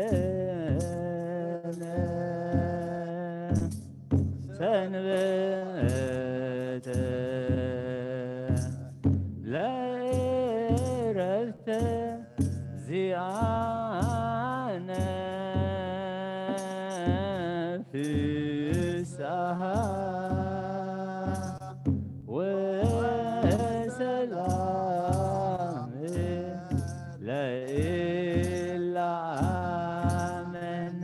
ሰርዓለም ሰንበተ ለእረፍተ ዚኣነ ፍስሓ ወሰላም ለእለ ዓመነ።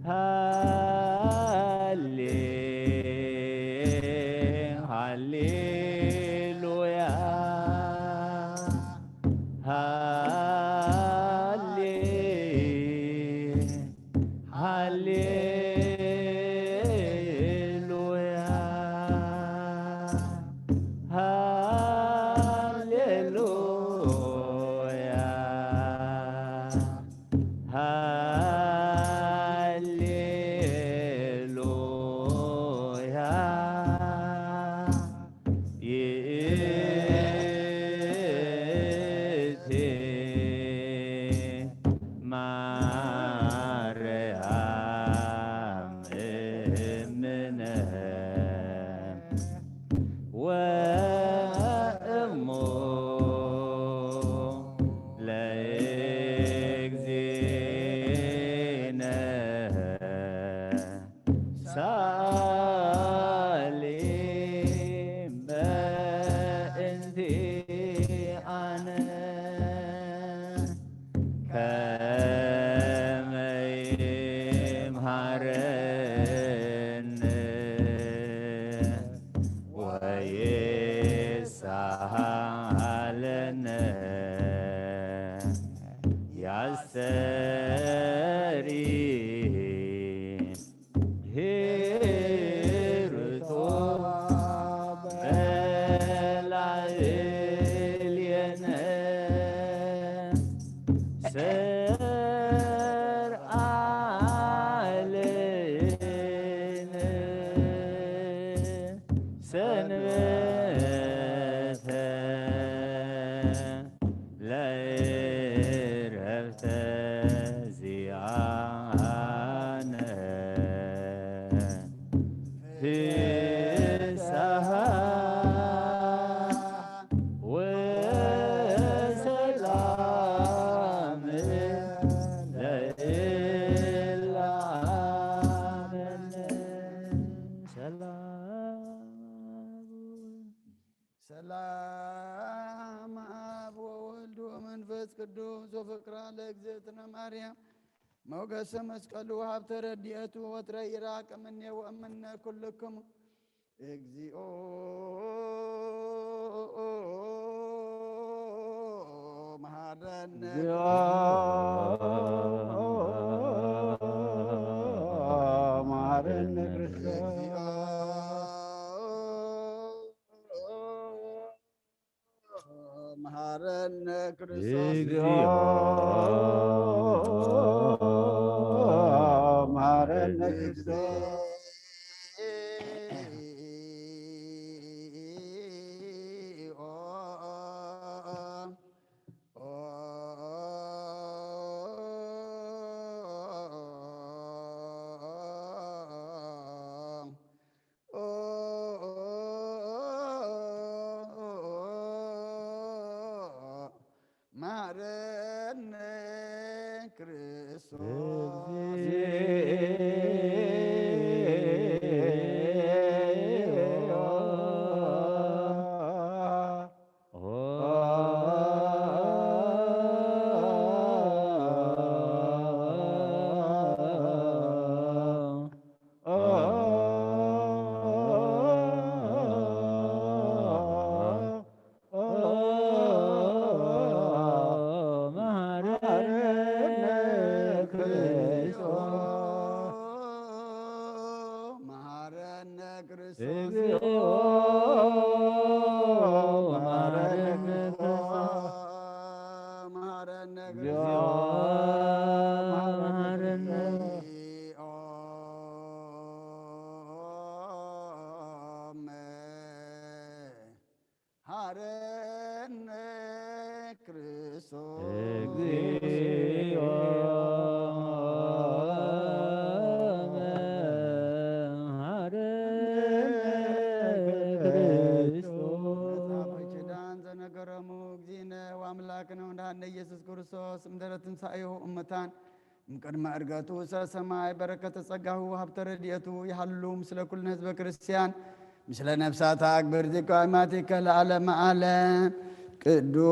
ሃሌ ሃሌሉያ ሃሌ ሃሌሉያ ሃሌሉያ ሃሌሉያ። ይእቲ ማርያም እምነ ወእሙ ለእግዚእነ ሳሊ በእንቲኣነ ከመ ይምሃረነ ወይሳሃለነ ያስተሪ ሄርቶ በላዕሌነ ሰርዓለነ ሰንበተ ለእረፍተ ዚኣነ ፍስሓ ወሰላም ለእለ ዓመነ። ሰላም ሰላም አብ ወወልድ ወመንፈስ ቅዱስ ወፍቅራ ለእግዝእትነ ማርያም ሞገሰ መስቀሉ ሀብተ ረድኤቱ ወትረ ይራቅ እምኔ ወእምነ ኩልክሙ። እግዚኦ መሐረነ እግዚኦ መሐረነ ክርስቶስ። መሐረነ ክርስቶስ። እግዚኦ መሐረነ ክርስቶስ። መሐረነ ክርስቶስ። ትንሳኤሁ እመታን እምቅድመ ዕርገቱ ሰሰማይ በረከተ ጸጋሁ ሃብተ ረድኤቱ ይሃሉ ምስለ ኩልነ ህዝበ ክርስቲያን ምስለ ነፍሳታ ኣግብር ዚቋይማቲከ ለዓለመ ዓለም። ቅዱስ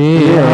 እግዚኦ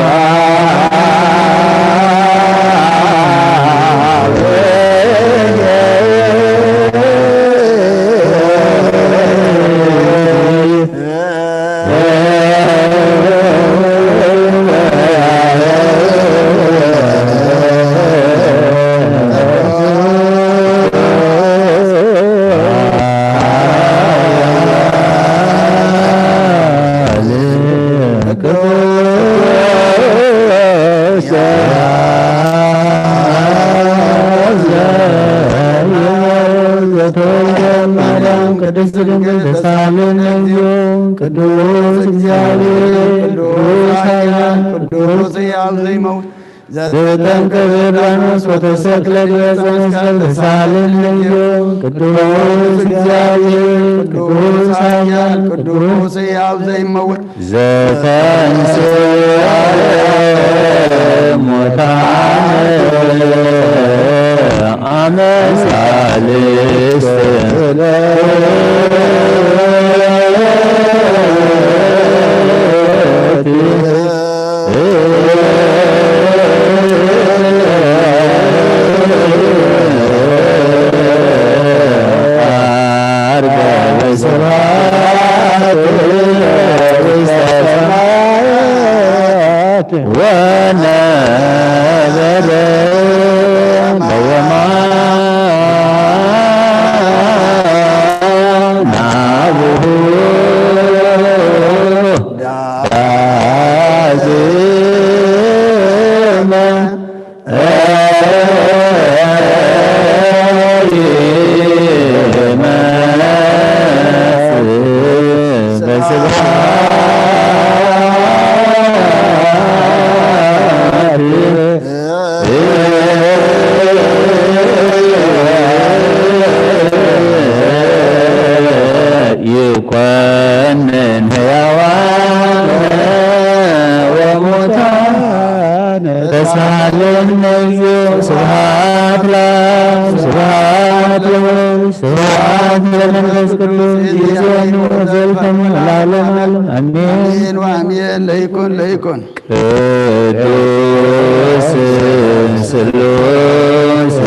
ማርያም ቅድስት ድንግል ተሳለን እግዚኦ። ቅዱስ እግዚአብሔር ቅዱስ ኃያል ቅዱስ ሕያው ዘይመውት ዘተንከበ ዮርዳኖስ ወተሰቅለ ገጸ መስቀል ተሳለን እግዚኦ። ቅዱስ እግዚአብሔር ቅዱስ ኃያል ቅዱስ ሕያው ዘይመውት ዘተንሥአ እሙታን አመ ሣልስት ይኮንን ሕያዋን ወሙታን ተሳለን ነዩ። ስብሐት ለአብ ስብሐት ለወልድ ስብሐት ለመንፈስ ቅዱስ ይእዜኑ ወዘልፈሙ ለዓለመ ዓለም አሜን። አሜን ወአሜን። ለይኩን ለይኩን። ቅዱስ ስሉስ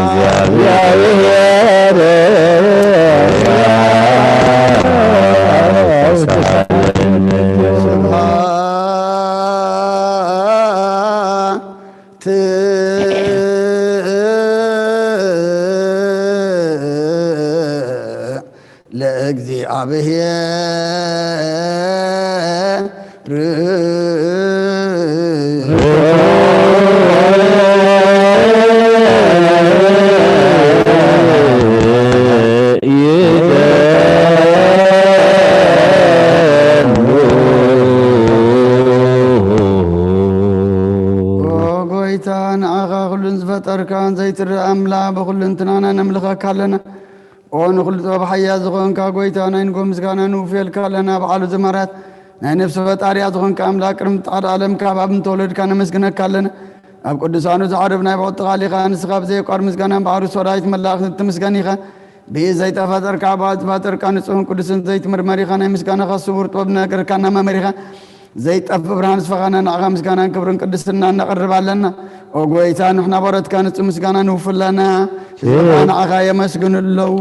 እግዚአብሔር ስብሐት ለእግዚአብሔር። ኦ ጎይታ፣ ንዓኻ ኩሉን ዝፈጠርካን ዘይትረአ ኣምላኽ ብኹሉ እንትናና ነምልኸካ ኣለና። ኦ ንኹሉ ጥበብ ሓያ ዝኾንካ ጎይታ፣ ናይ ንጎ ምስጋና ንውፍየልካ ኣለና። በዓሉ ዘማርያት ናይ ነፍሲ ፈጣሪያ ዝኾንካ ኣምላኽ፣ ቅድሚ ምጥቃድ ዓለም ካብ ኣብ እንተወለድካ ነመስግነካ ኣለና። ኣብ ቅዱሳኑ ዝዓርብ ናይ ብዕቲ ቃል ኢኻ። ንስኻ ብዘየቋር ምስጋናን ባሕሪ ሰራዊት መላእኽቲ ትምስገን ኢኻ። ብኢድ ዘይተፈጠርካ፣ ብኣጽባ ጨርቃ ንጹሕን ቅዱስን ዘይትምርመር ኢኻ። ናይ ምስጋናኻ ስውር ጥበብ ነገርካና መምህር ኢኻ። ዘይጠፍእ ብርሃን ስፈኻና ንዓኻ ምስጋናን ክብርን ቅድስና ነቕርብ ኣለና። ኦ ጎይታ፣ ንሕና ባሮትካ ንጹህ ምስጋና ንውፍለና። ህዝብኻ ንዓኻ የመስግኑ ኣለዉ።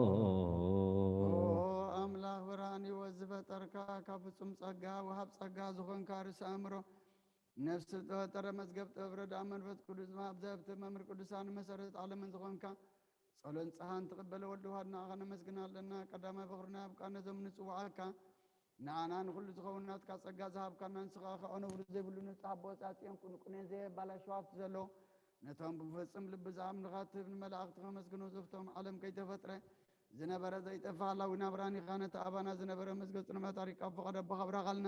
ኦ ኣምላኽ ብርሃን ህይወት ዝፈጠርካ፣ ካብ ፍጹም ጸጋ ወሃብ ጸጋ ዝኾንካ ርእሲ ኣእምሮ፣ ፈጠረ መዝገብ ጥበብ ረድኣ መንፈስ ቅዱስ መሃብ ዘህብቲ መምህር ቅዱሳን መሰረት ዓለምን ዝኾንካ ጸሎን ጸሓን ትቕበለ ወልድ ውሃድ ንዓኻ ነመስግን ኣለና። ቀዳማይ ፍቕርና ኣብቃ ነዞም ንጽውዓካ ንዓና ንኹሉ ዝኸውን ናትካ ጸጋ ዝሃብካና ንስኻ ከዕነውሩ ዘይብሉ ንጻ ኣቦ ጻጽዮን ቁንቁኔን ዘየባላሸው ሃብቲ ዘለዎ ነቶም ብፍጹም ልቢ ዝኣምኑኻ ትህብ ንመላእኽቲ ከመስግኑ ዘፍቶም ዓለም ከይተፈጥረ ዝነበረ ዘይጠፍእ ሃላዊ ናብራን ኢኻ። ነቲ ኣባና ዝነበረ መዝገብ ጽልመት ኣሪካ ኣብ ፈቐዶ ኣቦኻ ኣብራኻልና።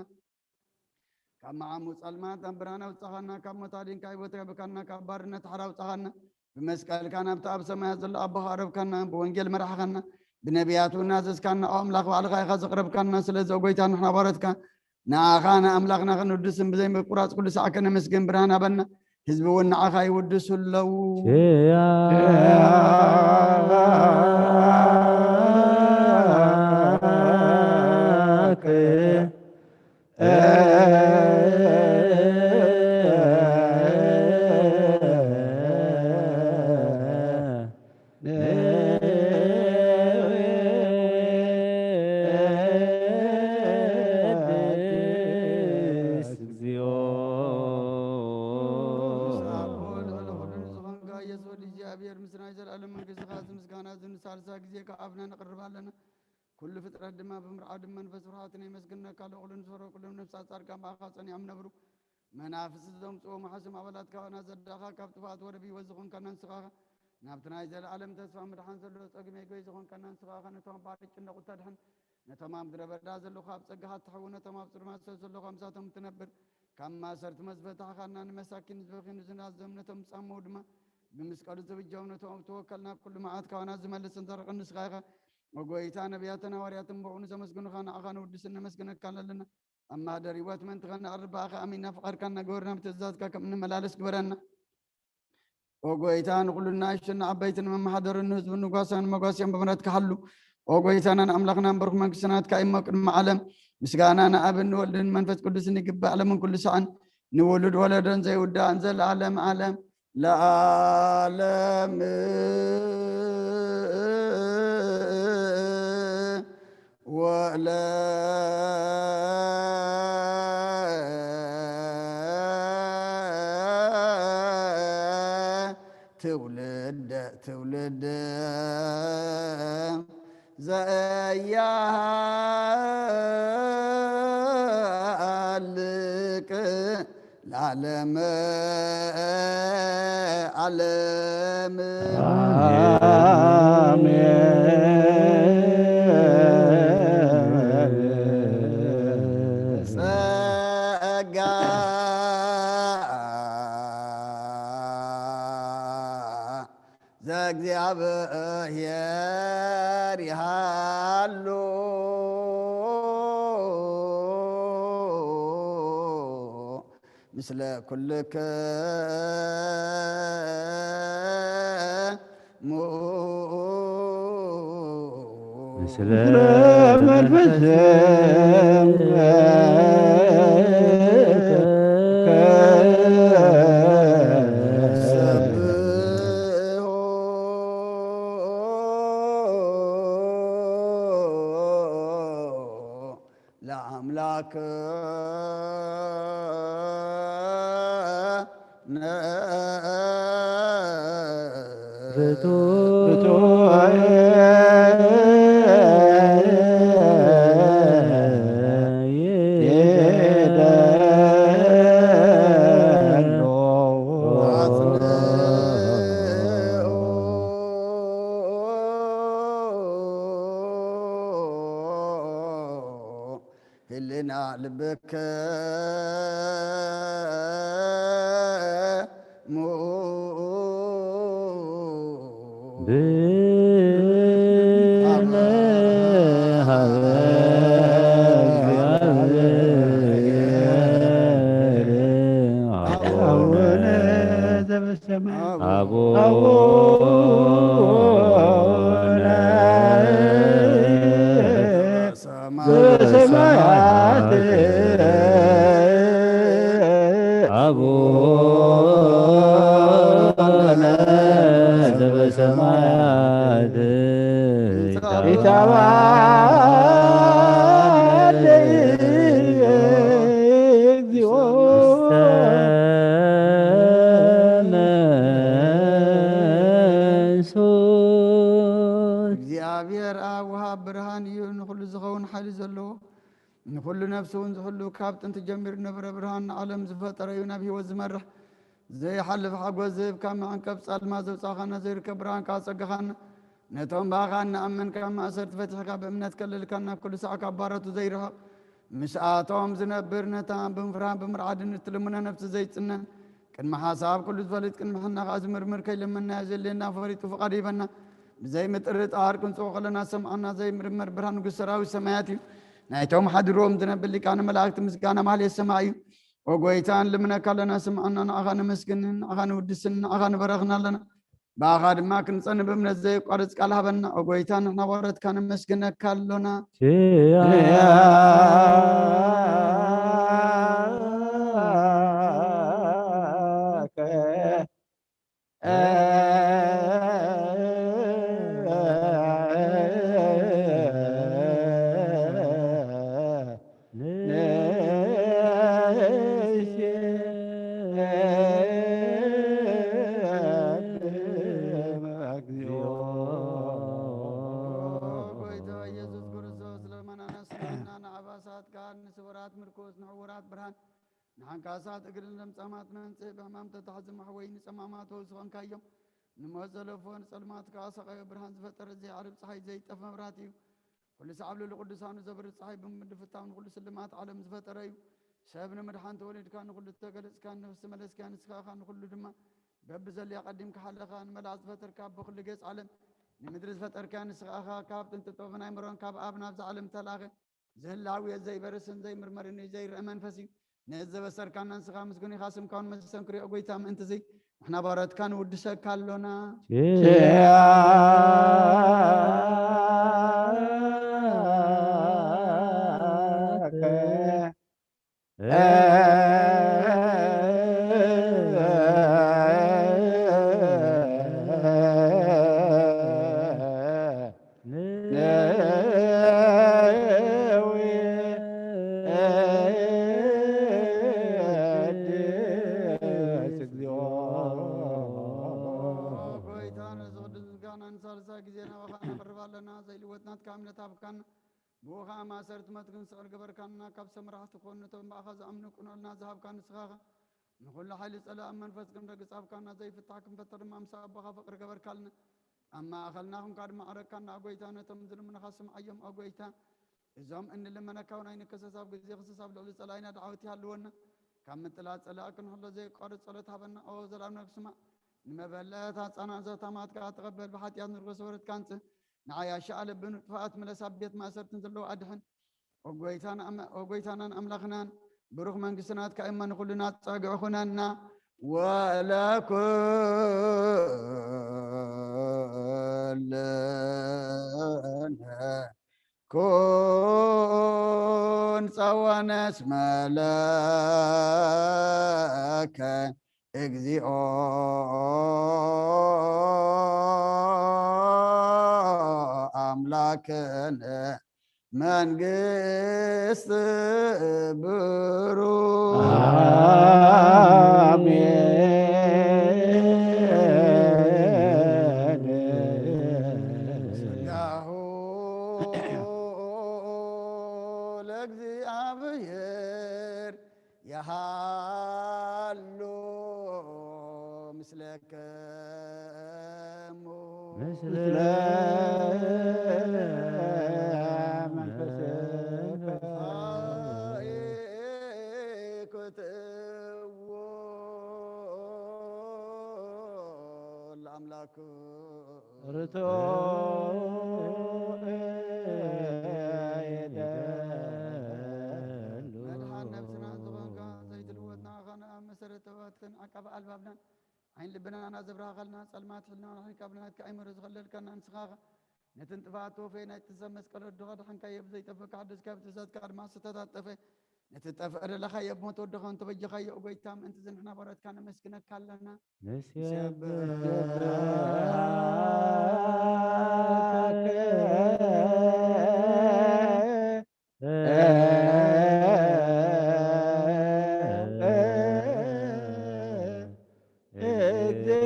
ካብ መዓሙ ጸልማት ኣብ ብርሃን ኣውጻኻና፣ ካብ ሞት ኣዲንካ ህይወት ረብካና፣ ካብ ባርነት ሓራ ኣውጻኻና። ብመስቀልካ ናብቲ ኣብ ሰማያት ዘሎ ኣቦኻ ኣረብካና፣ ብወንጌል መራሕኻና፣ ብነቢያቱ እናዘዝካና፣ ኦ ኣምላኽ ባዕልኻ ኢኻ ዘቕረብካና። ስለዚ ኦ ጎይታ ንሕና ባሮትካ ንዓኻ ንኣምላኽና ክንውድስን ብዘይ ምቁራጽ ኩሉ ሳዕ ከነመስግን ብርሃን ሃበና። ህዝቢ እውን ንዓኻ ይውድሱ ኣለዉ። ንስኻ ኣቦ ልዕሊ ኩሉ ንዝኾንካ ኢየሱስ ወዲ እግዚኣብሔር ምስ ናይ ዘለኣለም መንግስትኻ እዚ ምስጋና እዚ ንሳልሳ ግዜ ካብ ኣብና ነቕርብ ኣለና። ኩሉ ፍጥረት ድማ ብምርዓድን መንፈስ ፍርሃትን የመስግነካ ኣሎ። ኩሉ ንዝፈርሁ ኩሎም ነፍሳት ጻድቃን ብኣኻ ጸኒዖም ነብሩ። መናፍስቲ ዘምጽኦ መሓስም ኣባላት ካባና ዘዳኻ ካብ ጥፍኣት ወደብ ህይወት ዝኾንካና ንስኻ ኢኻ። ናብቲ ናይ ዘለኣለም ተስፋ ምድሓን ዘሎ ጸግሜ ጎይ ዝኾንካና ንስኻ ኢኻ። ነቶም ኣብ ባሕሪ ጭነቑ ተድሕን ነቶም ኣብ ምድረ በዳ ዘለኹ ኣብ ጸጋኻ እትሕው፣ ነቶም ኣብ ጽልማት ሰብ ዘለኹ ምሳቶም እትነብር፣ ካብ ማእሰርቲ መዝፈታሕኻና ንመሳኪን ዝበኺኑ ዝናዘም ነቶም ዝጻመው ድማ ብመስቀሉ ዝብጀው ነቶም ኣብ ተወከልና ኩሉ መዓት ካባና ዝመልስን ዘርቕን ንስኻ ኢኻ። ኦ ጎይታ፣ ነቢያትን ሃዋርያትን ብኡ ንዘመስግኑኻ ንዓኻ ንውድስን ነመስግነካን ኣለና። ኣብ ማህደር ህይወት ምእንቲ ኸነቕርብ ብኣኻ ኣሚንና ፍቓድካ እናገበርና ብትእዛዝካ ከም እንመላለስ ግበረና። ኦ ጎይታ፣ ንኹሉ ንኣሽቱን ንዓበይትን መመሓደርን ንህዝብን ንጓሳን መጓስያን ብምሕረትካ ሓሉ። ኦ ጎይታናን ኣምላኽናን፣ ብሩኽ መንግስቲ ናትካ እሞ ቅድሚ ዓለም ምስጋና ንኣብን ንወልድን መንፈስ ቅዱስን ይግባእ፣ ዓለምን ኩሉ ሳዕን ንውሉድ ወለዶን ዘይውዳእን ዘለዓለም ዓለም ለዓለም። ወለ ትውልደ ትውልደ ዘያልቅ ለዓለመ ዓለም። አሜን። ጸጋ ዘእግዚኣብሔር ይሃሉ ምስለ ኩልክሙ። ምስለ መንፈስከ ሰብሖ ለአምላክ ነ ህልና ልብከ አቡነ ዘበሰማያት አቡነ ዘበሰማያት አቡነ ዘበሰማያት ይትባረክ እግዚኦ ብርሃን እዩ፣ ንኹሉ ዝኸውን ሓይሊ ዘለዎ፣ ንኹሉ ነፍሲ እውን ዝሕሉ፣ ካብ ጥንቲ ጀሚሩ ዝነበረ ብርሃን፣ ንዓለም ዝፈጠረ እዩ፣ ናብ ህይወት ዝመርሕ፣ ዘይሓልፍ ሓጎስ ዝህብ፣ ካብ መዕንቀፍ ጸልማት ዘውጻእካና፣ ዘይርከብ ብርሃን ከኣ ኣጸጋኻና። ነቶም ብኣኻ እንኣምን፣ ካብ ማእሰርቲ ፈቲሕካ፣ ብእምነት ከለልካና፣ ኣብ ኩሉ ሳዕ ካብ ባሮቱ ዘይርሕቕ፣ ምስኣቶም ዝነብር፣ ነታ ብምፍራህን ብምርዓድን እትልምኖ ነፍሲ ዘይጽነን፣ ቅድሚ ሓሳብ ኩሉ ዝፈልጥ፣ ቅድሚ ሕና ከኣ ዝምርምር፣ ከይለመንናዮ ዘድልየና ፈሊጡ ፍቓዱ ይበና። ብዘይ ምጥርጣር ክንጽውዖ ከለና ዝሰምዓና ዘይምርመር ብርሃን ንጉስ ሰራዊት ሰማያት እዩ። ናይቶም ሓዲሮም ዝነብር ሊቃነ መላእክቲ ምስጋና ማህሌት ሰማይ እዩ። ኦ ጎይታ፣ ንልምነካ ኣለና፣ ስምዓና። ንዓኻ ነመስግንን፣ ንዓኻ ንውድስን፣ ንዓኻ ንበረኽን ኣለና። ብኣኻ ድማ ክንጸንብ እምነት ዘየቋርጽ ቃል ሃበና። ኦ ጎይታ፣ ንሕና ባሮትካ ነመስግነካ ኣሎና። ጎይታ ኢየሱስ ክርስቶስ፣ ልመናና ስምዓና፣ ንዓባሳት ቃል፣ ንስውራት ምርኩስ፣ ንዕውራት ብርሃን፣ ንሓንካሳት እግርን ለምጻማት መንጽእ፣ ብሕማም ተታሕዚ ማሕወይ፣ ንጸማማት ፈውሲ ኾንካዮም። ንሞት ዘለፎ ንጸልማት ከኣ ሰቓዮ፣ ብርሃን ዝፈጠረ፣ ዘይዓርብ ጸሓይ፣ ዘይጠፍ መብራት እዩ። ኩሉ ሳዕ ኣብ ልዕሊ ቅዱሳኑ ዘብርህ ጸሓይ ብምድሪ ፍታው ንኹሉ ስልማት ዓለም ዝፈጠረ እዩ። ሰብ ንምድሓን ተወሊድካ፣ ንኹሉ ተገለጽካ፣ ነፍሲ መለስካ፣ ንስኻ ኢኻ ንኹሉ ድማ። በብዘድልያ ቀዲምካ ሓለኻ፣ ንመላእኽቲ ዝፈጠርካ፣ ኣብ ኩሉ ገጽ ዓለም ንምድሪ ዝፈጠርካ ንስኻ ኢኻ። ካብ ጥንቲ ጥበብ ናይ መሮን ካብ ኣብ ናብዛ ዓለም ተላኸ። ዝህላው እዩ፣ ዘይበርስን ዘይምርመርን እዩ፣ ዘይረአ መንፈስ እዩ። ነዚ ዘበሰርካና ንስኻ ምስጉን ኢኻ፣ ስምካ እውን መስተንክር እዩ። ኦ ጎይታ፣ ምእንትዚ ንሕና ባሮትካ ንውድሰካ ኣሎና። ጎይታ፣ ነዚ ቅዱስ ምስጋና ንሳልሳይ ግዜ ናባኻ ነቕርብ ኣለና። ዘይልወጥ ናትካ እምነት ሃብካና። ብኡ ኸኣ ማእሰርቲ ሞት ክንስዕር ገበርካና። ካብ ሰብ መራሕቲ ክኾኑ ነቶም ብኣኻ ዝኣምኑ ቅኑዕልና ዝሃብካ ንስኻ ኢኻ። ንኹሉ ሓይሊ ጸላኢ ኣብ መንፈስ ክንረግጽ ሃብካና። ዘይፍታሕ ክንፈትሕ ድማ ምስ ኣቦኻ ፍቕሪ ገበርካልና። ኣብ ማእኸልና ኹንካ ድማ ኣረካና፣ ኦ ጎይታ፣ ነቶም ዝልምኑኻ ስምዓዮም፣ ኦ ጎይታ። እዞም እንልመነካ እውን ኣይንከሰስ፣ ኣብ ግዜ ክሰስ ኣብ ልዕሊ ጸላኢና ዳዕወት ይሃልወና። ካብ ምጥላእ ጸላኢ ክንሕሎ ዘየቋርጽ ጸሎት ሃበና፣ ኦ ዘላለም ነፍሲ ስማዕ። ንመበለት ኣጻና ዘታማትካ ተቐበል፣ ብሓጢኣት ንርጎ ሰበረትካ ኣንጽህ። ንዓያሻ ልቢ ንጥፋኣት ምለስ፣ ኣብ ቤት ማእሰርትን ዘለዉ ኣድሕን። ኦ ጎይታን ኣም-፣ ኦ ጎይታናን ኣምላኽናን፣ ብሩኽ መንግስቲ ናትካ እሞ ንኹልና ጸግዒ ኩነና። ወለኩልነ ኩን ጸወነስ መለከ እግዚኦ ኣምላክነ መንግስት ብሩ። አሜን። ስጋሁ ለእግዚኣብሔር የሃሉ ምስለክሙ። ምስለ መንፈስከ። አይ ክትእዎ ለአምላኩ። ርቱዕ ይደሉ። መድኃን ነፍስና ዝኾንካ ዘይትልወጥ ንዓኻ፣ ንኣብ መሰረት ጥበባትካን ዓቃቢ ኣልባብናን ዓይን ልብናን ኣዘብርሃኸልና፣ ጸልማት ሕልናና ኣርሒቕካ ብናትካ ኣእምሮ ዝኸለልካና ንስኻ ኢኻ። ነቲ ንጥፍኣት ተወፈየ ናይቲ ሰብ መስቀል ወድኻ ደሓንካዮ፣ ብዘይጠፍእ ከሓደስካዮ፣ ብትእዛዝካ ድማ ዝተታጠፈ ነቲ ጠፍእ ደለኻዮ፣ ብሞት ወድኻ እንተበጀኻዮ፣ ኦ ጎይታ፣ ምእንቲ እዚ ንሕና ባሮትካ ነመስግነካ ኣለና። ንሴብሖ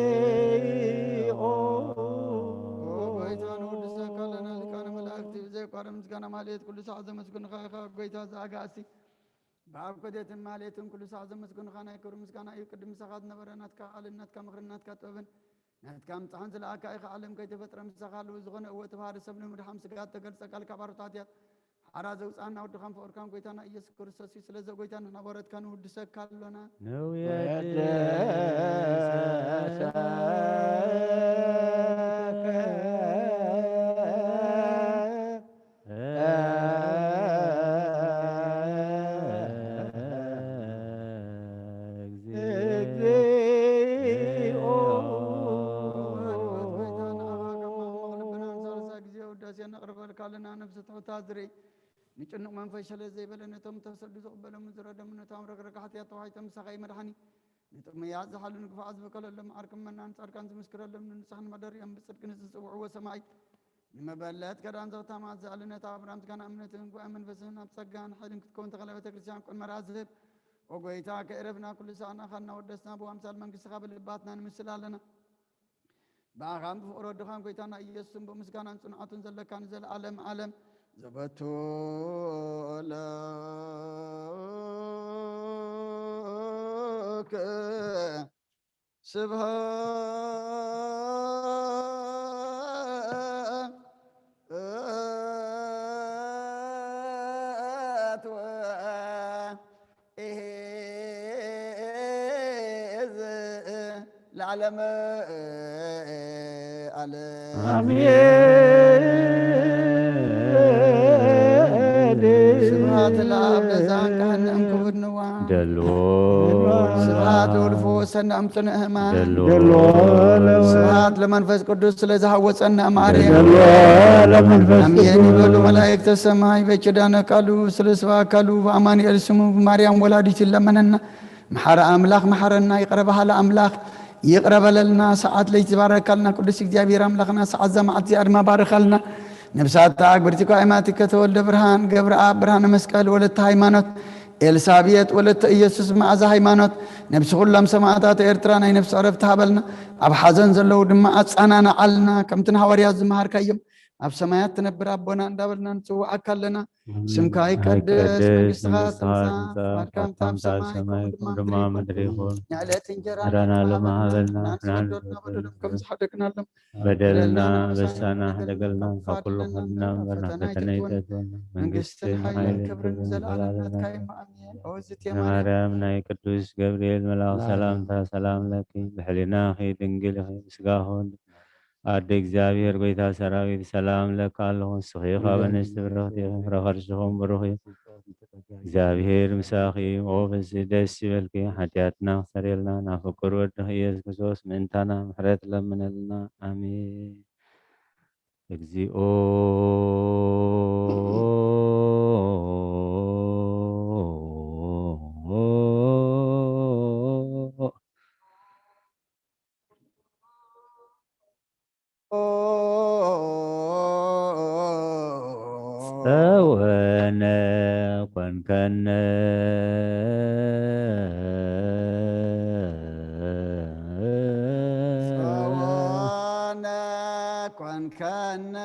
እግዚኦ። ኦ ጎይታ፣ ንውድሰካ ኣለና፣ ሊቃነ መላእክቲ ብዘይ ምስጋና ማህሌት ኩሉ ሳዕ ዘመስግንኻ ኢኻ ጎይታ ዘኣጋእዝቲ። ብኣብ ኮቴትን ማህሌትን ኩሉ ሳዕ ዘመስግንኻ ናይ ክብሪ ምስጋና እዩ። ቅድም ምሳኻ ዝነበረ ናትካ ቃልን ናትካ ምኽርን ናትካ ጥበብን ናትካ ምጽሓን ዝለኣካ ኢኻ። ዓለም ከይተፈጥረ ምሳኻ ኣለዉ። ዝኾነ እወ ተባህሪ ሰብ ንምድሓን ስጋ እተገልጸ ቃልካ ባሮት ሓጢኣት ሓራ ዘውጽኣና ወድኻን ፍቕርካን ጎይታና ኢየሱስ ክርስቶስ እዩ። ስለዚ ጎይታ ንሕና ባሮትካ ንውድሰካ ኣሎና። ንውየድሰካ እግዚኦ። ሃለዎት ጎይታ ንዓኻ ከማዕሙቕ ልብና ንሳልሳይ ግዜ ውዳሴ ነቕርበልካ ኣለና። ነፍሲ ትሑታ ዝርኢ ንጭኑቕ መንፈስ ሸለል ዘይበለ ነቶም ተሰዱ ዝቕበሎም ዝረደሙ ነቶም ረግረግ ሓጢኣት ተዋሒጦም ምሳኻ እዩ መድሓኒ። ንጥሙያት ዝሓሉ ንግፉዓት ዝብከለሎም ዓርክን መናን ጻድቃን ዝምስክረሎም ንንጹሓን መደሪኦም ብጽድቂ ንዝጽውዕዎ ሰማይ ንመበለት ከዳን ዘኽታማት ዝኣልነት ኣብርሃም ዝጋና እምነትን ጉባኤ መንፈስን ኣብ ጸጋን ሓይልን ክትከውን ተኸለ ቤተ ክርስቲያን ቁልመራ ዝህብ ኦ ጎይታ ከእረፍና ኩሉ ሳዕ ንኣኻ እናወደስና ብዋምሳል መንግስትኻ ብልባትና ንምስል ኣለና። ብኣኻን ብፍቕሪ ወድኻን ጎይታና ኢየሱስን ብምስጋናን ጽንዓቱን ዘለካ ንዘለኣለም ዓለም ዘበቱ ለከ ስብሐት ወ- ኢዝ ለዓለመ ዓለም። አሜን። ስብሐት ለአብ ለዘአንቀሐነ እምክቡድ ንዋ። ደልዎ። ስብሐት ለወልድ ፈወሰነ እምጽኑዕ ሕማም። ደልዎ። ስብሐት ለመንፈስ ቅዱስ ስለዝሃወጸነ ማርያም። ደልዎ ለመንፈስ አሜን ቅዱስ። ይበሉ መላእክተ ሰማይ። በኪዳነ ቃሉ ስለ ስብሐ ቃሉ በአማኑኤል ስሙ ብማርያም ወላዲት ይለመነና። መሓሪ ኣምላኽ መሓረና፣ ይቕረ በሃሊ ኣምላኽ ይቕረ በለልና። ሰዓት ለይቲ ባረካልና ቅዱስ እግዚኣብሔር ኣምላኽና፣ ሰዓት እዛ መዓልቲ እዚኣ ድማ ባርኻልና። ነብሳታ ኣግብርቲ ኳ ኣይማቲከ ተወልደ ብርሃን፣ ገብረኣብ ብርሃነ መስቀል፣ ወለተ ሃይማኖት፣ ኤልሳቤጥ ወለተ ኢየሱስ መዓዛ ሃይማኖት፣ ነብሲ ኩሎም ሰማዕታት ኤርትራ ናይ ነብሲ ዕረፍቲ ሃበልና። ኣብ ሓዘን ዘለዉ ድማ ኣጸናንዓልና። ከምቲ ንሃዋርያት ዝመሃርካዮም ኣብ ሰማያት ትነብር ኣቦና እንዳበልና ንጽውዓካ ኣለና። ስምካ ይቀደስ፣ መንግስትኻ ትምጻእ፣ ፍቃድካ ኣብ ሰማይ ከምኡ ድማ ምድሪ ይኹን። ንዕለት እንጀራና ሎሚ ሃበና፣ ንሕና ንበድለና በደሎም ከም ዝሓደግናሎም በደልና በሳና ሕደገልና፣ ካብ ኩሉ ከድና እምበር ናብ ፈተና ኣይተእትወና። መንግስትን ሓይልን ክብርን ንዘለኣለም ናትካ እዩ። ኣሜን። ኦ ዝቴ ማርያም፣ ማርያም ናይ ቅዱስ ገብርኤል መልኣኽ ሰላምታ ሰላም ለኪ፣ ብሕሊናኺ ድንግል ኢኺ፣ ብስጋኺ እውን ኣደ እግዚኣብሔር ጎይታ ሰራዊት ሰላም ለካ ኣለኹ። ንስኺ ካብ ኣንስቲ ብርኽቲ ኢኺ፣ ፍረ ከርስኹም ብሩኽ እዩ። እግዚኣብሔር ምሳኺ እዩ። ኦ ፍስህ ደስ ይበልኪ፣ ሓጢኣትና ክሰርየልና ናብ ፍቁር ወድኺ ኢየሱስ ክርስቶስ ምእንታና ምሕረት ለምነልና። ኣሜን። እግዚኦ። ጸወነ ኮንከነ። ጸወነ ኮንከነ።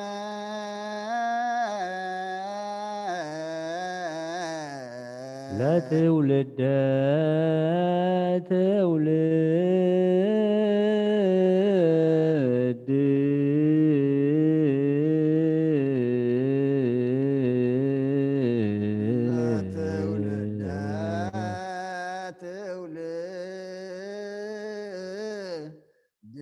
ለትውልደ ትውልድ። ለትውልደ ትውልድ።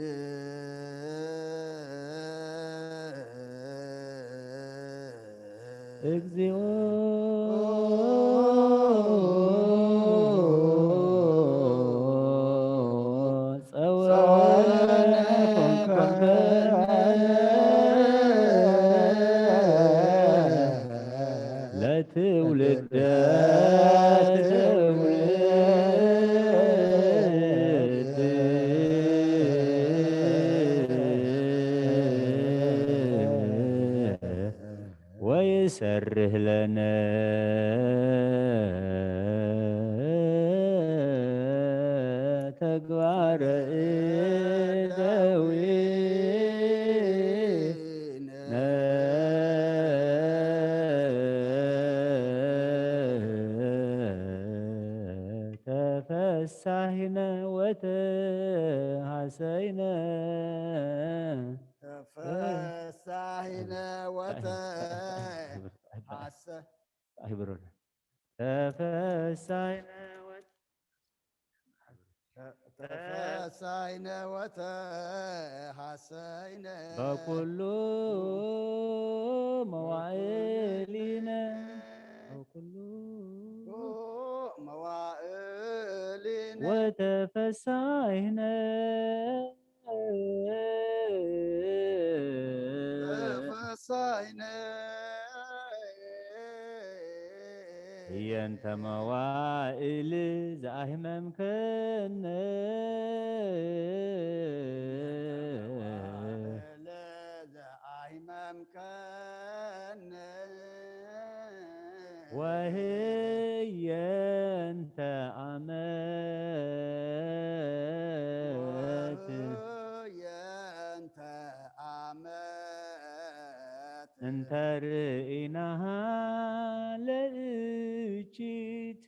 እግዚኦ። ጸወነ ኮንከነ። ለትውልደ ትውልድ። ወይሰርህ ለነ ተግባረ እደዊነ። ሐሰይነ ተፈሳሂነ ወተ ሐሰ ኣይብሮን ተፈሳይነ ወት ተፈሳይነ ወተ ሐሰይነ በኩሉ መዋዕሊነ በኩሉ መዋእሊነ ወተፈሳይነ ተፈሳይነ ህየንተ መዋእል ዘኣህመምከነ ለዘኣህመምከነ ወህየንተ ዓመት የንተ ዓመት እንተ ርኢናሃ ለእኪት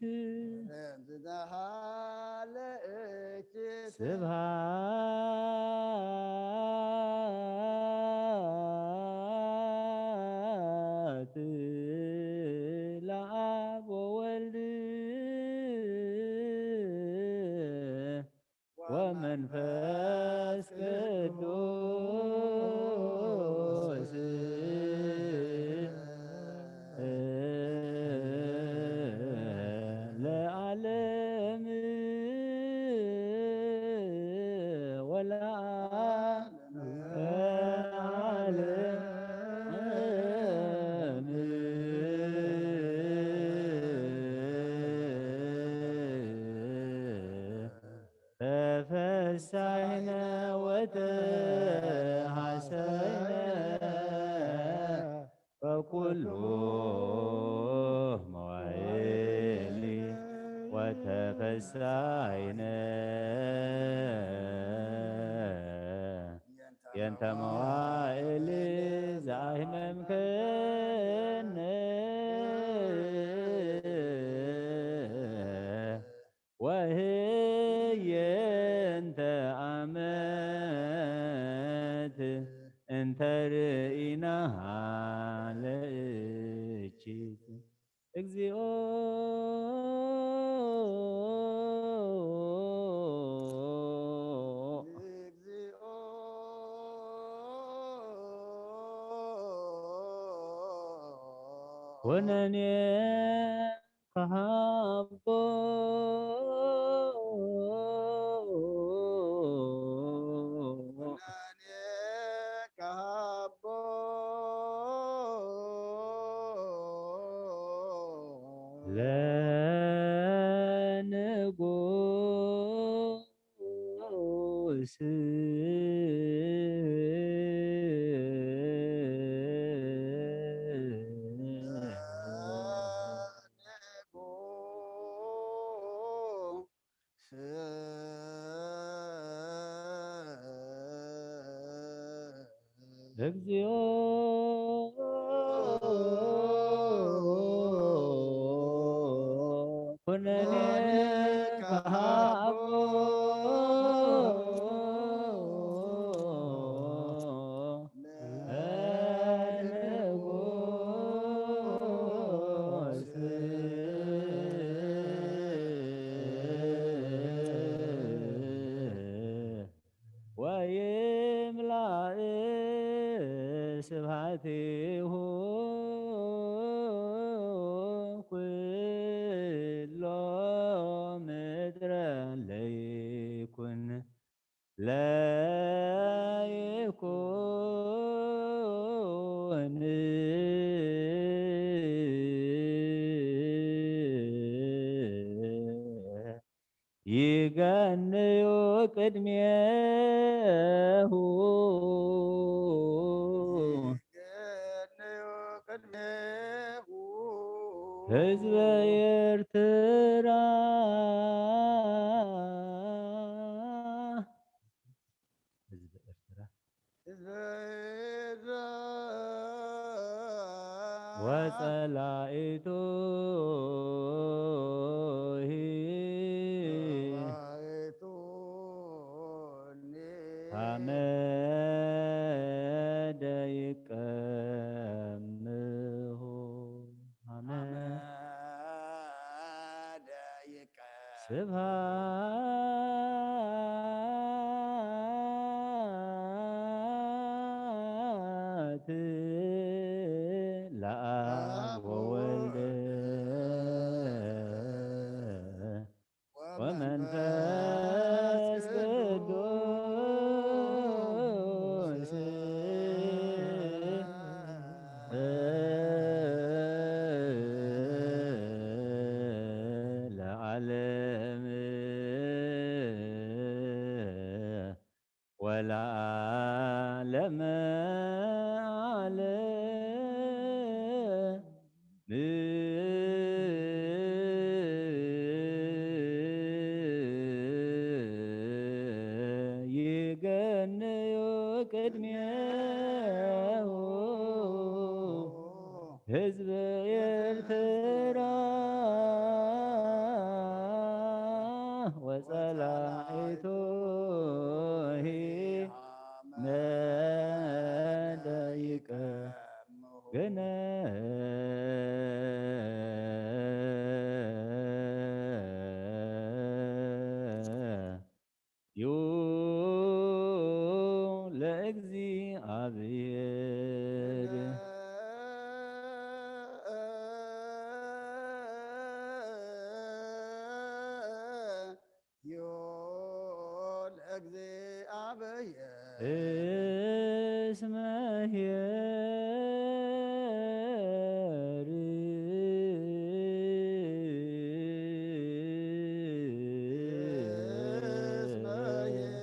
ዝደሃለ እኪት ስብሃት ለአብ ወወልድ ወመንፈስ ቅዱስ ለዓለም ወለዓለም ተፈሳይነ ወተሐሰይነ በኩሉ መዋዕሊ ወተፈሳይነ የንተ መዋዕሊ ዘአህመምከነ ወህየንተ ዓመት እንተ ርኢናሃ ለእኪት እግዚኦ እግዚኦ ኩነኔ ከሃቦ ኩነኔ ከሃቦ ለንጉስ እግዚኦ ኩነኔ ከሃቦ ለንጉስ ወይምላእ ስብሐቲሁ ኩሎ ምድረ ለይኩን ለይኩን ይገንዩ ቅድሜሁ ይገንዩ ቅድሜሁ ህዝበ ኤርትራ ህዝበ ኤርትራ ህዝበ ኤርትራ ወጸላኢቱ ጸላኢቱ ሐመደ ይቀምሁ ሐመደ ይቀምሁ ስብሐት ለአብ ወወልድ ወመንፈስ ቅዱስ ለዓለም ወለዓለመ ዓለም። ይገንዩ ቅድሜሁ ህዝብ ኤርትራ ወጸላኢቱ መደይቀ ገነ ዩ ለእግዚኣብሔር። ዩ ለእግዚኣብሔር። እስመ ኄር። እስመ ኄር።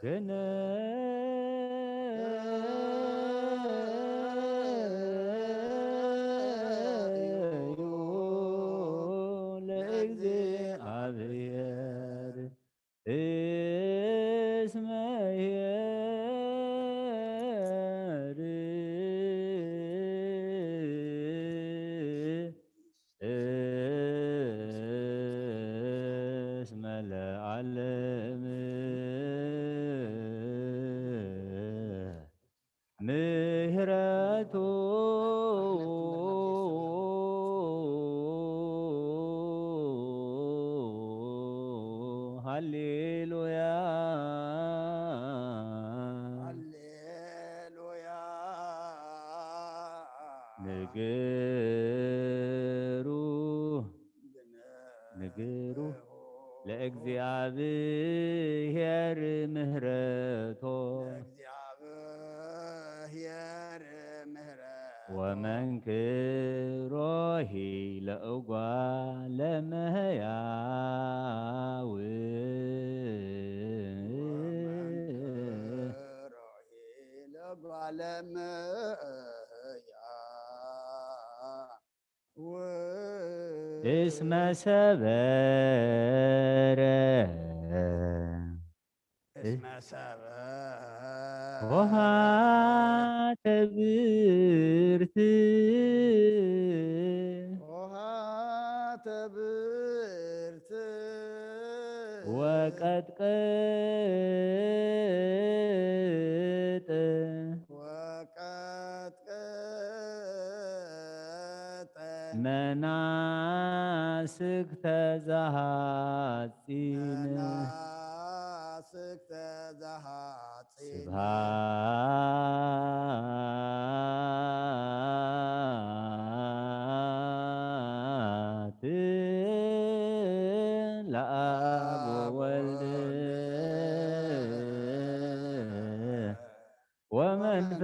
ገነ ዩ ለእግዚኣብሔር እስመ ኄር። እስመ ለዓለም ምህረቱ ሃሌሉያ። ሃሌሉያ። ንግሩ ንግሩ ለእግዚኣብሔር ምህረቶ። ለእግዚኣብሔር ምህረቶ። ወመንክሮሂ ለእጓለ እመሕያው። ወመንክሮሂ ለእጓለ እመሕያው። እስመ ሰበረ እስመ ሰበረ ኆኃተ ብርት ኆኃተ ብርት ወቀጥቀጠ ወቀጥቀጠ መናስክተ ዘሐጺን መናስክተ ዘሐጺን። ስብሐት ለአብ ወወልድ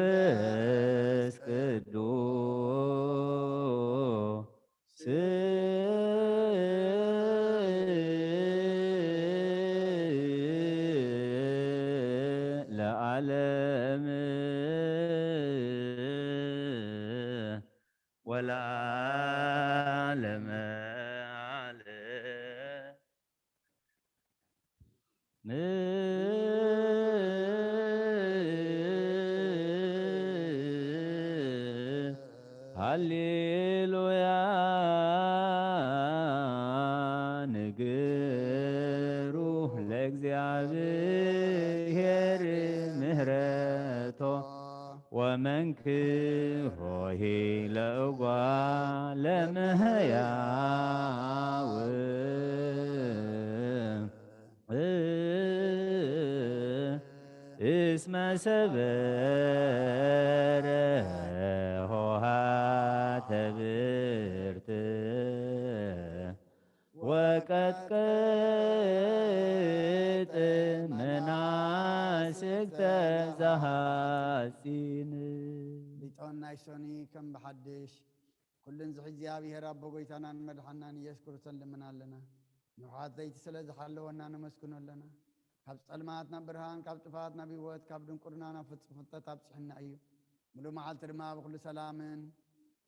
ወመንፈስ ቅዱስ ለዓለም ወለዓለመ ዓለም። ሃሌ ሃሌሉያ ንግሩ ለእግዚኣብሔር ምህረቶ ወመንክሮሂ ለእጓለ እመሕያው እስመ ሰበረ ኆኃተ ብርት ወቀጥቅጥ መናስግተ ዘሐጺን። ሊጦን ናይ ሶኒ ከም ብሓድሽ ኩሉ ንዝሒ እግዚኣብሔር ኣቦ ጎይታናን መድሓናን ኢየሱስ ክርስቶስ ንልምን ኣለና። ንውሓት ዘይቲ ስለ ዝሓለወና ነመስግኖ ኣለና። ካብ ጸልማት ናብ ብርሃን፣ ካብ ጥፋት ናብ ህይወት፣ ካብ ድንቁርና ናብ ፍጹም ፍልጠት ኣብጽሕና እዩ። ምሉእ መዓልቲ ድማ ብኹሉ ሰላምን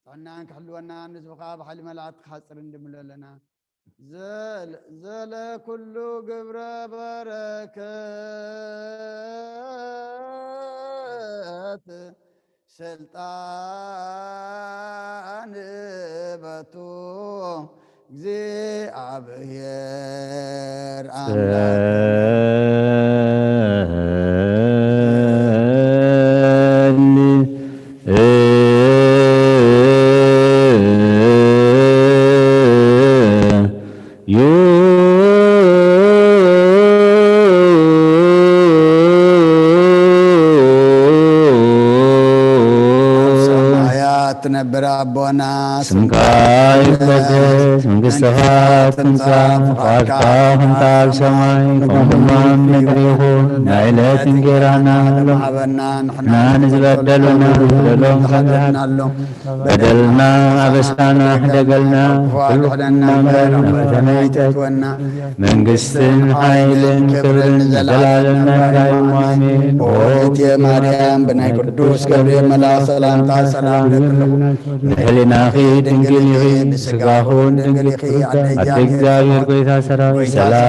ጥዕናን ክሕልወና ንህዝቡ ከኣ ብሓይሊ መላእክቲ ክሓጽር እንድምሎ ኣለና። ዘለ ኩሉ ግብረ በረከት ስልጣን በቱ እግዚኣብሔር ኣምላክ። ጸሊ ዩ ኣብ ሰማያት ትነብር ኣቦና፣ ስምካ ይትቀደስ፣ መንግስትኻ ትምጻእ፣ ፍቓድካ ከምታ ኣብ ሰማይ ከምኡ ድማ ኣብ ምድሪ ይኹን። ናይ ዕለት እንጌራና ሎም ሃበና፣ ንሕና ንዝበደሉና በደሎም ከም ዝሓለና ኣሎም በደልና ኣበሳና ሕደገልና፣ ካብ ክፉ ኣድሕነና እምበር፣ ናብ ፈተና ኣይተእትወና። መንግስትን ሓይልን ክብርን ንዘለዓለም ናትካ እዩ። ኣሜን። ኦ እህቴ ማርያም፣ ብናይ ቅዱስ ገብርኤል መልኣኽ ሰላምታ ሰላም እብለኪ ኣለኹ። ብሕሊናኺ ድንግል ኢኺ፣ ብስጋኹ እውን ድንግል ኢኺ። ኣደ ኣደ እግዚኣብሔር ጎይታ ሰራዊት፣ ጎይታ ሰላም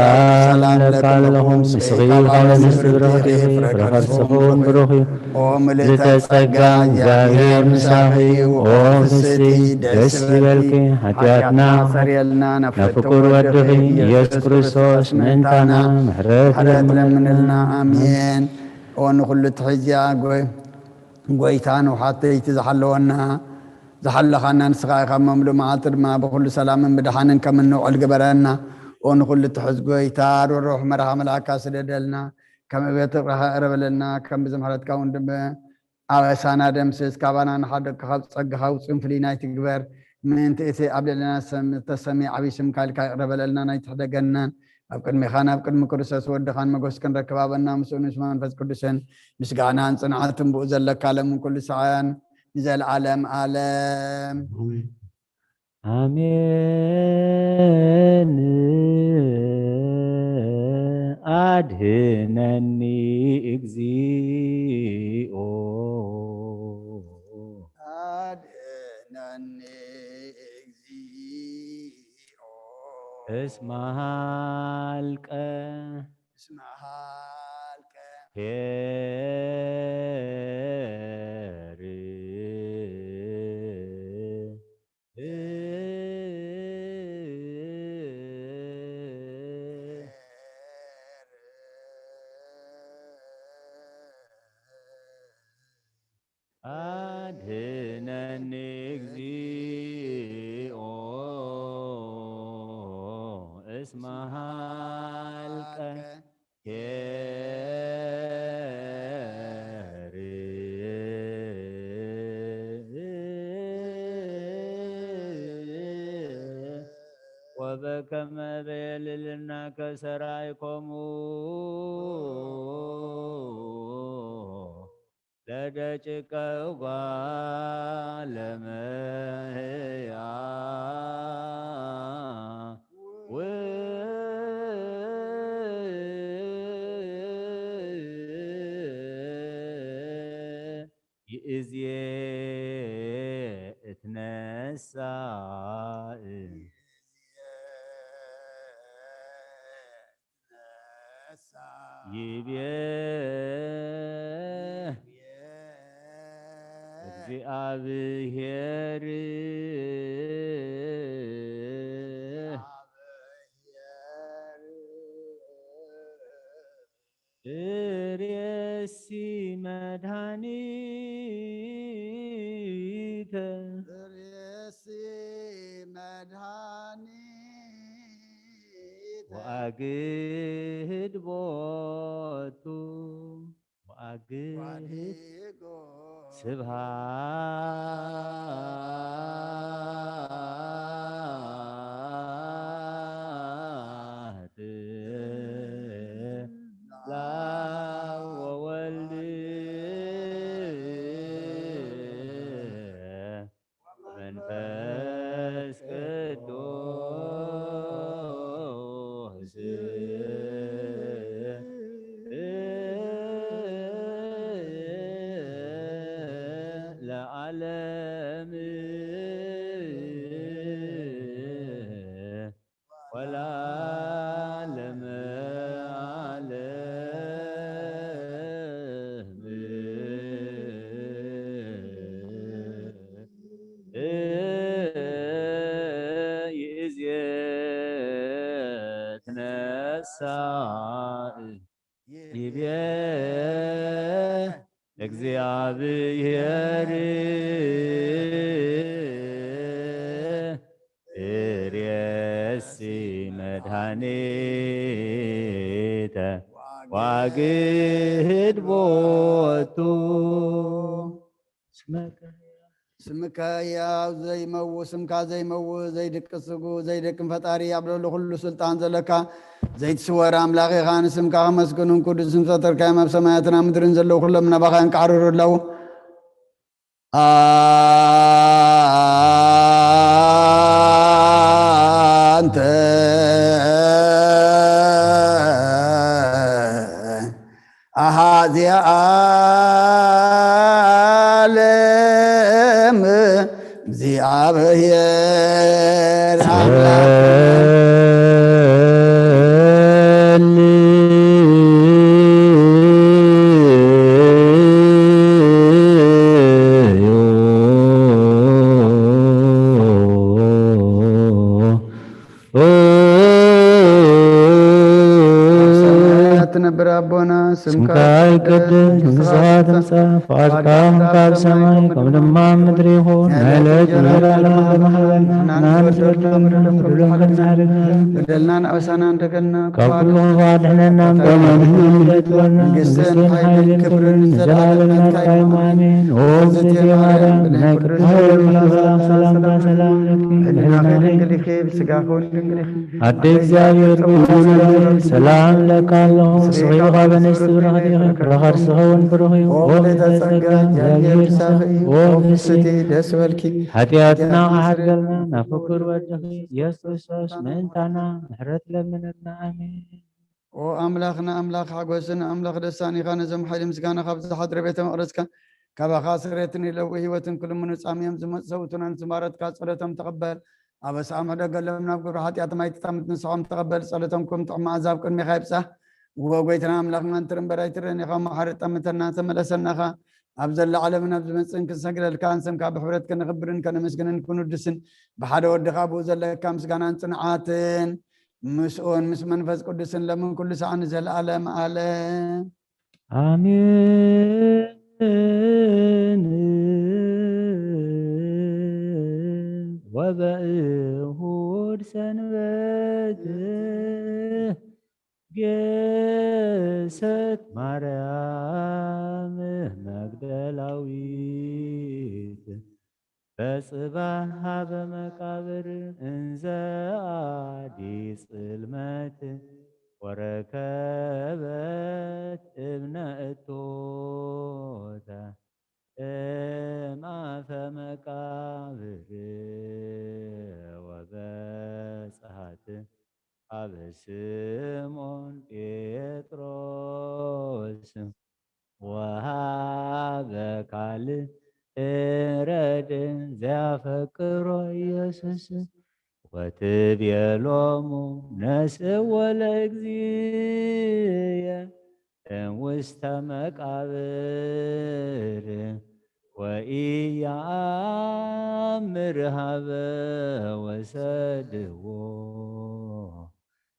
ሰላም እብለኪ እብለኪ ኣለኹ። ኣለኹ። ንስኺ ካብ ኣንስቲ ብርኽቲ ኢኺ፣ ፍረ ከርስኺ እውን ብሩኽ እዩ። ኦ ምልእተ ጸጋ፣ እግዚኣብሔር ምሳኺ እዩ። ኦ ፍስቲ፣ ደስ ይበልኪ። ሓጢኣትና ሓጢኣትና ሰሪየልና፣ ናብ ፍቁር ወድኺ ኢየሱስ ክርስቶስ ምእንታና ምሕረት ምሕረት ለምንልና። ለምንልና። ኣሜን። ኦ ንኹሉ እትሕዝያ ጎይ-፣ ጎይታ ንውሓት ለይቲ ዝሓለወና፣ ዝሓለኻና ንስኻ ኢኻ። መምሉ መዓልቲ ድማ ብኹሉ ሰላምን ብድሓንን ከም እንውዕል ግበረና። ኦ ንኹሉ እትሕዝ ጎይታ፣ ርሩሕ መርሓ መልኣካ ስደደልና። ከም እቤት ፍቅርኻ ቅረበለና፣ ከም ብዝምሕረትካ እውን ድም-፣ ኣበሳና ደምስስ፣ ካባና ንሓደግካ ካብ ጸጋኻ ውጹን ፍልይ ናይ ትግበር። ምእንቲ እቲ ኣብ ልዕሌና ሰም-፣ ተሰሚ ዓብዪ ስምካ ኢልካ ይቅረበለልና፣ ናይ ትሕደገናን ኣብ ቅድሜኻን ኣብ ቅድሚ ክርስቶስ ወድኻን መጎስ ክንረክብ ኣበና ምስኡ ምስ መንፈስ ቅዱስን ምስጋናን ጽንዓትን ብኡ ዘለካ ለምን ኩሉ ሰዓን ንዘለዓለም ዓለም። ኣሜን። ኣድህነኒ እግዚኦ። ኣድህነኒ እግዚኦ። እስመ ሀልቀ። እስመ ሀልቀ። ኄር። ኣድህነኒ እግዚኦ እስመ ሀልቀ ኄር። ወበከመ በየልልና ከሰራይኮሙ ለደቂቀ እጓለ እመሕያው። ይእዜ እትነሳእ ይቤ እግዚኣብሔር ርእሲ መድኃኒተ ርእሲ መድኃኒተ ወአግህድ ቦቱ ወአግህድ ስብሐት ለአብ ወወልድ መንፈስ ቅዱስ ለዓለም ወለዓለመ ዓለም። ይእዜ ትነሳእ ይቤ እግዚኣብሔር ርእሲ መድኃኒተ ዋግህድ ቦቱ። ስምከ ሕያው ዘይመው-፣ ስምካ ዘይመውት፣ ዘይድቅስ ስጉ፣ ዘይደክም ፈጣሪ፣ ኣብ ልዕሊ ኩሉ ስልጣን ዘለካ፣ ዘይትስወር ኣምላኽ ኢኻ። ንስምካ ከመስግኑን ቅዱስ ስም ዝፈጠርካዮም ኣብ ሰማያትን ኣብ ምድርን ዘለዉ ኩሎም ናባኻ የንቃዕርሩ ኣለዉ። ኣንተ ኣሃዚ ዓለም እግዚኣብሔር ኣምላኽ። ኣብ ሰማያት ትነብር ኣቦና፣ ስምካ ስምካ ይቀደስ፣ መንግሥትኻ ትምጻእ፣ ፍቓድካ ከም ኣብ ሰማይ ከምኡ ድማ ኣብ ምድሪ ይኹን። ናይ ዕለት እንጀራና ሃበና፣ ንሕና ንበድለሎም በደልና ንሕና ንበድለሎም በደልና ንኣበሳና እንደገና ካብ ኩሉ ክፉእ ኣድሕነና እምበር፣ ንሕና ንበድለሎም መንግሥትን ሓይልን ክብርን ንዘለዓለም ናትካ እዩ። ኣሜን። ኦ እግዝእትየ ማርያም፣ ብናይ ቅዱስ ገብርኤል መልኣክ ሰላምታ ሰላም እብለኪ፣ ሕሊናኺ ድንግል ኢኺ፣ ብስጋኺ እውን ድንግል ኢኺ። ኣደ እግዚኣብሔር ብኩሉ ነገር ሰላም እብለካ ኣለኹ። ስብሒ ካብ ኣንስቲ ብርኽቲ ኢኺ፣ ፍረ ከርስኺ እውን ብሩኽ እዩ። ኦ ምልዕተ ጸጋ፣ እግዚኣብሔር ምሳኺ እዩ። ኦ ፍስሕቲ ደስ በልኪ። ሓጢኣትና ክሓድገልና ናብ ፍቁር ወድኺ ኢየሱስ ክርስቶስ ምእንታና ምሕረት ለምነልና። ኣሜን። ኦ ኣምላኽና ኣምላኽ ሓጎስን ኣምላኽ ደስታን ኢኻ። ነዞም ሓይሊ ምስጋና ካብ ዝሓድረ ቤተ መቕደስካ ካባኻ ስሬትን ኢለዊ ህይወትን ክልምኑ ጻምዮም ዝመጹ ሰውቱና ንዝማረትካ ጸሎቶም ተቐበል። ኣበስዖም ሕደገሎም፣ ናብ ግብሪ ሓጢኣት ማይ ትጠምት ንስሖም ተቐበል። ጸሎቶም ከም ጥዑም መኣዛ ኣብ ቅድሜኻ ይብጻሕ። እወ ጎይታና ኣምላኽና እንትሪ እምበር ኣይትረን ኢኻ። መሓሪ ጠምተና ተመለሰናኻ። ኣብ ዘላ ዓለምን ኣብ ዝመጽእን ክንሰግደልካን ስምካ ብሕብረት ከነኽብርን ከነመስግንን ክንውድስን ብሓደ ወድኻ ብኡ ዘለካ ምስጋናን ጽንዓትን ምስኡን ምስ መንፈስ ቅዱስን ለምን ኩሉ ሰዓት ንዘለኣለም ዓለም። ኣሜን። ወበእሁድ ሰንበት ገሰት ማርያም መግደላዊት በጽባሕ ሀበ መቃብር እንዘ አዲ ጽልመት ወረከበት እብነ እቶተ እምአፈ መቃብር ወበጽሐት አበ ስምዖን ጴጥሮስ ወሃበ ካልእ ረድእ ዘያፈቅሮ ኢየሱስ ወትቤሎሙ ነስእዎ ለእግዚእየ እምውስተ መቃብር ወኢየአምር ሀበ ወሰድዎ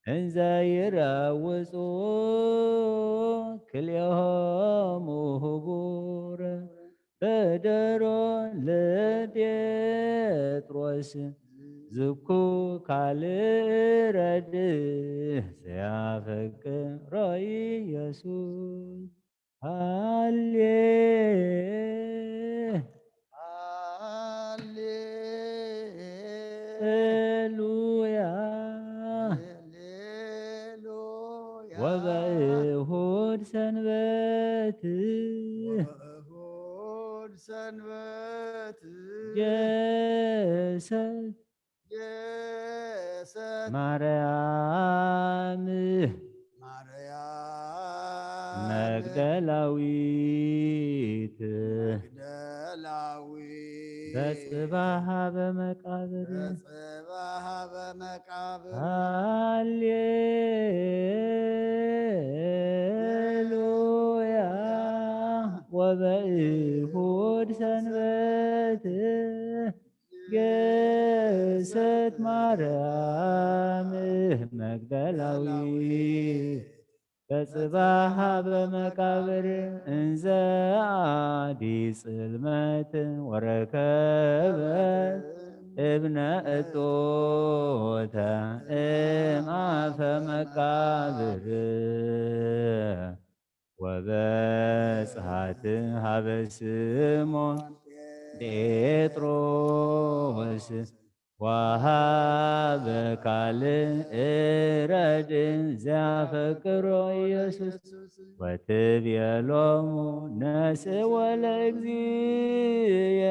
እንዘ ይረውጹ ክልኤሆሙ ህቡረ በደሮ ለጴጥሮስ ዝኩ ካልእ ረድእ ዘያፈቅሮ ኢየሱስ። ሃሌ ሃሌ ሉያ ሃሌሉያ። ወበእሁድ ሰንበት ወበእሁድ ሰንበት ጀሰት ጀሰት ማርያም ማርያም መግደላዊት መግደላዊት በጽባሃ በመቃብር በጽባሃ በመቃብር። ሃሌሉያ። ወበእሁድ ሰንበት ገሰት ማርያም መግደላዊት በጽባሃ በመቃብር እንዘ አዲ ጽልመት ወረከበት እብነ እጦተ እምአፈ መቃብር። ወበጽሐት ሀበ ስሞን ጴጥሮስ ወሀበ ካልእ ረድእ ዘያፈቅሮ ኢየሱስ። ወትቤሎሙ ነስእዎ ለእግዚእየ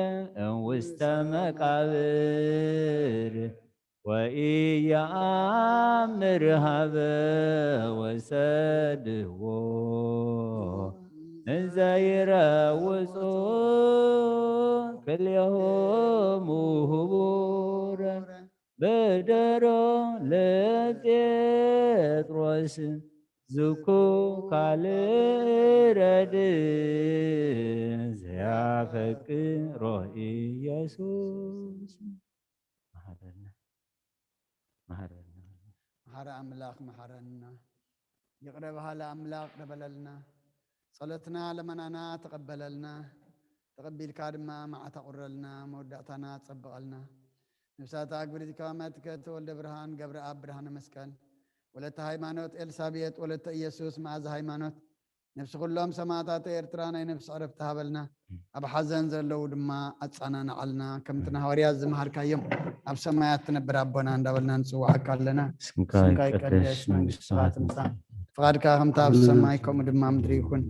እምውስተ መቃብር ወኢየአምር ሀበ ወሰድዎ እንዘ ይረውጹ ክልኤሆሙ ህቡረ በደሮ ለጴጥሮስ ዝኩ ካልእ ረድእ ዘያፈቅሮ ኢየሱስ። መሓረና፣ መሓረና። መሓሪ ኣምላኽ መሓረና። ይቕረ በሃሊ ኣምላኽ ይቕረ በለልና። ጸሎትና ለመናና ተቐበለልና። ተቐቢልካ ድማ መዓት ኣቑረልና፣ መወዳእታና ጸብቐልና። ነፍሳት ኣግብርቲ ከማመት ከተወልደ ብርሃን ገብረኣብ ብርሃነ መስቀል፣ ወለተ ሃይማኖት ኤልሳቤጥ፣ ወለተ ኢየሱስ መኣዛ ሃይማኖት፣ ነፍሲ ኩሎም ሰማዕታት ኤርትራ ናይ ነፍሲ ዕረፍቲ ሃበልና። ኣብ ሓዘን ዘለዉ ድማ ኣጻናንዓልና። ከምቲ ንሃዋርያት ዝመሃርካዮም፣ ኣብ ሰማያት ትነብር ኣቦና እንዳበልና ንጽውዓካ ኣለና። ስምካ ስምካ ይቀደስ፣ ይቀደስ፣ መንግስትኻ መንግስትኻ ትምጻእ፣ ትምጻእ። ፍቓድካ ከምታ ኣብ ሰማይ ከምኡ ድማ ኣብ ምድሪ ይኹን።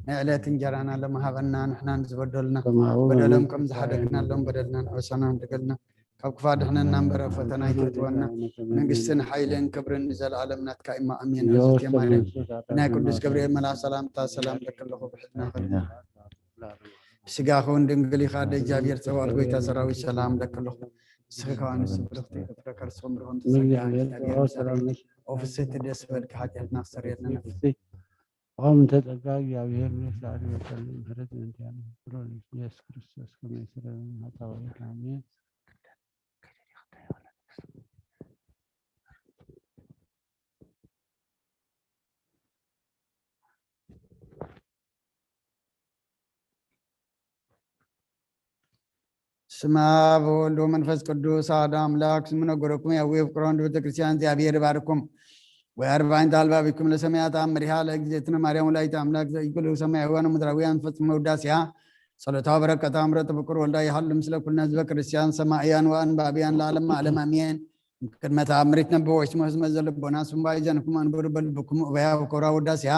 ናይ ዕለት እንጀራና ሎሚ ሃበና፣ ንሕና ንዝበደሉና ከማኡ በደሎም ከም ዝሓደግናሎም በደልና ንዕወሰና ንድገልና። ካብ ክፋ ድሕነና እምበር ኣብ ፈተና ኣይተእትወና። መንግስትን ሓይልን ክብርን ንዘለኣለም ናትካ እማ ኣሜን። ኣዝኪ ማርያም ናይ ቅዱስ ገብርኤል መልኣክ ሰላምታ ሰላም ለኪ ኣለኹ፣ ብሕልና ከ ብስጋኹ እውን ድንግል ኢኻ፣ ኣደ እግዚኣብሔር ጸባኦት ጎይታ ሰራዊት ሰላም ለኪ ኣለኹ። ንስኺ ከኣ ንሱ ብርኽቲ ፍረ ከርስኹም ብርኹም ተጸጋ እግዚኣብሔር ጸባኦት ሰላም ለኪ። ኦ ፍስሕቲ ደስ በልኪ፣ ሓጢኣትና ክሰርየልና። ኦም እንተ ጸጋ እግዚኣብሔር ምልእቲ ላዕሊ ወሰን ምሕረት ምእንቲኣነ ፍቅሩ ኢየሱስ ክርስቶስ ከመ ይስረን ኃጣውእ። ኣሜን። ስማ በወልድ ወመንፈስ ቅዱስ አሐዱ አምላክ። ስሙ ነገረኩም ያዌ ፍቅሮን ቤተ ክርስቲያን እግዚአብሔር ይባርኩም። ወአርባዕንተ አልባቢኩም ለሰማያት አምሪሃ ለእግዝእትነ ማርያም ወላዲተ አምላክ ዘእይኩሉ ሰማያውያን ወምድራውያን ፈጽሞ ውዳሴያ ጸሎታ በረከታ ምረጥ ፍቅር ወልዳ ይሃሉ ምስለ ኩልነ ህዝበ ክርስቲያን ሰማእያን ወአንባቢያን ለዓለም ዓለም አሜን። ቅድመ ተአምሪት ነበወ ወይስሞ ህዝመ ዘልቦና ስምባይ ዘንኩም አንብሩ በልብኩም እበያ ወኮራ ውዳሴያ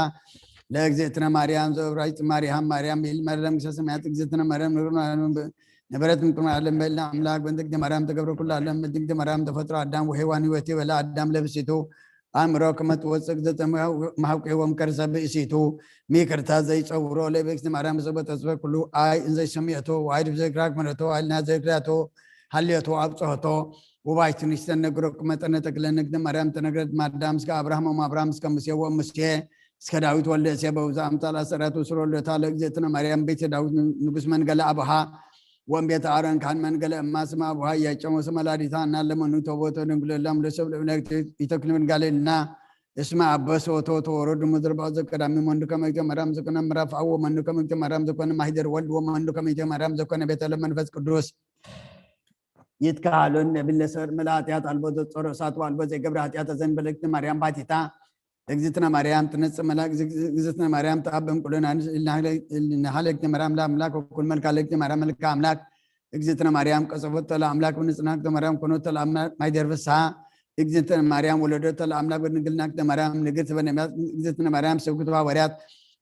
ለእግዝእትነ ማርያም ዘእብራይት ማርያም ማርያም ይል መረም ግሰ ሰማያት እግዝእትነ ማርያም ንብሩ ነበረት ምቅድመ ዓለም በልና አምላክ በእንተ እግዝእትነ ማርያም ተገብረ ኩሉ ዓለም በእንተ እግዝእትነ ማርያም ተፈጥሮ አዳም ወሔዋን ህይወት የበላ አዳም ለብሲቱ አእምሮ ከመ ትወፅእ እግዝእተ መሃውቅ ህይወም ከርሰ ብእሲቱ ሚክርታ ዘይፀውሮ ለእግዝእትነ ማርያም ዘበ ተስፈ ኩሉ አይ እንዘይሰሚዕቶ ዋይድ ብዘግራ ክመረቶ አይልና ዘግራቶ ሀልዮቶ አብፅሆቶ ውባይቱ ንስተነግሮ መጠነ ተክለ ንግደ ማርያም ተነግረት ማዳም እስከ አብርሃም ወም አብርሃም እስከ ሙሴ ወሙሴ እስከ ዳዊት ወልደ እሴ በውዛ አምሳል አሰራት ወስሮ ለታ ለእግዝእትነ ማርያም ቤተ ዳዊት ንጉስ መንገለ አቡሃ ወእም ቤተ አሮን ካህን መንገለ እማ ስማ አቡሃ እያጨሞ ስመ ላዲታ እና ለመኑ ተቦቶ ድንግል ላም ለሰብ ለእምነት ይተክል መንጋሌልና እስመ አበስ ወቶ ተወረዱ ምድር ባዘ ቀዳሚ መንዱ ከመይተ ማርያም ዘኮነ ምዕራፍ አዎ መንዱ ከመይተ ማርያም ዘኮነ ማሂደር ወልድ ወመንዱ ከመይተ ማርያም ዘኮነ ቤተ ለመንፈስ ቅዱስ ይትካሃሉን ነቢል ለሰር ምልእ ኃጢአት አልቦ ዘጾሮ እሳት ወአልቦ ዘይገብረ ኃጢአት ዘንበለክት ማርያም ባቲታ እግዝእትነ ማርያም ትነጽእ መልአክ እግዝእትነ ማርያም ተአብ እንቁልን ንሃለክት ማርያም ለአምላክ ወኩል መልካ ለክት ማርያም መልካ አምላክ እግዝእትነ ማርያም ቀጸፎት ተለ አምላክ ብንጽናክት ማርያም ኮኖት ተለ አምላክ ማይደር ፍስሐ እግዝእትነ ማርያም ወለዶት ተለ አምላክ በድንግልናክት ማርያም ንግርት በነቢያት እግዝእትነ ማርያም ስብክት ሐዋርያት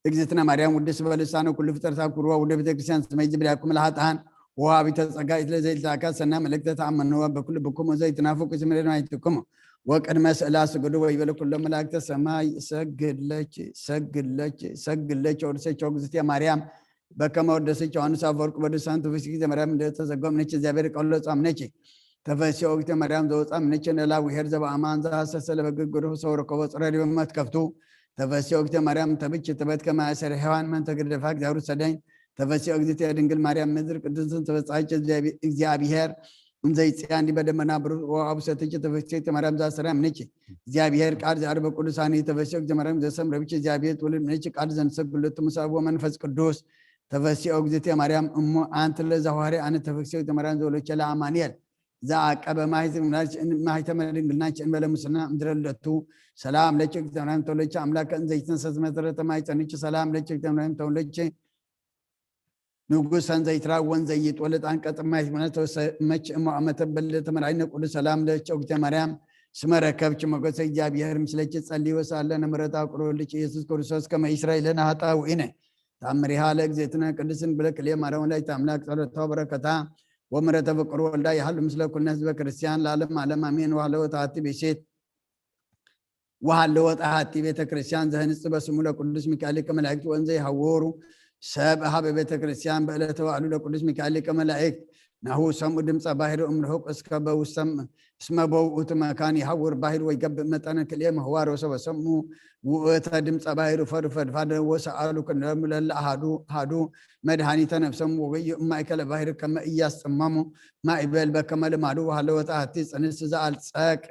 እግዝእትነ ማርያም ውድስ በልሳነ ኩሉ ፍጥረታት ኩርዋ ወደ ቤተክርስቲያን ስመይ ጅብዳኩም ለኃጥኣን ወሃቢተ ጸጋ ኢትለ ዘይልታካ ሰና መልእክተ ተአመንዋ በኩል ብኩም ዘይትናፍቁ ስምሬ ማይትኩም ወቅድመ ስእላ ስግዱ ወይበለ ኩሎም መላእክተ ሰማይ ሰግድለች ሰግድለች ሰግድለች ወድሰቸው እግዝእትየ ማርያም በከመ ወደሰች ዮሐንስ አፈወርቅ በድሳን ትውፊት ጊዜ ማርያም እንደ ተዘጎም ነች እግዚአብሔር ቀሎ ጻም ነች ተፈሲ ኦግተ ማርያም ዘወጻም ነች ነላ ውሄር ዘበአማን ዘሐሰሰ ለበግግሩ ሰው ረከቦ ጽረ ዲበ መትከፍቱ ተፈሲ ኦግተ ማርያም ተብች ትበት ከመ አሰር ሔዋን መን ተገደፋ እግዚአብሔር ሰደኝ ተፈሲ ኦግዝእትየ ድንግል ማርያም ምድር ቅድስትን ተበጻች እግዚአብሔር እንዘይጽያን ዲበ ደመና ብሩር ወአቡሰትች ተፈሲ ማርያም ዘአሰራ ምንች እግዚአብሔር ቃል ዘአርበ ቅዱሳን ተፈሲ ኦግዝእትየ ማርያም ዘሰምረብች እግዚአብሔር ትውልድ ምንች ቃል ዘንሰግለቱ ምሳብ ወመንፈስ ቅዱስ ተፈሲ ኦግዝእትየ ማርያም እሞ አንት ለዛዋሪ አነ ተፈሲ ኦግዝእትየ ማርያም ዘወለቸ ለአማኑኤል ዘአቀበ ማህተመ ድንግልናች እንበለ ሙስና እምድረ ልደቱ ሰላም ለኪ እግዝእትነ ማርያም ተወለድኪ አምላክ እንዘይትንሰት መሰረተ ማይጸንኪ ሰላም ለኪ እግዝእትነ ማርያም ተወለድኪ ንጉሰ እንዘይትራወን ዘይትወለድ አንቀጽ ማይት መች እሞ አመተ በለ ተመላይነ ቅዱስ ሰላም ለኪ እግዝእትነ ማርያም ስመ ረከብኪ ሞገሰ እግዚአብሔር ምስለኪ ጸሊ ወሳለ ንምሕረታ ቅሩብ ልኪ ኢየሱስ ክርስቶስ ከመ ይስረይ ለነ ኃጣውኢነ ታምሪሃ ለእግዝእትነ ቅድስት ድንግል ክልኤ ማርያም ወላዲተ አምላክ ጸሎታ ወበረከታ ወምሕረተ ፍቁር ወልዳ ይሃሉ ምስለ ኩልነ ህዝበ ክርስቲያን ለዓለም ዓለም አሜን። ወሃለወት አሐቲ ብእሲት ወሃለወት አሐቲ ቤተ ክርስቲያን ዘህንጽ በስሙ ለቅዱስ ሚካኤል ከመላእክት ወእንዘ ይሃውሩ ሰብ ሀበ ቤተ ክርስቲያን በዕለተ በዓሉ ለቅዱስ ሚካኤል ከመላእክት ናሁ ሰምኡ ድምፀ ባሕር እምርሑቅ እስከ በውሰም እስመ በውእቱ መካን ይሃውር ባሕር ወይገብእ መጠነ ክልኤ ምህዋር ወሰበ ሰምኡ ውእተ ድምፀ ባሕር ፈዱ ፈድፋደ ወሰአሉ ክንደሙ ለለ አሃዱ አሃዱ መድኃኒተ ነፍሰሙ ወበዩ እማእከለ ባሕር ከመ እያስጥመሙ ማእበል በከመ ልማዱ ወሃለወት አሐቲ ጽንስ ዘአልጸቀ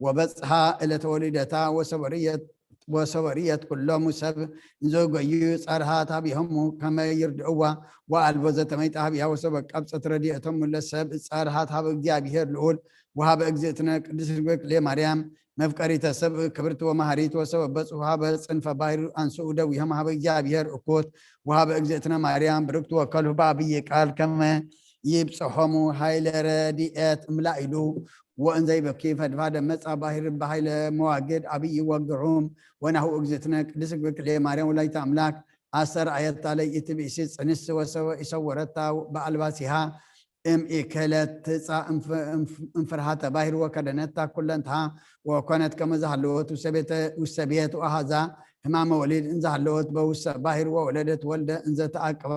ወበጽሐ እለተ ወሊደታ ወሰበርየት ወሰበርየት ኩሎሙ ሰብ እንዘጎዩ ጸርሃት ሀቢሆሙ ከመ ይርድእዋ ወአልቦ ዘተመይጠ ሀቢያ ወሰበ ቀብጸት ረድኤቶሙ ለሰብ ጸርሃት ሀበ እግዚአብሔር ልዑል ወሀበ እግዝእትነ ቅድስት ድንግል ክልኤ ማርያም መፍቀሪተ ሰብ ክብርት ወመሃሪት ወሰበ በጽሑ ሀበ ጽንፈ ባሕር አንስኡ ደዊሆም ሀበ እግዚአብሔር እኩት ወሀበ እግዝእትነ ማርያም ብርክት ወከልሁ በአብይ ቃል ከመ ይብጽሖሙ ኃይለ ረድኤት እምላኢሉ ወእንዘይበኪ ፈድፋደ መጻ ባሕር በኃይለ መዋግድ አብይ ወግዑም ወናሁ እግዝእትነ ቅድስት ድንግል ክልኤ ማርያም ወላዲተ አምላክ አስተርአየታ ለይእቲ ብእሲ ጽንስ ወሰወ ይሰወረታ በአልባሲሃ እምኢከለት ትጻ እንፍርሃተ ባሕር ወከደነታ ኩለንትሃ ወኮነት ከመ ዘሃለወት ውሰቤት ወአሃዛ ህማመ ወሊድ እንዘሃለወት በውሰ ባሕር ወወለደት ወልደ እንዘተአቅባ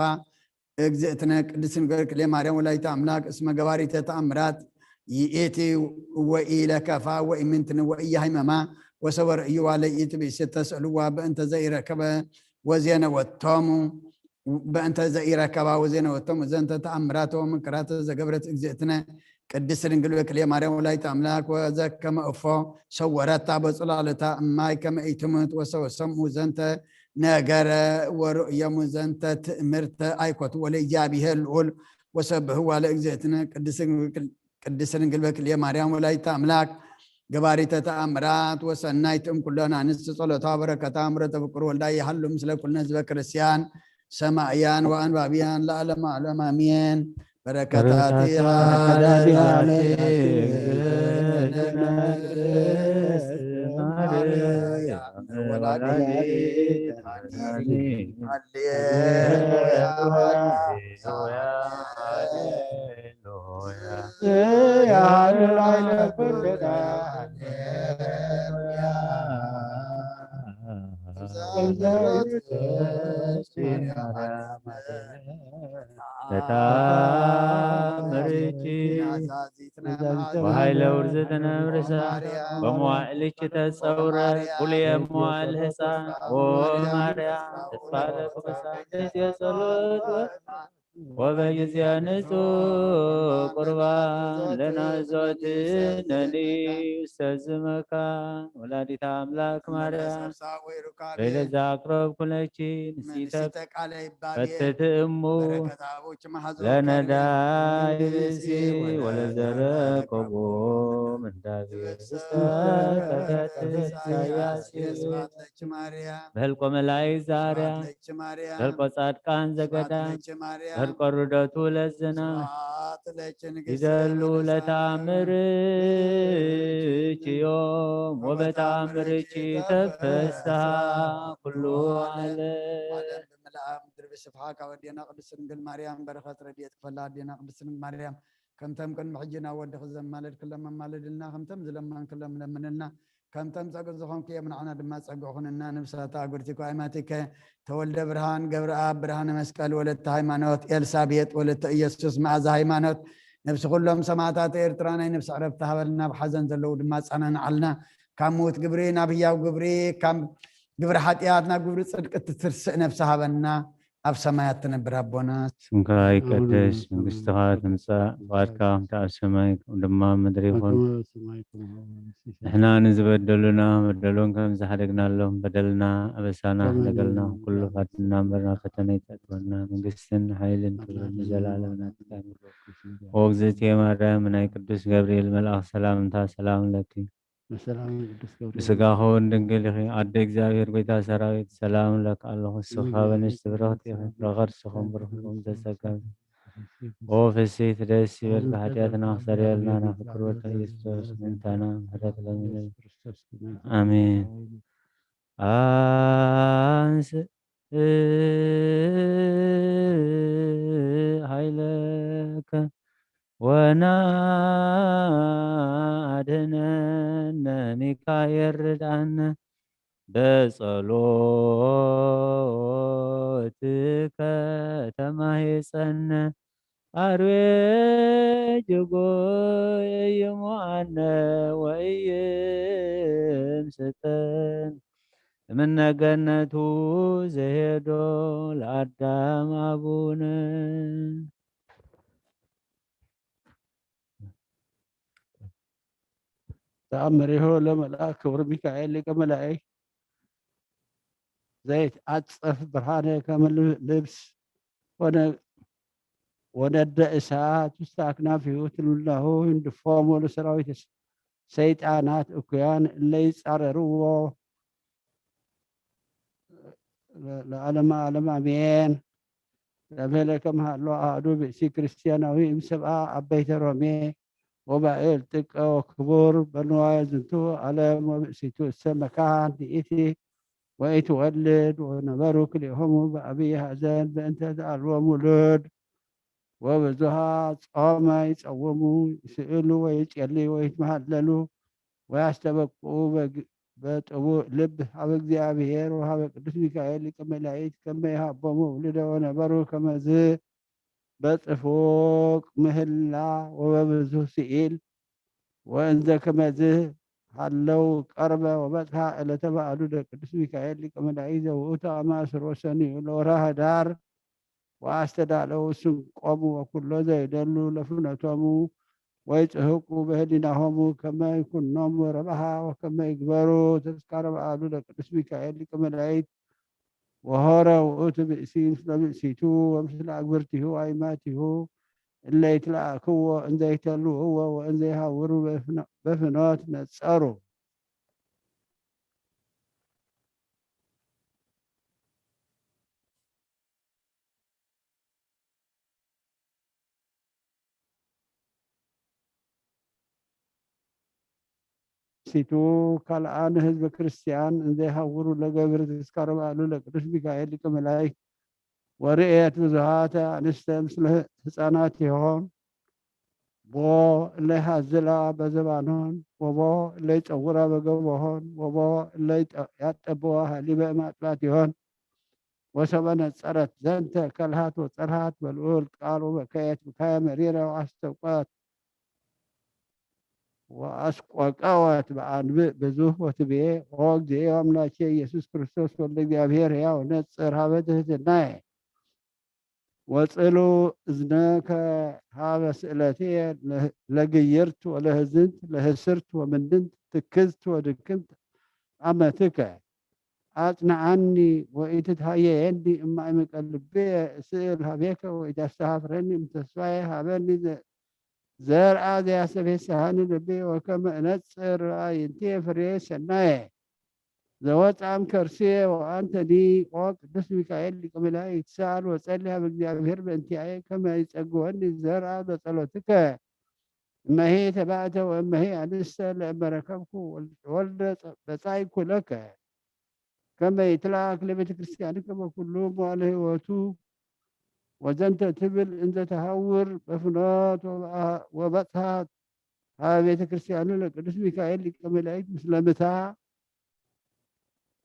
እግዝእትነ ቅድስት ድንግል ክልኤ ማርያም ወላዲተ አምላክ እስመ ገባሪተ ተአምራት ይእቲ ወኢለከፋ ወኢምንትን ወኢያህመማ ወሰበ ርእይዋ ለይእቲ ብእሲ ተስእልዋ በእንተ ዘይረከበ ወዜነ ወቶሙ በእንተ ዘኢረከባ ወዜነ ወቶሙ ዘንተ ተአምራተ ወመንክራተ ዘገብረት እግዝእትነ ቅድስት ድንግል በክልኤ ማርያም ወላዲተ አምላክ ወዘከመ እፎ ሰወረታ በጽላሎታ እማይ ከመ ኢትሙት ወሰበ ሰምኡ ዘንተ ነገረ ወርእዮሙ ዘንተ ትእምርተ አይኮትዎ ለእግዚአብሔር ልዑል ወሰብህዋ ለእግዝእትነ ቅድስት ድንግል በክልኤ ማርያም ወላዲተ አምላክ ገባሪተ ተአምራት ወሰናይት እምኩለን አንስት ጸሎታ በረከታ ምሕረተ ፍቁር ወልዳ ይሃሉ ምስለ ኩልነ ህዝበ ክርስቲያን ሰማእያን ወአንባቢያን ለዓለመ ዓለም አሜን። በረከታቲሃ ዳይማቴ ወኃይለ ውርዝትነ እምርሳ በመዋዕልኪ ተጸውረ ኩልየ መዋዕል ህፃን ኦ ማርያም ተስፋ ለክበሳ ጸሎት ወበጊዜ ንጹሕ ቁርባን ለናዞትነኒ ውስተ ዝመካ ወላዲተ ኣምላክ ማርያም በይለዛ ኣቅረብኩለኪ ንሲተ ፈትቲ እሙ ለነዳይ ብእሲ ወለዘረከቦ ምንዳቤ ዝተከፈተ ኢሳያስ በህልቆ መላእክት ዛርያ በህልቆ ጻድቃን ዘገዳም በህልቆ ርደቱ ለዝና ይደሉ ለተኣምርኪ ዮም ወበተኣምርኪ ተፈስሓ ኩሉ ዓለም። ዓለም ብምልኣ ምድሪ ብስፍሓ ካብ ኣዴና ቅድስት ድንግል ማርያም በረኸት ረድኤት ክፈላ ኣዴና ቅድስት ድንግል ማርያም ከምተም ቅድሚ ሕጂ ናብ ወድኺ ዘማለድክሎም ኣማልድልና ከምተም ዝለመንክሎም ለምንልና ከምተም ጸግእ ዝኾንክዮም ንዓና ድማ ጸግእ ኩንና። ንብሳታ ኣጉርቲኮ ኣይማቲከ ተወልደ ብርሃን ገብረኣብ ብርሃነ መስቀል ወለተ ሃይማኖት ኤልሳቤጥ ወለተ ኢየሱስ መኣዛ ሃይማኖት ነብሲ ኩሎም ሰማዕታት ኤርትራ ናይ ነብሲ ዕረፍቲ ሃበልና። ኣብ ሓዘን ዘለዉ ድማ ኣጸናንዓልና። ካብ ምዉት ግብሪ ናብ ህያው ግብሪ ካብ ግብሪ ሓጢኣት ናብ ግብሪ ጽድቂ ትትርስእ ነብሲ ሃበና። ኣብ ሰማያት ትነብር ኣቦና ስምካ ይቀደስ መንግስትኻ ትምጻእ ፍቓድካ ከምቲ ኣብ ሰማይ ከምኡ ድማ ኣብ ምድሪ ይኹን። ንሕና ንዝበደሉና በደሎም ከም ዝሓደግናሎም በደልና ኣበሳና ሕደገልና ኩሉ ካትና እምበር ናብ ፈተነ ይተእትወና መንግስትን ሓይልን ክብርን ንዘለኣለም ናትካ እዩ። ኦ እግዝእትየ ማርያም ናይ ቅዱስ ገብርኤል መልኣኽ ሰላምታ ሰላም ለኪ ብስጋኹ እውን ድንግል ኢኺ ኣደ እግዚኣብሔር ጎይታ ሰራዊት ሰላም እለኪ ኣለኹ። እሱ ካብ ኣንስቲ ብርኽቲ ኢኺ ፍረ ከርስኹም ብሩኽ እዩ። ዘጸገብ ኦ ፍስሕቲ ደስ ይበልኪ ሓጢኣትና ክሰርየልና ናብ ፍቅር ወድካ ኢየሱስ ምእንታና ምሕረት ለምነ ኣሜን። ኣንስ ኃይለከ ወናድነነ ሚካኤል ርድኣነ በጸሎትከ ተማሂጸነ ኣርዌ ጅጎይ እይሙኣነ ወእይምስጠን እምነ ገነቱ ዘሄዶ ለአዳም አቡነ። ተአምሪሁ ለመልአክ ክቡር ሚካኤል ሊቀ መላእክት ዘይትዓጸፍ ብርሃነ ከመ ልብስ ወነ ወነደ እሳት ውስተ አክናፊሁ ትልውላሁ ህንድፎሙ ለሰራዊት ሰይጣናት እኩያን እለ ይጻረርዎ ለዓለመ ዓለም ኣሜን። ለብህለ ከመሃሎ አሐዱ ብእሲ ክርስቲያናዊ እምሰብአ አበይተ ሮሜ ወባእል ጥቀ ወክቡር በንዋየ ዝንቱ ዓለም ወብእሲቱ እሰ መካን ይእቲ ወኢትወልድ ወነበሩ ክልኤሆሙ በአብይ ሐዘን በእንተ ዘአልቦም ውሉድ ወብዙሃ ጾመ ይጸውሙ ይስእሉ ወይጼልዩ ወይትመሃለሉ ወያስተበቅኡ በጥቡእ ልብ ሀበ እግዚኣብሔር ወሀበ ቅዱስ ሚካኤል ሊቀ መላእክት ከመ ይሃቦሙ ውሉደ ወነበሩ ከመዝ በጽፉቅ ምህላ ወበብዙ ስኢል ወእንዘ ከመዝ ሃለው ቀርበ ወበጽሐ ዕለተ በዓሉ ለቅዱስ ሚካኤል ሊቀ መላእክት ዘውእቱ አማስሮ ሰኒዩ ለወርሃ ህዳር ወአስተዳለው ስንቆሙ ወኩሎ ዘይደሉ ለፍኖቶሙ ወይጽህቁ በህሊናሆሙ ከመ ይኩኖም ረብሃ ወከመ ይግበሩ ተስካረ በዓሉ ለቅዱስ ሚካኤል ሊቀ መላእክት ወሆረ ውእቱ ብእሲ ምስለ ብእሲቱ ወምስለ አግብርቲሁ አይማቲሁ እለ ይትለአክዎ እንዘ ይተልውዎ ወእንዘ ይሃውሩ በፍኖት ነጸሩ። ሲቱ ካልኣን ህዝበ ክርስቲያን እንዘይሃውሩ ለገብር ተስካረ በዓሉ ለቅዱስ ሚካኤል ሊቀ መላእክት ወርእየት ብዙሃተ አንስተ ምስለ ህፃናት ይሆን ቦ እለይ ሃዝላ በዘባኖን ወቦ እለይ ጸውራ በገቦሆን ወቦ እለይ ያጠብዋ ሃሊበ ማጥባት ይሆን ወሰበ ነጸረት ዘንተ ከልሃት ወጸርሃት በልዑል ቃል ወበከየት ብካየ መሪረ ወአስተውቀት ወአስቆቀወት በአንብዕ ብዙህ ወትቤ፣ ኦ እግዚኦ አምላኬ ኢየሱስ ክርስቶስ ወልደ እግዚአብሔር ሕያው፣ ነጽር ሀበ ትሕትናየ ወጽሉ እዝነከ ሀበ ስእለትየ፣ ለግይርት ወለህዝንት ለህስርት ወምንድንት ትክዝት ወድክምት አመትከ። አጽንዓኒ ወኢትትሃየየኒ እማእመቀ ልብየ፣ እስእል ሀቤከ ወኢታስተሃፍረኒ እምተስፋየ፣ ሀበኒ ዘ-፣ ዘርአ ዘያስተፌስሃኒ ልብየ፣ ወከመ እነጽር ራእይንትየ ፍሬ ሰናየ ዘወፅኣም ከርስየ። ወአንተኒ ኦ ቅዱስ ሚካኤል ሊቀ መላእክት፣ ትሰኣል ወጸሊ ሀበ እግዚኣብሔር በእንቲአየ ከመ ይጸግወኒ ዘርአ በጸሎትከ። እመሄ ተባእተ ወእመሄ አንስተ ለእመረከብኩ ወልደ በጻይኩ ለከ። ከመ ይትላክ ለቤተ ክርስቲያን ከመ ኩሉ መዋለ ህይወቱ። ወዘንተ ትብል እንዘ ተሃውር በፍኖት ወበጽሐት ሀበ ቤተ ክርስቲያኑ ለቅዱስ ሚካኤል ሊቀ መላእክት ምስለ ምታ።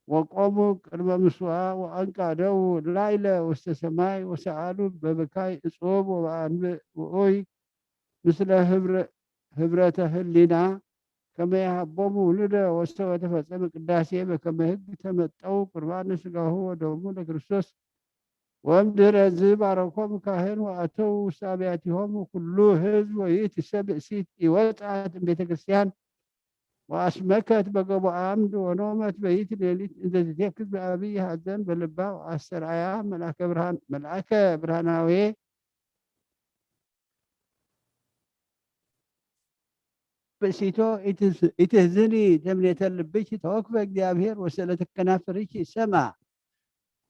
ወቆሙ ቅድመ ምስዋ ወአንቃደው ላይለ ውስተ ሰማይ ወሰአሉ በበካይ እጹብ ወበአንብዕ ውኡይ ምስለ ህብረ-፣ ህብረተ ህሊና ከመ የሀቦሙ ውሉደ ወሰወ ተፈጸመ ቅዳሴ በከመ ህግ ተመጠው ቁርባነ ስጋሁ ወደሙ ለክርስቶስ። ወእምድህረ ዝ ባረኮሙ ካህን ወአተው ውስተ አብያቲሆሙ ኩሉ ህዝብ ወይእቲ ሰብ ብእሲት ኢወጽአት እምቤተ ክርስቲያን ወአስመከት በገቦ አምድ ወኖመት በይት ሌሊት እንዘ ትቴክዝ በአብይ ሐዘን በልባ ወአስተርአያ መልአከ ብርሃን፣ መልአከ ብርሃናዌ። ብእሲቶ ኢትዝ-፣ ኢትህዝኒ ተምኔተ ልብኪ ተወክፈ እግዚአብሔር ወስእለተ ከናፍርኪ ሰማ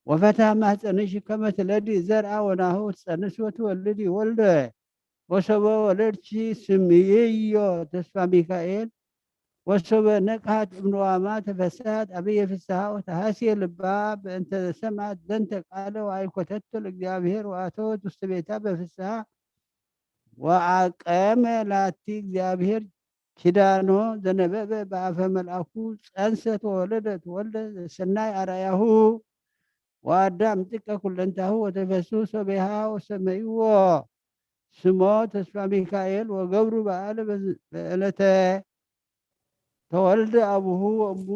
ወፈትሐ ማህፀንኪ ከመ ትለዲ ዘርአ ወናሁ ትጸንሲ ወትወልዲ ወልደ ወሶበ ወለድኪ ስምይዮ ተስፋ ሚካኤል። ወሶበ ነቅሐት እምንዋማ ተፈስሐት አብየ ፍስሐ ወተሃስየ ልባ በእንተ ሰምዐት ዘንተ ቃለ ወአይኮተቶ ለእግዚአብሔር ወአተወት ውስተ ቤታ በፍስሐ ወአቀመ ላቲ እግዚአብሔር ኪዳኖ ዘነበበ በአፈ መልአኩ ጸንሰት ወወለደት ወልደ ዘሰናይ አርአያሁ። ወአዳም ጥቀ ኩለንታሁ ወተፈሱ ሶቤሃ ወሰመይዎ ስሞ ተስፋ ሚካኤል ወገብሩ በዓለ በዝ-፣ በዕለተ ተወልደ አቡሁ ወእሙ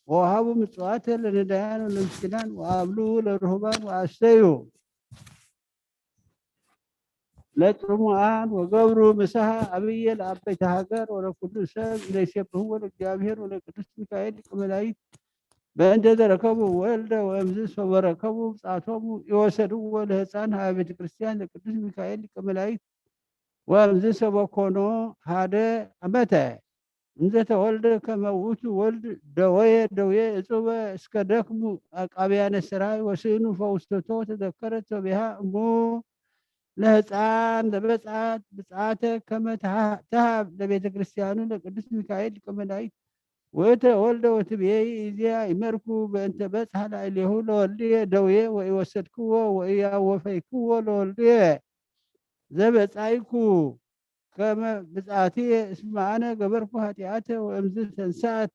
ወወሃቡ ምጽዋተ ለነዳያን ወለምስኪናን ወአብሉ ለርሁባን ወአስተዩ ለጽሙአን ወገብሩ ምሳሐ አብየ ለአበይተ ሀገር ወለኩሉ ሰብ ለይሴብሕዎ ለእግዚአብሔር ወለቅዱስ ሚካኤል ሊቀ መላእክት በእንተ ዘረከቡ ወልደ ወእምዝ ሶበ ረከቡ ብጻቶሙ ኢወሰድዎ ለህፃን ሀበ ቤተ ክርስቲያን ለቅዱስ ሚካኤል ሊቀ መላእክት ወእምዝ ሶበ ኮኖ ሀደ አመተ እንዘ ተወልደ ከመ ውእቱ ወልድ ደወየ ደዌ እጹበ እስከ ደክሙ አቃብያነ ሥራይ ወስእኑ ፈውስተቶ ተዘከረት ሶቢሃ እሙ ለህፃን ለበጽዓት ብጽዓተ ከመ ተሃ-፣ ተሃብ ለቤተ ክርስቲያኑ ለቅዱስ ሚካኤል ሊቀ መላእክት ወእተ ወልደ ወትቤይ እዚያ ይመርኩ በእንተ በጽሐ ላዕሌሁ ለወልድየ ደዌ ወኢወሰድክዎ ወኢያወፈይክዎ ለወልድየ ዘበጻይኩ ከመ ብጽዓትየ እስመ አነ ገበርኩ ኃጢአተ ወእምዝ ተንሳት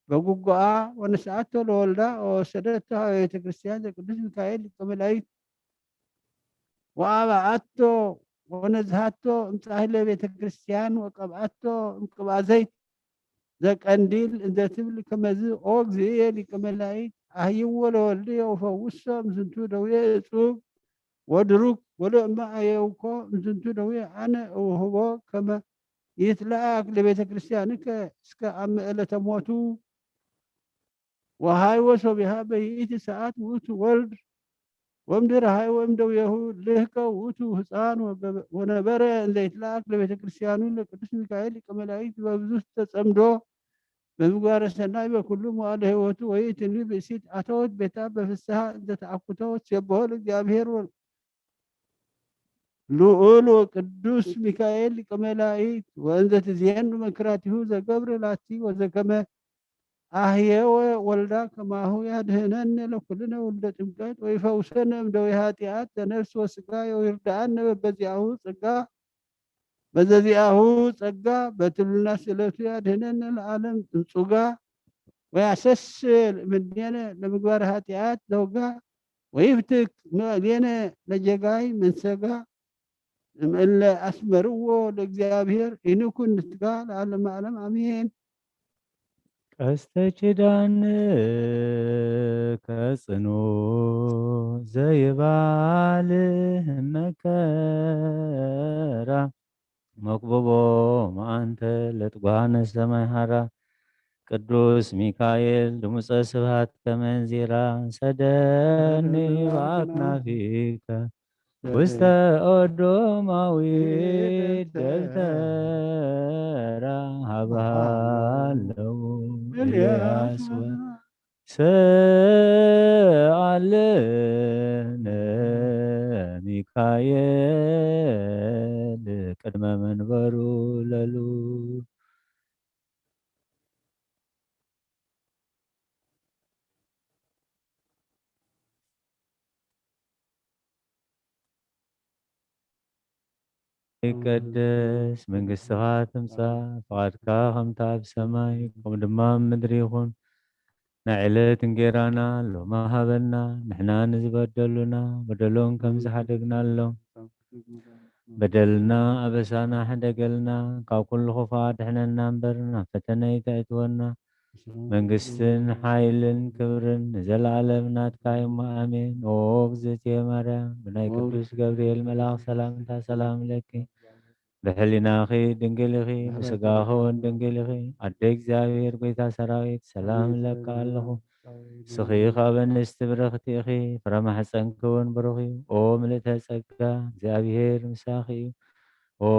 በጉጉአ ወነስአቶ ለወልዳ ወወሰደቶ ሀበ ቤተ ክርስቲያን ዘቅዱስ ሚካኤል ሊቀ መላእክት ወአብአቶ ወነዝሃቶ እምጻሂለ ቤተ ክርስቲያን ወቀብአቶ እምቅብአ ዘይት ዘቀንዲል እንዘ ትብል ከመዝ ኦ እግዚእየ ሊቀ መላእክት አህይዎ ለወልድየ ወፈውሶ እምዝንቱ ደዌ እጹብ ወድሩክ ወለእመ አየውኮ እምዝንቱ ደዌ አነ እውህቦ ከመ ይትለአክ ለቤተ ክርስቲያንከ እስከ አመ ዕለተ ሞቱ። ወሃይወ ሶቢሃ በይእቲ ሰዓት ውእቱ ወልድ ወምድር ሃይወ እምደውየሁ ልህቀ ውእቱ ህፃን ወገበ-፣ ወነበረ እንዘ ይትለአክ ለቤተ ክርስቲያኑ ለቅዱስ ሚካኤል ሊቀ መላእክት በብዙ ተጸምዶ በምግባረ ሰናይ በኩሉ መዋዕለ ህይወቱ። ወይእትኒ ብእሲት አተወት ቤታ በፍስሐ እንዘ ተአኩቶ ወትሴብሖ ለእግዚአብሔር ወ-፣ ልዑል ወቅዱስ ሚካኤል ሊቀ መላእክት ወእንዘ ትዜኑ መንክራቲሁ ዘገብር ላቲ ወዘከመ አህየወ ወልዳ ከማሁ ያድህነነ ለኩልነ ውልደ ጥምቀት ወይፈውሰነ እምደዌ ኃጢአት ዘነፍስ ወስጋ ወይርድአነ በበዚአሁ ጸጋ በዘዚአሁ ጸጋ በትብልና ስእለቱ ያድህነነ ለዓለም እንጹጋ ወያሰስል እምኔነ ለምግባር ኃጢአት ዘውጋ ወይፍትክ ምዕሌነ ለጀጋይ መንሰጋ እምእለ ኣስመርዎ ለእግዚኣብሔር ኢንኩን ንትጋ ለዓለመ ዓለም ኣሜን። ቀስተ ኪዳን ከጽኑ ዘይባል መከራ መክብቦ መኣንተ ለትጓሃነ ሰማይ ሃራ ቅዱስ ሚካኤል ድሙፀ ስብሃት ከመንዚራ ሰደኒ በአክናፊከ ውስተ ኦዶማዊት ደብተራ ሀበሃለው ኤልያስ ወ ሰአልነ ሚካኤል ቅድመ መንበሩ ለሉ ይቀደስ መንግስትኻ ትምጻእ፣ ፍቓድካ ከምቲ ኣብ ሰማይ ከምኡ ድማ ኣብ ምድሪ ይኹን። ናይ ዕለት እንጌራና ሎሚ ሃበና፣ ንሕና ንዝበደሉና በደሎም ከም ዝሓደግናሎም፣ በደልና ኣበሳና ሕደገልና፣ ካብ ኩሉ ክፉእ ኣድሕነና እምበር፣ ናብ ፈተነ ኣይተእትወና። መንግስትን ሓይልን ክብርን ንዘለኣለም ናትካ እሞ ኣሜን። ኦ እግዝእትየ ማርያም፣ ብናይ ቅዱስ ገብርኤል መልኣኽ ሰላምታ ሰላም ለኪ፣ ብሕሊናኺ ድንግል ኢኺ፣ ብስጋኺ እውን ድንግል ኢኺ። ኣደ እግዚኣብሔር፣ ጎይታ ሰራዊት፣ ሰላም እለካ ኣለኹ። ንስኺ ካብ ኣንስቲ ብርኽቲ ኢኺ፣ ፍረ ማሕፀንኪ እውን ብሩኽ እዩ። ኦ ምልእተ ጸጋ፣ እግዚኣብሔር ምሳኺ እዩ። ኦ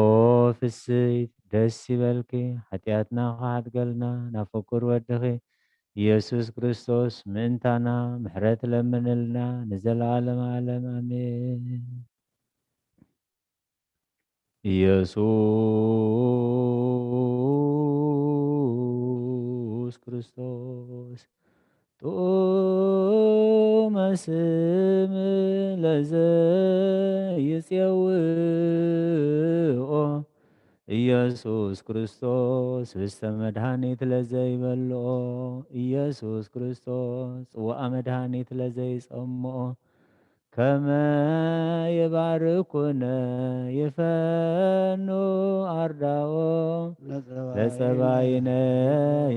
ፍስሕቲ፣ ደስ ይበልኪ፣ ሓጢኣትና ክሓድገልና፣ ናብ ፍቁር ወድኺ ኢየሱስ ክርስቶስ ምእንታና ምሕረት ለምንልና፣ ንዘለዓለመ ዓለም ኣሜን። ኢየሱስ ክርስቶስ ጥዑመ ስም ለዘይጼውኦ፣ ኢየሱስ ክርስቶስ ህብስተ መድኃኒት ለዘይበልኦ፣ ኢየሱስ ክርስቶስ ጽዋዓ መድኃኒት ለዘይጸምኦ፣ ከመ ይባርኩነ ይፈኑ አርዳኦ ለጸባይነ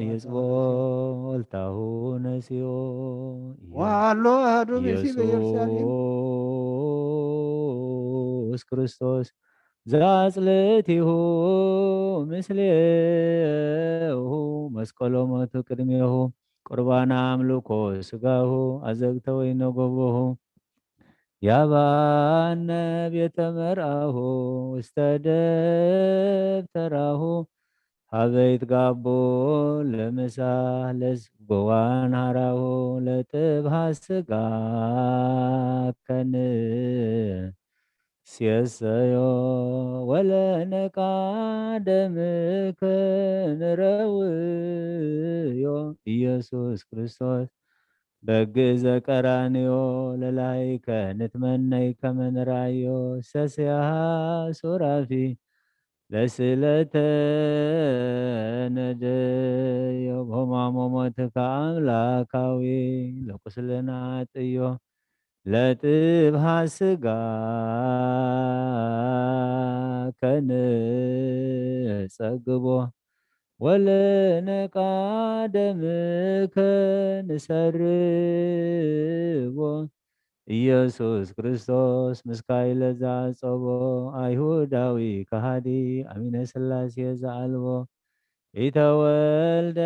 ይጽቦ ወልታሁ ነሲኦ። ወሃሎ አሐዱ ብእሲ በኢየሩሳሌም። ኢየሱስ ክርስቶስ ዘአጽልእቲሁ ምስሌሁ መስቀሎ ሞቱ ቅድሜሁ ቁርባነ አምልኮ ስጋሁ አዘግተ ወይነ ጎቦሁ ያባነ ቤተ መርአሁ ውስተ ደብተራሁ ሀበ ይትጋቦ ለምሳ ለስጎዋን ሀራሁ ለጥብሃ ስጋ ከን ሴሰዮ ወለነቃ ደምከ ንረውዮ ኢየሱስ ክርስቶስ በግ ዘቀራንዮ ለላይከ ንትመነይ ከመ ንራዮ ሰስያሃ ሱራፊ ለስለተ ነደዮ በማሞ ሞትከ አምላካዊ ለቁስልና ጥዮ ለጥብሃ ስጋ ከንጸግቦ ወለነቃ ደምከ ንሰርቦ ኢየሱስ ክርስቶስ ምስካይ ለዛጸቦ አይሁዳዊ ከሃዲ አሚነ ስላሴ ዘአልቦ ኢተወልደ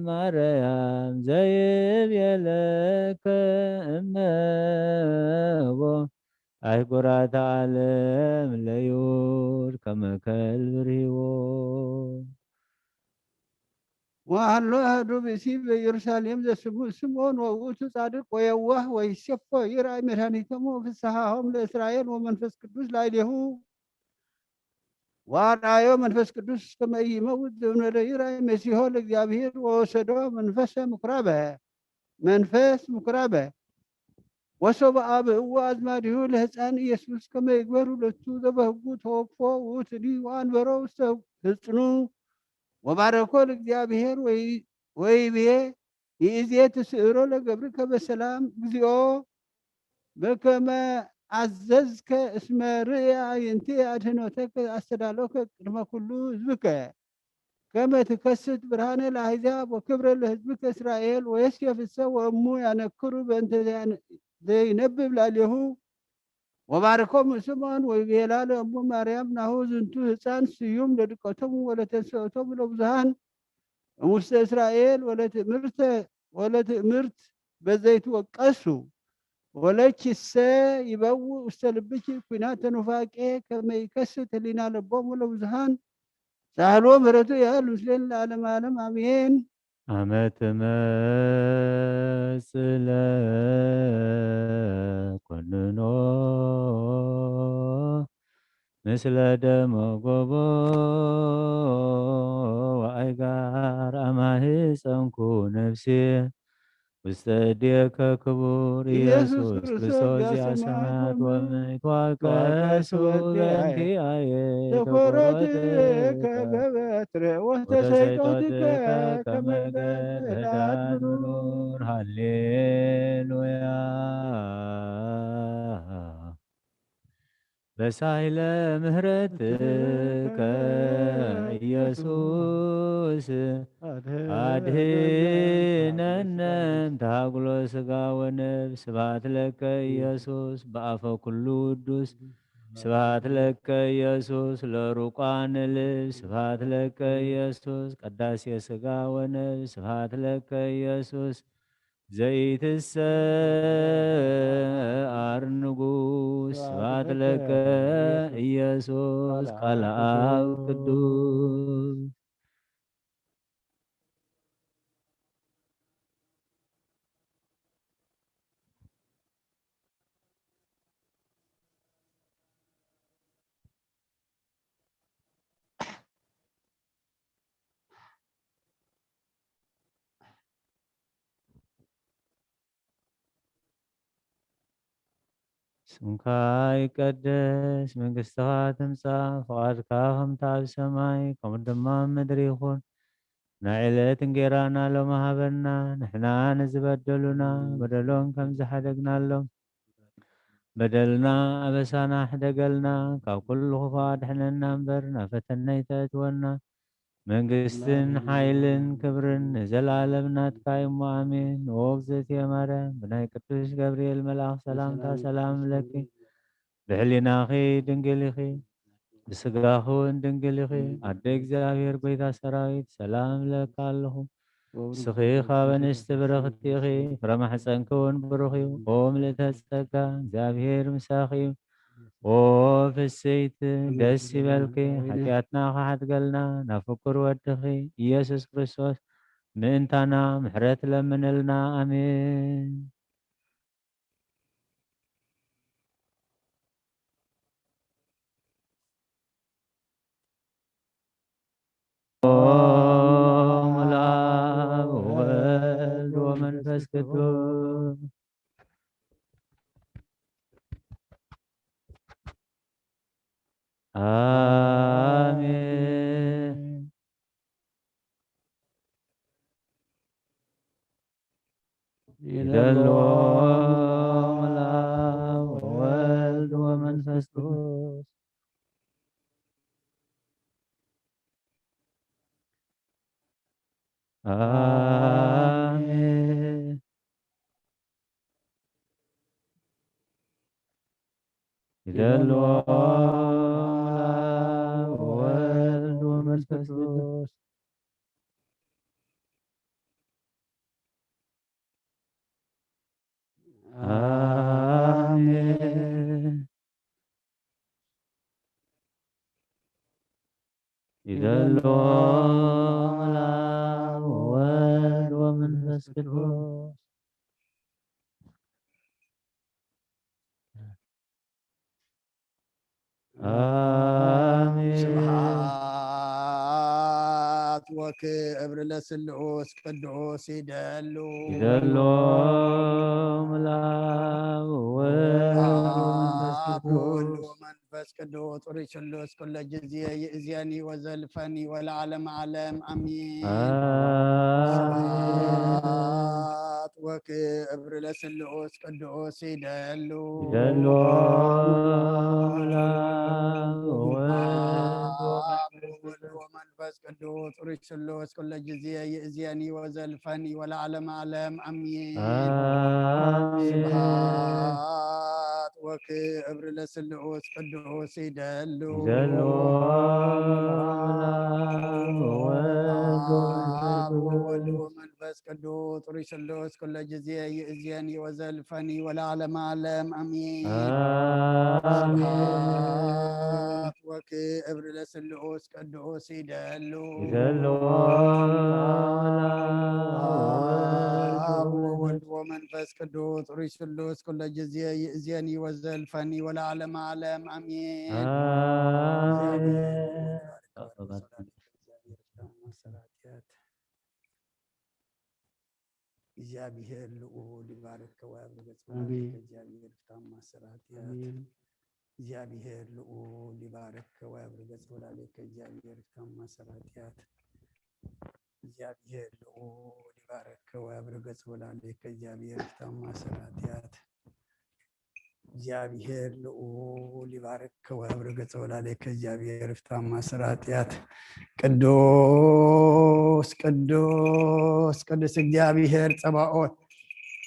ማርያም ዘይብየለከ እመቦ አህጉራተ ዓለም ለይሁድ ከመ ከልብ ርሂቦ። ወሃሎ አሐዱ ብእሲ በኢየሩሳሌም ዘስሙ ስምዖን ወውእቱ ጻድቅ ወየዋህ ወይሴፎ ይርአይ መድኃኒቶሙ ፍስሐሆም ለእስራኤል ወመንፈስ ቅዱስ ላዕሌሁ ወአርአዮ መንፈስ ቅዱስ ከመ ኢይመውት ዘእንበለ ይርአይ መሲሖ ለእግዚአብሔር ወወሰዶ መንፈሰ ምኩራበ መንፈስ ምኩራበ ወሶበ አብእዎ አዝማዲሁ ለሕፃን ኢየሱስ ከመ ይግበሩ ሎቱ ዘበህጉ ተወክፎ ውእቱኒ ወአንበሮ ውስተ ህፅኑ ወባረኮ ለእግዚአብሔር ወይቤ ይእዜ ትስእሮ ለገብርከ በሰላም እግዚኦ በከመ ኣዘዝከ፣ እስመ ርእየ ኣዕይንቲ ኣድህኖተከ ኣስተዳለወከ ቅድመ ኩሉ ህዝብከ፣ ከመ ትከስት ብርሃነ ለአሕዛብ ወክብረ ለህዝብከ እስራኤል ወየስየፍ እሰ ወእሙ ያነክሩ በእንተ ዘይነብብ ላዕሌሁ። ወባርኮሙ ስምዖን ወይቤላ ለእሙ ማርያም ናሁ ዝንቱ ህፃን ስዩም ለድቀቶሙ ወለተንስኦቶሙ ለብዙሃን እሙስተ እስራኤል ወለትእምርተ ወለትእምርት በዘይትወቀሱ ወለኪሰ ይበውእ ውስተ ልብኪ ኩናተ ኑፋቄ ከመ ይከስት ህሊና ለቦሙ ለብዙሃን ሳህልዎ ምህረቱ ያህል ምስሌን ለዓለም ዓለም አሜን። አመ ትመጽእ ለኮንኖ ምስለ ደመ ጎቦ ወአይጋር አማህፀንኩ ነፍሴ ውስተ እዴከ ክቡር ኢየሱስ ኢየሱስ ክርስቶስ ክርስቶስ ዚአ ዚአ ሰማያት ሰማያት ወምድር ወምድር ተዋቀሱ ተዋቀሱ በእንቲአየ ተኮረትከ ተኮረትከ በበትረ ወተሰይጦትከ ወተሰይጦትከ ከመ ከመ ገደል ገደል አድኑር። አድኑር። ሃሌሉያ። በሳይለ ምህረትከ ኢየሱስ አድህነነ እንተ ሀጉሎ ስጋ ወነፍስ። ስብሐት ለከ ኢየሱስ በአፈ ኩሉ ውዱስ። ስብሐት ለከ ኢየሱስ ለሩቋን ልብ። ስብሐት ለከ ኢየሱስ ቀዳሴ ስጋ ወነፍስ። ስብሐት ለከ ኢየሱስ ዘኢትሰዓር ንጉሥ። ስብሐት ለከ ኢየሱስ ቃል አብ ቅዱስ። ስምካ ይቀደስ፣ መንግስትኻ ትምጻእ፣ ፍቓድካ ከምቲ ኣብ ሰማይ ከምኡ ድማ ኣብ ምድሪ ይኹን። ናይ ዕለት እንጌራና ሎሚ ሃበና፣ ንሕና ንዝበደሉና በደሎም ከም ዝሓደግናሎም በደልና ኣበሳና ሕደገልና፣ ካብ ኩሉ ክፉእ ኣድሕነና እምበር ናብ ፈተነ ኣይተእትወና። መንግስትን ሓይልን ክብርን ንዘለኣለም ናትካ እዩ እሞ ኣሜን። ኦ እግዝእትየ ማርያም፣ ብናይ ቅዱስ ገብርኤል መልኣኽ ሰላምታ ሰላም እብለኪ። ብሕሊናኺ ድንግል ኢኺ፣ ብስጋኺ እውን ድንግል ኢኺ። ኣደ እግዚኣብሔር ጐይታ ሰራዊት፣ ሰላም እብለኪ ኣለኹ። ንስኺ ካብ ኣንስቲ ብርኽቲ ኢኺ፣ ፍረ ማሕፀንኪ እውን ብሩኽ እዩ። ኦ ምልእተ ጸጋ፣ እግዚኣብሔር ምሳኺ እዩ። ኦ ፍስይቲ፣ ደስ ይበልኪ፣ ሓጢኣትና ክሓድገልና ናብ ፍቁር ወድኺ ኢየሱስ ክርስቶስ ምእንታና ምሕረት ለምንልና። ኣሜን። ኦም ለአብ ወወልድ ወመንፈስ ቅዱስ። አሜን። ይደልዎ ለአብ ወወልድ ወመንፈስ ቅዱስ። አሜን። ይደልዎ ለአብ ወወልድ ወመንፈስ ቅዱስ። አሜን። ይደልዎ ለአብ ወወልድ ወመንፈስ ቅዱስ። አሜን። ስብሐት ወክብር ለስሉስ ቅዱስ ይደሉ። ይደሉ ለአብ ወወልድ ወመንፈስ አብ ቅዱስ። ወወልድ ወመንፈስ ቅዱስ ጥሪ ስሉስ ኩለ ጊዜ ይእዜኒ ወዘልፈኒ ወለዓለመ ዓለም አሜን። አሜን። ስብሐት ወክብር ለስሉስ ቅዱስ ይደሉ። ይደሉ። አብ ወወልድ ወመንፈስ ቅዱስ ሩይ ስሉስ ኩለ ጊዜ ይእዜኒ ወዘልፈኒ ወለዓለመ ዓለም አሜን። አሜን። ስብሐት ወክብር ለስሉስ ቅዱስ ይደሉ። ይደሉ። አብ ወወልድ ወመንፈስ ቅዱስ ሩይ ስሉስ ኩለ ጊዜ ይእዜኒ ወዘልፈኒ ወለዓለመ ዓለም አሜን። አሜን። ስብሐት ወክብር ለስሉስ ቅዱስ ይደሉ። ይደሉ። አብ ወወልድ ወመንፈስ ቅዱስ ሩይ ስሉስ ኩለ ጊዜ ይእዜኒ ወዘልፈኒ ወለዓለመ ዓለም አሜን። አሜን። እግዚአብሔር ልዑል ይባርክ ከወያብር ገጽ አሜን። እግዚአብሔር ፍታም ማሰራት አሜን። እግዚአብሔር ልዑል ይባርክ ከወያብር ገጽ ወላሌ ከእግዚአብሔር ፍታም ማሰራት እግዚአብሔር ልዑል ይባርክ ከወያብር ገጽ ወላሌ ከእግዚአብሔር ፍታም ማሰራት እግዚአብሔር ልዑል ይባርክ ከወያብር ገጽ ወላሌ ከእግዚአብሔር ፍታም ማሰራት ቅዱስ ቅዱስ ቅዱስ እግዚአብሔር ጸባኦት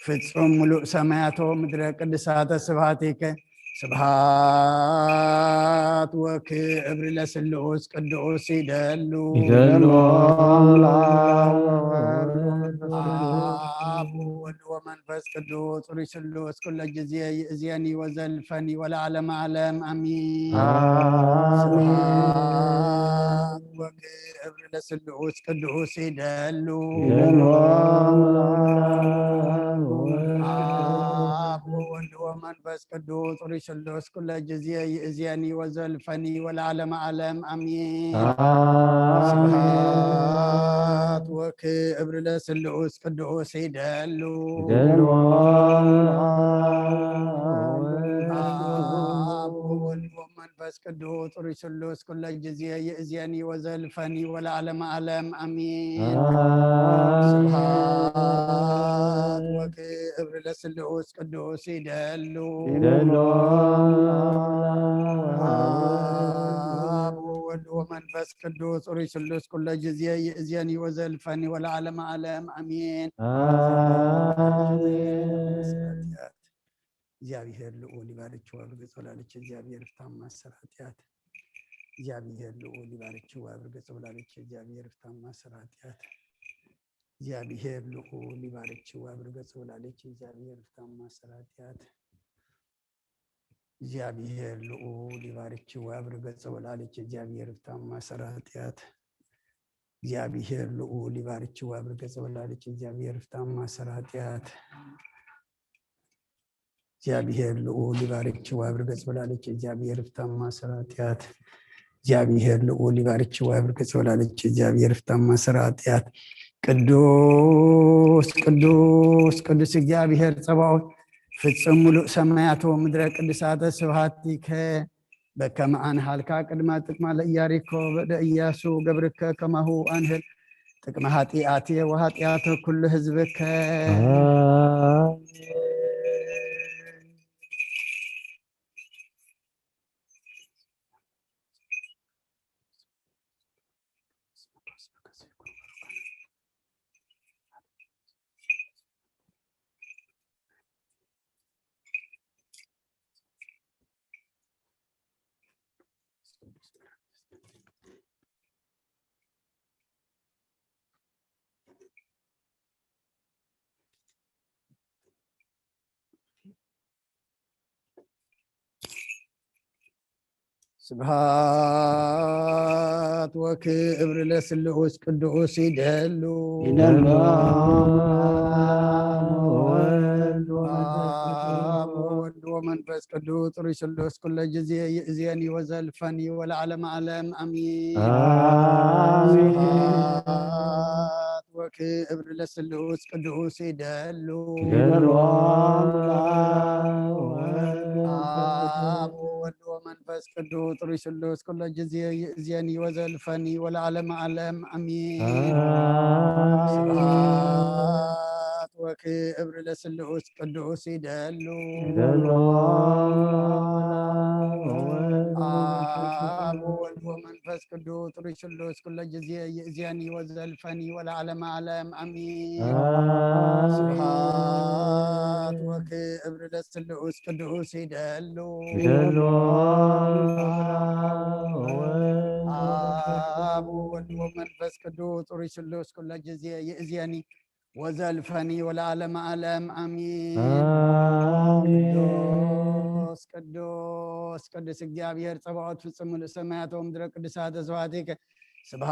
ፍጹም ሙሉእ ሰማያቶ ምድረ ቅድሳተ ስብሐቲከ ስብሐት ወክብር ለስሉስ ቅዱስ ይደሉ። ይደሉ። አብ ወወልድ ወመንፈስ ቅዱስ ሩይ ስሉስ ኩለ ጊዜ ይእዜኒ ወዘልፈኒ ወለዓለመ ዓለም አሜን። አሜን። ስብሐት ወክብር ለስሉስ ቅዱስ ይደሉ። ይደሉ። አብ ወወልድ ወመንፈስ ቅዱስ ሩይ ስሉስ ኩለ ጊዜ ይእዜኒ ወዘልፈኒ ወለዓለመ ዓለም አሜን። አሜን። ስብሐት ወክብር ለስሉስ ቅዱስ ይደሉ። ይደሉ። አብ ወወልድ ወመንፈስ ቅዱስ ሩይ ስሉስ ኩለ ጊዜ ይእዜኒ ወዘልፈኒ ወለዓለመ ዓለም አሜን። አሜን። ስብሐት ወክብር ለስሉስ ቅዱስ ይደሉ። ይደሉ። አብ ወወልድ ወመንፈስ ቅዱስ ሩይ ስሉስ ኩለ ጊዜ ይእዜኒ ወዘልፈኒ ወለዓለመ ዓለም አሜን። አሜን። እግዚአብሔር ልዑል ይባርክ ወያብር ገጽ ወላሌ ከእግዚአብሔር ፍታም ማሰራት እግዚአብሔር ልዑል ይባርክ ወያብር ገጽ ወላሌ ከእግዚአብሔር ፍታም ማሰራት እግዚአብሔር ልዑል ይባርክ ወያብር ገጽ ወላሌ ከእግዚአብሔር ፍታም ማሰራት እግዚአብሔር ልዑል ይባርክ ወያብር ገጽ ወላሌ ከእግዚአብሔር ፍታም ማሰራት እግዚአብሔር ልዑል ይባርክ ወያብር ገጽ ወላሌ ከእግዚአብሔር ፍታም ማሰራት እግዚአብሔር ልዑል ይባርክ ወያብር ገጽ ወላሌ ከእግዚአብሔር ፍታም ማሰራት እግዚአብሔር ልዑል ይባርክ ወያብር ገጽ ወላሌ ከእግዚአብሔር ፍታም ማሰራት ቅዱስ ቅዱስ ቅዱስ እግዚአብሔር ጸባኦት ፍጹም ሙሉእ ሰማያት ወምድረ ቅድሳተ ስብሐቲከ በከመ አንሃልካ ቅድመ ጥቅማ ለኢያሪኮ በደ ኢያሱ ገብርከ ከማሁ አንህል ጥቅመ ኃጢአትየ ወኃጢአተ ኩሉ ህዝብከ። ስብሐት ወክብር ለስሉስ ቅዱስ ይደሉ። ይደሉ። አብ ወወልድ ወመንፈስ ቅዱስ ሩይ ስሉስ ኩለ ጊዜ ይእዜኒ ወዘልፈኒ ወለዓለመ ዓለም አሜን። አሜን። ስብሐት ወክብር ለስሉስ ቅዱስ ይደሉ። ይደሉ። አብ ወወልድ ወመንፈስ ቅዱስ ሩይ ስሉስ ኩለ ጊዜ ይእዜኒ ወዘልፈኒ ወለዓለመ ዓለም አሜን። አሜን። ስብሐት ወክብር ለስሉስ ቅዱስ ይደሉ። ይደሉ። አብ ወወልድ ወመንፈስ ቅዱስ ጥሩይ ስሉስ ኩለ ጊዜ ይእዜኒ ወዘልፈኒ ወለዓለመ ዓለም አሚን። አሜን። ስብሐት ወክብር ለስሉስ ቅዱስ ይደሉ። ይደሉ። አብ ወወልድ ወመንፈስ ቅዱስ ጥሩይ ስሉስ ኩለ ጊዜ ይእዜኒ ወዘልፈኒ ወለዓለመ ዓለም አሚን። አሜን። ቅዱስ ቅዱስ ቅዱስ እግዚኣብሔር ጸባኦት ፍጹም ምሉእ ሰማያት ወምድረ ቅዱሳተ ስብሐቲከ ስብሐት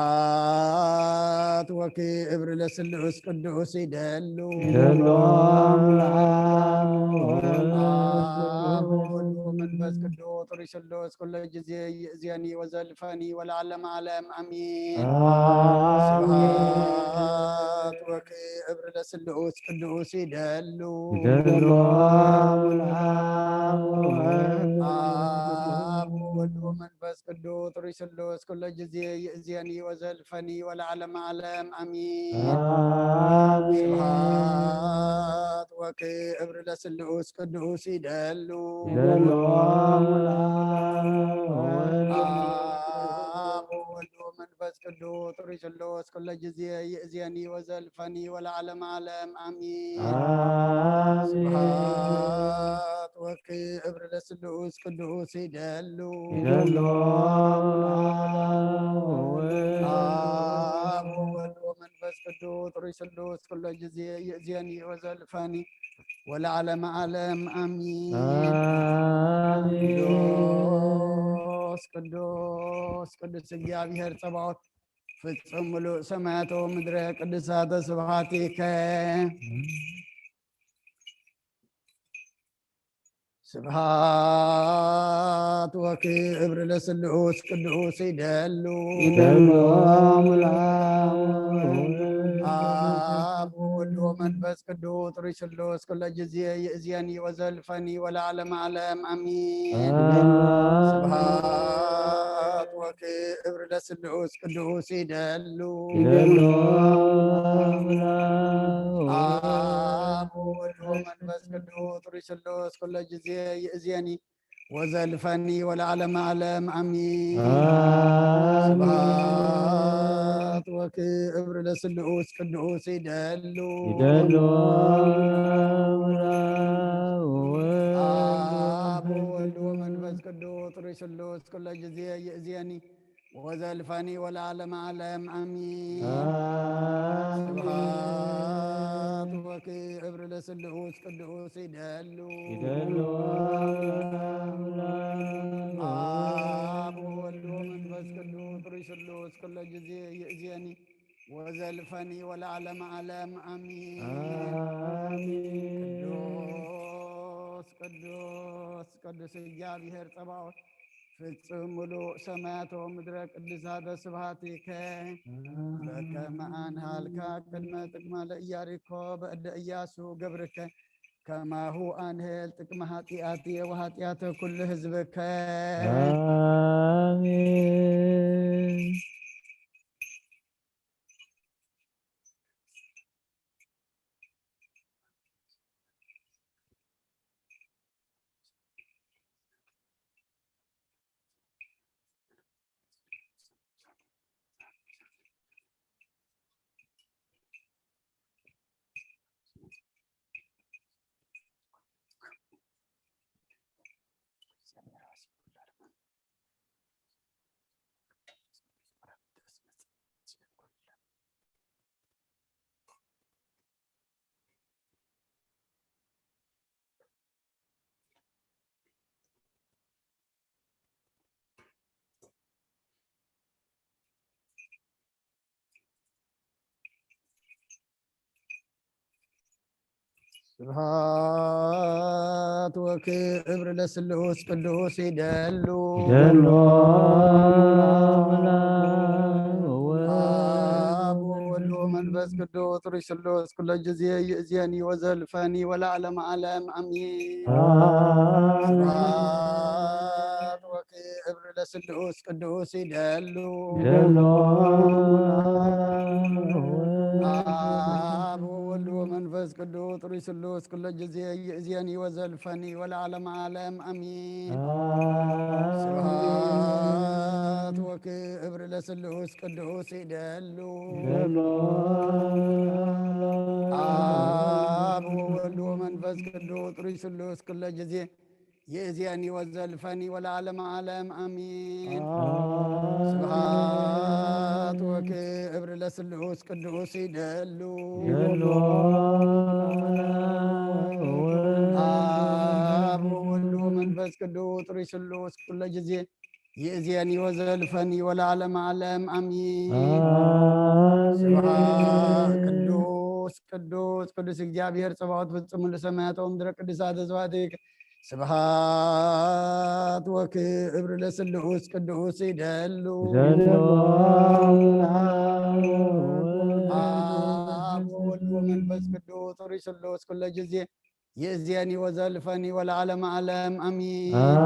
ወክብር ለስሉስ ቅዱስ ይደሉ። ይደሉ። አብ ወወልድ ወመንፈስ ቅዱስ ጥሩይ ስሉስ ኩለ ጊዜ ይእዜኒ ወዘልፈኒ ወለዓለመ ዓለም አሚን። አሜን። ስብሐት ወክብር ለስሉስ ቅዱስ ይደሉ። ይደሉ። አብ ወወልድ ወመንፈስ ቅዱስ ጥሩይ ስሉስ ኩለ ጊዜ ይእዜኒ ወዘልፈኒ ወለዓለመ ዓለም አሚን። አሜን። ስብሐት ወክብር ለስሉስ ቅዱስ ይደሉ። ይደሉ። አብ ወወልድ ወመንፈስ ቅዱስ ጥሩይ ስሉስ ኩለ ጊዜ ይእዜኒ ወዘልፈኒ ወለዓለመ ዓለም አሚን። አሜን። ስብሐት ወክብር ለስሉስ ቅዱስ ይደሉ። ይደሉ። አብ ወወልድ ወመንፈስ ቅዱስ ጥሩይ ስሉስ ኩለ ጊዜ ይእዜኒ ወዘልፈኒ ወለዓለመ ዓለም አሚን። አሜን። ቅዱስ ቅዱስ ቅዱስ እግዚኣብሔር ጸባኦት ፍጹም ምሉእ ሰማያት ወምድረ ቅዱሳተ ስብሐቲከ ስብሐት ወክብር ለስሉስ ቅዱስ ይደሉ። ይደሉ። አብ ወወልድ ወመንፈስ ቅዱስ ጥሩይ ስሉስ ኩለ ጊዜ ይእዜኒ ወዘልፈኒ ወለዓለመ ዓለም አሚን። አሜን። ስብሐት ወክብር ለስሉስ ቅዱስ ይደሉ። ይደሉ። አብ ወወልድ ወመንፈስ ቅዱስ ጥሩይ ስሉስ ኩለ ጊዜ ይእዜኒ ወዘልፈኒ ወለዓለመ ዓለም አሚን። አሜን። ስብሐት ወክብር ለስሉስ ቅዱስ ይደሉ። ይደሉ። አብ ወወልድ ወመንፈስ ቅዱስ ጥሩይ ስሉስ ኩለ ጊዜ ይእዜኒ ወዘልፈኒ ወለዓለመ ዓለም አሚን። አሜን። ስብሐት ወክብር ለስሉስ ቅዱስ ይደሉ። ይደሉ። አብ ወወልድ ወመንፈስ ቅዱስ ጥሩይ ስሉስ ኩለ ጊዜ ይእዜኒ ወዘልፈኒ ወለዓለመ ዓለም አሚን። አሜን። ቅዱስ ቅዱስ ቅዱስ እግዚኣብሔር ጸባኦት ፍጹም ምሉእ ሰማያት ወምድረ ቅዱሳተ ስብሐቲከ በከመ አንሃልካ ቅድመ ጥቅማ ለኢያሪኮ በእደ ኢያሱ ገብርከ ከማሁ አንህል ጥቅመ ኃጢአትየ ወኃጢአተ ኩሉ ህዝብከ። አሜን። ስብሐት ወክብር ለስሉስ ቅዱስ ይደሉ። ይደሉ። አብ ወወልድ ወመንፈስ ቅዱስ ርሱሉስ ኩሎ ጊዜ ይእዜኒ ወዘልፈኒ ወለዓለመ ዓለም አሜን። አሜን። ስብሐት ወክብር ለስሉስ ቅዱስ ይደሉ። ይደሉ። አብ ወወልድ ወመንፈስ ቅዱስ ጥሩይ ስሉስ ኩሎ ጊዜ ይእዜኒ ወዘልፈኒ ወለዓለመ ዓለም ኣሚን። ኣሜን። ስብሐት ወክብር ለስሉስ ቅዱስ ይደሉ። ይደሉ። አብ ወወልድ ወመንፈስ ቅዱስ ጥሩይ ስሉስ ኩሎ ጊዜ ይእዜኒ ወዘልፈኒ ወለዓለመ ዓለም ኣሚን። ኣሜን። ስብሐት ወክብር ለስሉስ ቅዱስ ይደሉ። ይደሉ። አብ ወወልድ ወመንፈስ ቅዱስ ጥሩይ ስሉስ ኩሎ ጊዜ ይእዜኒ ወዘልፈኒ ወለዓለመ ዓለም ኣሚን። ኣሜን። ስብሐት ቅዱስ ቅዱስ ቅዱስ እግዚኣብሔር ጸባኦት ፍጹም ምሉእ ሰማያት ወምድረ ቅዱሳተ ስብሐትከ። ስብሐት ወክብር ለስሉስ ቅዱስ ይደሉ። ይደሉ። አብ ወወልድ ወመንፈስ ቅዱስ ጥሩይ ስሉስ ኩሎ ጊዜ ይእዜኒ ወዘልፈኒ ወለዓለመ ዓለም ኣሚን። ኣሜን።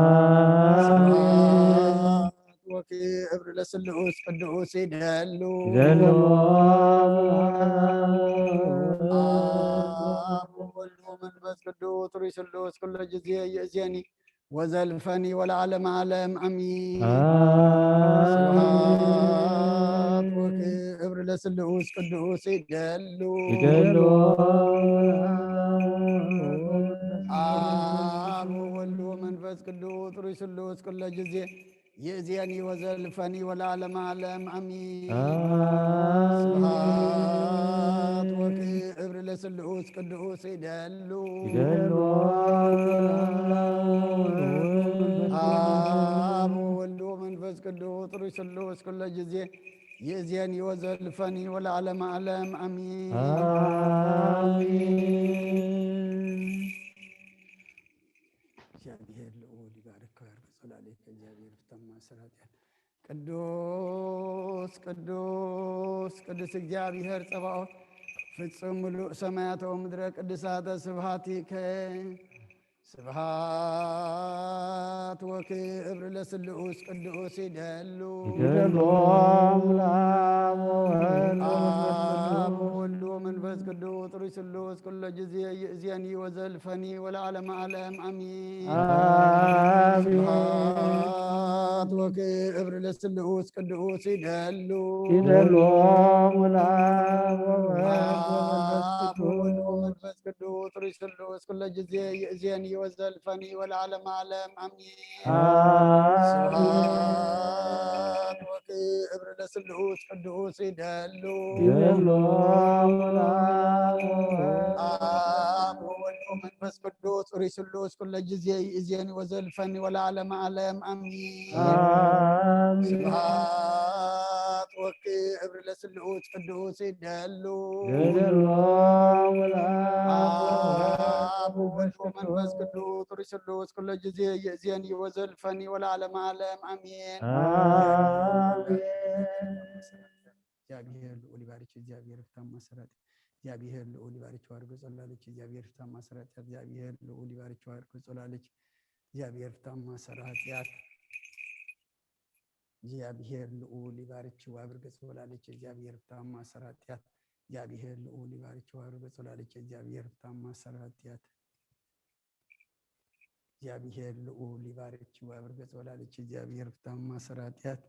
ስብሐት ወክብር ለስሉስ ቅዱስ ይደሉ። ይደሉ። አብ ወወልድ ወመንፈስ ቅዱስ ጥሩይ ስሉስ ኩሎ ጊዜ ይእዜኒ ወዘልፈኒ ወለዓለመ ዓለም ኣሚን። ኣሜን። ስብሐት ወክብር ለስሉስ ቅዱስ ይደሉ። ይደሉ። አብ ወወልድ ወመንፈስ ቅዱስ ጥሩይ ስሉስ ኩሎ ጊዜ ይእዜኒ ወዘልፈኒ ወለዓለመ ዓለም ኣሚን። ኣሜን። ስብሐት ወክብር ለስሉስ ቅዱስ ይደሉ። ይደሉ። አብ ወወልድ ወመንፈስ ቅዱስ ጥሩይ ስሉስ ኩሎ ጊዜ ይእዜኒ ወዘልፈኒ ወለዓለመ ዓለም ኣሚን። ኣሜን። እግዚኣብሔር ልዑል ይባርክ። ክብር በጸላሌከ እግዚኣብሔር ፍታማ ስራጥያን። ቅዱስ ቅዱስ ቅዱስ እግዚኣብሔር ጸባኦት ፍጹም ምሉእ ሰማያተ ወምድረ ቅዱሳተ ስብሐቲከ። ስብሐት ወክብር ለስሉስ ቅዱስ ይደሉ። ይደሉ። አብ ወወልድ ወመንፈስ ቅዱስ ጥሩይ ስሉስ ኩሎ ጊዜ ይእዜኒ ወዘልፈኒ ወለዓለመ ዓለም ኣሚን። ኣሜን። ስብሐት ወክብር ለስሉስ ቅዱስ ይደሉ። ይደሉ። አብ ወወልድ ወመንፈስ ቅዱስ ጥሩይ ስሉስ ኩሎ ጊዜ ይእዜኒ ወዘልፈኒ ወለዓለመ ዓለም ኣሚን። ኣሜን። ስብሐት ወክብር ለስሉስ ቅዱስ ይደሉ። ይደሉ። አብ ወወልድ ወመንፈስ ቅዱስ ጥሩይ ስሉስ ኩሎ ጊዜ ይእዜኒ ወዘልፈኒ ወለዓለመ ዓለም ኣሚን። ኣሜን። ስብሐት ወክብር ለስሉስ ቅዱስ ይደሉ። ይደሉ። አብ ወወልድ ወመንፈስ ቅዱስ ጥሩይ ስሉስ ኩሎ ጊዜ ይእዜኒ ወዘልፈኒ ወለዓለመ ዓለም ኣሚን። ኣሜን። እግዚኣብሔር ልዑል ይባርክ። እግዚኣብሔር ፍታማ ስራጥ። እግዚኣብሔር ልዑል ይባርክ። ዋርጎ ጸላለች። እግዚኣብሔር ፍታማ ስራጥ። እግዚኣብሔር ልዑል ይባርክ። ዋርጎ ጸላለች። እግዚኣብሔር ፍታማ ሰራ ኃጢአት። እግዚኣብሔር ልዑል ይባርክ። ዋብር ገጽ ወላለች። እግዚኣብሔር ፍታማ ሰራ ኃጢአት። እግዚኣብሔር ልዑል ይባርክ። ዋብር ገጽ ወላለች። እግዚኣብሔር ፍታማ ሰራ ኃጢአት። እግዚኣብሔር ልዑል ይባርክ። ዋብር ገጽ ወላለች። እግዚኣብሔር ፍታማ ሰራ ኃጢአት።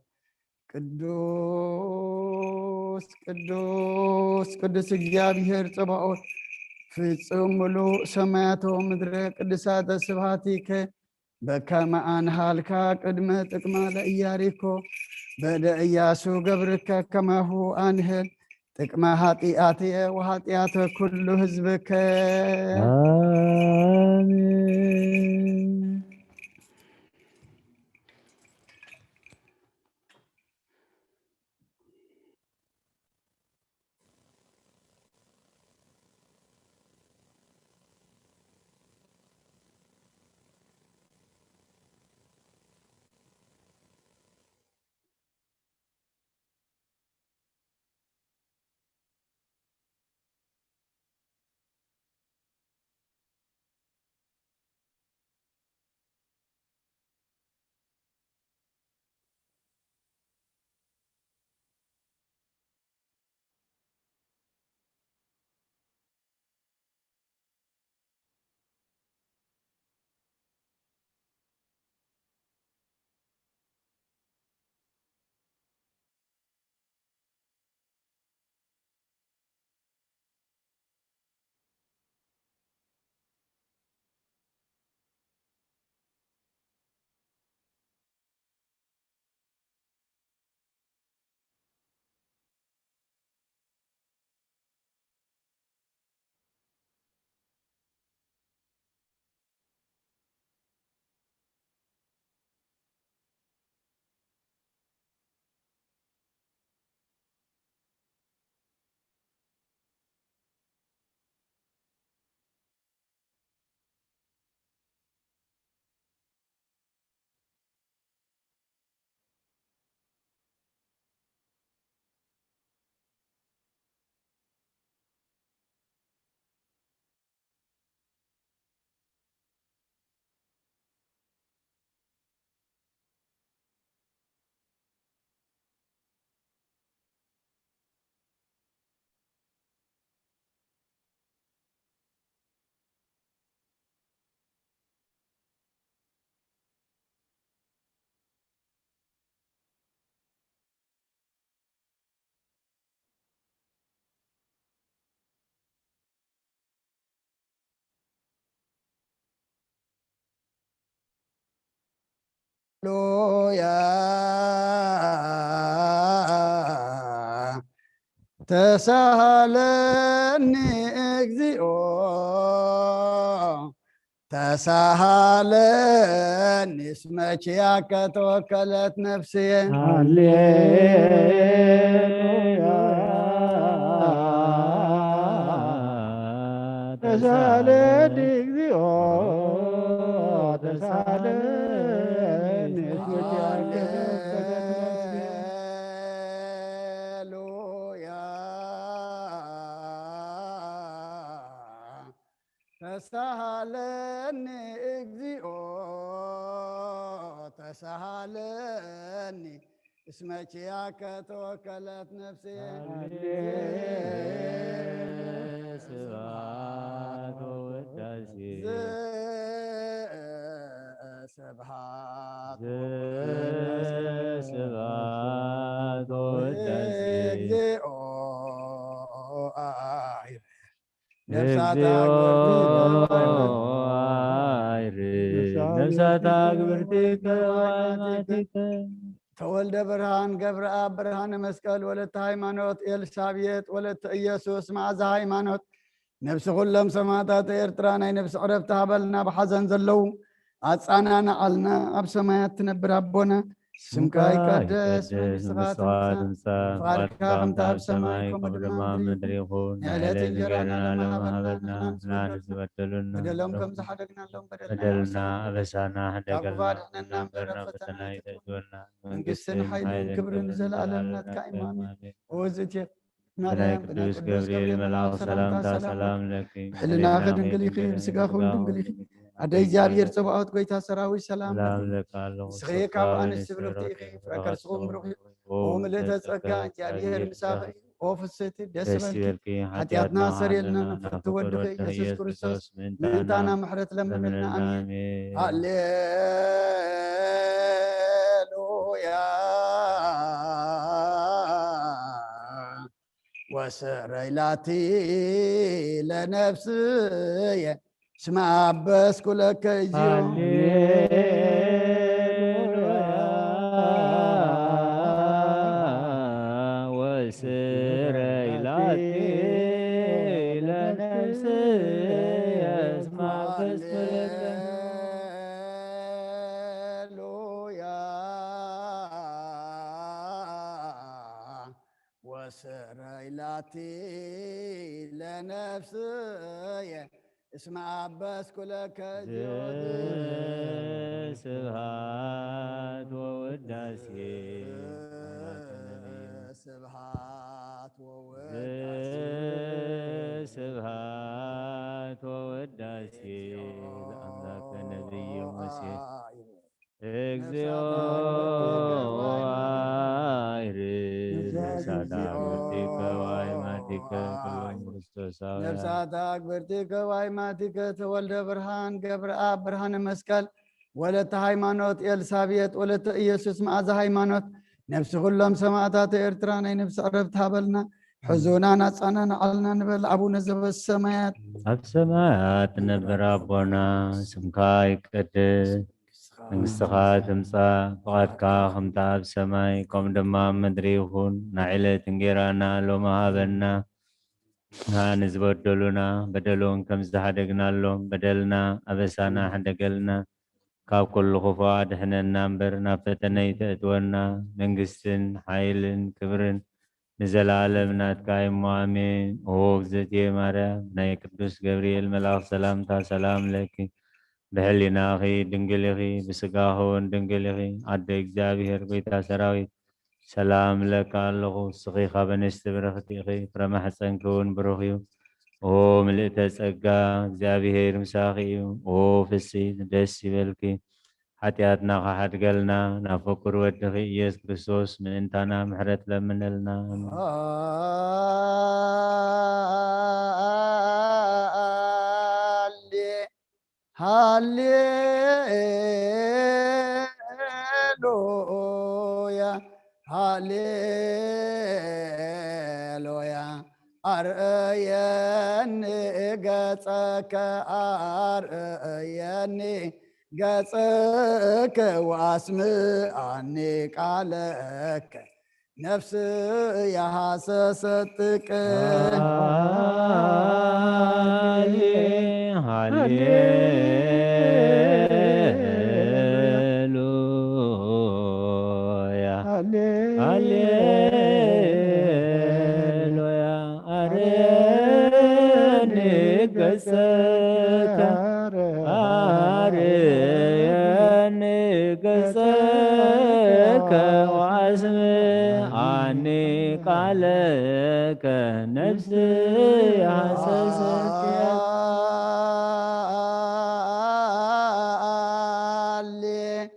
ቅዱስ ቅዱስ ቅዱስ እግዚኣብሔር ጸባኦት ፍጹም ምሉእ ሰማያት ወምድረ ቅዱሳተ ስብሐቲከ በከመ ኣንሃልካ ቅድመ ጥቅማ ለኢያሪኮ በደ ኢያሱ ገብርከ ከማሁ ኣንህል ጥቅመ ኃጢአትየ ወኃጢአተ ኩሉ ህዝብከ። ኣሜን። ሃሌሉያ። ተሳሃለኒ እግዚኦ፣ ተሳሃለኒ እስመ ኪያከ ተወከለት ነፍስየ። ሃሌሉያ። ተሳሃለኒ እግዚኦ፣ ተሳሃለኒ እስመ ኪያከ ተወከለት ነፍስየ። ሃሌሉያ። ተሳሃለኒ እግዚኦ፣ ተሳሃለኒ እስመ ኪያከ ተወከለት ነፍስየ። ሃሌ ስብሐት ወውዳሴ። ዘስብሐት ወውዳሴ። ስብሐት ወውዳሴ። እግዚኦ። ነፍሳት እግዚኦ አግብርቲከ ወአይማቲከ። አይርድ። ነፍሳት ነፍሳት አግብርቲከ ወአይማቲከ። ተወልደ ብርሃን ገብረአብ ብርሃነ መስቀል ወለተ ሃይማኖት ኤልሳቤጥ ወለተ ኢየሱስ መዓዛ ሃይማኖት። ነፍሲ ኩሎም ሰማዕታት ኤርትራ ናይ ነፍሲ ዕረፍቲ ሃበልና። ብሓዘን ዘለዉ ኣጻናንዓልና። ኣብ ሰማያት ትነብር ኣቦና፣ ስምካ ይቀደስ፣ መንግስትኻ ትምጻእ፣ ፍቓድካ ከምቲ ኣብ ሰማይ ከምኡ ድማ ኣብ ምድሪ ይኹን። ናይ ዕለት እንጀራና ሎሚ ሃበና፣ ንሕና ንዝበደሉና በደሎም ከም ዝሓደግናሎም በደልና በደልና ኣበሳና ካብ ክፉእ ሕደገልና ኣድሕነና እምበር ናብ ፈተና ኣይተእትወና። መንግስትን ሓይልን ክብርን ንዘለኣለም ናትካ እዩ። ኣሜን። ኦዝእትየ ብናይ ቅዱስ ገብርኤል መልኣኽ ሰላምታ ሰላም ለኪ። ብሕልናኺ ድንግል ኢኺ፣ ብስጋኺ እውን ድንግል ኢኺ። ኣደ እግዚኣብሔር ጸባኦት ጎይታ ሰራዊት ሰላም ለኪ። ንስኺ ካብ ኣንስቲ ብርኽቲ ኢኺ፣ ፍረ ከርስኺ እውን ብሩኽ እዩ። ኦ ምልእተ ጸጋ፣ እግዚኣብሔር ምሳኺ እዩ። ኦ ፍስሕቲ ደስ ይበልኪ፣ ሓጢኣትና ሰሪልና ናብ ፍቅርቲ ወድኺ ኢየሱስ ክርስቶስ ምእንታና ምሕረት ለምንልና። ኣሜን። ሃሌሉያ። ወስረይ ላቲ ለነፍስየ እስመ አበስኩ ለከ እግዚኦ። ሃሌሉያ። ወስረይ ላቲ ለነፍስየ እስመ አበስኩ ለከ። ሃሌሉያ። ወስረይ ላቲ ለነፍስየ እስመ አበስኩ ለከ። ስብሐት ወውዳሴ ስብሐት ወውዳሴ። ስብሐት ወውዳሴ ለአምላከ ነቢይ ሙሴ። እግዚኦ። አይርድ። ነፍሳት አግብርቲከ ወአይማቲከ ኩሎም ክርስቶሳውያን። ነፍሳት አግብርቲከ ወአይማቲከ ተወልደ ብርሃን ገብረአብ ብርሃነ መስቀል ወለተ ሃይማኖት ኤልሳቤጥ ወለተ ኢየሱስ መዓዛ ሃይማኖት። ነፍሲ ኩሎም ሰማዕታት ኤርትራ ናይ ነፍሲ ዕረፍቲ ሃበልና። ሕዙናን ኣጻናንዓልና ንበል። አቡነ ዘበሰማያት። ኣብ ሰማያት ትነብር ኣቦና፣ ስምካ ይቀደስ፣ መንግስትኻ ትምጻእ፣ ፍቓድካ ከምታ ኣብ ሰማይ ከምኡ ድማ ኣብ ምድሪ ይኹን። ናይ ዕለት እንጌራና ሎሚ ሃበና። ንዝበደሉና በደሎም ከም ዝሓደግናሎም በደልና ኣበሳና ሕደገልና። ካብ ኩሉ ክፉእ ኣድሕነና እምበር ናብ ፈተነ ኣይተእትወና። መንግስትን ሓይልን ክብርን ንዘለኣለም ናትካ እሞ ኣሜን። ኦ እግዝእትየ ማርያም፣ ናይ ቅዱስ ገብርኤል መልኣኽ ሰላምታ ሰላም ለኪ። ብሕሊናኺ ድንግል ኢኺ፣ ብስጋኺ እውን ድንግል ኢኺ። ኣደ እግዚኣብሔር፣ ጎይታ ሰራዊት፣ ሰላም እብለኪ ኣለኹ። ንስኺ ካብ ኣንስቲ ብርኽቲ ኢኺ፣ ፍረ ማሕፀንኪ እውን ብሩኽ እዩ። ኦ ምልእተ ጸጋ፣ እግዚኣብሔር ምሳኺ እዩ። ኦ ፍስሕቲ፣ ደስ ይበልኪ። ሓጢኣትና ክሓድገልና ናብ ፍቁር ወድኺ ኢየሱስ ክርስቶስ ምእንታና ምሕረት ለምነልና። ሃሌ፣ ሃሌሉያ፣ ሃሌሉያ። ኣርእየኒ ገጸከ፣ ኣርእየኒ ገጽከ ወአስምዓኒ ቃለከ ነፍስየ ሃሰሰትከ። ሃሌ-፣ ሃሌ-፣ ሃሌሉያ፣ ሃሌ-፣ ሃሌሉያ። አርየኒ ገጸከ፣ አርየኒ ገጸከ ወአስምዓኒ ቃለከ ነፍስየ ሃሰሰትከ። ሃሌ-፣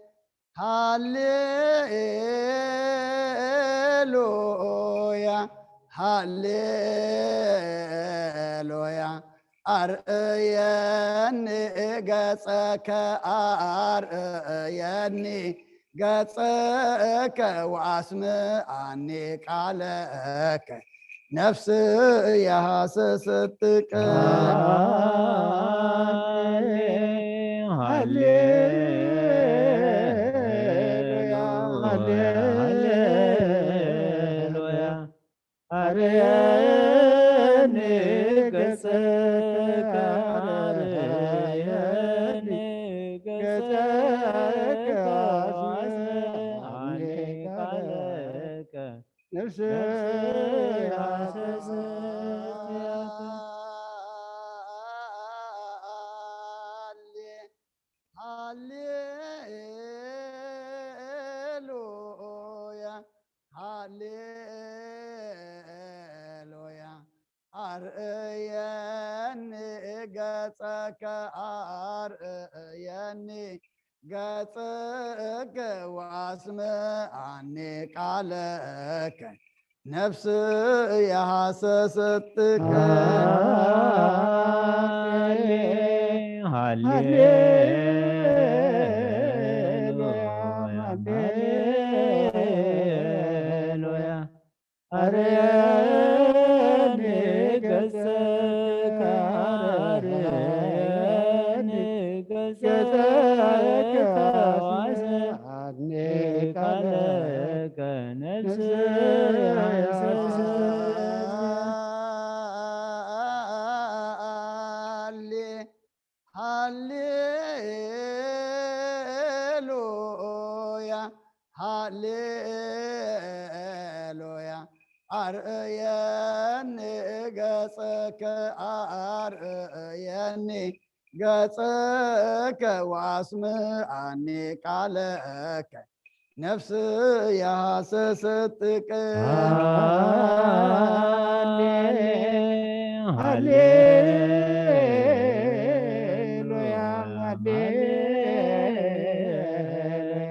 ሃሌሉያ፣ ሃሌሉያ። አርእየኒ ገጸከ፣ አርእየኒ ገጸከ ወአስምዓኒ ቃለከ ነፍስየ ሃሰሰትከ። ሃሌ-፣ ሃሌሉያ፣ ሃሌሉያ። አርየኒ ገጸከ፣ አርየኒ ገጸከ ወአስምዓኒ ቃለከ ነፍስየ ሃሰሰትከ። ሃሌ-፣ ሃሌሉያ፣ ሃሌሉያ። አርእየኒ ገጸከ፣ አርእየኒ ገጸከ ወአስምዓኒ ቃለከ ነፍስየ ሃሰሰትከ። ሃሌ-፣ ሃሌሉያ፣ ሃሌሉያ። አርየኒ ገጸከ፣ አርየኒ ገጸከ ወአስምዓኒ ቃለከ ነፍስየ ሃሰሰትከ። ሃሌ-፣ ሃሌሉያ፣ ሃሌሉያ። አርእየኒ ገጸከ፣ አርእየኒ ገጸከ ወአስምዓኒ ቃለከ ነፍስየ ሃሰሰትከ። ሃሌ-፣ ሃሌሉያ፣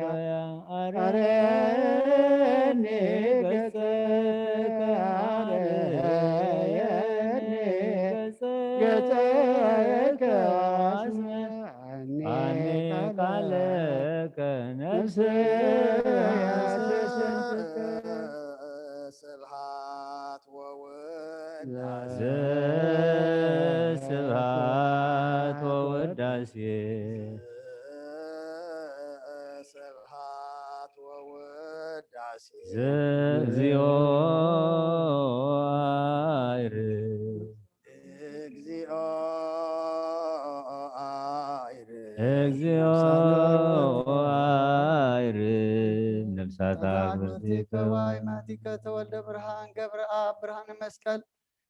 ሃሌሉያ። አርየኒ ገጸከ፣ አርየኒ ገጸከ ወአስምዓኒ ቃለከ ነፍስየ ሃሰሰትከ። ስብሐት ወውዳሴ፣ ስብሐት ወውዳሴ፣ ስብሐት ወውዳሴ ዘእግዚኦ አይርህ። እግዚኦ አይርህ። እግዚኦ አይርህ። ነፍሳት አግብርቲከ ወአይማቲከ ተወልደ ብርሃን ገብረ አብ ብርሃነ መስቀል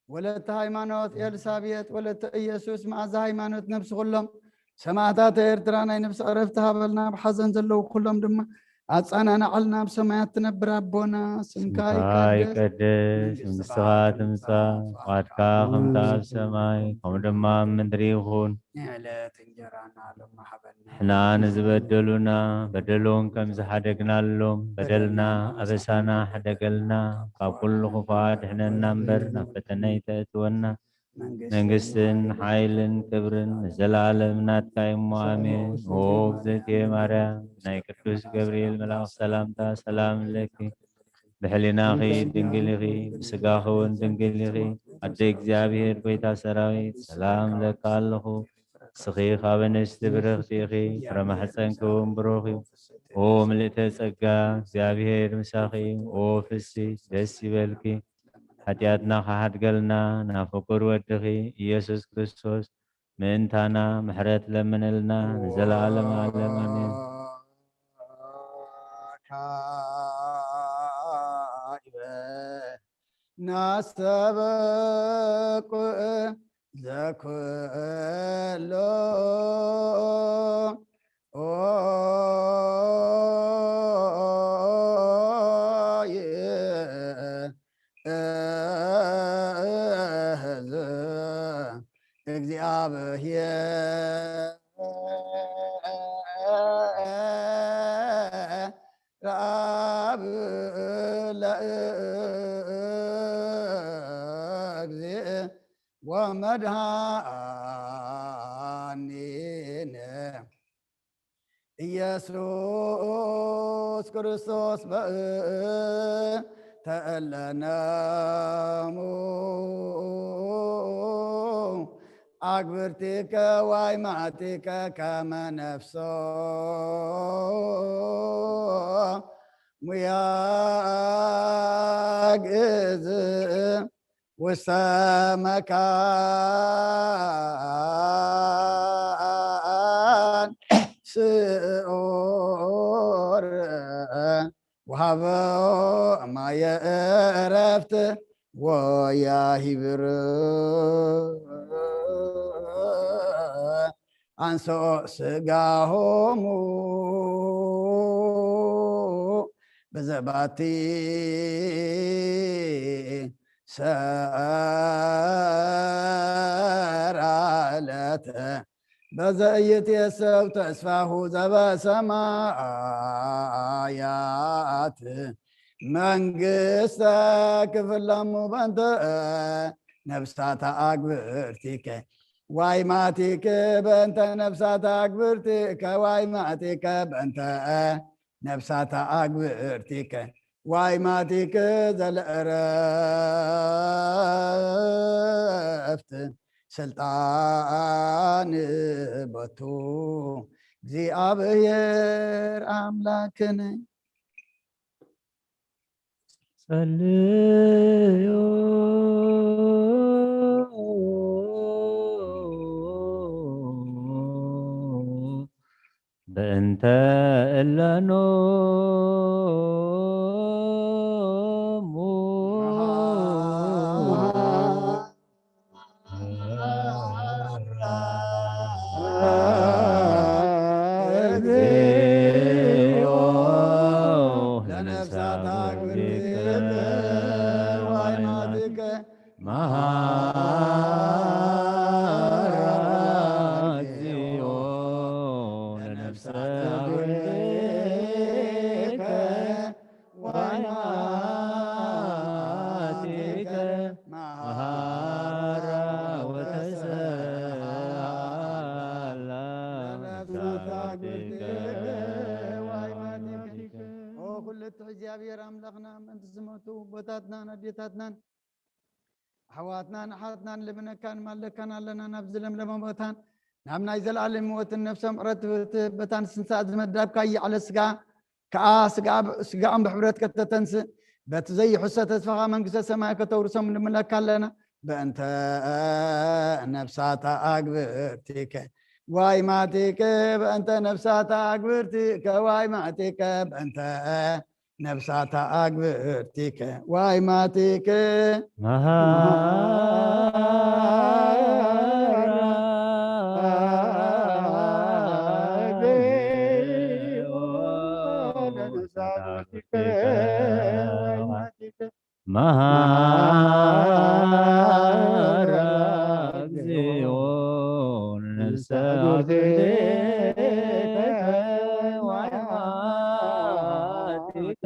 ወለተ ሃይማኖት ኤልሳቤጥ ወለተ ኢየሱስ መዓዛ ሃይማኖት ነፍሲ ኩሎም ሰማዕታት ኤርትራ ናይ ነፍሲ ዕረፍቲ ሃበልና። ኣብ ሓዘን ዘለዉ ኩሎም ድማ ኣጻናናዓልና። ኣብ ሰማያት ትነብር ኣቦና፣ ስምካ ስምካ ይቀደስ፣ ይቀደስ፣ መንግስትኻ መንግስትኻ ትምጻእ፣ ትምጻእ፣ ፍቓድካ ፍቓድካ ከምታ ኣብ ከምታ ሰማይ፣ ከምኡ ድማ ኣብ ምድሪ ይኹን። ንዕለት እንጀራና ሎሚ ሃበና። ንሕና ንዝበደሉና በደሎም ከም ዝሓደግናሎም በደልና ኣበሳና ሕደገልና፣ ካብ ኩሉ ክፉእ ኣድሕነና እምበር ናብ ፈተነ ኣይተእትወና። መንግስትን ሓይልን ክብርን ንዘለኣለም ናትካ እዩ እሞ ኣሜን። ኦ እግዝእትየ ማርያም፣ ናይ ቅዱስ ገብርኤል መልኣኽ ሰላምታ ሰላም ለኪ፣ ብሕሊናኺ ድንግል ኢኺ፣ ብስጋኺ እውን ድንግል ኢኺ። ኣደ እግዚኣብሔር፣ ጎይታ ሰራዊት፣ ሰላም እለካ ኣለኹ። ንስኺ ካብ ኣንስቲ ብርኽቲ ኢኺ፣ ፍረ ማሕፀንኪ እውን ብሩኽ እዩ። ኦ ምልእተ ጸጋ፣ እግዚኣብሔር ምሳኺ፣ ኦ ፍስሕቲ ደስ ይበልኪ። ሓጢኣትና ክሓድገልና ናብ ፍቁር ወድኺ ኢየሱስ ክርስቶስ ምእንታና ምሕረት ለምንልና ንዘለዓለም ዓለም ኣሜን። ካይበ ናስተበቁ ዘኩሎ ኦ ይእዝ እግዚአብሔር አብ ለእግዚእ ወመድኃኒነ ኢየሱስ ክርስቶስ በእንተ እለ ነሙ አግብርቲከ ዋይማቲከ ከመ ነፍሶ ሙያግዝ ውስተ መካን ስዑር ወሃቦ ማየ ዕረፍት ወያሂብር አንሶ ስጋሆሙ በዘባቲ ሰራለተ በዘ ኢይትየሰው ተስፋሁ ዘበሰማያት መንግስተ ክፍለሙ በእንተ ነፍሳተ አግብርቲከ ዋይማቲከ በእንተ ነፍሳተ አግብርቲከ ዋይማቲከ በእንተ ነፍሳተ አግብርቲከ ዋይማቲከ ዘለእረፍት ስልጣን ቦቱ እግዚአብሔር አምላክነ። ጸልዩ በእንተ እለኖሙ እግዚኦ ለነፍሳት አግብርቲከ ወአይማቲከ መሐራ እግዚኦ ለነፍሳት አግብርቲከ ወአይማቲከ መሐራ ወተሰሃላ ለነፍሳት አግብርቲከ ወአይማቲከ። ኦ ኩሉ ትሑት እግዚኣብሔር ኣምላኽና፣ ምእንቲ ዝሞቱ ኣቦታትናን ኣዴታትናን ኣሕዋትናን ኣሓትናን ልምነካን ማለካን ኣለና። ናብ ዝለምለመ ቦታን ናብ ናይ ዘለኣለም ህይወትን ነፍሶም ዕረፍቲ ትህበታን ስንሳእ ዝመደብካዮ ዕለት ስጋ ከኣ ስጋ-፣ ስጋኦም ብሕብረት ከተተንስእ በቲ ዘይሕሰ ተስፋኻ መንግስተ ሰማይ ከተውርሶም ንምለካ ኣለና። በእንተ ነፍሳት አግብርቲከ ዋይማቲከ በእንተ ነፍሳት አግብርቲከ ዋይማቲከ በእንተ ነፍሳት አግብርቲከ ዋይማቲከ መሐራ እግዚኦ ለነፍሳት አግብርቲከ ወአይማቲከ መሐራ እግዚኦ ለነፍሳት አግብርቲከ ወአይማቲከ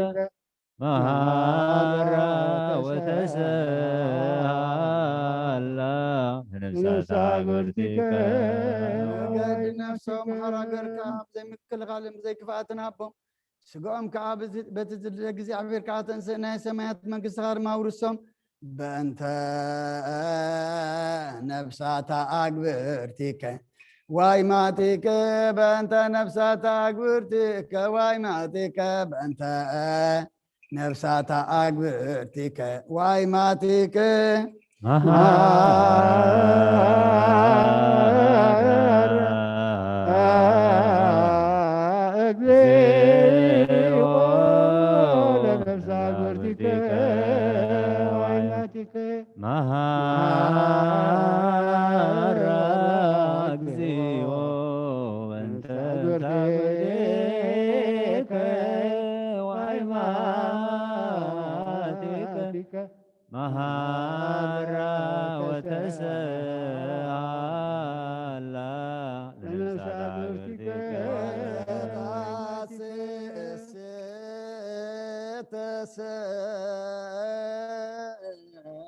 መሐራ ወተሰሃላ ለነፍሳት አግብርቲከ። ገድ ነፍሶም መሐራ ገርካ ብዘይ ምክልኻልን ብዘይ ክፍኣትን ሃቦም። ስጋኦም ከኣ በዚ፣ በቲ ዝደሊ እግዚኣብሔር ከኣ ተንስእ ናይ ሰማያት መንግስትኻ ድማ ኣውርሶም። በእንተ ነፍሳት አግብርቲከ ዋይ ማቲከ በእንተ ነፍሳታ ኣግብርቲከ፣ ዋይ ማቲከ በእንተ ነፍሳታ ኣግብርቲከ፣ ዋይ ማቲከ። መሃረ እግዚኦ ለነፍሳ ግብርቲከ ዋይናቲከ። መሃረ እግዚኦ በእንተ ግብርቲከ ዋይናቲከ። መሃራ ወተሰአላ ለነፍሳታ ግብርቲከ።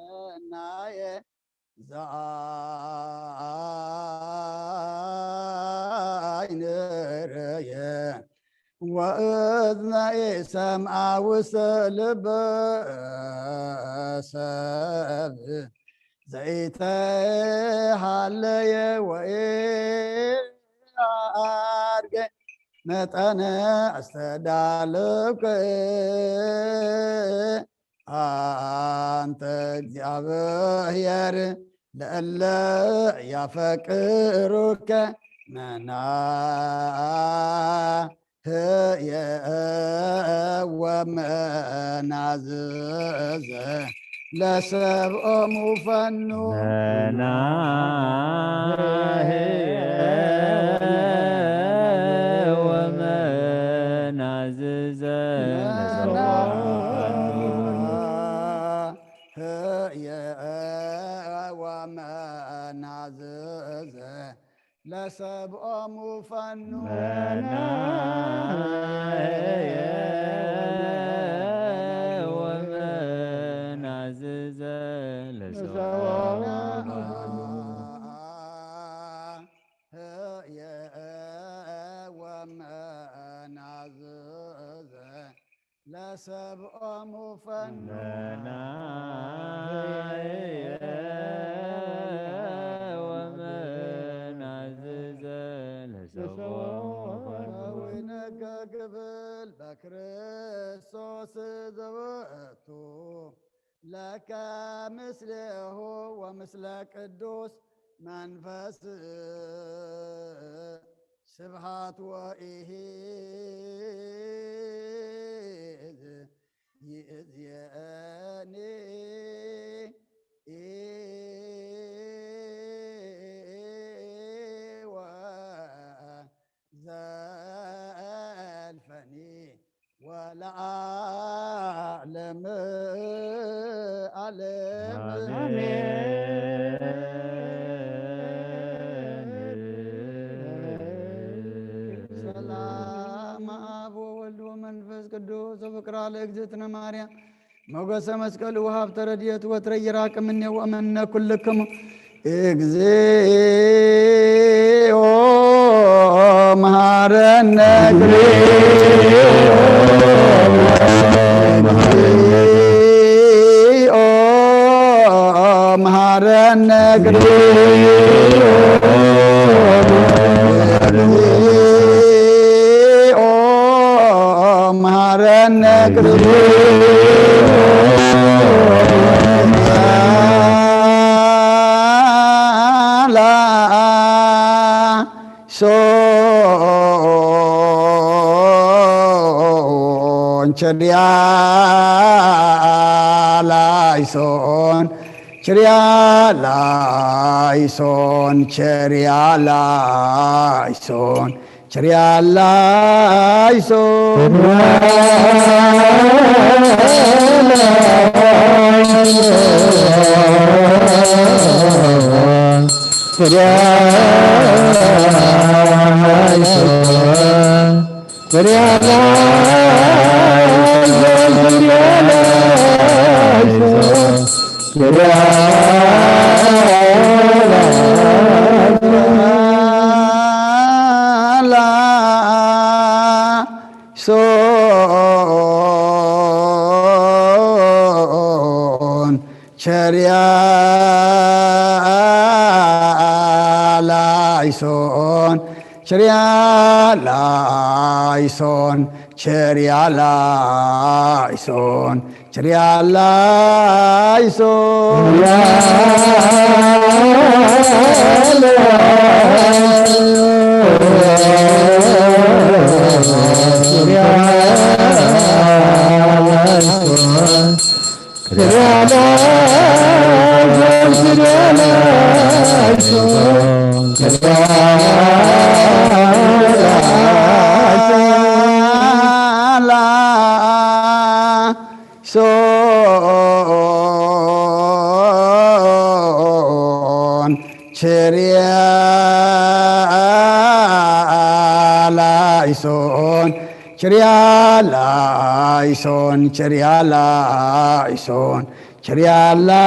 ተሰናየ ዘአይንረየ ወእዝነ ኢሰምዐ ውስተ ልበ ሰብ ዘኢተሃለየ ወኢአርገ መጠነ አስተዳለውከ። አንተ እግዚአብሔር ለእለ ያፈቅሩከ መናህየ ወመናዝዘ ለሰብኦሙ ፈኑ። መናህየ ወመናዝዘ ለሰብኦሙ ፈኑ። ህየ ወመናዝዘ ለሰብኦሙ ፈኑ። መናህየ ወመናዝዘ ለሰብኦሙ ፈኑ። ህየ ወመናዝዘ ለሰብኦሙ ፈኑ። መናህየ ወመናዝዘ ለሰብኦሙ ፈኑ። ከዊነከ ክብል በክርስቶስ ዘወቱ ለከ ምስሌሁ ወምስለ ቅዱስ መንፈስ ስብሃት ወኢሂ ይእዝየኒ ወዘልፈኒ ወለዓለመ ዓለም። አሜን። ሰላም አብ ወወልድ ወመንፈስ ቅዱስ ወፍቅራ ለእግዝእትነ ማርያም ሞገሰ መስቀሉ ወሀብተ ረድኤቱ ወትረ ይራቅ እምኔሁ ወእምነ ኩልክሙ። እግዚኦ መሐረነ። እግዚኦ መሐረነ። እግዚኦ መሐረነ። እግዚኦ ላይሶን ቸሪያ ላይሶን ቸሪያ ላይሶን ቸሪያ ላይሶን ቸሪያ ላይሶን። ላይሶን ቸሪያ ላይሶን ቸርያላይሶን፣ ቸርያላይሶን፣ ቸርያላይሶን። ሶን ቸርያላይሶን፣ ቸርያላይሶን፣ ቸርያላይሶን፣ ቸርያላይሶን።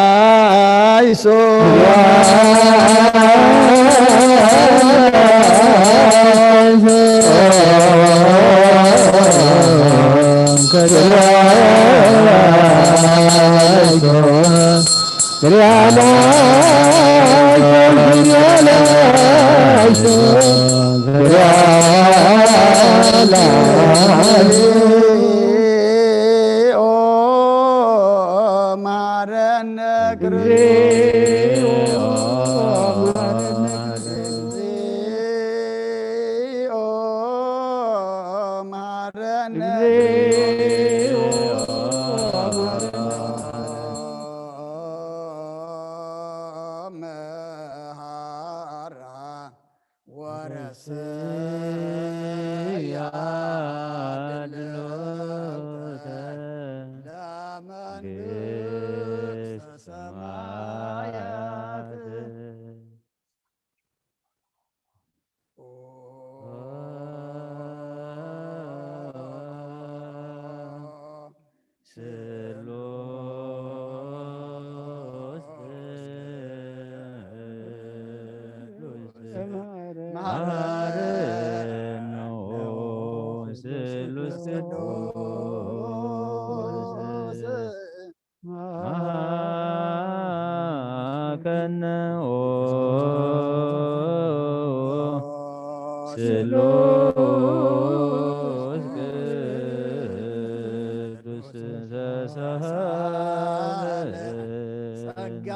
ጸጋ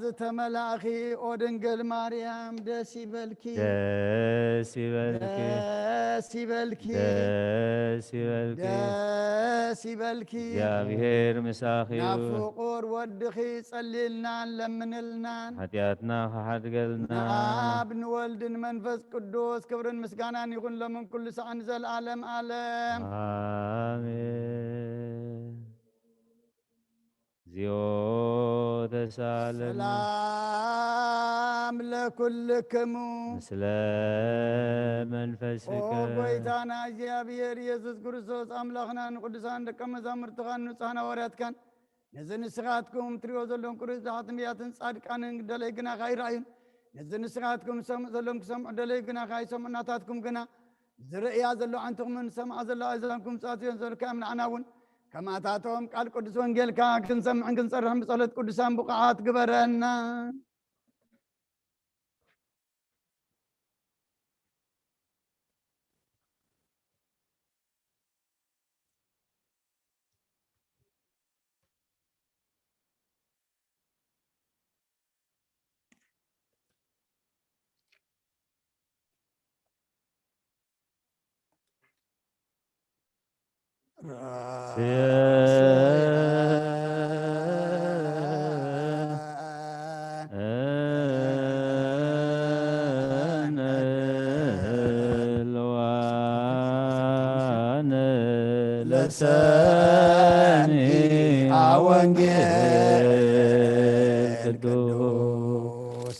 ዝተመላእኺ ኦ ድንግል ማርያም ደስ ይበልኪ። ደስ ይበልኪ። ደስ ይበልኪ። ደስ ይበልኪ። ደስ ይበልኪ። እግዚኣብሔር ምሳኺ እዩ። ናብ ፍቑር ወድኺ ጸልይልናን ለምንልናን። ሓጢኣትና ክሓድገልና። ንኣብ ንወልድ ንመንፈስ ቅዱስ ክብርን ምስጋናን ይኹን ሎምን ኩሉ ሰዓን ንዘለዓለም ዓለም። ኣሜን። እግዚኦ ተሳለና። ሰላም ለኩልክሙ። ምስለ መንፈስከ። ኦ ጎይታና እግዚኣብሔር ኢየሱስ ክርስቶስ ኣምላኽና ንቅዱሳን ደቀ መዛሙርትኻን ንጹሓን ሃዋርያትካን ነዚ ንስኻትኩም ትሪኦ ዘለኹም ቅዱሳት ነቢያትን ጻድቃንን ደለይ ግናኻ ኣይረኣዩን። ነዚ ንስኻትኩም ሰምዑ ዘለኹም ክሰምዑ ደለይ ግናኻ ኣይሰምዑ። ናታትኩም ግና ዝርእያ ዘሎ ኣዕንትኹምን ዝሰምዓ ዘሎ ኣእዛንኩም ጻጽዮን ዘልካዮም ንዓና እውን ከማታቶም ቃል ቅዱስ ወንጌልካ ክንሰምዕን ክንጸርሕን ብጸሎት ቅዱሳን ብቑዓት ግበረና። ለሰሚዐ ወንጌል ቅዱስ።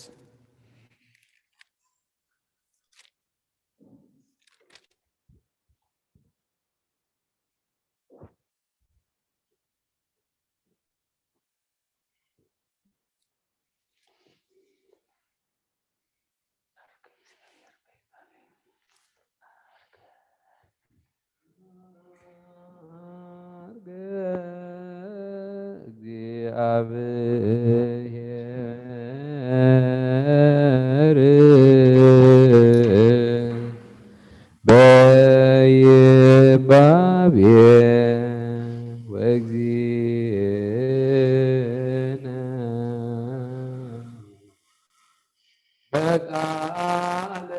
በቃለ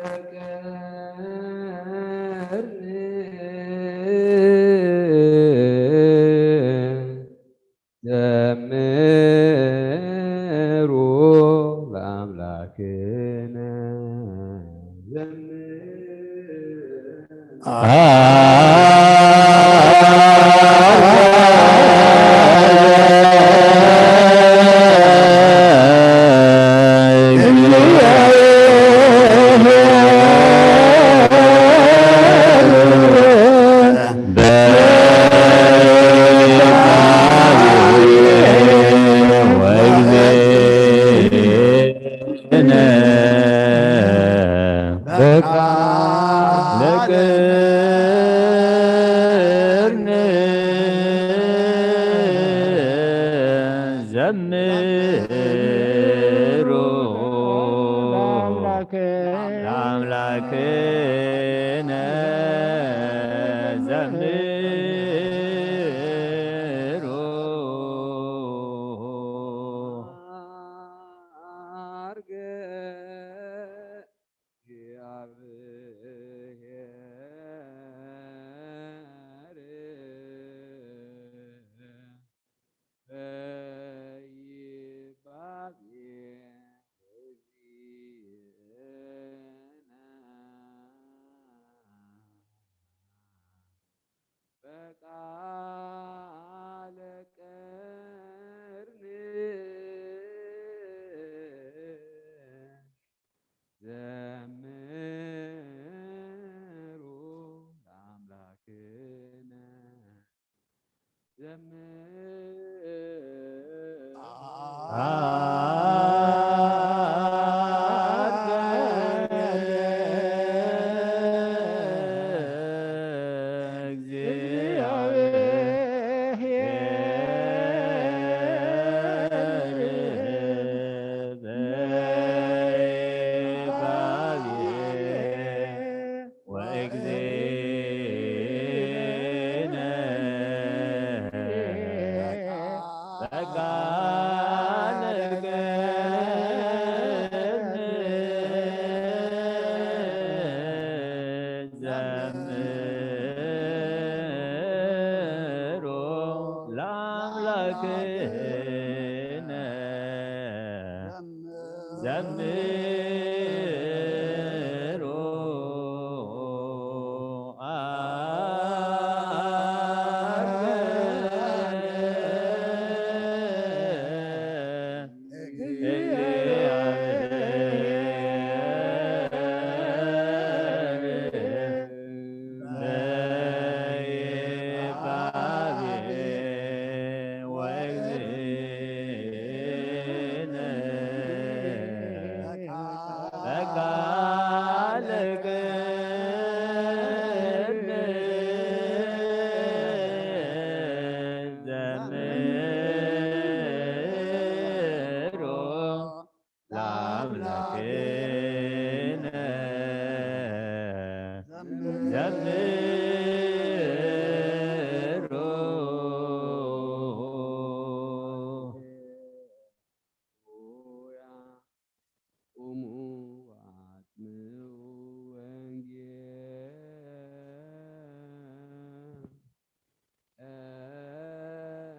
ቅርኒ ዘምሩ ለአምላክነ ዘምሩ። ዘምሩ ለአምላክነ ዘምሩ። በቃለ ቅርኒ ዘምሩ ለአምላክነ ዘምሩ። ዘምሩ ለአምላክነ ዘምሩ። ለአምላክነ ዘምሩ። ቁሙ ወአጽምዑ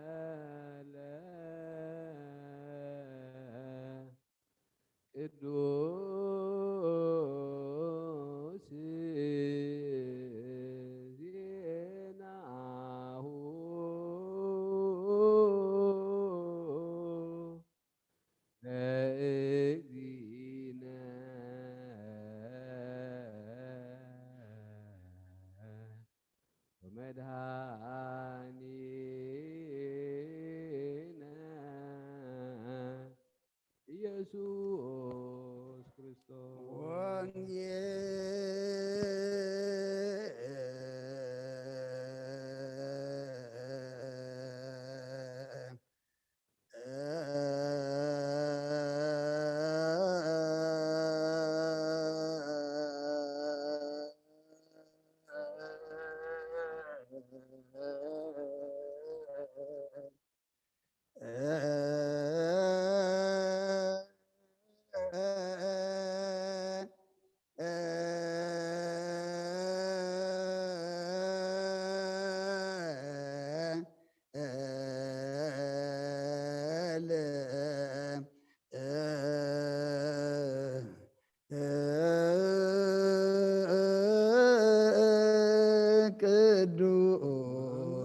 ወንጌለ ቅዱስ ዜናሁ ለእግዚእነ ወመድኃኒነ ኢየሱስ ክርስቶስ። ወንጌል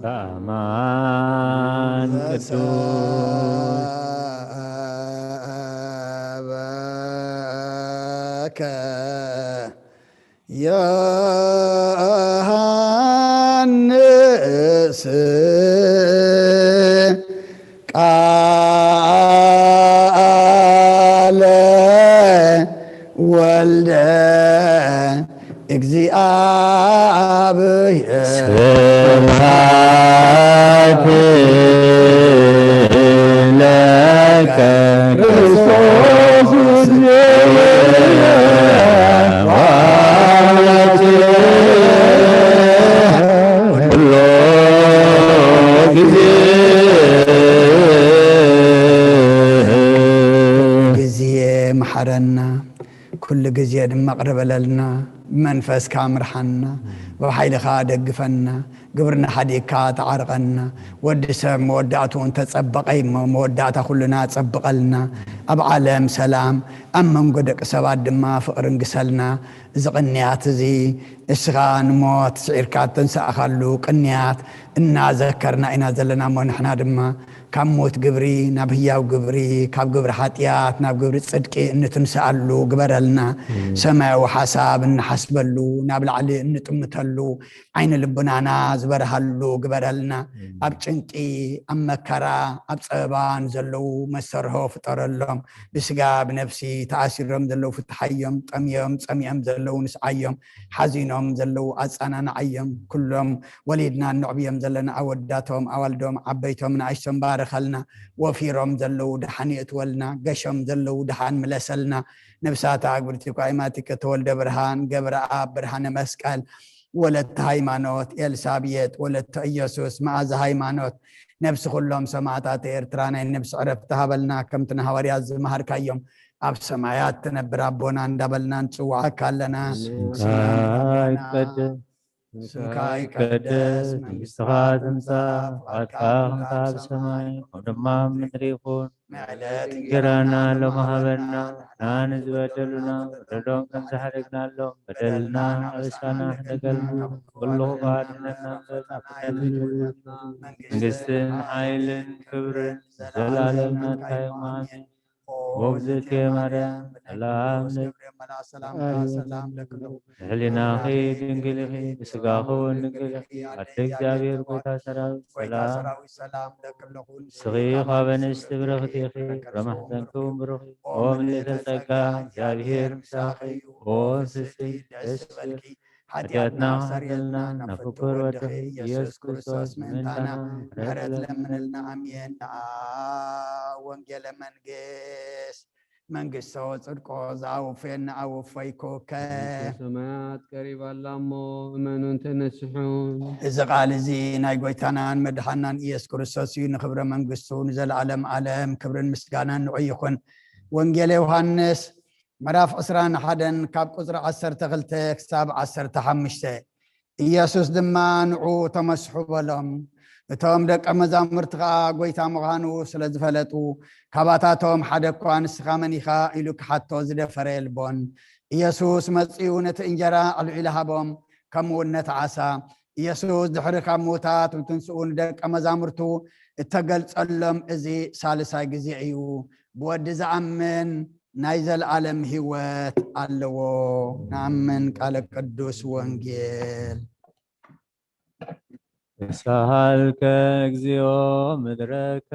ኣማን ቅዱስ ዘሰበከ ዮሃንስ ቃለ ወልደ እግዚኣብሔር። ስብሐት ለከ ክርስቶስ ኩሎ ግዜ። ግዜ መሓረና፣ ኩሉ ግዜ ድማ ቅርበለልና፣ ብመንፈስካ ምርሓና፣ ብሓይልኻ ደግፈና፣ ግብርና ሓዲግካ ተዓርቐና። ወዲ ሰብ መወዳእትኡ እንተጸበቐ እሞ መወዳእታ ኩልና ጸብቐልና። ኣብ ዓለም ሰላም፣ ኣብ መንጎ ደቂ ሰባት ድማ ፍቕሪ እንግሰልና። እዚ ቅንያት እዚ እስኻ ንሞት ስዒርካ እተንሳእኻሉ ቅንያት እናዘከርና ኢና ዘለና እሞ ንሕና ድማ ካብ ሞት ግብሪ ናብ ህያው ግብሪ፣ ካብ ግብሪ ሓጢኣት ናብ ግብሪ ጽድቂ እንትንስኣሉ ግበረልና። ሰማያዊ ሓሳብ እንሓስበሉ፣ ናብ ላዕሊ እንጥምተሉ፣ ዓይኒ ልቡናና ዝበርሃሉ ግበረልና። ኣብ ጭንቂ፣ ኣብ መከራ፣ ኣብ ጸበባ ንዘለዉ መሰርሆ ፍጠረሎም። ብስጋ ብነፍሲ ተኣሲሮም ዘለዉ ፍትሓዮም፣ ጠምዮም ጸሚኦም ዘለዉ ንስዓዮም፣ ሓዚኖም ዘለዉ ኣጸናንዓዮም። ኩሎም ወሊድና እነዕብዮም ዘለና ኣወዳቶም፣ ኣዋልዶም፣ ዓበይቶም ንኣሽቶም ባርኸልና። ወፊሮም ዘለዉ ደሓን የእትወልና፣ ገሾም ዘለዉ ደሓን ምለሰልና። ነብሳት ኣግብርቲ ኳይማቲከ ተወልደ ብርሃን፣ ገብረኣብ ብርሃነ መስቀል፣ ወለተ ሃይማኖት፣ ኤልሳብየጥ፣ ወለተ ኢየሱስ፣ መኣዛ ሃይማኖት፣ ነብሲ ኩሎም ሰማዕታት ኤርትራ ናይ ነብሲ ዕረፍቲ ሃበልና፣ ከምቲ ንሃዋርያት ዝመሃርካዮም ኣብ ሰማያት ትነብር ኣቦና እንዳበልና ንጽውዓካ ኣለና። ስምካ ይትቀደስ፣ ስምካ ይቀደስ፣ መንግስትኻ ትምጻእ፣ ፍቓድካ ከምታ ኣብ ሰማይ ከምኡ ድማ ኣብ ምድሪ ይኹን። ንዕለት እንጀራና ሎሚ ሃበና፣ ንሕና ንዝበደሉና በደሎም ከም ዝሓደግናሎም፣ በደልና ኣበሳና ሕደገልና፣ ኩሉ ክፉእ ኣድሕነና እምበር፣ ናብ ፈተነ ኣይተእትወና። መንግስትን ሓይልን ክብርን ንዘለኣለም ናትካ እዩ። ኣሜን። ኦ እግዝእትየ ማርያም፣ ሰላም ለኪ። ገብርኤል መልኣክ ሰላምታ ሰላም ለኪ ኣለኹ። ብሕሊናኺ ድንግል ኢኺ፣ ብስጋኺ እውን ድንግል ኢኺ። ኣደ እግዚኣብሔር፣ ጎይታ ሰራዊት፣ ጎይታ ሰላም ሰራዊት ሰላም ለኪ ኣለኹ። ንስኺ ካብ ኣንስቲ ብርኽቲ ኢኺ፣ ፍረ ማሕፀንኪ እውን ብሩኽ እዩ። ኦ ምልዕተ ጸጋ፣ እግዚኣብሔር ምሳኺ እዩ። ኦ ፍስሕቲ ደስ ይበልኪ፣ ሓጢኣትና ኣስተሰርየልና፣ ናብ ፍቁር ወድኺ ኢየሱስ ክርስቶስ ምእንታና ምሕረት ለምንልና። ኣሜን። ንኣ ወንጌለ መንግስት መንግስቶ ጽድቆ ዝኣውፈየና ኣወፈይኩከ። መንግስተ ሰማያት ቀሪባ ኣላ እሞ እመኑን ተነስሑን። እዚ ቃል እዚ ናይ ጎይታናን መድሓናን ኢየሱስ ክርስቶስ እዩ። ንክብረ መንግስቱ ንዘለኣለም ዓለም ክብርን ምስጋናን ንዑ ይኹን። ወንጌል ዮሃንስ ምዕራፍ ዕስራን ሓደን ካብ ቁጽሪ ዓሰርተ ክልተ ክሳብ ዓሰርተ ሓሙሽተ። ኢየሱስ ድማ ንዑ ተመስሑ በሎም። እቶም ደቀ መዛሙርቲ ኸኣ ጐይታ ምዃኑ ስለ ዝፈለጡ፣ ካባታቶም ሓደ እኳ "ንስኻ መን ኢኻ?" ኢሉ ክሓቶ ዝደፈረ የልቦን። ኢየሱስ መጺኡ ነቲ እንጀራ ኣልዒሉ ሃቦም፣ ከምኡ እውን ነቲ ዓሳ። ኢየሱስ ድሕሪ ካብ ምዉታት ምትንስኡ ንደቀ መዛሙርቱ እተገልጸሎም እዚ ሳልሳይ ግዜ እዩ። ብወዲ ዝኣምን ናይ ዘለኣለም ህይወት ኣለዎ። ንኣምን ቃለ ቅዱስ ወንጌል። ተሳሃልከ እግዚኦ ምድረከ፣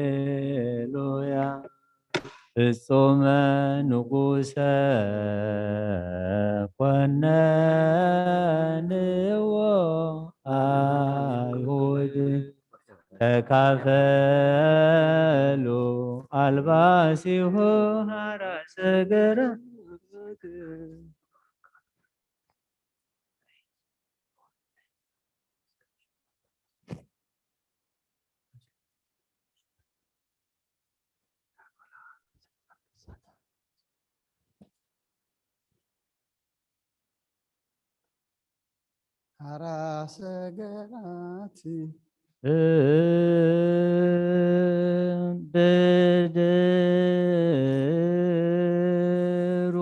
ሃሌሉያ። ፍጹመ ንጉሰ ኮነንዎ ኣይሁድ፣ ተካፈሉ ኣልባሲሁ ሐራሰ ገራት። ሐራሰ ገራት ብድሩ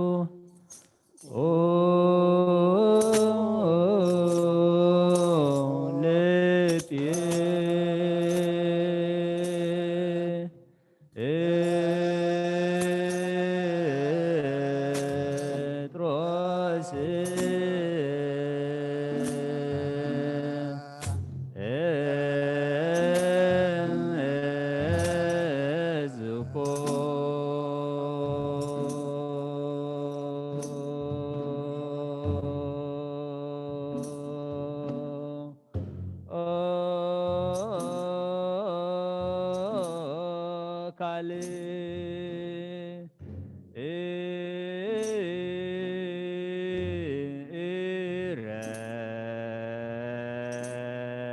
ቃል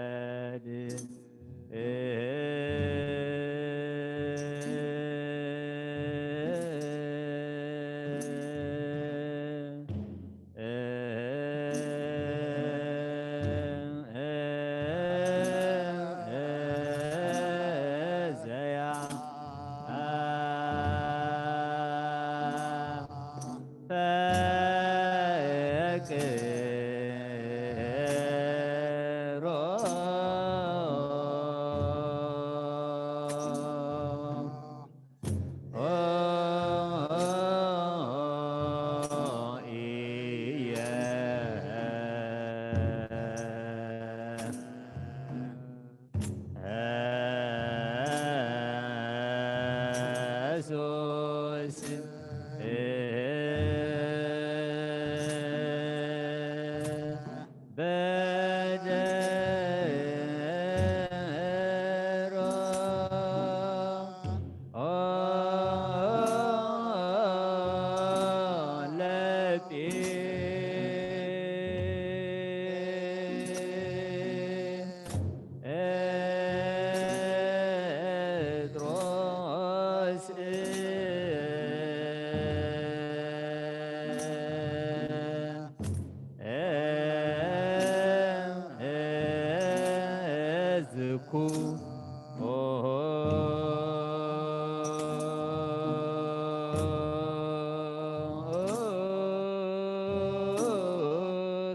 እረድ ዘያ ፈቅሮ ኢየሱስ በደሮ ለጴጥሮስ ዝኩ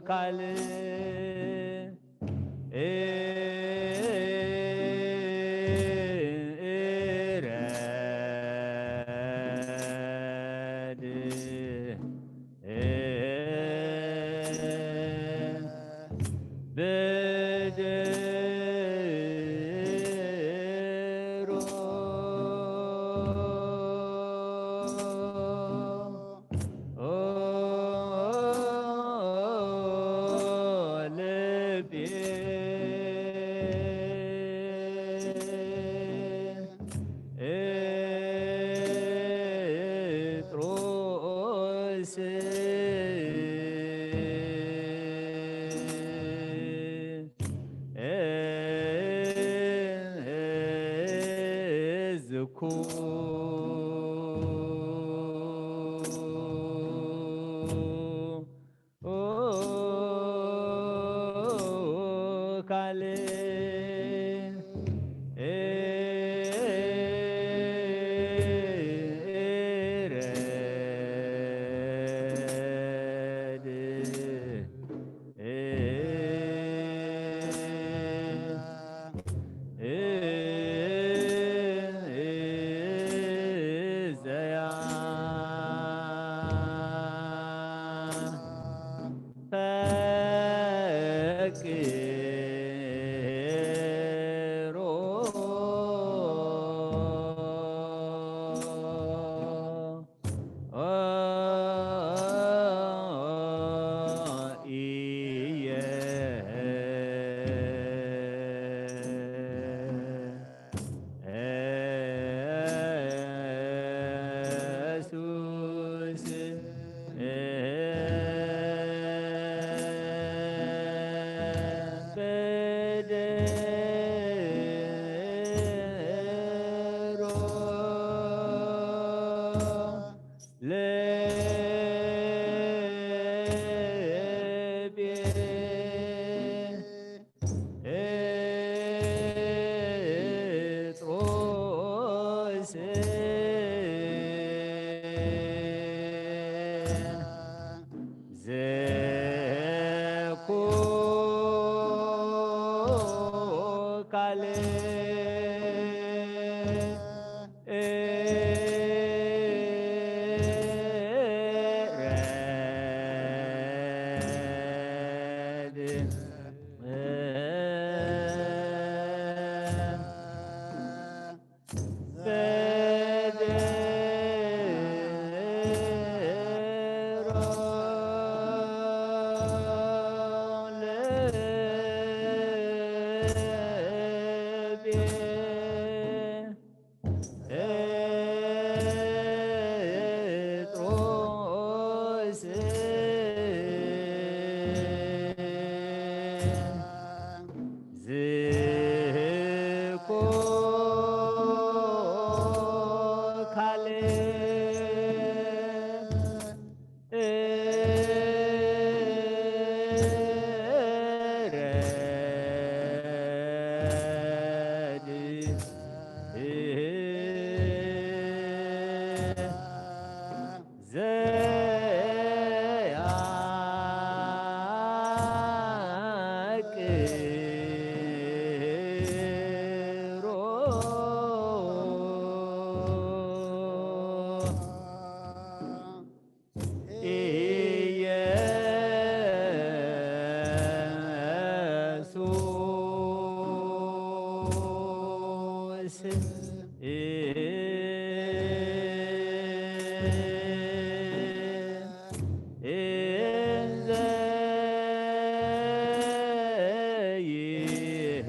ካልእ እረድ በደሮ ልቤ ጴጥሮስ ዝኩ ካልእ እረድ ዘያ ፈቅሮ ኢየሱስ በደሮ ለቤ ጴጥሮስ ዘኩ ካልእ ኢየሱስ እንዘ ይሄ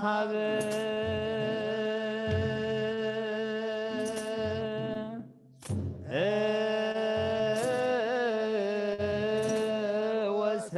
ሃበ ወሰ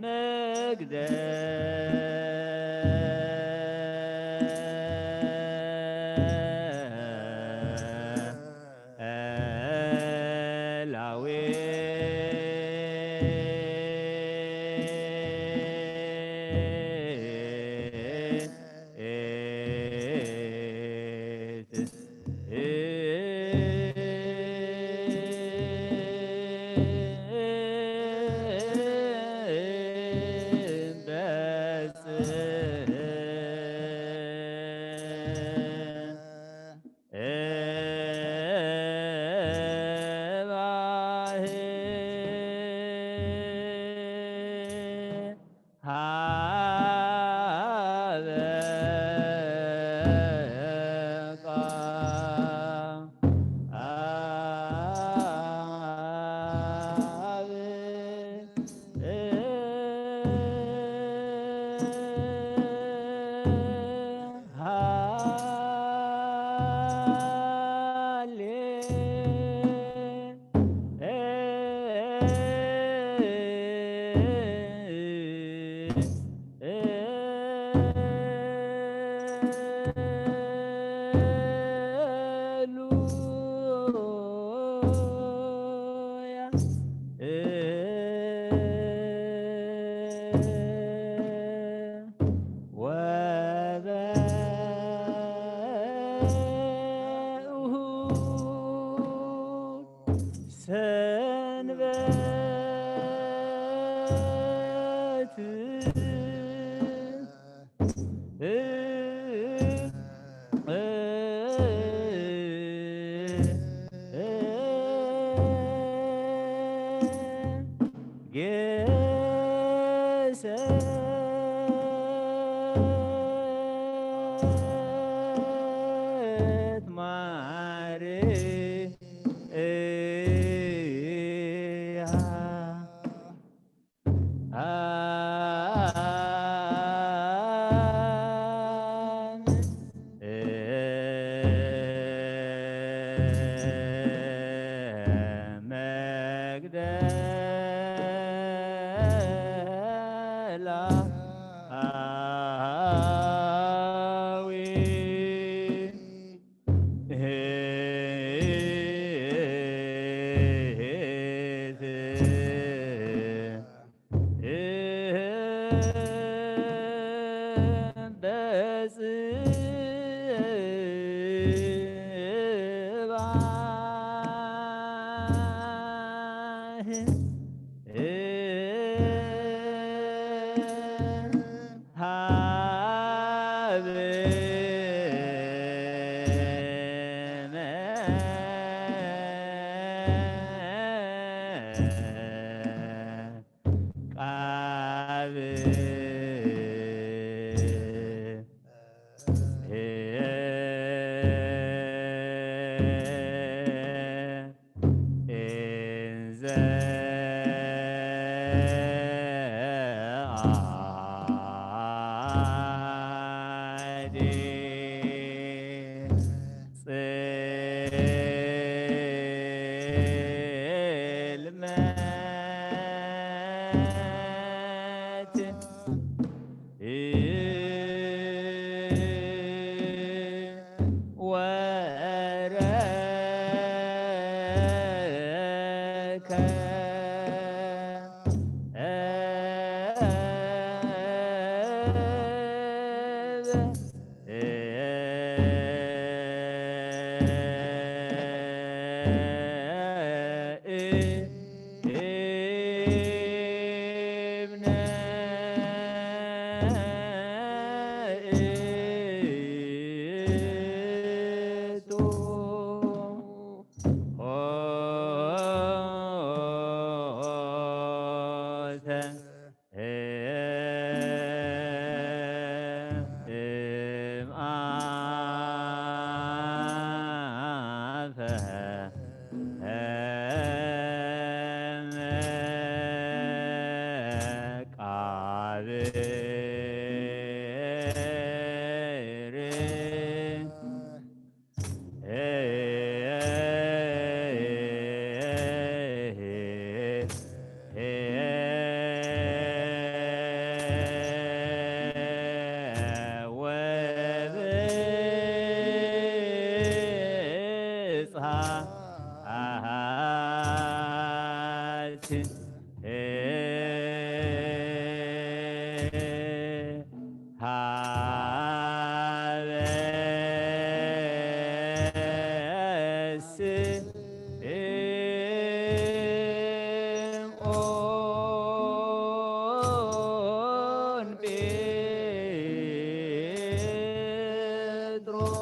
መግደ ላዊ ሰንበት ገሰት ማርያም ሀበ ስምዖን ጴጥሮስ።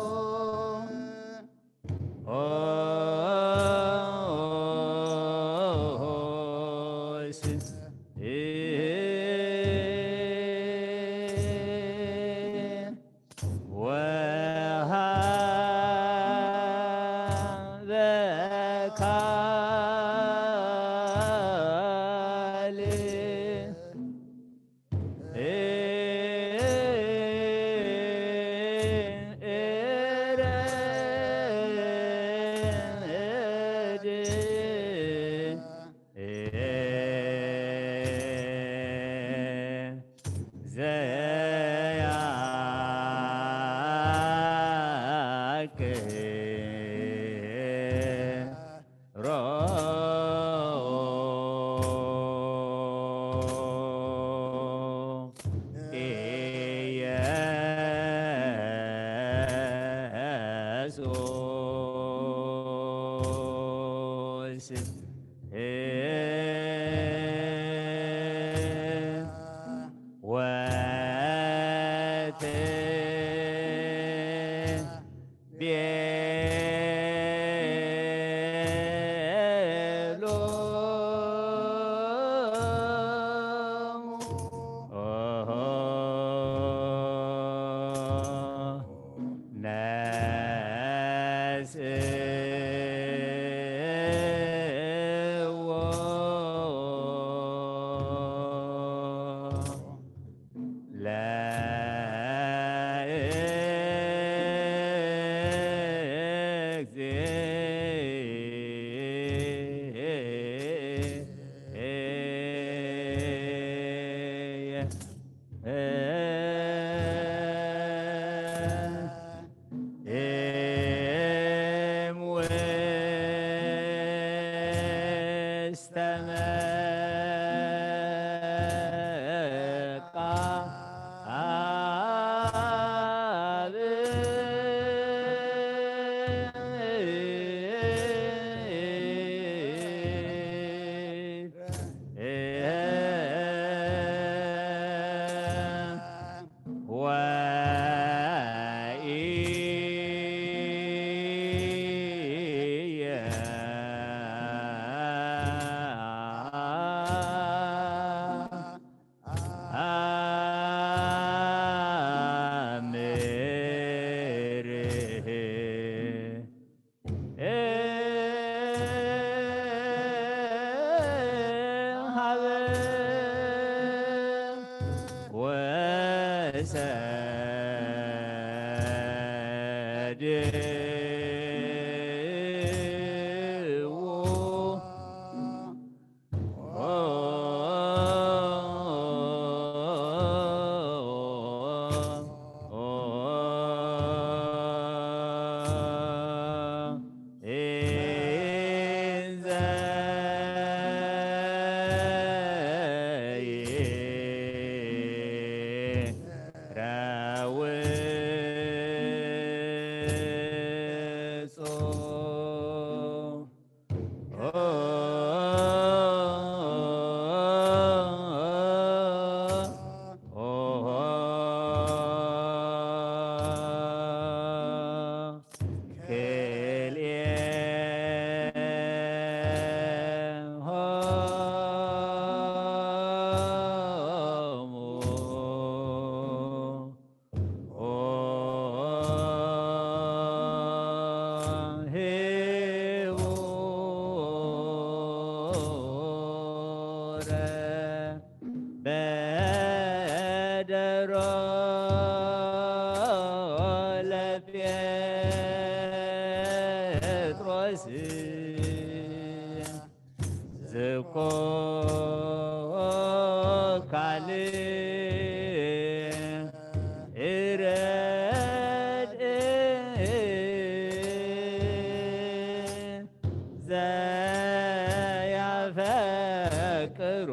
ሮ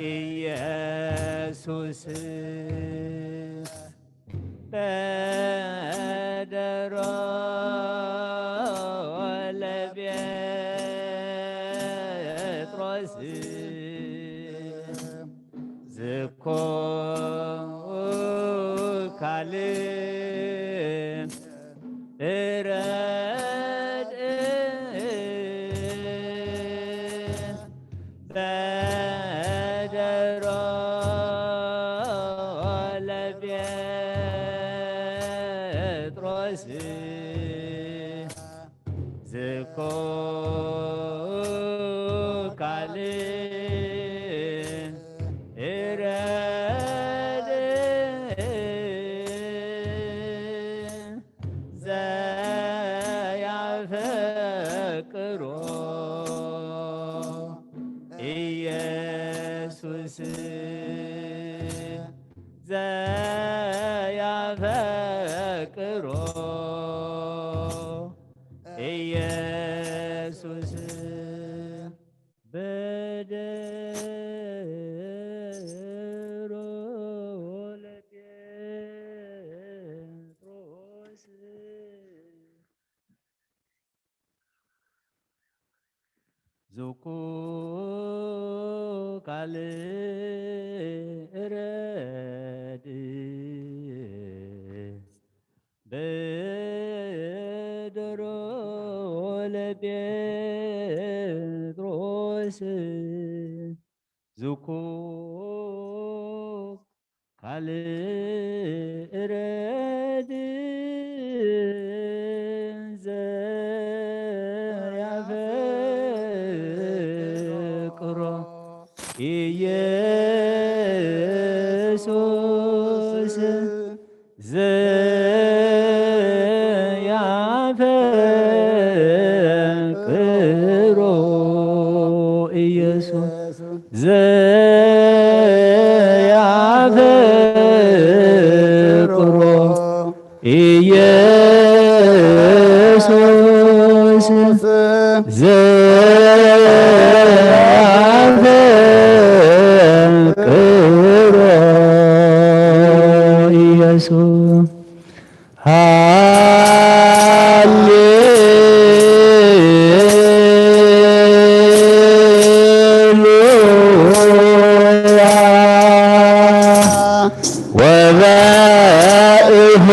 ኢየሱስ በደሮ ለጴጥሮስ ዝኮ ካልእ እረድ በደሮ ለጴጥሮስ ዝኮ ካልእ እረድ ዘያፈቅሮ ኢየሱስ ዘያፈቅሮ ኢየሱስ በደሮ ለጴጥሮስ ዝኩ ካልእ ረድእ በደሮ ለጴጥሮስ ዝኩ ካልእ ረድእ ዘያፈቅሮ ኢየሱስ ዘያፈቅሮ ኢየሱስ ዘያፈቅሮ ኢየሱስ ዘያፈቅሮ ኢየሱስ ሃሌሉያ ወበእሁ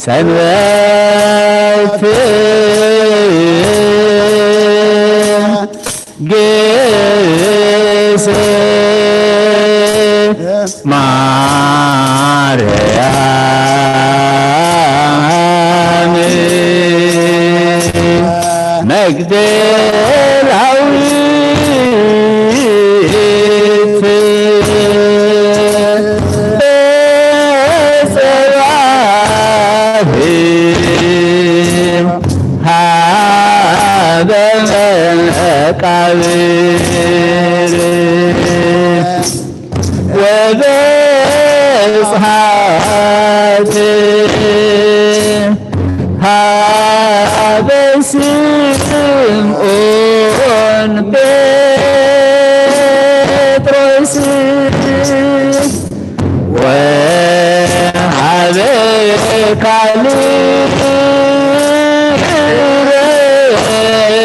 ሰንበት ግስ ማርያም መግደላዊት በጸባህ ሀበ መቃብር ወበጽሐት ሀበ ስምዖን ጴጥሮስ ወሀበ ካልእ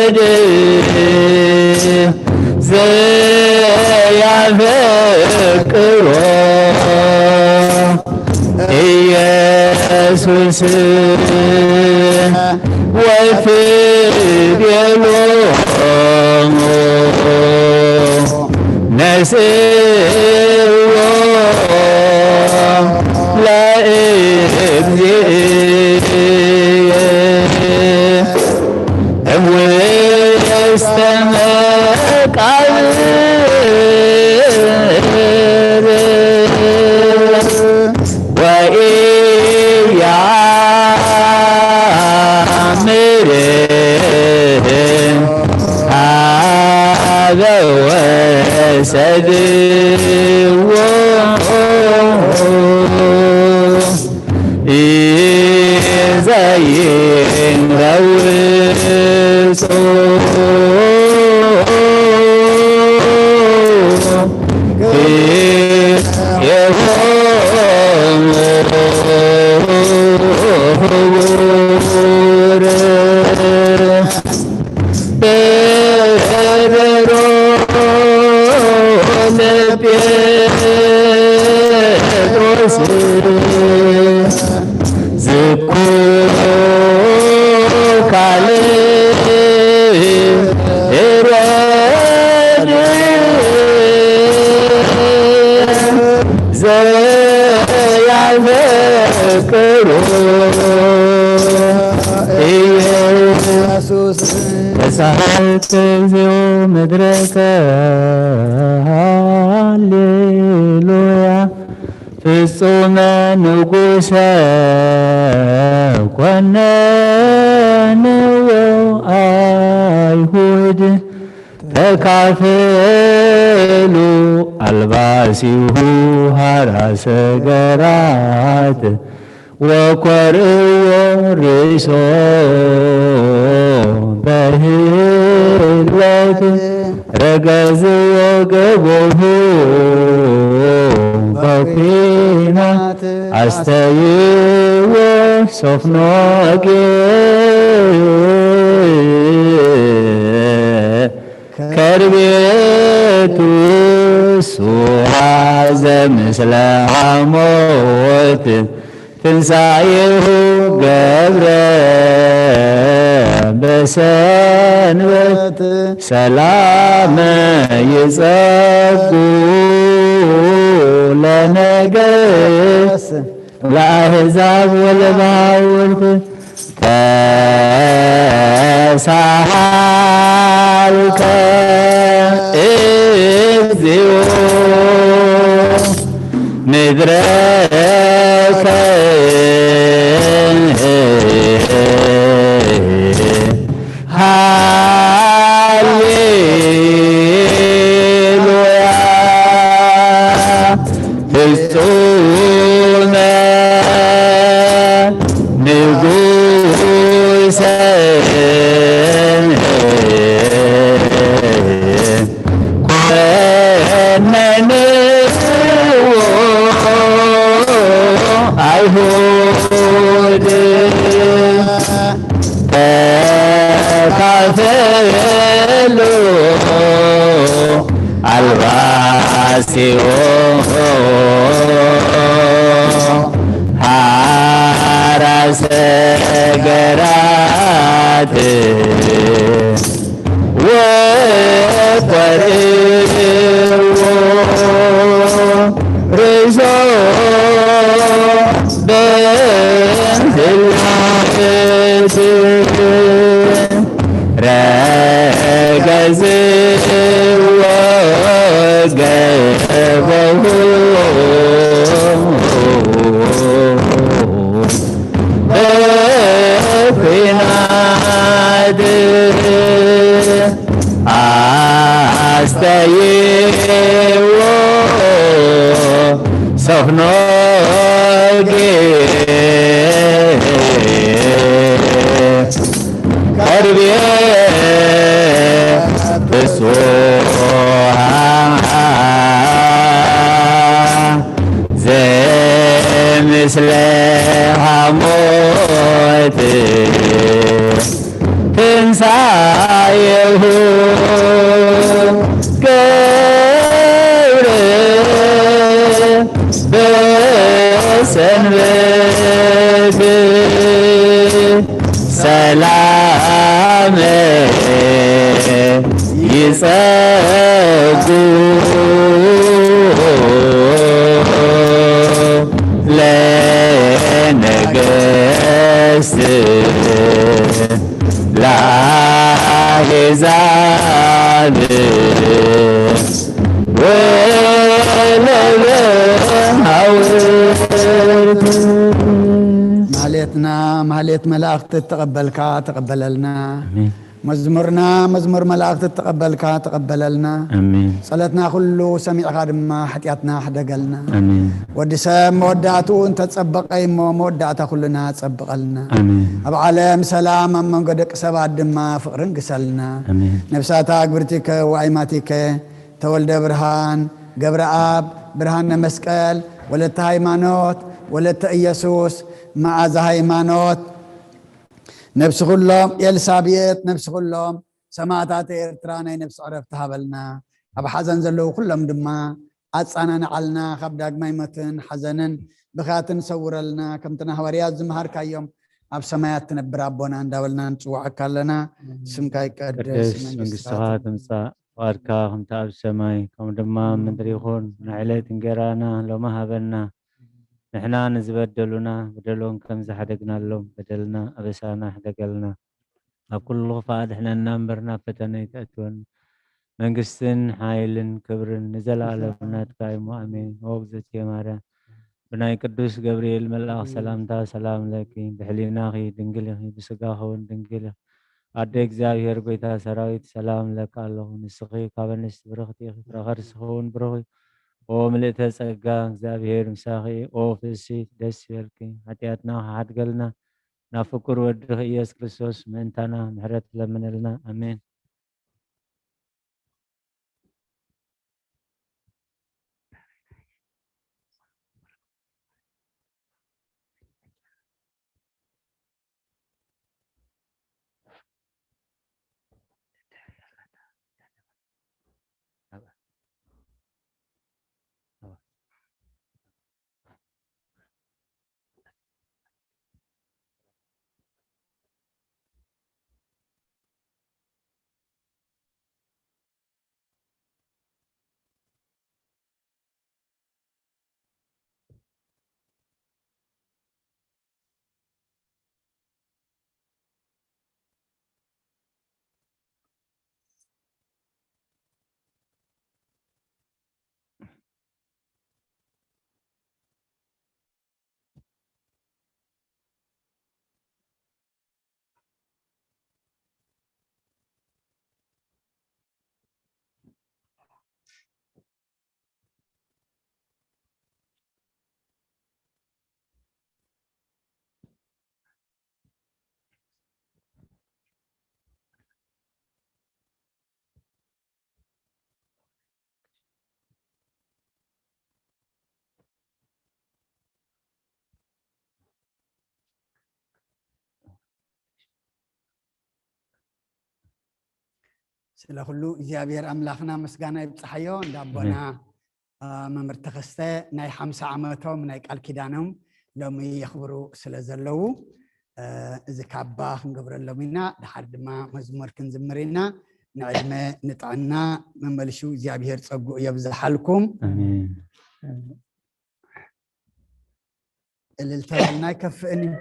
ረድእ ዘያፈቅሮ ኢየሱስ ወትቤሎሙ ነስእዎ ለእግዚእየ እምውስተ መቃብር ወኢያምር ሀበ ወሰድዎ ኢዘይንረውጹ ዝኩ ካልእ ረድእ ዘያፈቅሩ ኢየሱስ ተሳህልት እግዚኦ ምድረከ ሃሌሉያ። ፍጹመ ንጉሰ ኮነንዎ ኣይሁድ ተካፈሉ ኣልባሲሁ ሃራሰ ገራት ወኮርዎ ርእሶ በህልወት ረገዝዎ ገቦሁ በኩናት ኣስተይዎ ሶፍኖጌ ከርቤቱ ሱሃ ዘምስለ ሐሞት ትንሳኤሁ ገብረ በሰንበት ሰላመ ይጸጉ ለነገስ ለአሕዛብ ወለባውርት ተሳሃልከ እግዚኦ ምድረከ ሃሌሉያ። ፍጹመ ንጉሰ ኮነንዎ ኣይሁድ ተካፈሉ ኣልባሲዎ ሃራሰ ገራት ወቆርዎ ርእሶ በህልወት ረገዝዎ ገቦሁ በኩናት ኣስተይዎ ሶፍኖጌ ከርቤ ፍሱሃ ዘምስለ ሐሞት ትንሳኤሁ ገብረ በሰንበት ሰላም ይጸጉ ለነገስት ለአሕዛብ ወለበሃውርት። ማህሌትና ማህሌት መላእክት ተቐበልካ ተቐበለልና። ኣሜን። መዝሙርና መዝሙር መላእክቲ እተቐበልካ ተቐበለልና። ኣሜን። ጸሎትና ኩሉ ሰሚዕኻ ድማ ሓጢኣትና ሕደገልና። ኣሜን። ወዲ ሰብ መወዳእትኡ እንተጸበቐ እሞ መወዳእታ ኩልና ጸብቐልና። ኣሜን። ኣብ ዓለም ሰላም፣ ኣብ መንጎ ደቂ ሰባት ድማ ፍቕርን ግሰልና። ኣሜን። ነብሳታ ግብርቲከ ወኣይማቲከ ተወልደ ብርሃን፣ ገብረኣብ፣ ብርሃነ መስቀል፣ ወለተ ሃይማኖት፣ ወለተ ኢየሱስ፣ መዓዛ ሃይማኖት፣ ነብሲ ኩሎም ኤልሳቤጥ፣ ነብሲ ኩሎም ሰማእታት ኤርትራ ናይ ነብሲ ዕረፍቲ ሃበልና። ኣብ ሓዘን ዘለዉ ኩሎም ድማ ኣጻናንዓልና፣ ካብ ዳግማይ ሞትን ሓዘንን ብኽያትን ሰውረልና። ከምቲ ንሃዋርያት ዝመሃርካዮም ኣብ ሰማያት ትነብር ኣቦና እንዳበልና ንጽውዓካ ኣለና። ስምካ ይቀደስ፣ ቅድስ መንግስትኻ ትምጻእ፣ ፍቓድካ ከምቲ ኣብ ሰማይ ከምኡ ድማ ኣብ ምድሪ ይኹን። ንዕለት እንጌራና ሎሚ ሃበና። ንሕና ንዝበደሉና በደሎም ከም ዝሓደግናሎም በደልና ኣበሳና ሕደገልና። ኣብ ኩሉ ክፋእ ኣድሕነና እምበር ናብ ፈተነ ኣይተእትወና። መንግስትን ሓይልን ክብርን ንዘለኣለም ናትካ እዩ እሞ ኣሜን። ኦ እግዝእትየ ማርያም፣ ብናይ ቅዱስ ገብርኤል መልኣኽ ሰላምታ ሰላም ለኪ፣ ብሕሊናኺ ድንግል ኢኺ፣ ብስጋኺ እውን ድንግል ኢኺ። ኣደ እግዚኣብሔር ጎይታ ሰራዊት ሰላም ለኪ ኣለኹ። ንስኺ ካብ ኣንስቲ ብርኽቲ ኢኺ፣ ፍረ ከርስኺ እውን ብሩኽ እዩ። ኦ ምልእተ ጸጋ እግዚኣብሔር ምሳኺ፣ ኦ ፍስሂት ደስ ይበልኪ። ሓጢኣትና ክሓድገልና ናብ ፍቁር ወድኺ ኢየሱስ ክርስቶስ ምእንታና ምሕረት ለምነልና። ኣሜን። ስለ ኩሉ እግዚኣብሔር ኣምላኽና ምስጋና ይብጽሓዮ። እንዳ ኣቦና መምህር ተኸስተ ናይ ሓምሳ ዓመቶም ናይ ቃል ኪዳኖም ሎሚ የኽብሩ ስለ ዘለዉ እዚ ካባ ክንገብረሎም ኢና። ድሓር ድማ መዝሙር ክንዝምር ኢና። ንዕድመ ንጥዕና መመልሹ እግዚኣብሔር ጸጉኡ የብዝሓልኩም። ኣሜን። እልልታ ልና ኣይከፍእን እዩ።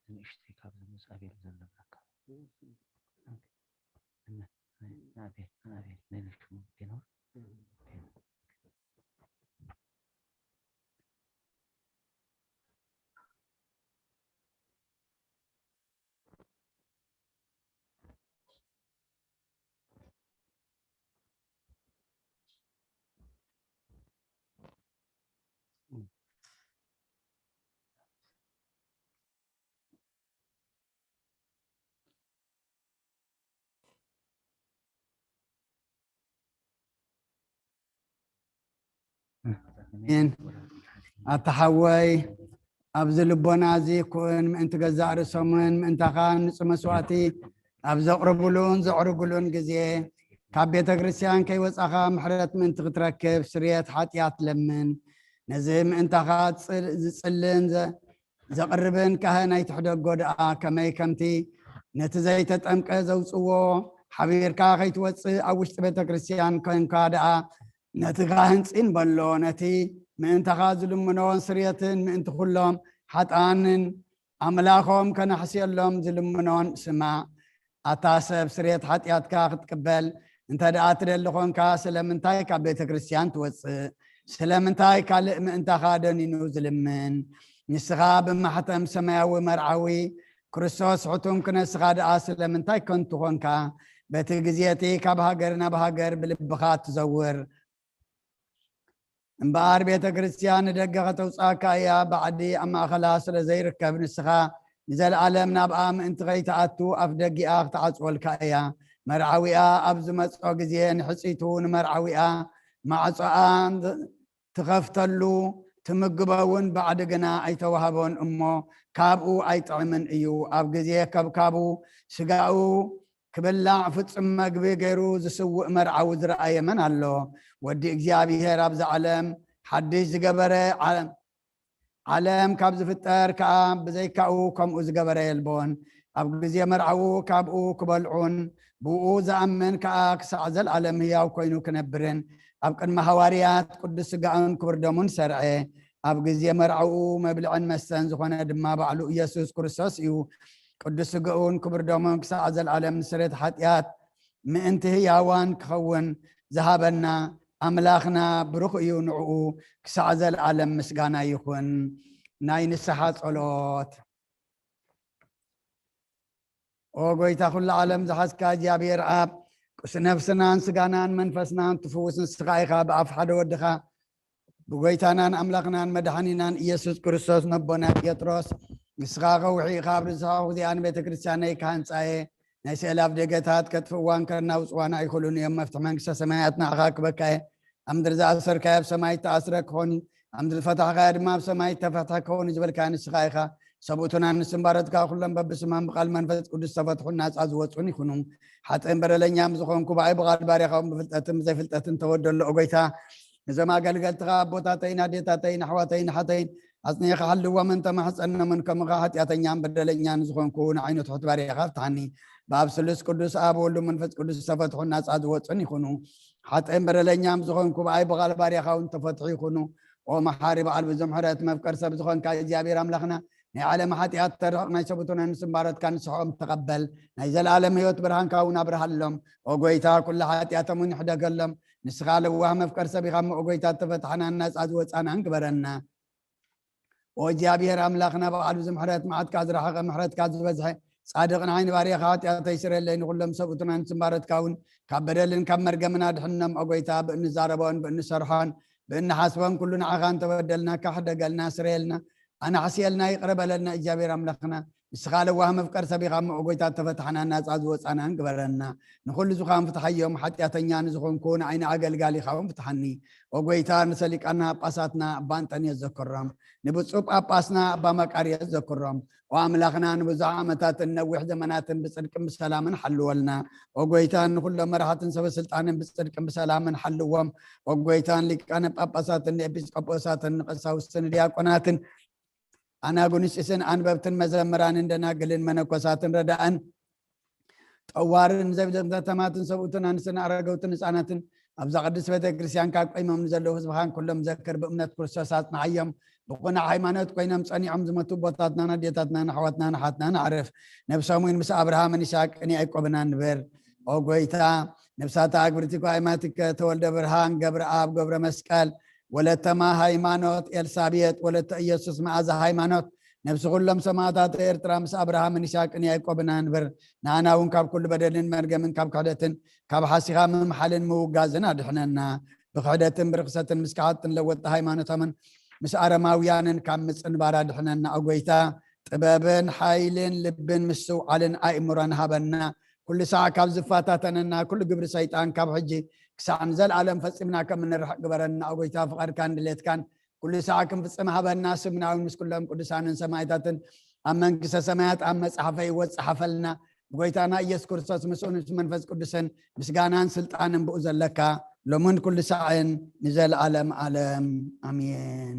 ንእሽተይ ካብ ዝመጽእ ኣቤል ዘለብለካ። ኣቤል፣ ኣቤል፣ ናይ ሽሙ ቴኖር። ኣሜን። ኣታ ሓወይ፣ ኣብዚ ልቦና እዚ ኩን ምእንቲ ገዛእ ርእሶምን ምእንታኻ ንጹህ መስዋእቲ ኣብ ዘቕርብሉን ዘዕርግሉን ግዜ፣ ካብ ቤተ ክርስቲያን ከይወጻኻ ምሕረት ምእንቲ ክትረክብ ስርየት ሓጢኣት ለምን። ነዚ ምእንታኻ ዝጽል-፣ ዝጽልን ዘ-፣ ዘቕርብን ካህን ኣይትሕደጎ ደኣ፣ ከመይ ከምቲ ነቲ ዘይተጠምቀ ዘውጽዎ ሓቢርካ ከይትወጽእ ኣብ ውሽጢ ቤተ ክርስቲያን ኮንካ ደኣ፣ ነቲ ካህን ጺን በሎ፣ ነቲ ምእንታኻ ዝልምኖን ስርየትን ምእንቲ ኩሎም ሓጥኣንን ኣምላኾም ከነሕስየሎም ዝልምኖን ስማዕ። ኣታ ሰብ፣ ስርየት ሓጢኣትካ ክትቅበል እንተ ደኣ ትደሊ ኾንካ፣ ስለምንታይ ካብ ቤተ ክርስቲያን ትወጽእ? ስለምንታይ ካልእ ምእንታኻ ደኒኑ ዝልምን? ንስኻ ብማሕተም ሰማያዊ መርዓዊ ክርስቶስ ሕቱም ክነስኻ ደኣ ስለምንታይ ከንቱ ኾንካ? በቲ ግዜ እቲ ካብ ሃገር ናብ ሃገር ብልብኻ ትዘውር። እምበኣር ቤተ ክርስቲያን ንደገ ከተውጽኣካ እያ፣ ባዕዲ ኣብ ማእኸላ ስለ ዘይርከብ፣ ንስኻ ንዘለኣለም ናብኣ ምእንቲ ከይትኣቱ ኣፍ ደጊኣ ክትዓጽወልካ እያ። መርዓዊኣ ኣብ ዝመጾ ግዜ ንሕጽይቱ ንመርዓዊኣ ማዕጾኣ ትኸፍተሉ፣ ትምግቦ እውን ባዕዲ ግና ኣይተዋህቦን እሞ፣ ካብኡ ኣይጥዕምን እዩ። ኣብ ግዜ ከብካቡ ስጋኡ ክብላዕ ፍጹም መግቢ ገይሩ ዝስውእ መርዓዊ ዝረኣየ መን ኣሎ? ወዲ እግዚኣብሔር ኣብዚ ዓለም ሓድሽ ዝገበረ ዓ-፣ ዓለም ካብ ዝፍጠር ከኣ ብዘይካኡ ከምኡ ዝገበረ የልቦን። ኣብ ግዜ መርዓዉ ካብኡ ክበልዑን ብኡ ዝኣምን ከኣ ክሳዕ ዘልኣለም ህያው ኮይኑ ክነብርን ኣብ ቅድሚ ሃዋርያት ቅዱስ ስጋኡን ክብር ደሙን ሰርዐ። ኣብ ግዜ መርዓኡ መብልዕን መስተን ዝኾነ ድማ ባዕሉ ኢየሱስ ክርስቶስ እዩ። ቅዱስ ስጋኡን ክብር ደሙን ክሳዕ ዘልኣለም ንስርየት ሓጢኣት ምእንቲ ህያዋን ክኸውን ዝሃበና ኣምላኽና ብሩኽ እዩ። ንዕኡ ክሳዕ ዘልኣለም ምስጋና ይኹን። ናይ ንስሓ ጸሎት። ኦ ጎይታ ኩሉ ዓለም ዝሓዝካ እግዚኣብሔር ኣብ ቅዱስ ነፍስናን ስጋናን መንፈስናን ትፍውስ ንስኻ ኢኻ። ብኣፍ ሓደ ወድኻ ብጎይታናን ኣምላኽናን መድሓኒናን ኢየሱስ ክርስቶስ ነቦና ጴጥሮስ ንስኻ ከውሒ ኢኻ፣ ኣብ ርእስኻ እዚኣ ንቤተ ክርስቲያነይ ክሃንጻ እየ። ናይ ስእሊ ኣፍ ደገታት ከጥፍእዋን ከናውጽዋን ኣይኽእሉን እዮም። መፍትሒ መንግስተ ሰማያት ንዓኻ ክበካ እየ። ኣብ ምድሪ ዝኣሰርካዮ ኣብ ሰማይ እተኣስረ ክኾን እዩ። ኣብ ምድሪ ዝፈታሕካዮ ድማ ኣብ ሰማይ እተፈትሐ ክኸውን እዩ ዝበልካዮ ንስኻ ኢኻ። ሰብኡትና ንስምባረትካ ኩሎም በብስማም ብቓል መንፈስ ቅዱስ ዝተፈትሑን ናጻ ዝወጹን ይኹኑ። ሓጥእን በደለኛም ዝኾንኩ ብኣይ ብቓል ባርያኻ እውን ብፍልጠትን ብዘይፍልጠትን ተወደሎ። ኦ ጎይታ፣ ነዞም ኣገልገልትኻ ኣቦታተይን ኣዴታተይን ኣሕዋተይን ኣሓተይን ኣጽኒዕኻ ሓልዎምን ተማሕጸኖምን፣ ከምኻ ሓጢኣተኛን በደለኛን ዝኾንኩ ንዓይኑ ትሑት ባርያኻ ፍትሓኒ። ብኣብ ስሉስ ቅዱስ ኣብ ወሉ መንፈስ ቅዱስ ዝተፈትሑን ናጻ ዝወጹን ይኹኑ። ሓጥእን በደለኛም ዝኾንኩ ብኣይ ብቓል ባርያኻ እውን ተፈትሑ ይኹኑ። ኦ መሓሪ በዓል ብዙሕ ምሕረት መፍቀር ሰብ ዝኾንካ እግዚኣብሔር ኣምላኽና፣ ናይ ዓለም ሓጢኣት ተርሕቕ፣ ናይ ሰብኡትን ናይ ንስምባረትካ ንስሕኦም ተቐበል። ናይ ዘለኣለም ህይወት ብርሃንካ እውን ኣብርሃሎም። ኦ ጎይታ፣ ኩሉ ሓጢኣቶም እውን ይሕደገሎም። ንስኻ ለዋህ መፍቀር ሰብ ኢኻ እሞ፣ ኦ ጎይታ፣ እተፈትሓናን ናጻ ዝወጻናን ግበረና። ኦ እግዚኣብሔር ኣምላኽና፣ በዓል ብዙሕ ምሕረት፣ መዓትካ ዝረሓቐ፣ ምሕረትካ ዝበዝሐ፣ ጻድቕ ንዓይ ንባርያኻ ሓጢኣተይ ስረየለይ፣ ንኹሎም ሰብኡትን ናይ ንስምባረትካ እውን ካብ በደልን ካብ መርገምን ኣድሕኖም። ኦ ጎይታ፣ ብእንዛረቦን ብእንሰርሖን ብእንሓስቦን ኩሉ ንዓኻ እንተበደልናካ ሕደገልና፣ ስረየልና፣ ኣናሕስየልና፣ ይቕረ በለልና። እግዚኣብሔር ኣምላኽና፣ ንስኻ ለዋህ መፍቀር ሰብ ኢኻ እሞ፣ ኦ ጎይታ፣ እተፈትሓናን ናጻ ዝወጻናን ግበረና። ንኹሉ ዝኻን ፍትሓዮም። ሓጢኣተኛ ንዝኾንኩ ንዓይ ንኣገልጋሊኻ እውን ፍትሓኒ። ኦ ጎይታ፣ ንሰሊቃና ጳጳሳትና ኣባ እንጠንዮስ ዘክሮም፣ ንብፁዕ ጳጳስና ኣባ መቃርዮስ ዘክሮም። ኦ ኣምላኽና፣ ንብዙሕ ዓመታትን ነዊሕ ዘመናትን ብጽድቅን ብሰላምን ሓልወልና። ኦ ጎይታ፣ ንኹሎም መራሕትን ሰበ ስልጣንን ብጽድቅን ብሰላምን ሓልዎም። ኦ ጎይታ፣ ንሊቃነ ጳጳሳትን ንኤጲስቆጶሳትን ንቀሳውስትን ንዲያቆናትን ኣናጉንስጢስን ኣንበብትን መዘምራንን ደናግልን መነኮሳትን ረዳእን ጠዋርን ዘብዘተማትን ሰብኡትን ኣንስትን ኣረገውትን ህፃናትን ኣብዛ ቅድስት ቤተ ክርስቲያን ካብ ቆይሞም ንዘለዉ ህዝብኻን ኩሎም ዘክር። ብእምነት ክርስቶስ ኣጽንዓዮም። ብቕኑዕ ሃይማኖት ኮይኖም ጸኒዖም ዝሞቱ ኣቦታትናን ኣዴታትናን ኣሕዋትናን ኣሓትናን ኣዕርፍ። ነብሶም እውን ምስ ኣብርሃምን ይስሐቅን ያዕቆብን ኣንብር። ኦ ጎይታ፣ ነብሳታ ኣግብርቲ ኳይማትከ ተወልደ ብርሃን፣ ገብረኣብ፣ ገብረ መስቀል፣ ወለተማ ሃይማኖት፣ ኤልሳቤጥ፣ ወለተ ኢየሱስ፣ መኣዛ ሃይማኖት፣ ነብሲ ኩሎም ሰማእታት ኤርትራ ምስ ኣብርሃምን ይስሐቅን ያዕቆብን ኣንብር። ንኣና እውን ካብ ኩሉ በደልን መርገምን ካብ ክሕደትን ካብ ሓሲኻ ምምሓልን ምውጋዝን ኣድሕነና። ብክሕደትን ብርኽሰትን ምስ ከሓድትን ለወጥቲ ሃይማኖቶምን ምስ ኣረማውያንን ካብ ምጽንባር ኣድሕነና። ኦ ጎይታ፣ ጥበብን ሓይልን ልብን ምስትውዓልን ኣእምሮን ሃበና። ኩሉ ሳዕ ካብ ዝፈታተነና ኩሉ ግብሪ ሰይጣን ካብ ሕጂ ክሳዕ ንዘለኣለም ፈጺምና ከም እንርሕቕ ግበረና። ኦ ጎይታ፣ ፍቓድካን ድሌትካን ኩሉ ሳዕ ክንፍጽም ሃበና። ስምና እውን ምስ ኩሎም ቅዱሳንን ሰማዕታትን ኣብ መንግስተ ሰማያት ኣብ መጽሓፈ ህይወት ጸሓፈልና። ብጎይታና ኢየሱስ ክርስቶስ ምስኡን ምስ መንፈስ ቅዱስን ምስጋናን ስልጣንን ብኡ ዘለካ ሎምን ኩሉ ሳዕን ንዘለዓለም ዓለም ኣሜን።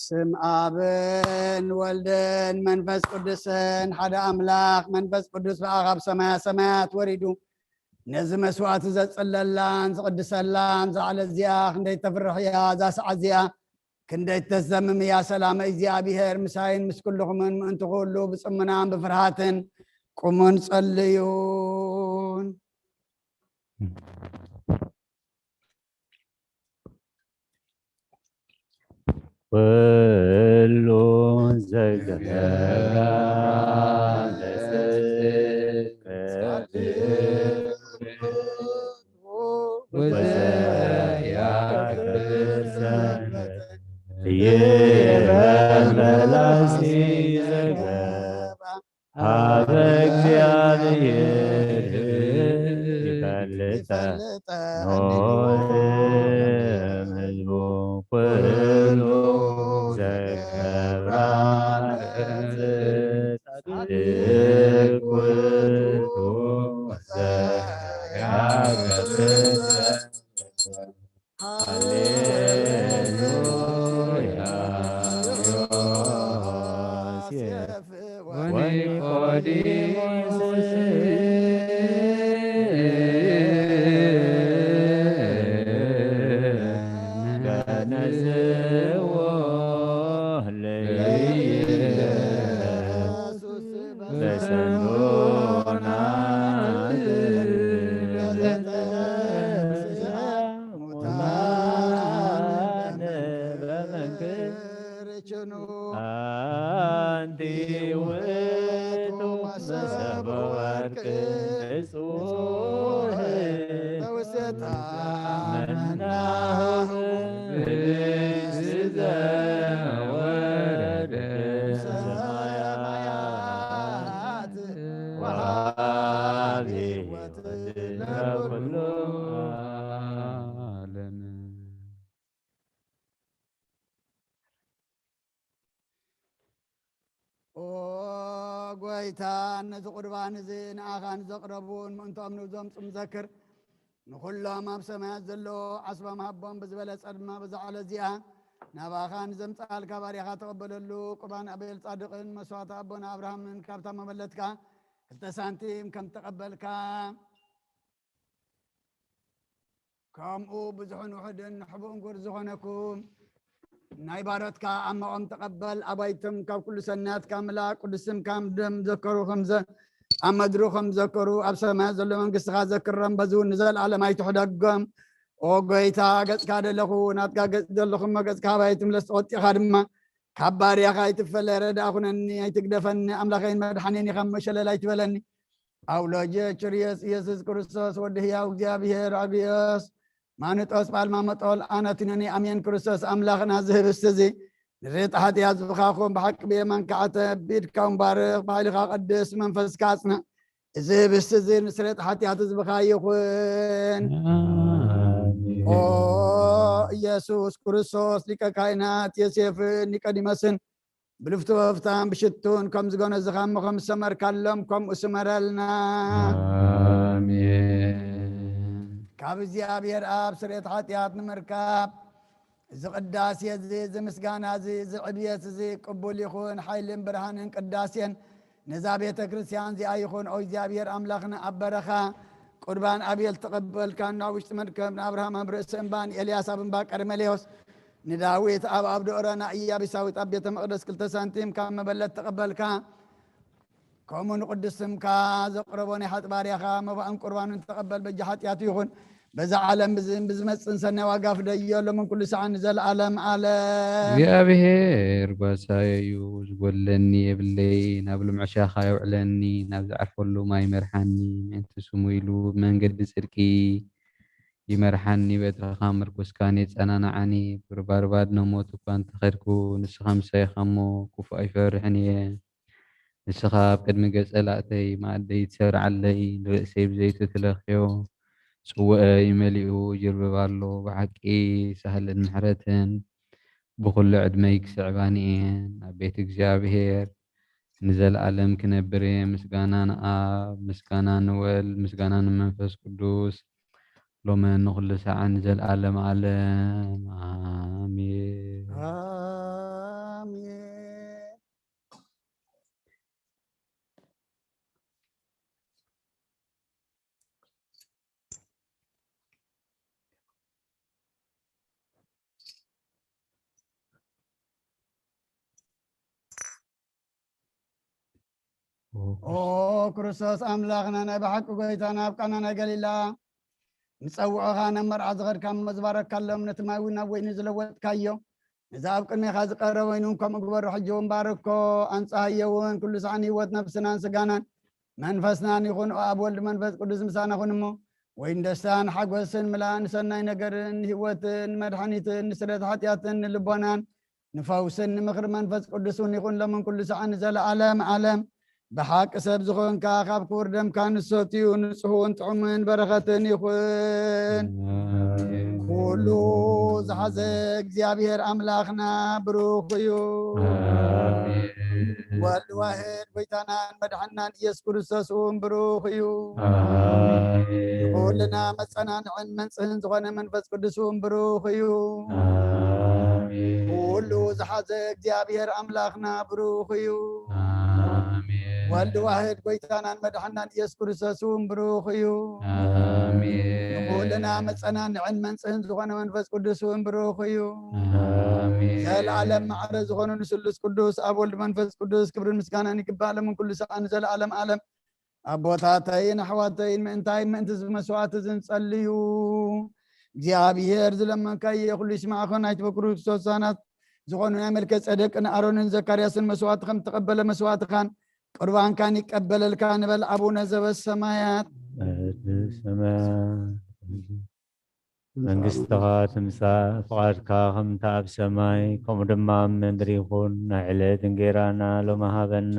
ስም ኣብን ወልድን መንፈስ ቅዱስን ሓደ ኣምላኽ። መንፈስ ቅዱስ ብኣኻ ኣብ ሰማያ ሰማያት ወሪዱ ነዚ መስዋዕቲ ዘጽለላን ዝቕድሰላን ዛዕለ እዚኣ ክንደይ ተፍርሕ እያ። እዛ ሰዓት እዚኣ ክንደይ ተዘምም እያ። ሰላም እግዚኣብሔር ምሳይን ምስ ኩልኹምን ምእንቲ ኩሉ ብጽምናን ብፍርሃትን ቁሙን ጸልዩን። ኩሉ ዘገብራ ለጽድቅ ወዘያከብር ሰንበት ይበል መላሲ ዘገብራ ሀበ እግዚኣብሔር ይፈልጠ ኖህ ህዝቡ ኩሉ ዘገብራ ጻድቅ ውእቱ ዘያገብር ሃሌሉያ። ዮሴፍ ወኒቆዲሞስ ገነዝዎ ለኢየሱስ በሰንዶናት ለተንሥአ ሙታን በመንክር ችኑ። አንቲ ውእቱ መሰበ ወርቅ ንጹሕ በውስቴታ መናሁ ብእስ ዘወረደ ሰማያት ወሃቢ ሕይወት ለኩሉ ዓለም። ኦ ጎይታ፣ ነዚ ቁርባን እዚ ንኣኻ ንዘቕረቡን ምእንቶም ንዞም ጽም ዘክር ንኹሎም ኣብ ሰማያት ዘሎ ዓስቦም ሃቦም ብዝበለጸ ድማ ብዛ ዕለት እዚኣ ናባኻ ንዘምጽኣልካ ባርያኻ ተቐበለሉ። ቁርባን ኣቤል ጻድቕን መስዋዕቲ ኣቦና ኣብርሃምን ካብታ መበለትካ ክልተ ሳንቲም ከም ተቐበልካ ከምኡ ብዙሕን ውሑድን ንሕቡእን ጉር ዝኾነኩም ናይ ባሮትካ ኣማኦም ተቐበል። ኣባይቶም ካብ ኩሉ ሰናያትካ ምላ ቅዱስም ከም ደም ዘከሩ ከምዘ ኣብ መድሩ ከም ዘከሩ ኣብ ሰማያት ዘሎ መንግስትኻ ዘክሮም በዚ እውን ንዘለኣለም ኣይትሕደጎም። ኦ ጎይታ ገጽካ ደለኹ ናትካ ገጽ ደለኹ እሞ ገጽካ ኣባይ ትምለስ ተቖጢኻ ድማ ካብ ባርያኻ ኣይትፈለ ረዳ ኩነኒ ኣይትግደፈኒ ኣምላኸይን መድሓኔን ኢኻ እሞ ሸለል ኣይትበለኒ። ኣውሎጀ ችርየስ ኢየሱስ ክርስቶስ ወዲ ህያው እግዚኣብሔር ኣግዮስ ማንጦስ ጳልማ መጦል ኣነትነኒ ኣሜን ክርስቶስ ኣምላኽና ዝህብስቲ እዚ ንሬት ሓጢኣት ዝብኻኹም ብሓቂ ብየማን ከዓተ ቢድካ ምባርኽ ብሓይልኻ ቅድስ መንፈስካ ኣጽና። እዚ ህብስቲ እዚ ንስሬት ሓጢኣት ህዝብኻ ይኹን። ኦ ኢየሱስ ክርስቶስ ሊቀ ካህናት ዮሴፍን ኒቆዲሞስን ብልፍቲ ወፍታን ብሽቱን ከም ዝገነዝኻ እሞ ከም ዝሰመርካሎም ከምኡ ስመረልና። ኣሜን። ካብ እግዚኣብሔር ኣብ ስርየት ሓጢኣት ንምርካብ እዚ ቅዳሴ እዚ እዚ ምስጋና እዚ እዚ ዕብየት እዚ ቅቡል ይኹን። ሓይልን ብርሃንን ቅዳሴን ነዛ ቤተ ክርስቲያን እዚኣ ይኹን። ኦ እግዚኣብሔር ኣምላኽና ኣብ በረኻ ቁርባን ኣቤል ተቐበልካ ናብ ውሽጢ መርከብ ንኣብርሃም ኣብ ርእሲ እምባ ንኤልያስ ኣብ እምባ ቀርሜሌዎስ ንዳዊት ኣብ ኣብ ደኦረ ንኢያቢሳዊት ኣብ ቤተ መቕደስ ክልተ ሳንቲም ካብ መበለት ተቐበልካ። ከምኡ ንቅዱስ ስምካ ዘቕረቦ ናይ ሓጢኣት ባርያኻ መባእን ቁርባንን ተቐበል። በጃ ሓጢኣቱ ይኹን በዛ ዓለም ብዝን ብዝመጽእን ሰናይ ዋጋ ፍደዮ ሎምን ኩሉ ሰዓን ንዘለኣለም ኣለም። እግዚኣብሔር ጓሳየ እዩ፣ ዝጎድለኒ የብለይ። ናብ ልምዕሻኻ የውዕለኒ፣ ናብ ዝዓርፈሉ ማይ ይመርሓኒ። ምእንቲ ስሙ ኢሉ ብመንገዲ ጽድቂ ይመርሓኒ። በትርኻ ምርኩስካን የጸናንዓኒ። ብርባርባድ ንሞት እኳ እንተኸድኩ፣ ንስኻ ምሳይ ኢኻ እሞ ክፉእ ኣይፈርሕን እየ። ንስኻ ኣብ ቅድሚ ገጸ ላእተይ መኣደይ ትሰርዓለይ፣ ንርእሰይ ብዘይቲ ትለኽዮ፣ ጽዋኣይ መሊኡ ይርብብ ኣሎ። ብሓቂ ሳህልን ምሕረትን ብኹሉ ዕድመይ ክስዕባኒ እየን። ኣብ ቤት እግዚኣብሔር ንዘለኣለም ክነብር እየ። ምስጋና ንኣብ፣ ምስጋና ንወልድ፣ ምስጋና ንመንፈስ ቅዱስ፣ ሎምን ንኹሉ ሰዓን ንዘለኣለም ኣለም። ኣሜን። ኦ ክርስቶስ ኣምላኽና፣ ናይ ብሓቂ ጎይታና፣ ኣብ ቃና ናይ ገሊላ ንጸውዖኻ፣ ናብ መርዓ ዝኸድካ እሞ ዝበረካሎም፣ ነቲ ማይ እውን ናብ ወይኒ ዝለወጥካዮ፣ ነዚ ኣብ ቅድሜኻ ዝቐረበ ወይኒ እውን ከምኡ ግበሮ። ሕጂ እውን ባርኮ፣ ኣንጽሃዮ እውን፣ ኩሉ ሳዕ ንህይወት ነፍስናን ስጋናን መንፈስናን ይኹን። ኦ ኣብ ወልድ መንፈስ ቅዱስ ምሳና ኩን እሞ፣ ወይን ደስታን ሓጎስን ምልኣን ሰናይ ነገርን ህይወትን መድሓኒትን ንስደት ሓጢኣትን ንልቦናን ንፈውስን ንምኽሪ መንፈስ ቅዱስ እውን ይኹን፣ ሎምን ኩሉ ሰዓን ንዘለዓለም ዓለም። ብሓቂ ሰብ ዝኾንካ፣ ካብ ክቡር ደምካ ንሰትዩ፣ ንጹሕውን ጥዑምን በረኸትን ይኹን። ኣሜን። ኩሉ ዝሓዘ እግዚኣብሔር ኣምላኽና ብሩኽ እዩ። ኣሜን። ወልድ ዋሕድ ጎይታናን መድሓንናን ኢየሱስ ክርስቶስ እውን ብሩኽ እዩ። ኣሜን። ንኹልና መጸናንዕን መንጽህን ዝኾነ መንፈስ ቅዱስ እውን ብሩኽ እዩ። ኣሜን። ኩሉ ዝሓዘ እግዚኣብሔር ኣምላኽና ብሩኽ እዩ። ኣሜን። ወልድ ዋሕድ ጎይታናን መድሓንናን ኢየሱስ ክርስቶስ እውን ብሩኽ እዩ። ኣሜን። ንኹልና መጸናንዕን መንጽህን ዝኾነ መንፈስ ቅዱስ እውን ብሩኽ እዩ። ኣሜን። ዘለዓለም ማዕረ ዝኾኑ ንስሉስ ቅዱስ ኣብ ወልድ መንፈስ ቅዱስ ክብርን ምስጋናን ይግባእ፣ ሎምን ኩሉ ሰዓን ንዘለዓለም ዓለም። ኣቦታተይን ኣሕዋተይን፣ ምእንታይ ምእንቲ እዚ መስዋዕቲ እዚ ንጸልዩ። እግዚኣብሔር ዝለመንካዮ ኩሉ ይስማዕኹን። ኣይትበክሩ ክርስቶሳናት ዝኾኑ ናይ መልከ ጸደቅን ኣሮንን ዘካርያስን መስዋዕቲ ከም እተቐበለ መስዋዕትኻን ቁርባንካን ይቀበለልካ ንበል። ኣቡነ ዘበሰማያት። መንግስትኻ ትምጻእ፣ ፍቓድካ ከምታ ኣብ ሰማይ ከምኡ ድማ ኣብ ምድሪ ይኹን። ናይ ዕለት እንጌራና ሎሚ ሃበና።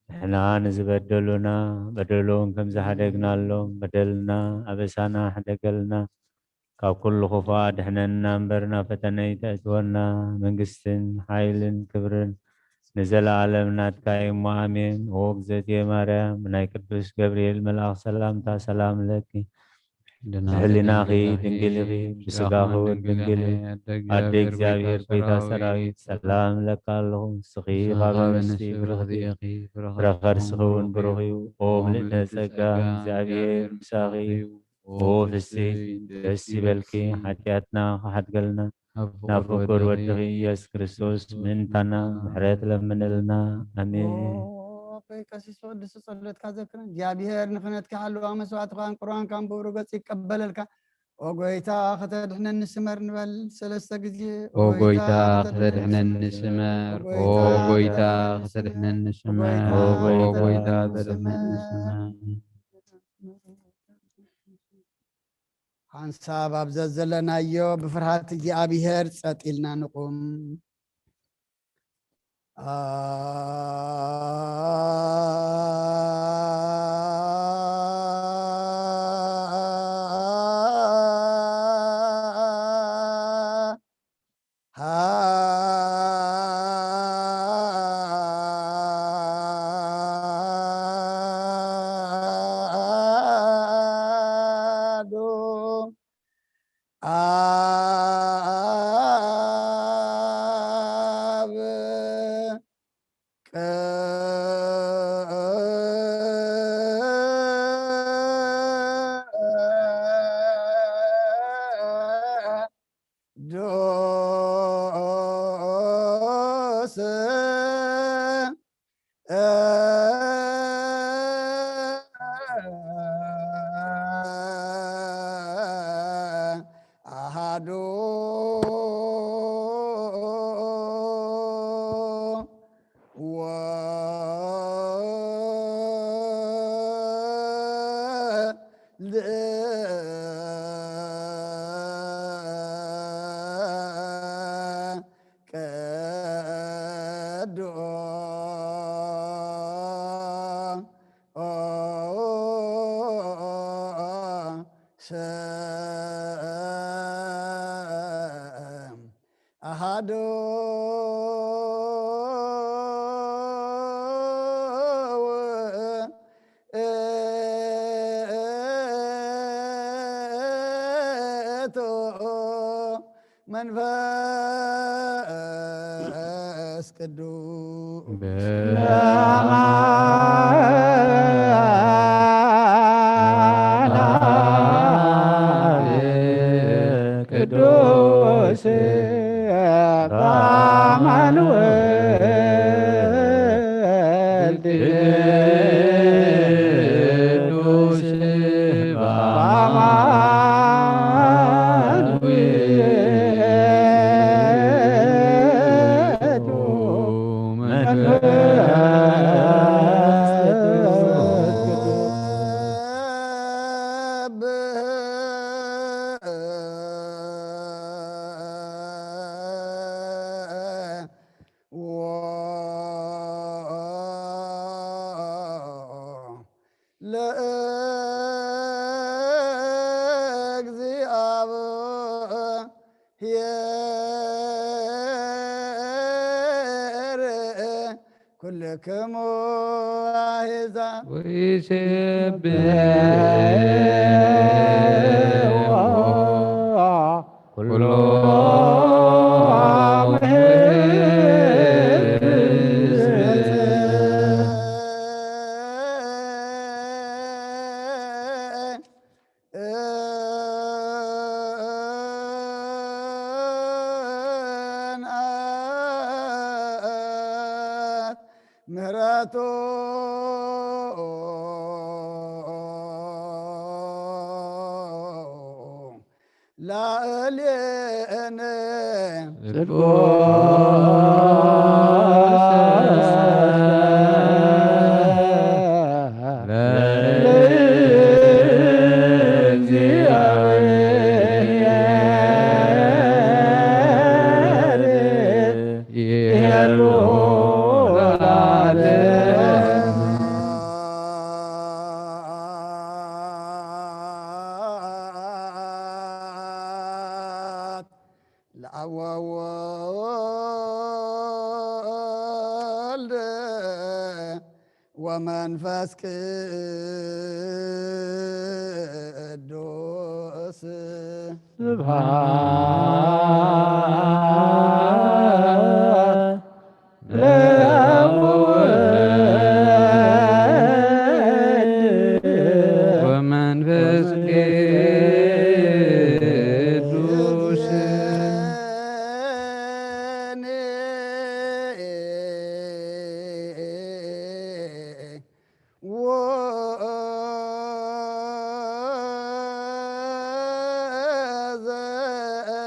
ንሕና ንዝበደሉና በደሎም ከም ዝሓደግናሎም በደልና ኣበሳና ሕደገልና። ካብ ኩሉ ክፉእ ኣድሕነና እምበር ናብ ፈተነ ኣይተእትወና። መንግስትን ሓይልን ክብርን ንዘለኣለም ናትካ እዩ እሞ ኣሜን። ኦ እግዝእትየ ማርያም፣ ብናይ ቅዱስ ገብርኤል መልኣኽ ሰላምታ ሰላም እለኪ። ብሕሊናኺ ድንግል ኢኺ፣ ብስጋኺ እውን ድንግል ኢኺ። ኣደ እግዚኣብሔር ጎይታ ሰራዊት ሰላም እለካ ኣለኹ። ንስኺ ካብ ኣንስቲ ብርኽቲ ኢኺ፣ ፍረ ከርስኺ እውን ብሩኽ እዩ። ኦ ምልእተ ጸጋ እግዚኣብሔር ምሳኺ እዩ። ኦ ፍስቲ ደስ ይበልኪ፣ ሓጢኣትና ክሓድገልና ናብ ፍቁር ወድኺ ኢየሱስ ክርስቶስ ምእንታና ምሕረት ለምንልና። ኣሜን። ኦ ኣቦይ ቀሲስ ቅዱስ ጸሎትካ ዘክረን። እግዚኣብሔር ንኽነትካ ሓለዋ መስዋዕትኻን ቁርባንካን ብብሩህ ገጽ ይቀበለልካ። ኦ ጎይታ ከተድሕነኒ ስመር ንበል ሰለስተ ግዜ። ኦ ጎይታ ከተድሕነኒ ስመር፣ ኦ ጎይታ ከተድሕነኒ ስመር፣ ኦ ጎይታ ከተድሕነኒ ስመር። ሓንሳብ ኣብ ዘዘለናዮ ብፍርሃት እግዚኣብሔር ጸጥ ኢልና ንቁም። ኣሐዱ ኣብ ቅዱስ ኣሃዱ ወልድ ቅዱስ ኣሃዱ ውእቱ መንፈስ ቅዱስ። በአማን አብ ቅዱስ በአማን ወልድ ኄር ኩልክሙ ኣሕዛብ። ወይሴብሖ ኩሎም ሕዝብ። ምህረቱ ላዕሌነ ጽድቁ ለእግዚአብሔር ይሄሉ ለዓለም። ለአብ ወወልድ ወመንፈስ ቅዱስ ስብሐት ለወልድ ወመንፈስ ቅዱስ።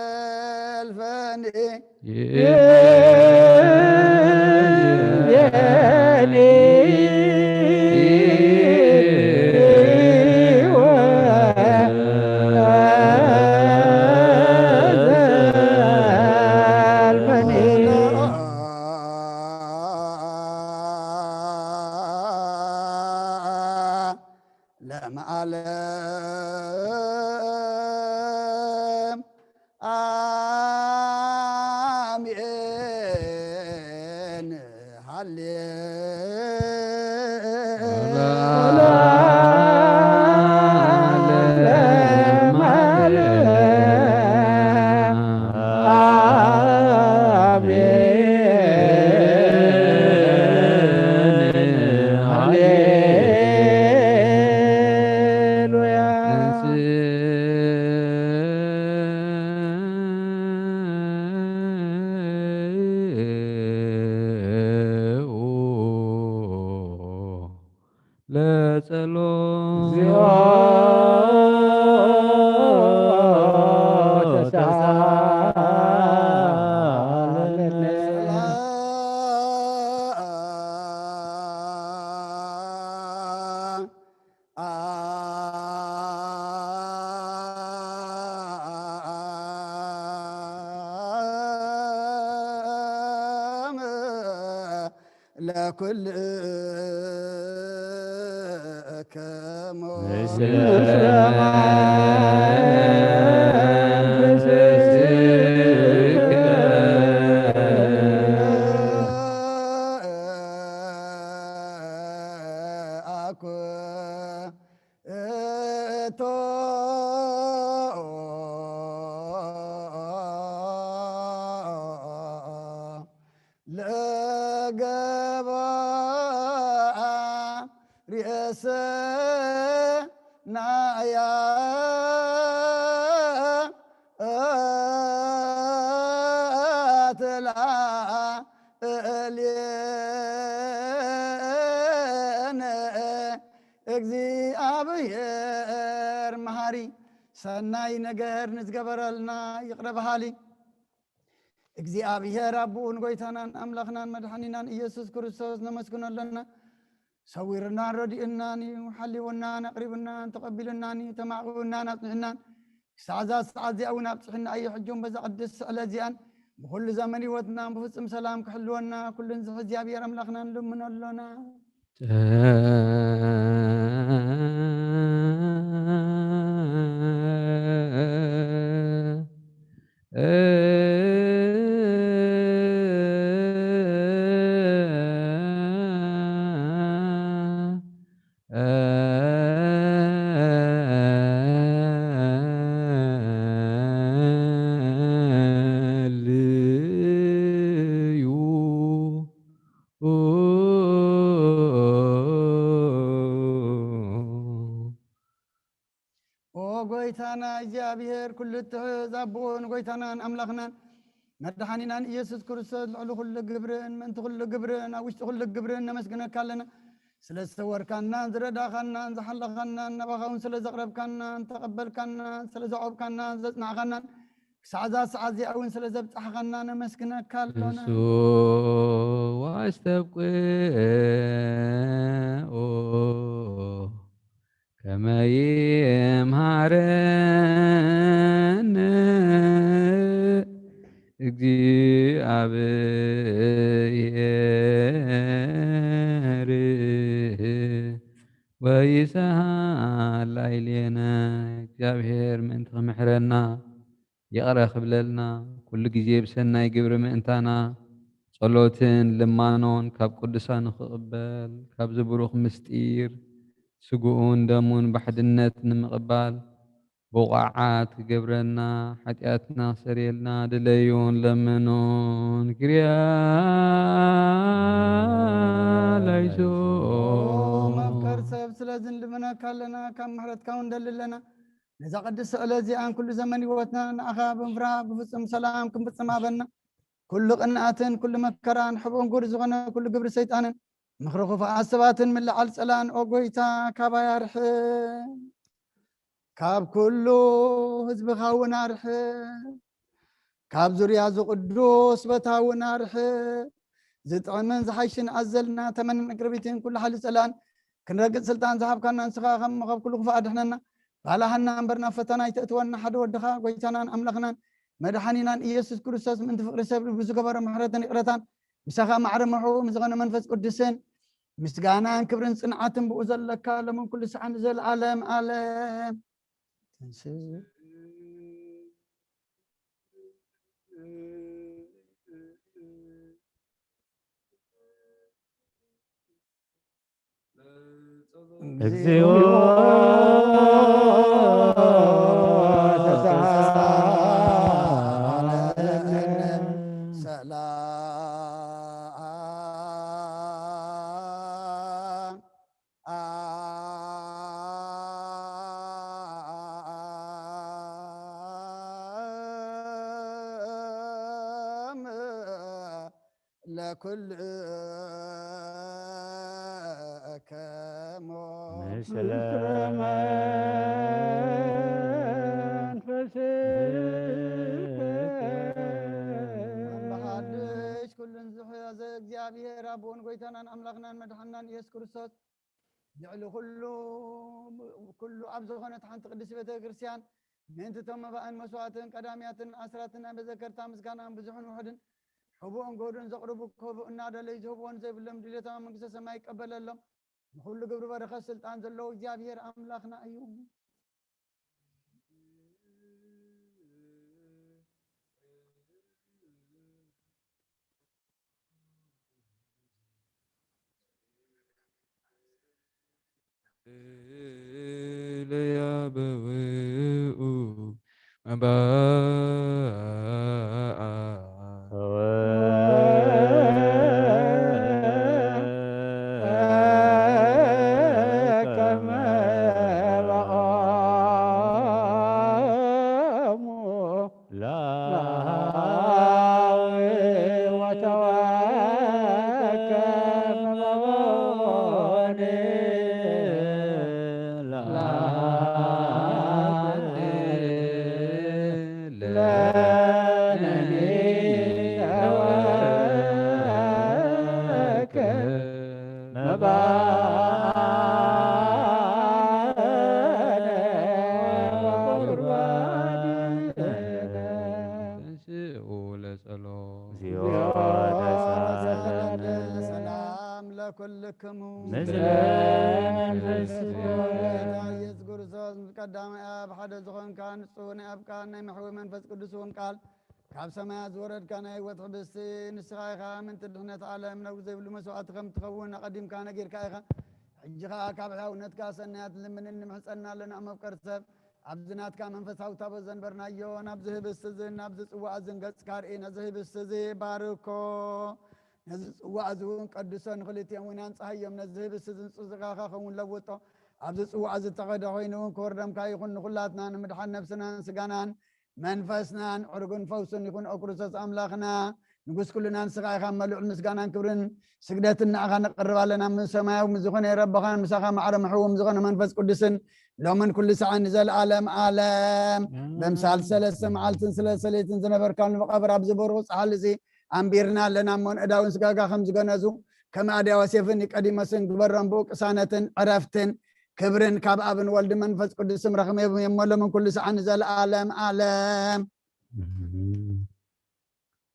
ወዘልፈኒ ይቤኒ ወዘልፈኒ ለመዓለም አሜን። ሃሌ ለጸሎት እግዚኦ ተሳለነ። ለኩልክሙ ምስለ መንፈስከ አኩ እቶ ለገባ ርእሰ ናያ ተላ እሌነ። እግዚኣብሔር መሃሪ፣ ሰናይ ነገር ንዝገበረልና ይቕረ በሃሊ እግዚኣብሔር ኣቦኡን ጎይታናን ኣምላኽናን መድሓኒናን ኢየሱስ ክርስቶስ ነመስግኖ ኣለና። ሰዊርናን ረዲኡናን እዩ፣ ሓሊውናን ኣቕሪቡናን ተቐቢሉናን እዩ፣ ተማዕቑናን ኣጽኒዕናን ክሳዕ እዛ ሰዓት እዚኣ እውን ኣብጽሕና እዩ። ሕጂ እውን በዛ ቅድስቲ ስዕለት እዚኣን ብኹሉ ዘመን ህይወትናን ብፍጹም ሰላም ክሕልወና ኩሉን ዝሕዝ እግዚኣብሔር ኣምላኽና ንልምኖ ኣሎና። እግዚኣብሔር ኩሉ እትሕዝ ኣቦ ንጎይታናን ኣምላኽናን መድሓኒናን ኢየሱስ ክርስቶስ ልዕሊ ኩሉ ግብርን ምእንቲ ኩሉ ግብርን ኣብ ውሽጢ ኩሉ ግብርን ነመስግነካ ኣለና። ስለ ዝተወርካናን ዝረዳኻናን ዝሓለኻናን ናባኻ እውን ስለ ዘቕረብካናን ተቐበልካናን ስለ ዘዕቆብካናን ዘጽናዕኻናን ክሳዕ እዛ ሰዓት እዚኣ እውን ስለ ዘብጻሕኻና ነመስግነካ ኣሎና። ንሱ ዋስተብቅዑ ከመ ይምሃረነ እግዚኣብሔር ወይሰሃል ላዕሌነ። እግዚኣብሔር ምእንቲ ክምሕረና ይቕረ ክብለልና፣ ኩሉ ግዜ ብሰናይ ግብሪ ምእንታና ጸሎትን ልማኖን ካብ ቅዱሳን ንኽቕበል፣ ካብዚ ብሩኽ ምስጢር ስግኡን ደሙን ብሓድነት ንምቕባል ብቑዓት ክገብረና፣ ሓጢኣትና ክሰርየልና ድለዩን ለምኑን። ኪርያ ላይሶ። ኦ መፍቀር ሰብ፣ ስለዚ ንልምነካ ኣለና፣ ካብ ምሕረትካ እውን ንደሊ ኣለና። ነዛ ቅድስቲ ዕለት እዚኣን ኩሉ ዘመን ህይወትና ንኣኻ ብምፍራህ ብፍጹም ሰላም ክንፍጽም ሃበና። ኩሉ ቅንኣትን ኩሉ መከራን ሕቡእን ጉድ ዝኾነ ኩሉ ግብሪ ሰይጣንን ምኽሪ ክፉኣት ሰባትን ምልዓል ጸላን ኦ ጎይታ ካባይ ኣርሕቕ። ካብ ኩሉ ህዝብኻ እውን ኣርሕቕ። ካብ ዙርያ እዚ ቅዱስ ቦታ እውን ኣርሕቕ። ዝጥዕምን ዝሓይሽን ኣዘልና ተመንን ዕቅርቢትን ኩሉ ሓይሊ ጸላን ክንረግጽ ስልጣን ዝሃብካና ንስኻ ከም ካብ ኩሉ ክፉእ ኣድሕነና። ባላሃና እምበር ናብ ፈተና ኣይተእትወና። ሓደ ወድኻ ጎይታናን ኣምላኽናን መድሓኒናን ኢየሱስ ክርስቶስ ምእንቲ ፍቕሪ ሰብ ልቡ ዝገበሮ ምሕረትን ይቕረታን ምሳኻ ማዕረ ምሕው ምስ ዝኾነ መንፈስ ቅዱስን ምስጋናን ክብርን ጽንዓትን ብኡ ዘለካ ሎምን ኩሉ ሰዓን ንዘለዓለም ዓለም። እግዚኦ ተሳሃለነ። ሰላም ለኩልክሙ ምስለ መንፈስከ። ሓድሽ ኩሉን ዝሕዘ እግዚኣብሔር ኣቦን ጎይታናን ኣምላኽናን መድሓንናን ኢየሱስ ክርስቶስ ልዕሊ ኩሉ፣ ኩሉ ኣብ ዝኾነት ሓንቲ ቅድስቲ ቤተ ክርስቲያን ምእንቲ እቶም መባእን መስዋእትን ቀዳምያትን ኣስራትን ናይ መዘከርታ ምስጋናን ብዙሕን ውሑድን ሕቡእን ጎዱን ዘቕርቡ ክህቡ እናደለዩ ዝህብዎን ዘይብሎም ድሌቶም ኣብ መንግስተ ሰማይ ይቀበለሎም። ንኹሉ ግብሪ በረኸት ስልጣን ዘለዎ እግዚኣብሔር ኣምላኽና እዩ። ለያበውኡ መባአ ከመ በቆሙ ላዊ ወተወከ መባኦኒ ላዊ ለነኒ ተወከ መባነ ወቁርባነ። ተንሥኡ ለጸሎት። እግዚኦ ተሳለነ። ሰላም ለኩልክሙ። ምስለ መንፈስከ። ጌታ ኢየሱስ ክርስቶስ ምስ ቀዳማይ ኣብ ሓደ ዝኾንካ ንጹህ ናይ ኣብ ቃል ናይ መሕዊ መንፈስ ቅዱስ እውን ቃል ካብ ሰማያት ዝወረድካ ናይ ህይወት ሕብስቲ ንስኻ ኢኻ። ምእንቲ ድሕነት ዓለም ነውሪ ዘይብሉ መስዋዕቲ ከም ትኸውን ኣቐዲምካ ነጊርካ ኢኻ። ሕጂ ኸኣ ካብ ሕያውነትካ ሰናያት ንልምንን ንምሕጸንና ኣለና። መፍቀር ሰብ፣ ኣብዚ ናትካ መንፈሳዊ ታቦት ዘንበርናዮ ናብዚ ህብስቲ እዝን ናብዚ ጽዋእ እዝን ገጽካ ርኢ። ነዚ ህብስቲ እዚ ባርኮ፣ ነዚ ጽዋእ እዚ እውን ቀድሶ፣ ንኽልቲኦም እውን ኣንጽሃዮም። ነዚ ህብስቲ እዚ ንጹህ ስጋኻ ኸውን ለውጦ፣ ኣብዚ ጽዋዕ ዝተኸደ ኮይኑ እውን ክወርደምካ ይኹን። ንኹላትና ንምድሓን ነብስናን ስጋናን መንፈስናን ዕርግን ፈውስን ይኹን። ኦ ክርስቶስ ኣምላኽና ንጉስ ኩልና፣ ንስኻ ኢኻ መሉዕል ምስጋናን ክብርን ስግደትን ንኣኻ ነቕርብ ኣለና። ምስ ሰማያዊ ምስ ዝኾነ ረቦኻን ምሳኻ ማዕረ ምሕውም ዝኾነ መንፈስ ቅዱስን ሎምን ኩሉ ሰዓን ንዘለዓለም ዓለም። በምሳል ሰለስተ መዓልትን ሰለስተ ለይትን ዝነበርካሉ መቓብር ኣብዚ ብሩኽ ጸሓል እዚ ኣንቢርና ኣለና እሞ፣ ንእዳውን ስጋጋ ከም ዝገነዙ ከም ኣድያወሴፍን ኒቆዲሞስን ግበሮም። ብኡ ቅሳነትን ዕረፍትን ክብርን ካብ ኣብን ወልድ መንፈስ ቅዱስም ረኽሜብም የመሎምን ኩሉ ሰዓን ንዘለዓለም ዓለም።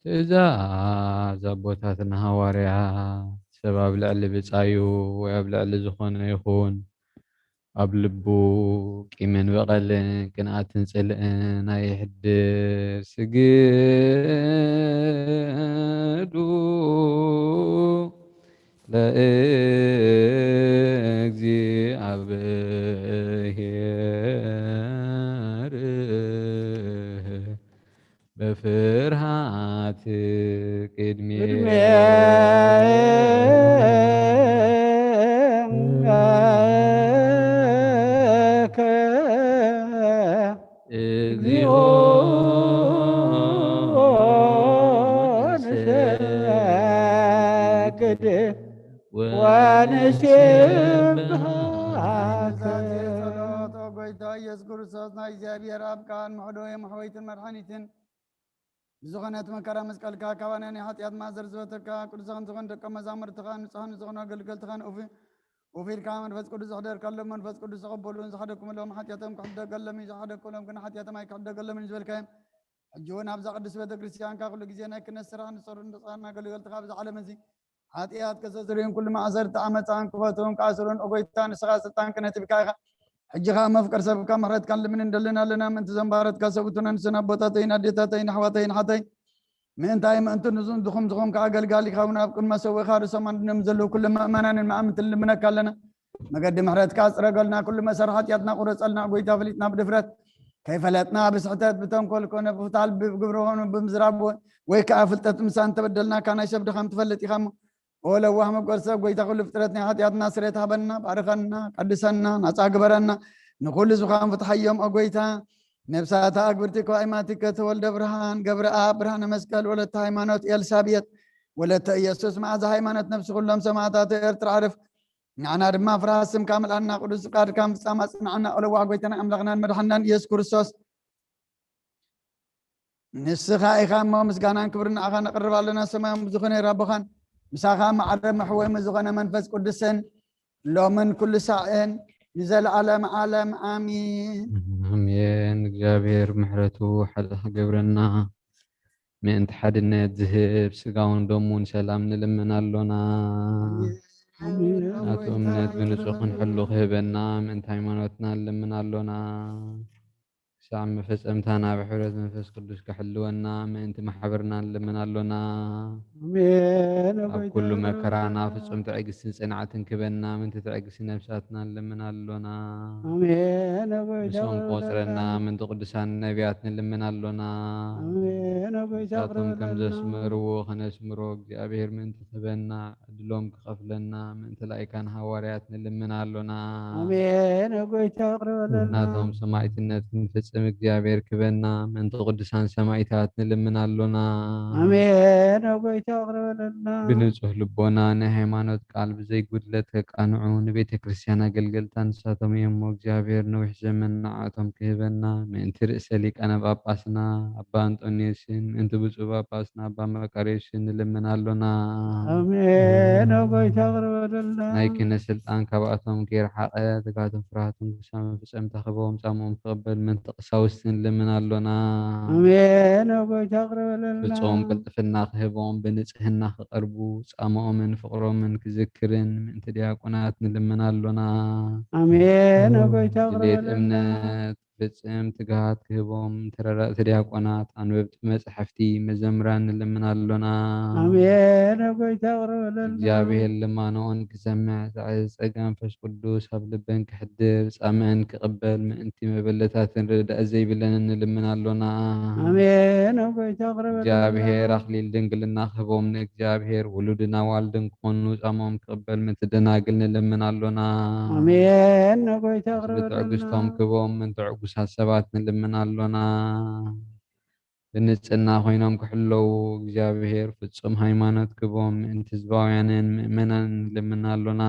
ትእዛዝ ኣቦታትና ሃዋርያት፣ ሰብ ኣብ ልዕሊ ብጻዩ ወይ ኣብ ልዕሊ ዝኾነ ይኹን ኣብ ልቡ ቂምን በቐልን ቅንኣትን ጽልእን ኣይሕድር። ስግዱ ለእግዚኣብሔር በፍርሃት ቅድሜ ቅድሜ ጸሎት። ኦ ጎይታ ኢየሱስ ክርስቶስ፣ ናይ እግዚኣብሔር ኣብ ቃል ምሕዶ የመሕወይትን መድሓኒትን ብዝኾነት መከራ መስቀልካ፣ ካባና ናይ ሓጢኣት ማእሰር ዝፈተካ፣ ቅዱሳን ዝኾኑ ደቀ መዛሙርትኻ፣ ንጹሃን ዝኾኑ ኣገልገልትኻን ኡፊ-፣ ኡፊልካ መንፈስ ቅዱስ ዘሕደርካሎም፣ መንፈስ ቅዱስ ተቐበሉ። ዝሓደግኩምሎም ሓጢኣቶም ክሕደገሎም እዩ፣ ዝሓደግኩሎም ግን ሓጢኣቶም ኣይክሕደገሎምን ዝበልካዮም። ሕጂ እውን ኣብዛ ቅድስት ቤተ ክርስቲያንካ ኩሉ ግዜ ናይ ክህነት ስራሕ ንሰሩ፣ ንጻን ኣገልገልትኻ ኣብዚ ዓለም እዚ ሓጢኣት ከሰስርዩን ኩሉ ማእሰርቲ ዓመፃን ክፈትውን ክኣስሩን፣ ኦ ጎይታ፣ ንስኻ ስልጣን ክህነትካ ኢኻ። ሕጂ ኸዓ መፍቀር ሰብካ ምሕረትካ ንልምን እንደልን ኣለና። ምእንቲ ዘንባረትካ ሰብኡትን ኣንስትን ኣቦታተይን ኣዴታተይን ኣሕዋተይን ሓተይ ምእንታይ ምእንቲ ንዙን ድኹም ዝኾንካ ኣገልጋሊኻ እውን ኣብ ቅድሚ ሰዊኻ ርእሶም ኣንድኖም ዘለዉ ኩሎም ምእመናንን ምእምንትን ንልምነካ ኣለና። መገዲ ምሕረትካ ጽረገልና፣ ኩሉ መሰር ሓጢኣትና ቁረጸልና። ጎይታ፣ ፈሊጥና ብድፍረት ከይፈለጥና ብስሕተት ብተንኮል ኮነ ብፍታል ብግብሪ ኮነ ብምዝራብ ወይ ከኣ ፍልጠት ምሳን ተበደልናካ ናይ ሰብ ድኻም ትፈልጥ ኢኻ እሞ፣ ኦ ለዋህ መጎር ሰብ፣ ጎይታ ኩሉ ፍጥረት ናይ ሓጢኣትና ስሬት ሃበና፣ ባርኸና፣ ቀድሰና፣ ናጻ ግበረና። ንኹሉ ዝኻን ፍትሓዮም ኦ ጎይታ። ነብሳታ ኣግብርቲ ክዋይማቲ ከተወልደ ብርሃን፣ ገብረኣብ፣ ብርሃነ መስቀል፣ ወለተ ሃይማኖት፣ ኤልሳቤጥ፣ ወለተ ኢየሱስ፣ መዓዛ ሃይማኖት፣ ነብሲ ኩሎም ሰማዕታት ኤርትራ ዕርፍ። ንዓና ድማ ፍርሃት ስምካ ምልኣና፣ ቅዱስ ፍቃድካ ምፍጻም ኣጽንዓና። ኦ ለዋህ ጎይታና ኣምላኽናን መድሓንናን ኢየሱስ ክርስቶስ፣ ንስኻ ኢኻ እሞ ምስጋናን ክብርን ንዓኻ ነቕርብ ኣለና። ሰማያዊ ዝኾነ ኣቦኻን ምሳኻ ማዕረ መሕወሚ ዝኾነ መንፈስ ቅዱስን ሎምን ኩሉ ሳዕን ንዘለዓለም ዓለም ኣሚን። ኣሜን። እግዚኣብሔር ምሕረቱ ሓልኻ ገብረና። ምእንቲ ሓድነት ዝህብ ስጋውን ደሙን ሰላም ንልምን ኣሎና። ኣሜን። ናቱ እምነት ብንጹህ ክንሕሉ ክህበና ምእንቲ ሃይማኖትና ንልምን ኣሎና። ክሳዕ መፈጸምታ ናብ ሕብረት መንፈስ ቅዱስ ክሕልወና ምእንቲ ማሕበርና ንልምን ኣሎና። ኣሜን። ኣብ ጎይታ ኩሉ ይቕረ መከራና በለና። ፍጹም ትዕግስትን ጽንዓትን ክበና ምእንቲ ትዕግስቲ ነብሳትና ንልምን ኣሎና። ኣሜን። ጎይታ ምስኦም ይቕረ ቆጽረና በለና። ምእንቲ ቅዱሳን ነቢያት ንልምን ኣሎና። ኣሜን። ጎይታ ይቕረ ንሳቶም ከም በለና። ዘስመርዎ ከነስምሮ እግዚኣብሔር ምእንቲ ክህበና ዕድሎም ክኸፍለና ምእንቲ ላይካን ሃዋርያት ንልምን ኣሎና። ኣሜን። ጎይታ ይቕረ በለና። ናቶም ሰማዕትነት ክንፍጽም እግዚኣብሔር ክበና ምእንቲ ቅዱሳን ሰማዕታት ንልምን ኣሎና። ኣሜን። ጎይታ ይቕረ በለና። ብንጹህ ልቦና ናይ ሃይማኖት ቃል ብዘይ ጉድለት ከቃንዑ ንቤተ ክርስቲያን ኣገልገልታ ንሳቶም እዮም እሞ እግዚኣብሔር ነዊሕ ዘመን ንዓቶም ክህበና ምእንቲ ርእሰ ሊቃነ ጳጳስና ኣባ ኣንጦንዮስን ምእንቲ ብፁዕ ጳጳስና ኣባ መቃርዮስን ንልምን ኣሎና። ኣሜን። ጎይታ ይቕረ በለልና። ናይ ክህነት ስልጣን ካብኣቶም ከይረሓቐ ትግሃቶም ፍርሃቶም ክሳብ መፈጸምታ ክህቦም ጻምኦም ክቕበል ምእንቲ ቀሳውስቲ ንልምን ኣሎና። ኣሜን። ጎይታ ይቕረ በለልና። ፍጹም ቅልጥፍና ክህቦም ብንጽህና ክቐርቡ ጻምኦምን ፍቕሮምን ክዝክርን ምእንቲ ዲያቆናት ንልምን ኣሎና። ኣሜን። ጎይታ ይቕረ ድሌት በለልና። እምነት ክትፍጽም ትግሃት ክህቦም፣ ተረዳእቲ ዲያቆናት፣ ኣንበብቲ መጻሕፍቲ፣ መዘምራን ንልምን ኣሎና። ኣሜን። ጎይታ ይቕረ በለልና። እግዚኣብሔር ልማኖኦን ክሰምዕ፣ ጻዕዳ ጸጋ መንፈስ ቅዱስ ኣብ ልበን ክሕድር፣ ጻምእን ክቕበል፣ ምእንቲ መበለታትን ርዳእ ዘይብለንን ንልምን ኣሎና። ኣሜን። ጎይታ ይቕረ በለልና። እግዚኣብሔር ኣኽሊል ድንግልና ክህቦም፣ ንእግዚኣብሔር ውሉድን ኣዋልድን ክኾኑ ጻምኦም ክቕበል፣ ምእንቲ ደናግል ንልምን ኣሎና። ኣሜን። ጎይታ ይቕረ በለልና። ብትዕግስቶም ክህቦም፣ ምእንቲ ዕጉሳት ሰባት ንልምን ኣሎና። ብንጽህና ኮይኖም ክሕለዉ እግዚኣብሔር ፍጹም ሃይማኖት ክህቦም ምእንቲ ህዝባውያንን ምእመናንን ንልምን ኣሎና።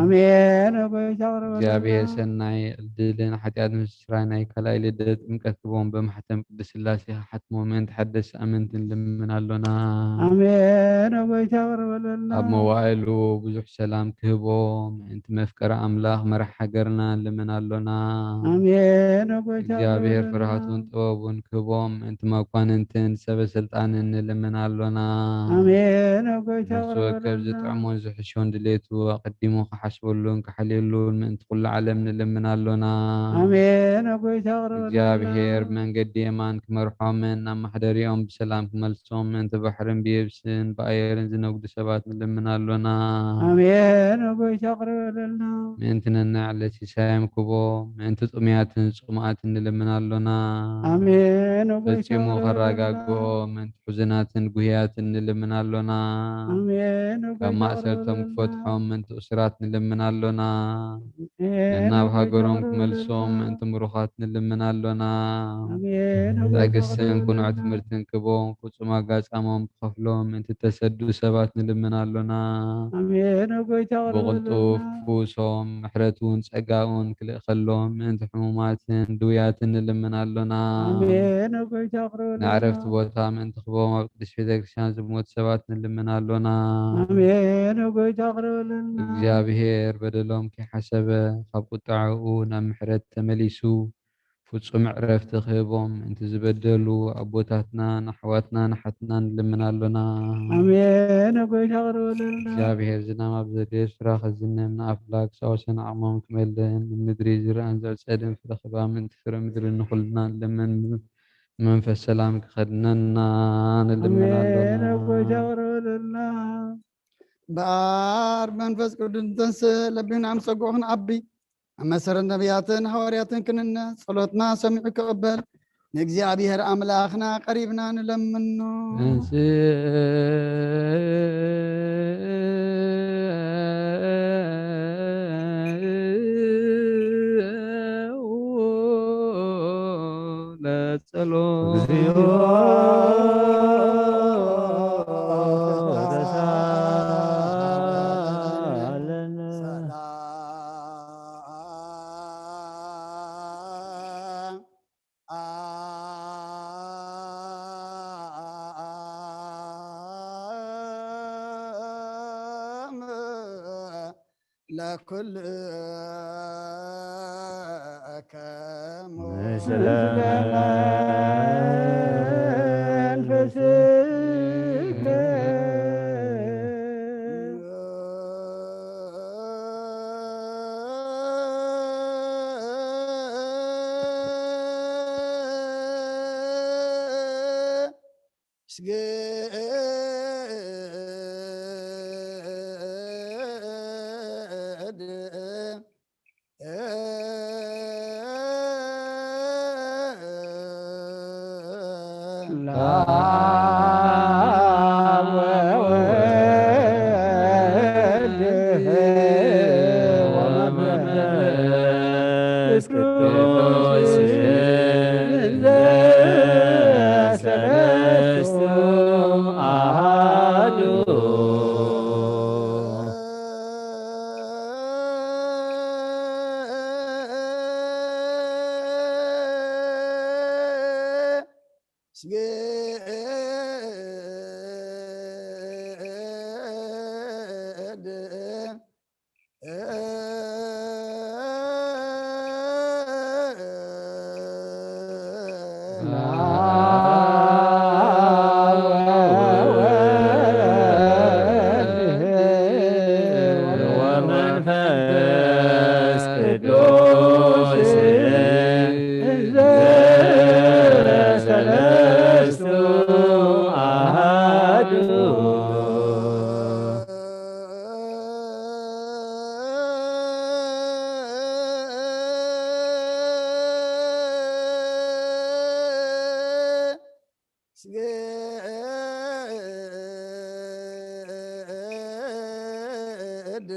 ኣሜን። ጎይታ ይቕረ በለልና። እግዚኣብሔር ሰናይ ዕድልን ሓጢኣት ምስራይ ናይ ካልኣይ ልደት ጥምቀት ክህቦም ብማሕተም ቅድስት ሥላሴ ክሓትሞ ምእንቲ ሓደስቲ ኣመንቲ ንልምን ኣሎና። ኣሜን። ጎይታ ይቕረ በለልና። ኣብ መዋእሉ ብዙሕ ሰላም ክህቦም ምእንቲ መፍቀሪ ኣምላኽ መራሕ ሃገርና ንልምን ኣሎና። ኣሜን። ጎይታ እግዚኣብሔር ይቕረ በለልና። ፍርሃቱን ጥበቡን ክህቦም ምእንቲ መኳንንትን ሰበ ስልጣንን ንልምን ኣሎና። ኣሜን። ጎይታ ነፍሲ ይቕረ ወከፍ በለልና። ዝጥዕሞን ዝሕሾን ድሌቱ ኣቐዲሙ ክሓስበሉን ክሓልየሉን ምእንቲ ኩሉ ዓለም ንልምን ኣሎና። ኣሜን። ጎይታ ይቕረ በለልና። እግዚኣብሔር ብመንገዲ የማን ክመርሖምን ናብ ማሕደሪኦም ብሰላም ክመልሶም ምእንቲ ባሕርን ብየብስን ብኣየርን ዝነግዱ ሰባት ንልምን ኣሎና። ኣሜን። ጎይታ ይቕረ በለልና። ምእንቲ ነናይ ዕለት ሲሳዮም ክቦ፣ ምእንቲ ጥሙያትን ጽሙኣትን ንልምን ኣሎና። ኣሜን። ጎይታ ፈጺሙ ይቕረ በለልና። ከረጋግኦ፣ ምእንቲ ሕዙናትን ጉህያትን ንልምን ኣሎና። ኣሜን። ካብ ጎይታ ማእሰርቶም ይቕረ በለልና። ክፈትሖም፣ ምእንቲ እሱራት ንልምን ኣሎና። ኣሜን። ነናብ ጎይታ ሃገሮም ይቕረ ክመልሶም፣ በለልና። ምእንቲ ምሩኻት ንልምን ኣሎና። ኣሜን። ጎይታ ትዕግስትን ይቕረ ኩኑዕ በለልና። ትምህርትን ክቦም፣ ፍጹም ኣጋጻሞም ክኸፍሎም፣ ምእንቲ ተሰዱ ሰባት ንልምን ኣሎና። ኣሜን። ጎይታ ይቕረ ብቕልጡፍ በለልና። ክፍውሶም፣ ምሕረቱን ጸጋኡን ክልእኸሎም፣ ምእንቲ ሕሙማትን ድውያትን ንልምን ኣሎና። ኣሜን። ጎይታ ይቕረ በለልና። ንዕረፍቲ ቦታ ምእንቲ ክቦም፣ ኣብ ቅድስት ቤተ ክርስቲያን ዝሞቱ ሰባት ንልምን ኣሎና። ኣሜን። ጎይታ ይቕረ በለልና። እግዚኣብሔር በደሎም ከይሓሰበ፣ ካብ ቁጥዓኡ ናብ ምሕረት ተመሊሱ፣ ፍጹም ዕረፍቲ ክህቦም፣ ምእንቲ ዝበደሉ ኣቦታትናን ኣሕዋትናን ኣሓትናን ንልምን ኣሎና። ኣሜን። ጎይታ ይቕረ በለልና። እግዚኣብሔር ዝናም ኣብ ዘድልዮ ስፍራ ከዝንብ፣ ንኣፍላግ ሳወሰን ዓቕሞም ክመልእን፣ ንምድሪ ዝርኣን ዝዕጸድን ፍረ ክህባ፣ ምእንቲ ፍረ ምድሪ ንኹልና ንልምን። መንፈስ ሰላም ክኸድነና ንልምን ኣሜን። ኣሎና። ጎይታ ይቕረ በለልና። በአብ መንፈስ ቅዱስ ንተንስእ፣ ለቢብና ምስ ጸጉዑ ክንዓቢ፣ ኣብ መሰረት ነቢያትን ሃዋርያትን ክንነ፣ ጸሎትና ሰሚዑ ክቕበል፣ ንእግዚኣብሔር ኣምላኽና ቀሪብና ንለምኖ። እንስእ ለጸሎት እግዚኦ ተሳለነ። ለኩልከሙ ምስለ መንፈስከ። ስግድ ለአብ ወወልድ ወመንፈስ ቅዱስ እንዘ ሰለስቱ አሃዱ። ወመንፈስ ቅዱስ እንዘ ስግድ ወወልድ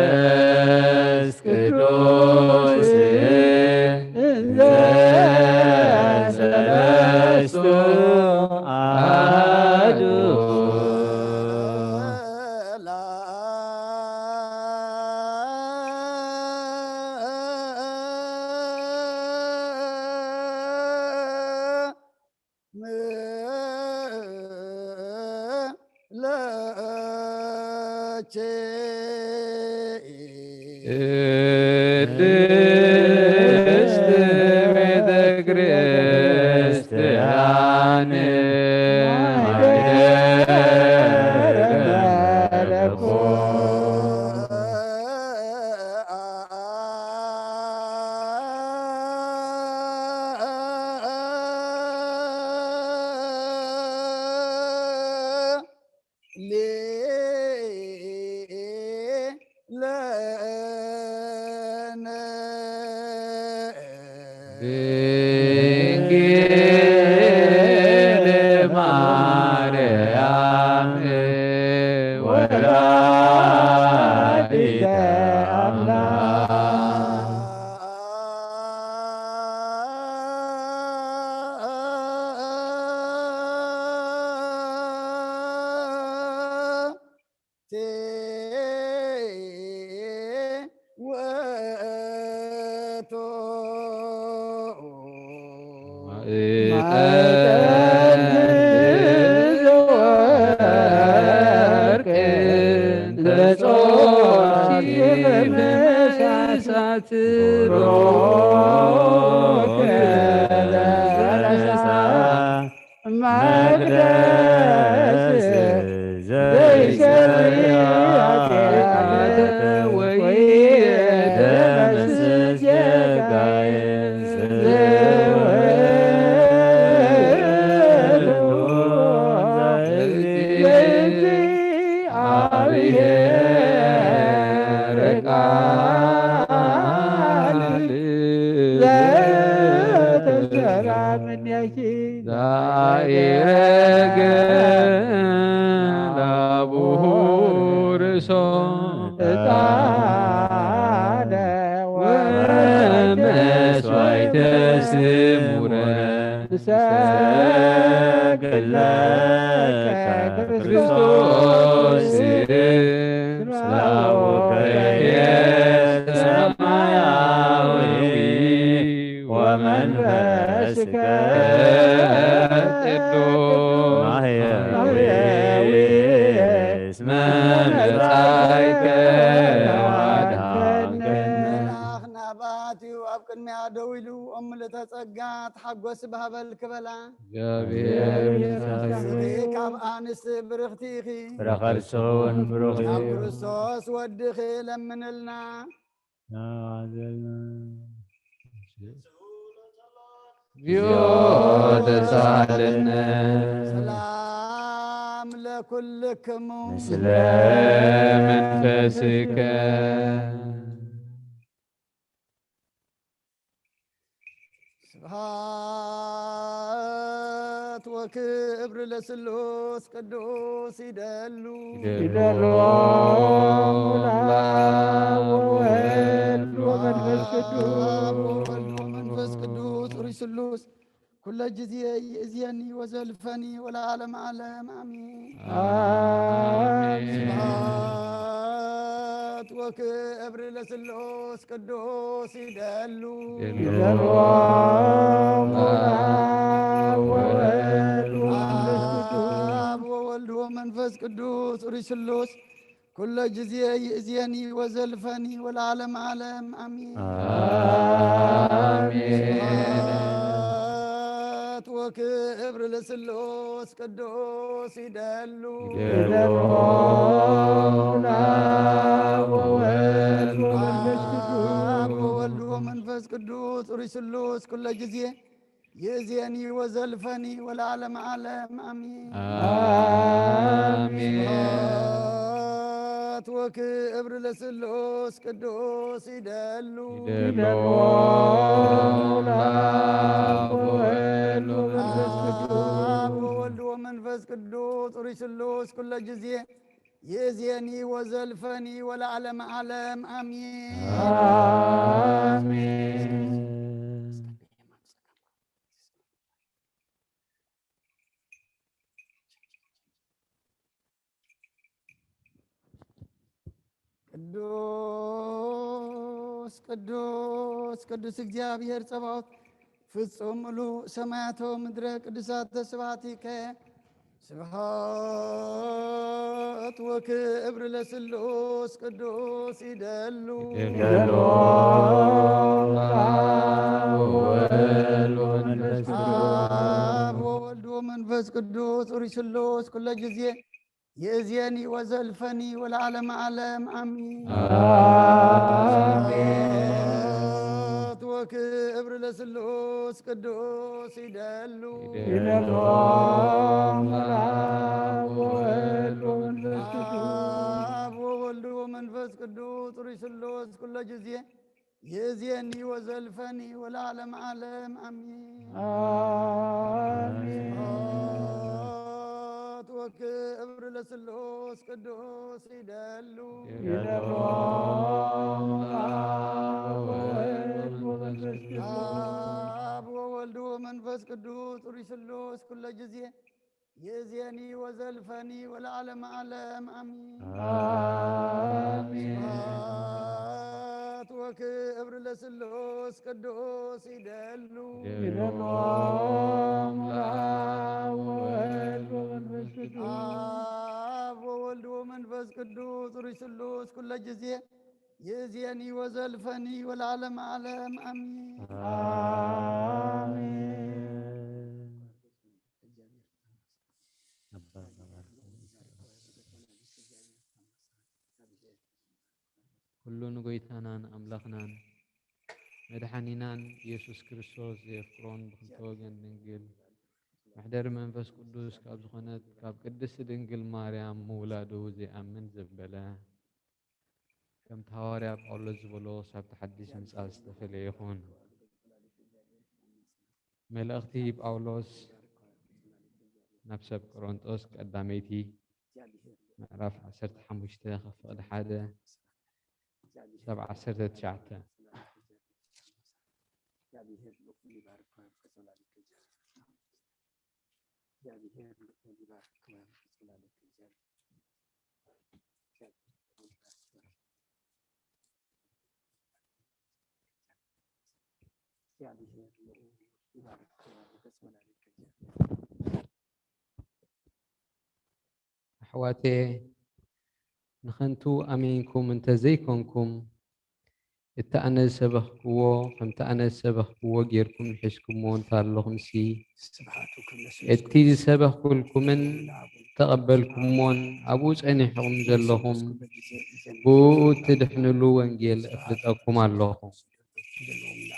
ወመንፈስ ቅዱስ እንዘ ሰለስቱ አሐዱ። ለቼ ቅድስት ቤተ ክርስቲያን ማይደረ መለኮት። ሌለነ ድንግል ማርያም ወላዲተ አምላክ። ቴ ወቶ ማዕጠንት ዘወርቅ እንተ ጾርኪ በእሳት ቡሩክ መቅደስ ዘይሰሪ ኃጢአት ወይደመስስ ጌጋዬ። ዘተሰራ ምኔኪ ዛኢረገ ላቡርሶ ዕጣነ ወመስዋዕተ ስሙረ ንሰግድ ለከ ክርስቶስ። ስላወከየ ሰማያዊ ወመንፈስከ ቅዱስ ማህያዊ እስመ መጻእከ ወአድኃንከነ። መልኣኽ ናባትዩ ኣብ ቅድሚያ ደው ኢሉ፣ እም ምልእተ ጸጋ ተሓጎሲ ባህበል ክበላ። እግዚኣብሔር ይመስገን። ንስኺ ካብ ኣንስቲ ብርኽቲ ኢኺ። ፍረ ከርሱ እውን ብሩኽ እዩ። ናብ ክርስቶስ ወድኺ ለምንልና። ናባዘልና። እግዚኦ ተሳሃለነ። ሰላም ለኩልክሙ። ምስለ መንፈስከ። ስብሐት ወክብር ለስሉስ ቅዱስ ይደሉ። ይደሉ። አብ ወወልድ ወመንፈስ ቅዱስ። አብ ወወልድ ወመንፈስ ቅዱስ ሩይ ስሉስ ኩለ ጊዜ ይእዝየኒ ወዘልፈኒ ወለዓለመ ዓለም አሜን። አሜን። ስብሐት ወክብር ለስሉስ ቅዱስ ይደሉ። ይደሉ። አብ ወወልድ ወመንፈስ ቅዱስ። አብ ወወልድ ወመንፈስ ቅዱስ ሩይ ስሉስ ኩለ ጊዜ ይእዝየኒ ወዘልፈኒ ወለዓለመ ዓለም አሜን። አሜን። ስብሐት ወክብር ለስሉስ ቅዱስ ይደሉ። ይደሉ። አብ ወወልድ ወመንፈስ ቅዱስ። አብ ወወልድ ወመንፈስ ቅዱስ ሩይ ስሉስ ኩለ ጊዜ ይእዜኒ ወዘልፈኒ ወለዓለመ ዓለም ኣሜን። ኣሜን። ስብሐት ወክብር ለስሉስ ቅዱስ ይደሉ። ይደሉ። አብ ወወልድ ወመንፈስ ቅዱስ። አብ ወወልድ ወመንፈስ ቅዱስ ሩይ ስሉስ ኩለ ጊዜ ይእዜኒ ወዘልፈኒ ወለዓለመ ዓለም ኣሜን። አሜን። ቅዱስ ቅዱስ ቅዱስ እግዚኣብሔር ጸባኦት ፍጹም ምሉእ ሰማያተ ምድረ ቅዱሳተ ስብሐቲከ። ስብሐት ወክብር ለስሉስ ቅዱስ ይደሉ። ይደሉ። አብ ወወልድ ወመንፈስ ቅዱስ። አብ ወወልድ ወመንፈስ ቅዱስ ሩይ ስሉስ ኩለ ጊዜ ይእዜኒ ወዘልፈኒ ወለዓለመ ዓለም ኣሜን። አሜን። ስብሐት ወክብር ለስሉስ ቅዱስ ይደሉ። ይደሉ። አብ ወወልድ ወመንፈስ ቅዱስ። አብ ወወልድ ወመንፈስ ቅዱስ ሩይ ስሉስ ኩለ ጊዜ ይእዜኒ ወዘልፈኒ ወለዓለመ ዓለም ኣሜን። አሜን። ስብሐት ወክብር ለስሉስ ቅዱስ ይደሉ። ይደሉ። አብ ወወልድ ወመንፈስ ቅዱስ። አብ ወወልድ ወመንፈስ ቅዱስ ሩይ ስሉስ ኩለ ጊዜ ይእዜኒ ወዘልፈኒ ወለዓለመ ዓለም ኣሜን። አሜን። ስብሐት ወክብር ለስሉስ ቅዱስ ይደሉ። ይደሉ። አብ ወወልድ ወመንፈስ ቅዱስ። አብ ወወልድ ወመንፈስ ቅዱስ ሩይ ስሉስ ኩለ ጊዜ ይእዜኒ ወዘልፈኒ ወለዓለመ ዓለም ኣሜን። አሜን። ኩሉ ንጎይታናን ኣምላኽናን መድሓኒናን ኢየሱስ ክርስቶስ ዘየፍቅሮን ብክልተ ወገን ድንግል መሕደሪ መንፈስ ቅዱስ ካብ ዝኾነት ካብ ቅድስቲ ድንግል ማርያም ምውላዱ ዘይኣምን ዘበለ ከምቲ ሃዋርያ ጳውሎስ ዝበሎ ሳብቲ ሓድሽ ምጻእ ዝተፈልየ ይኹን። መልእኽቲ ጳውሎስ ናብ ሰብ ቆሮንጦስ ቀዳመይቲ ምዕራፍ ዓሰርተ ሓሙሽተ ካብ ፍቕዲ ሓደ ክሳብ ዓሰርተ ትሽዓተ። ኣሕዋተየ፣ ንኸንቱ ኣሚንኩም እንተ ዘይኮንኩም፣ እቲ ኣነ ዝሰበኽክዎ፣ ከምቲ ኣነ ዝሰበኽክዎ ጌርኩም ንሒዝኩምዎ እንተ ኣለኹምሲ፣ እቲ ዝሰበኽኩልኩምን እተቐበልኩምዎን ኣብኡ ጸኒሕኩም ዘለኹም፣ ብእኡ እትድሕንሉ ወንጌል እፍልጠኩም ኣለኹ።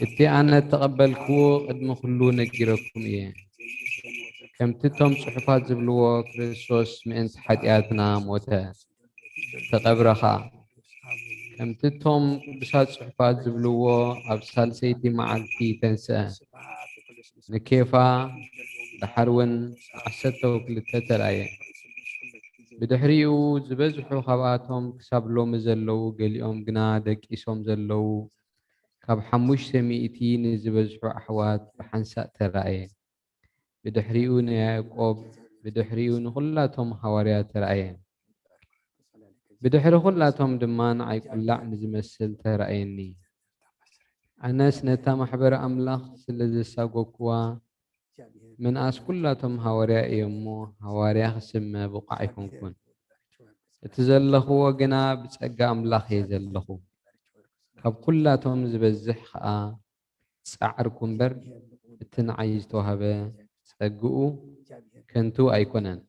እቲ ኣነ እተቐበልክዎ ቅድሚ ኩሉ ነጊረኩም እየ። ከምቲ እቶም ጽሑፋት ዝብልዎ፣ ክርስቶስ ምእንቲ ሓጢኣትና ሞተ፣ ተቐብረ ኸኣ። ከምቲ እቶም ቅዱሳት ጽሑፋት ዝብልዎ፣ ኣብ ሳልሰይቲ መዓልቲ ተንስአ፣ ንኬፋ፣ ደሓር እውን ንዓሰርተ ክልተ ተራእየ። ብድሕሪኡ ዝበዝሑ ካብኣቶም ክሳብ ሎሚ ዘለዉ፣ ገሊኦም ግና ደቂሶም ዘለዉ፣ ካብ ሓሙሽተ ሚእቲ ንዝበዝሑ ኣሕዋት ብሓንሳእ ተራእየ። ብድሕሪኡ ንያዕቆብ፣ ብድሕሪኡ ንኹላቶም ሃዋርያት ተራእየ። ብድሕሪ ኹላቶም ድማ ንዓይ ቁላዕ ንዝመስል ተራእየኒ። ኣነስ ነታ ማሕበር ኣምላኽ ስለ ዘሳጎግኩዋ፣ ምንኣስ ኩላቶም ሃዋርያ እየ እሞ፣ ሃዋርያ ክስመ ብቑዕ ኣይኮንኩን። እቲ ዘለኽዎ ግና ብጸጋ ኣምላኽ እየ ዘለኹ። ካብ ኩላቶም ዝበዝሕ ኸኣ ጻዕርኩ እምበር፣ እቲ ንዓይ ዝተዋህበ ጸግኡ ከንቱ ኣይኮነን።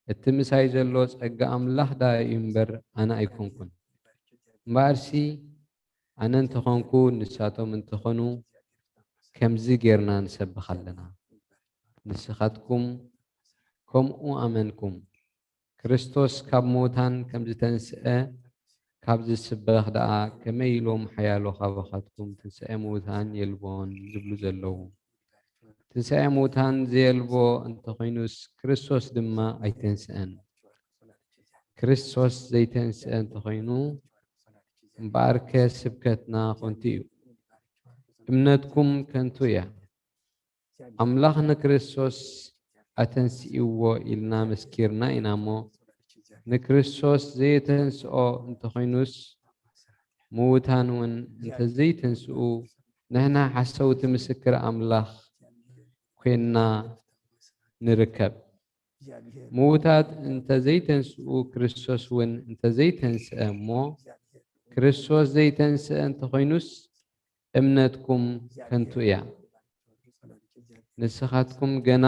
እቲ ምሳይ ዘሎ ጸጋ ኣምላኽ ደኣ እዩ እምበር፣ ኣነ ኣይኮንኩን። እምበኣርሲ፣ ኣነ እንተኾንኩ፣ ንሳቶም እንተኾኑ፣ ከምዚ ጌርና ንሰብኽ ኣለና። ንስኻትኩም ከምኡ ኣመንኩም። ክርስቶስ ካብ ምዉታን ከም ዝተንስአ ካብ ዝስበኽ ደኣ፣ ከመይ ኢሎም ሓያሎ ካባኻትኩም ትንሳኤ ምዉታን የልቦን ዝብሉ ዘለዉ? ትንሳኤ ምዉታን ዘየልቦ እንተኾይኑስ፣ ክርስቶስ ድማ ኣይተንስአን። ክርስቶስ ዘይተንስአ እንተኾይኑ፣ እምበኣርከ ስብከትና ከንቱ እዩ፣ እምነትኩም ከንቱ እያ። ኣምላኽ ንክርስቶስ ኣተንሲእዎ ኢልና መስኪርና ኢና እሞ፣ ንክርስቶስ ዘየተንስኦ እንተኾይኑስ፣ ምዉታን እውን እንተዘይተንስኡ፣ ንሕና ሓሰውቲ ምስክር ኣምላኽ ኮይንና ንርከብ። ምዉታት እንተዘይተንስኡ፣ ክርስቶስ እውን እንተዘይተንስአ እሞ፣ ክርስቶስ ዘይተንስአ እንተኾይኑስ፣ እምነትኩም ከንቱ እያ። ንስኻትኩም ገና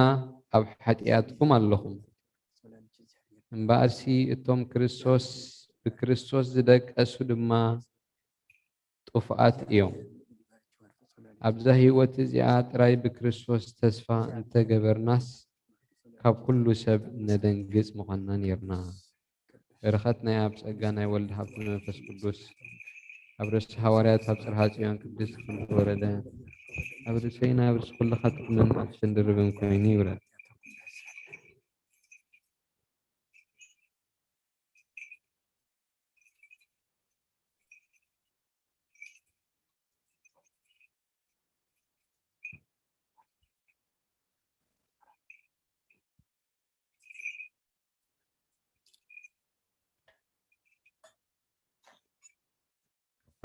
ኣብ ሓጢኣትኩም ኣለኹም። እምበኣርሲ እቶም ክርስቶስ፣ ብክርስቶስ ዝደቀሱ ድማ ጥፉኣት እዮም። ኣብዛ ህይወት እዚኣ ጥራይ ብክርስቶስ ተስፋ እንተገበርናስ፣ ካብ ኩሉ ሰብ ነደንግጽ ምዃንና ኔርና። በረኸት ናይ ኣብ ጸጋ ናይ ወልድ ሃብቲ መንፈስ ቅዱስ ኣብ ርእሲ ሃዋርያት ኣብ ጽርሃ ጽዮን ቅድስት ከም ዝወረደ፣ ኣብ ርእሰይን ኣብ ርእሲ ኩልኻትኩምን ዕጽፍን ድርብን ኮይኑ ይውረድ።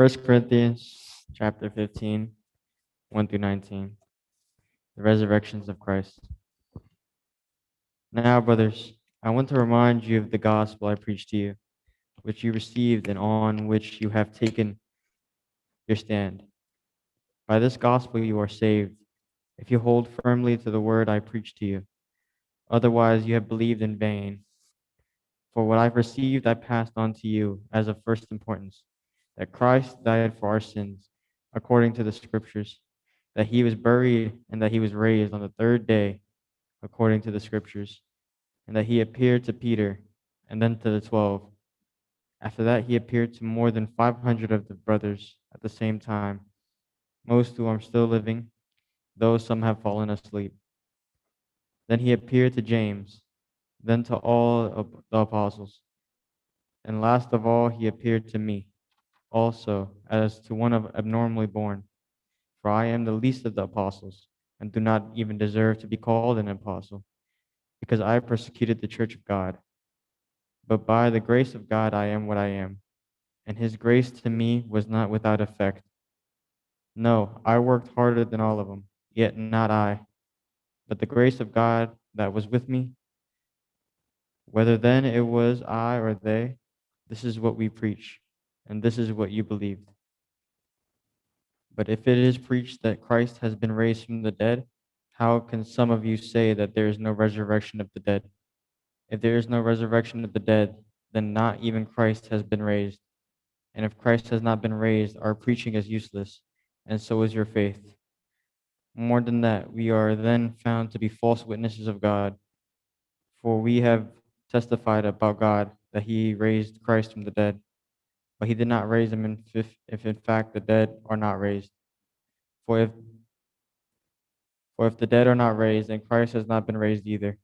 First Corinthians chapter fifteen, one through nineteen. The resurrections of Christ. Now, brothers, I want to remind you of the gospel I preached to you, which you received and on which you have taken your stand. By this gospel you are saved, if you hold firmly to the word I preached to you. Otherwise, you have believed in vain. For what I received I passed on to you as of first importance, that Christ died for our sins, according to the Scriptures, that he was buried, and that he was raised on the third day, according to the Scriptures, and that he appeared to Peter, and then to the twelve. After that, he appeared to more than five hundred of the brothers at the same time, most who are still living, though some have fallen asleep. Then he appeared to James, then to all of the apostles. And last of all, he appeared to me, also, as to one of abnormally born. For I am the least of the apostles, and do not even deserve to be called an apostle, because I persecuted the church of God. But by the grace of God, I am what I am, and his grace to me was not without effect. No, I worked harder than all of them, yet not I, but the grace of God that was with me. Whether then it was I or they, this is what we preach, and this is what you believed. But if it is preached that Christ has been raised from the dead, how can some of you say that there is no resurrection of the dead? If there is no resurrection of the dead, then not even Christ has been raised. And if Christ has not been raised, our preaching is useless, and so is your faith. More than that, we are then found to be false witnesses of God, for we have testified about God that he raised Christ from the dead, but he did not raise him in fif-, if in fact the dead are not raised. For if for if the dead are not raised, then Christ has not been raised either.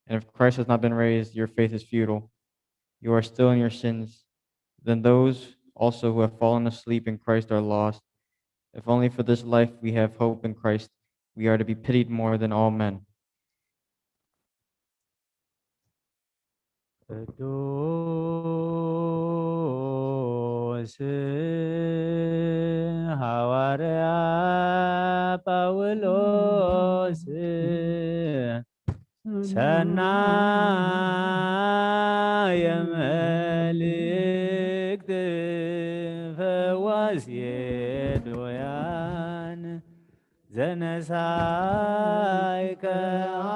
And if Christ has not been raised, your faith is futile. You are still in your sins. Then those also who have fallen asleep in Christ are lost. If only for this life we have hope in Christ, we are to be pitied more than all men. ቅዱስ ሃዋርያ ጳውሎስ ሰናየ መልእክት ፈዋሲ ዱያን ዘነሳይከ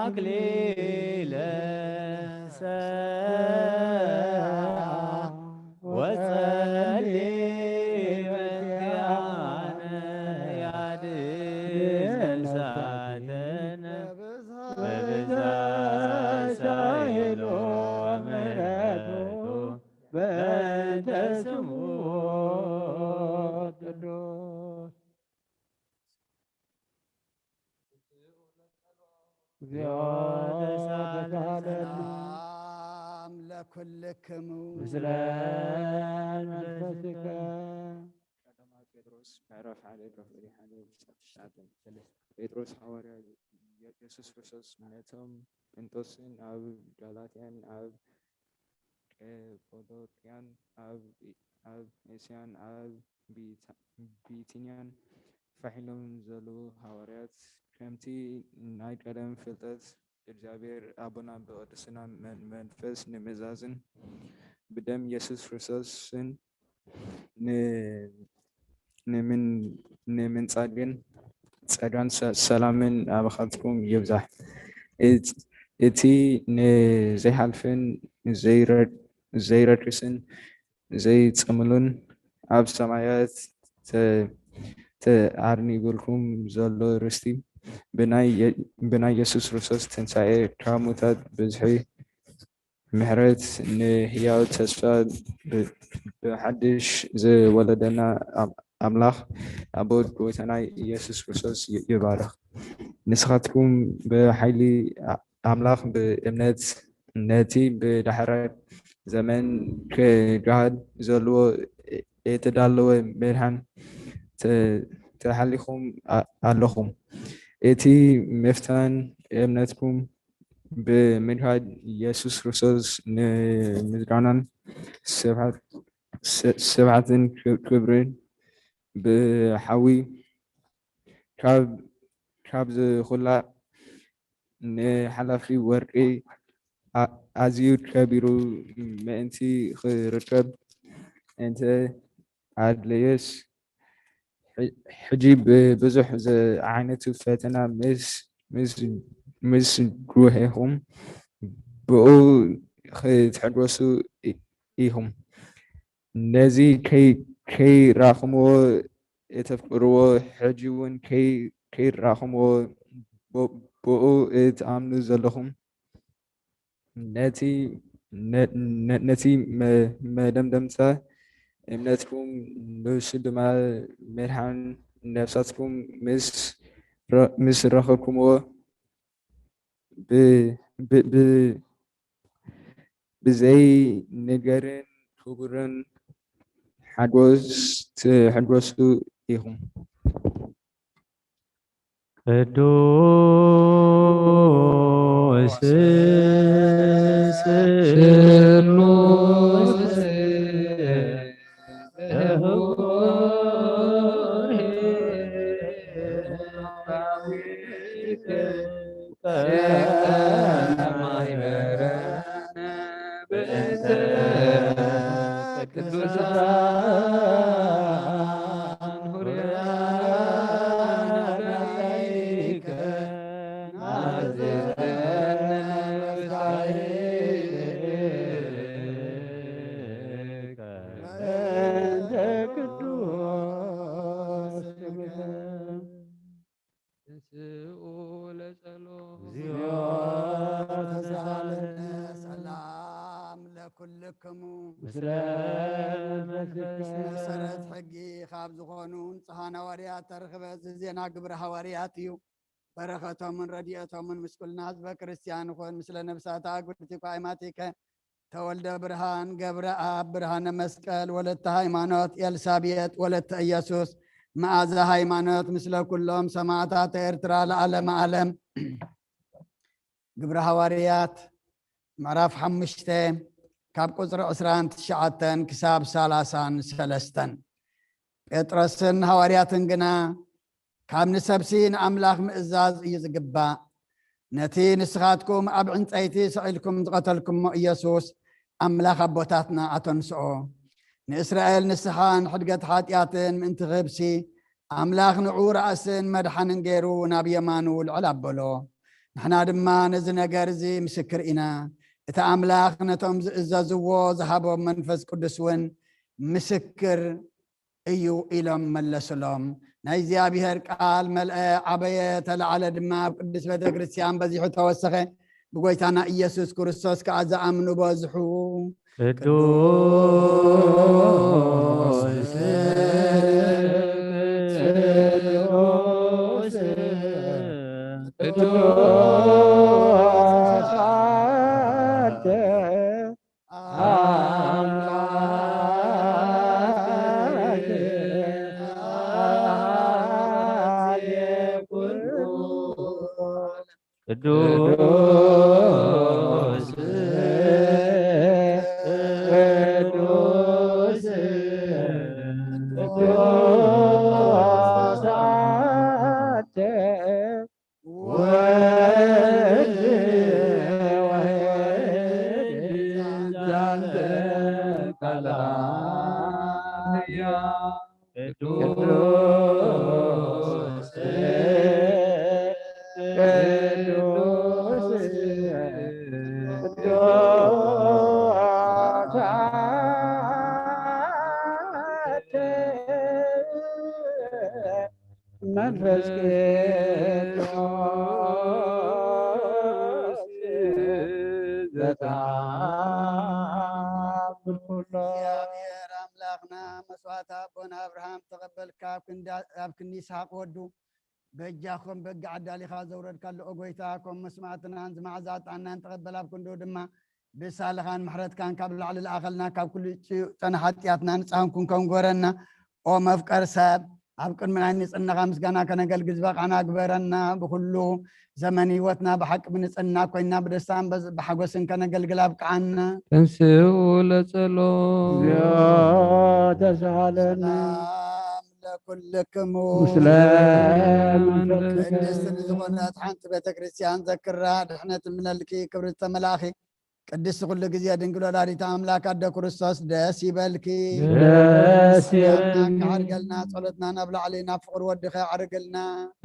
ኣክሊለ ሰ-፣ ወጸሊ በኪያነ ያድዘ ብዝሒ ሓይሉ ምሕረቱ በእንተ ስሙ ቅዱስ። እግዚኦ ተሳለነ። ሰላም ለኩልክሙ። ምስለ መንፈስከ። ቀዳማዊ ጴጥሮስ ምዕራፍ ሓደ ቁጽሪ ሓደ ክሳብ ትሽዓተ። ጴጥሮስ ሓዋርያ የሱስ ክርስቶስ ነቶም ጴንጦስን ኣብ ጋላትያን ኣብ ቀጳዶቅያን ኣብ ኣብ ኤስያን ኣብ ቢታ- ቢትንያን ፋሕ ኢሎም ዘለዉ ሃዋርያት ከምቲ ናይ ቀደም ፍልጠት እግዚኣብሔር ኣቦና ብቅድስና መን- መንፈስ ንምእዛዝን ብደም የሱስ ክርስቶስን ን- ንምን- ንምንጻግን ጸጋን ሰ- ሰላምን ኣባኻትኩም ይብዛሕ። እት- እቲ ንዘይሓልፍን ዘይረ- ዘይረክስን ዘይጽምሉን ኣብ ሰማያት ተ- ተዓርኒብልኩም ዘሎ ርስቲ ብናይ የ- ብናይ የሱስ ክርስቶስ ትንሳኤ ካብ ሙታት ብዝሒ ምሕረት ንህያው ተስፋ ብ- ብሓድሽ ዝወለደና ኣም- ኣምላኽ ኣቦ ጎይታና ኢየሱስ ክርስቶስ ይ- ይባርኽ። ንስኻትኩም ብሓይሊ ኣ- ኣምላኽ ብእምነት ነቲ ብዳሕረ ዘመን ክገሃድ ዘለዎ የተዳለወ መድሓን ተ- ተሓሊኹም ኣ- ኣለኹም። እቲ ምፍታን እምነትኩም ብምድሓን የሱስ ክርስቶስ ንምስጋናን ስብሓት- ስ- ስብሓትን ክብ- ክብርን ብሓዊ ካብ ካብ ዝኹላዕ ንሓላፊ ወርቂ ኣ- ኣዝዩ ከቢሩ ምእንቲ ክርከብ እንተ ኣድለየስ ሕ- ሕጂ ብብዙሕ ዝዓይነቱ ፈተና ምስ ምስ ምስ ጉሄኹም ብኡ ክትሕጎሱ ኢ- ኢኹም። ነዚ ከይ- ከይራኹምዎ እተፍቅርዎ ሕጂ እውን ከይ- ከይራኹምዎ ብ- ብኡ እትኣምኑ ዘለኹም ነቲ ነ- ነ- ነቲ መ- መደምደምታ እምነትኩም ንሱ ድማ መድሓን ነፍሳትኩም ምስ ረ- ምስ ረኸብኩምዎ ብ- ብ- ብ- ብዘይ ነገርን ክቡርን ሓጎስ ትሕጎሱ ኢኹም። ቅዱስ ስሉስ ተንሥኡ ለጸሎት። እግዚኦ ተሳለነ። ሰላም ለኩልክሙ። ምስለ መንፈስከ። መሰረት ሕጊ ካብ ዝኾኑ ንጹሓን ሃዋርያት ተረኽበ። እዚ ዜና ግብረ ሃዋርያት እዩ። በረኸቶምን ረድኤቶምን ምስ ኩልና ህዝበ ክርስቲያን ይኹን። ምስለ ነብሳታ ኣጉርቲ ኳይማቲከ ተወልደ ብርሃን፣ ገብረኣብ፣ ብርሃነ መስቀል፣ ወለተ ሃይማኖት፣ ኤልሳቤጥ፣ ወለተ ኢየሱስ፣ መኣዛ ሃይማኖት፣ ምስለ ኩሎም ሰማዕታት ኤርትራ ለዓለመ ዓለም። ግብረ ሃዋርያት ምዕራፍ ሓሙሽተ ካብ ቁጽሪ ዕስራን ትሽዓተን ክሳብ ሰላሳን ሰለስተን። ጴጥሮስን ሃዋርያትን ግና ካብ ንሰብሲ ንኣምላኽ ምእዛዝ እዩ ዝግባእ። ነቲ ንስኻትኩም ኣብ ዕንጸይቲ ሰቒልኩም ዝቐተልኩሞ ኢየሱስ ኣምላኽ ኣቦታትና ኣተንስኦ። ንእስራኤል ንስሓን ሕድገት ሓጢኣትን ምእንቲ ክህብሲ ኣምላኽ ንዑ ራእስን መድሓንን ገይሩ ናብ የማኑ ልዕል ኣበሎ። ንሕና ድማ ነዚ ነገር እዚ ምስክር ኢና። እቲ ኣምላኽ ነቶም ዝእዘዝዎ ዝሃቦም መንፈስ ቅዱስ እውን ምስክር እዩ ኢሎም መለሱሎም። ናይ እግዚኣብሔር ቃል መልአ፣ ዓበየ፣ ተላዓለ ድማ፣ ኣብ ቅድስት ቤተ ክርስቲያን በዚሑ ተወሰኸ። ብጎይታና ኢየሱስ ክርስቶስ ከኣ ዝኣምኑ በዝሑ። ቅዱስ፣ ቅዱስ፣ ቅዱስ አንተ አምላክ አዜ ኩሉ ቅዱስ፣ ቅዱስ፣ ቅዱስ አንተ ወልድ ዋሕድ ዛንተ ቃል ሕያው ቅዱስ፣ ቅዱስ፣ ቅዱስ አንተ መንፈስ ቅዱስ ዘተአምር ኩሎ። እግዚኣብሔር ኣምላኽና መስዋዕት ኣቦና ኣብርሃም ተቐበልካ፣ ኣብ ክንዲ፣ ኣብ ክንዲ ይስሓቅ ወዱ በጃ ከም በጊዕ ኣዳሊኻ ዘውረድካሉ፣ ኦ ጎይታ፣ ከም መስማዕትናን ዝመዓዛ ዕጣንናን ተቐበል፣ ኣብ ክንዱ ድማ ብሳልኻን ምሕረትካን ካብ ላዕሊ ለኣኸልና፣ ካብ ኩሉ ጽዩቕ ጨና ሓጢኣትና ንጽሃን ኩን ከም ግበረና። ኦ መፍቀር ሰብ፣ ኣብ ቅድሚ ናይ ንጽህናኻ ምስጋና ከነገልግል ዝበቓና ግበረና። ብኹሉ ዘመን ህይወትና ብሓቂ ብንጽህና ኮይና ብደስታን በዝ-፣ ብሓጎስን ከነገልግል ኣብቅዓና። ተንስኡ ለጸሎ። እግዚኦ ተሳሃለነ። ሰላም ለኩልክሙ። ምስለ መንፈስከ። ቅድስት ንዝኾነት ሓንቲ ቤተ ክርስቲያን ዘክራ ድሕነት እምነልኪ ክብርቲ ተመላእኺ። ቅድስት ኩሉ ግዜ ድንግል ወላዲተ ኣምላክ ኣደ ክርስቶስ ደስ ይበልኪ። ደስ ይበልኪ። ክሓድገልና ጸሎትና ናብ ላዕሊ ናብ ፍቕሪ ወድኸ ኣዕርግልና።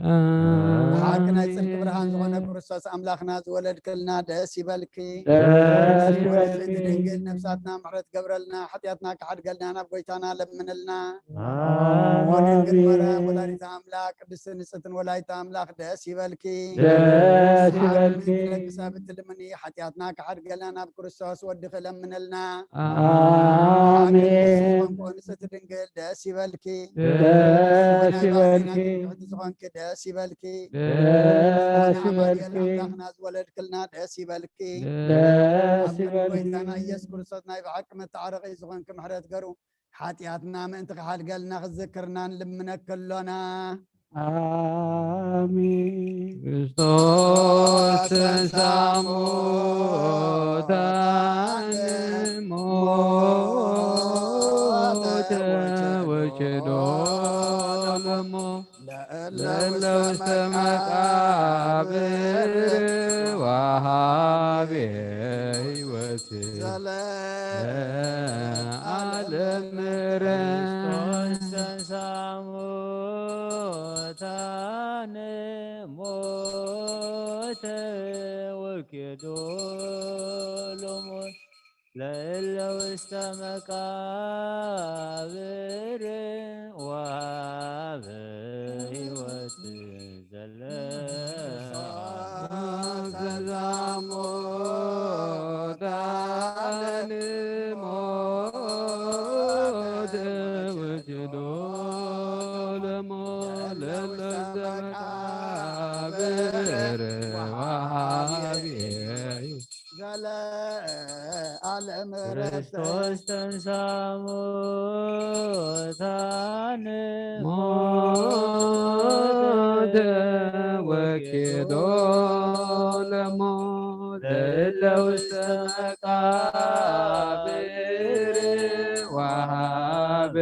ኣሜን። ብሓቂ ናይ ጽድቂ ብርሃን ዝኾነ ክርስቶስ ኣምላኽና ዝወለድክልና ደስ ይበልኪ። ደስ ይበልኪ። ንጽሕቲ ድንግል ነፍሳትና ምሕረት ገብረልና፣ ሓጢኣትና ክሓድገልና ናብ ጎይታና ለምንልና። ኣሜን። ወድንግል ማርያም ወላዲተ ኣምላክ ቅድስት ንጽሕትን ወላዲተ ኣምላክ ደስ ይበልኪ። ደስ ይበልኪ። ደቂ ሰብ እትልምኒ ሓጢኣትና ክሓድገልና ናብ ክርስቶስ ወድኺ ለምንልና። ኣሜን። ንጽሕቲ ድንግል ደስ ይበልኪ። ደስ ይበልኪ። ትሕቲ ዝኾንኪ ደስ ይበልኪ። ደስ ይበልኪ። ኣምላኽና ዝወለድክልና ደስ ይበልኪ። ደስ ይበልኪ። ጎይታና ኢየሱስ ክርስቶስ ናይ ብሓቂ መተዓረቂ ዝኾንኪ ምሕረት ገሩ ሓጢኣትና ምእንቲ ክሓድገልና ክዝክርና ንልምነኪ ኣሎና። ኣሜን። ክርስቶስ ተንሥአ እሙታን ሞተ ወኪዶ ለሞት ለእለ ውስተ መቃብር ወሃቤ ሕይወት ዘለዓለም። ክርስቶስ ተንሥአ እሙታን ሞተ ወኪዶ ለሞት ለእለ ውስተ መቃብር ወሃበ ሕይወት ዘለዓለም። ተንሥአ እሙታን ሞተ ወኪዶ ለሞት ለእለ ውስተ መቃብር ወሃቤ ዘለዓለም። ክርስቶስ ተንሥአ እሙታን ሞተ ወኪዶ ለሞት ለእለ ውስተ መቃብር ወሃበ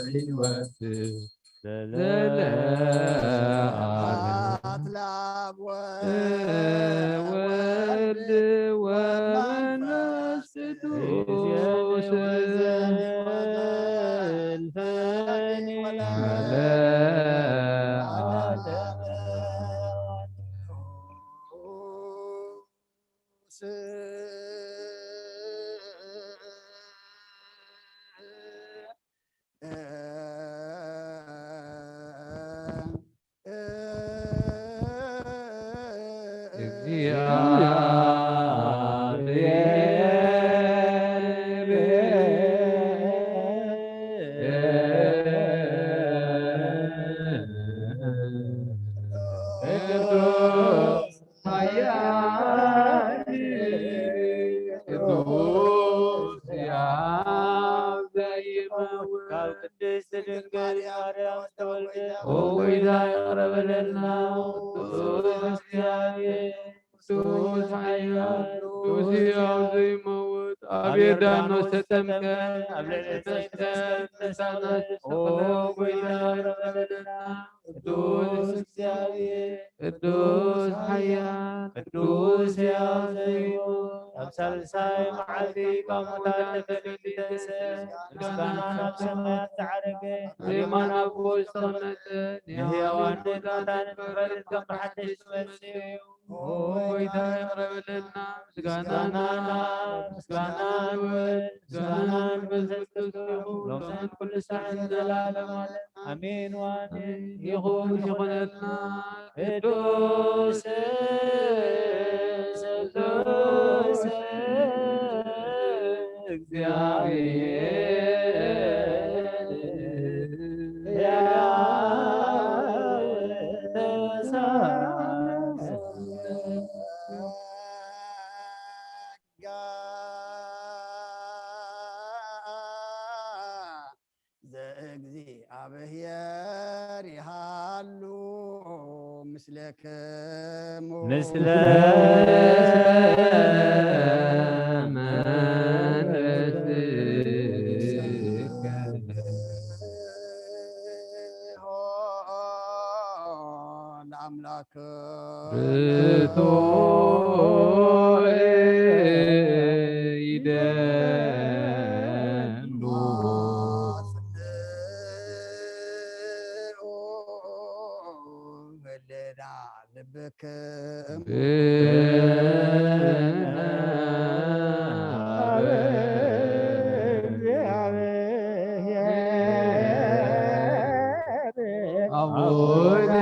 ሕይወት ዘለዓለም። ስብሐት ለአብ ወወልድ ወመንፈስ ቅዱስ። እግዚኣብሔር ቅዱስ ኃያል ቅዱስ ሕያው ዘይመውት ካብ ቅድስት ድንግል ማርያም ዝተወልደ ኦ ጐይታ ይቕረ በለልና። ቅዱስ እግዚኣብሔር ቅዱስ ኃያል ቅዱስ ሕያው ዘይመውት ኣብ ዮርዳኖስ ተጠምቀ፣ ኣብ ልዕሊ መስቀል ተሳቐለ። ኦ ጐይታ ይቕረ በለልና። ቅዱስ እግዚኣብሔር ቅዱስ ኃያል ቅዱስ ሕያው ዘይመውት ኣብ ሳልሳይ መዓልቲ ካብ ሙታን ተፈልዩ ዝተንስአ፣ ምስጋና ናብ ሰማያት ዝዓረገ፣ ኣብ የማን ኣቦ ዝተቐመጠ፣ ንሕያዋንን ንሙታንን ክፈርድ ከም ብሓድሽ ዝመጽእ እዩ። ኦ ጐይታ ይቕረ በለልና። ምስጋና ናብ ምስጋና ንወልድ ምስጋና ንመንፈስ ቅዱስ ይኹን ሎምን ኩሉ ሰዓትን ዘላለማን። ኣሜን። ዋን ይኹን ይኹነልና። ቅዱስ ቅዱስ እግዚኣብሔር ዘእግዚኣብሔር ይሃሉ ምስለክሙ። ምስለ መንፈስከ። ለአምላክ ርቱዕ ይደሉ። ህልና ልብክም አቡነ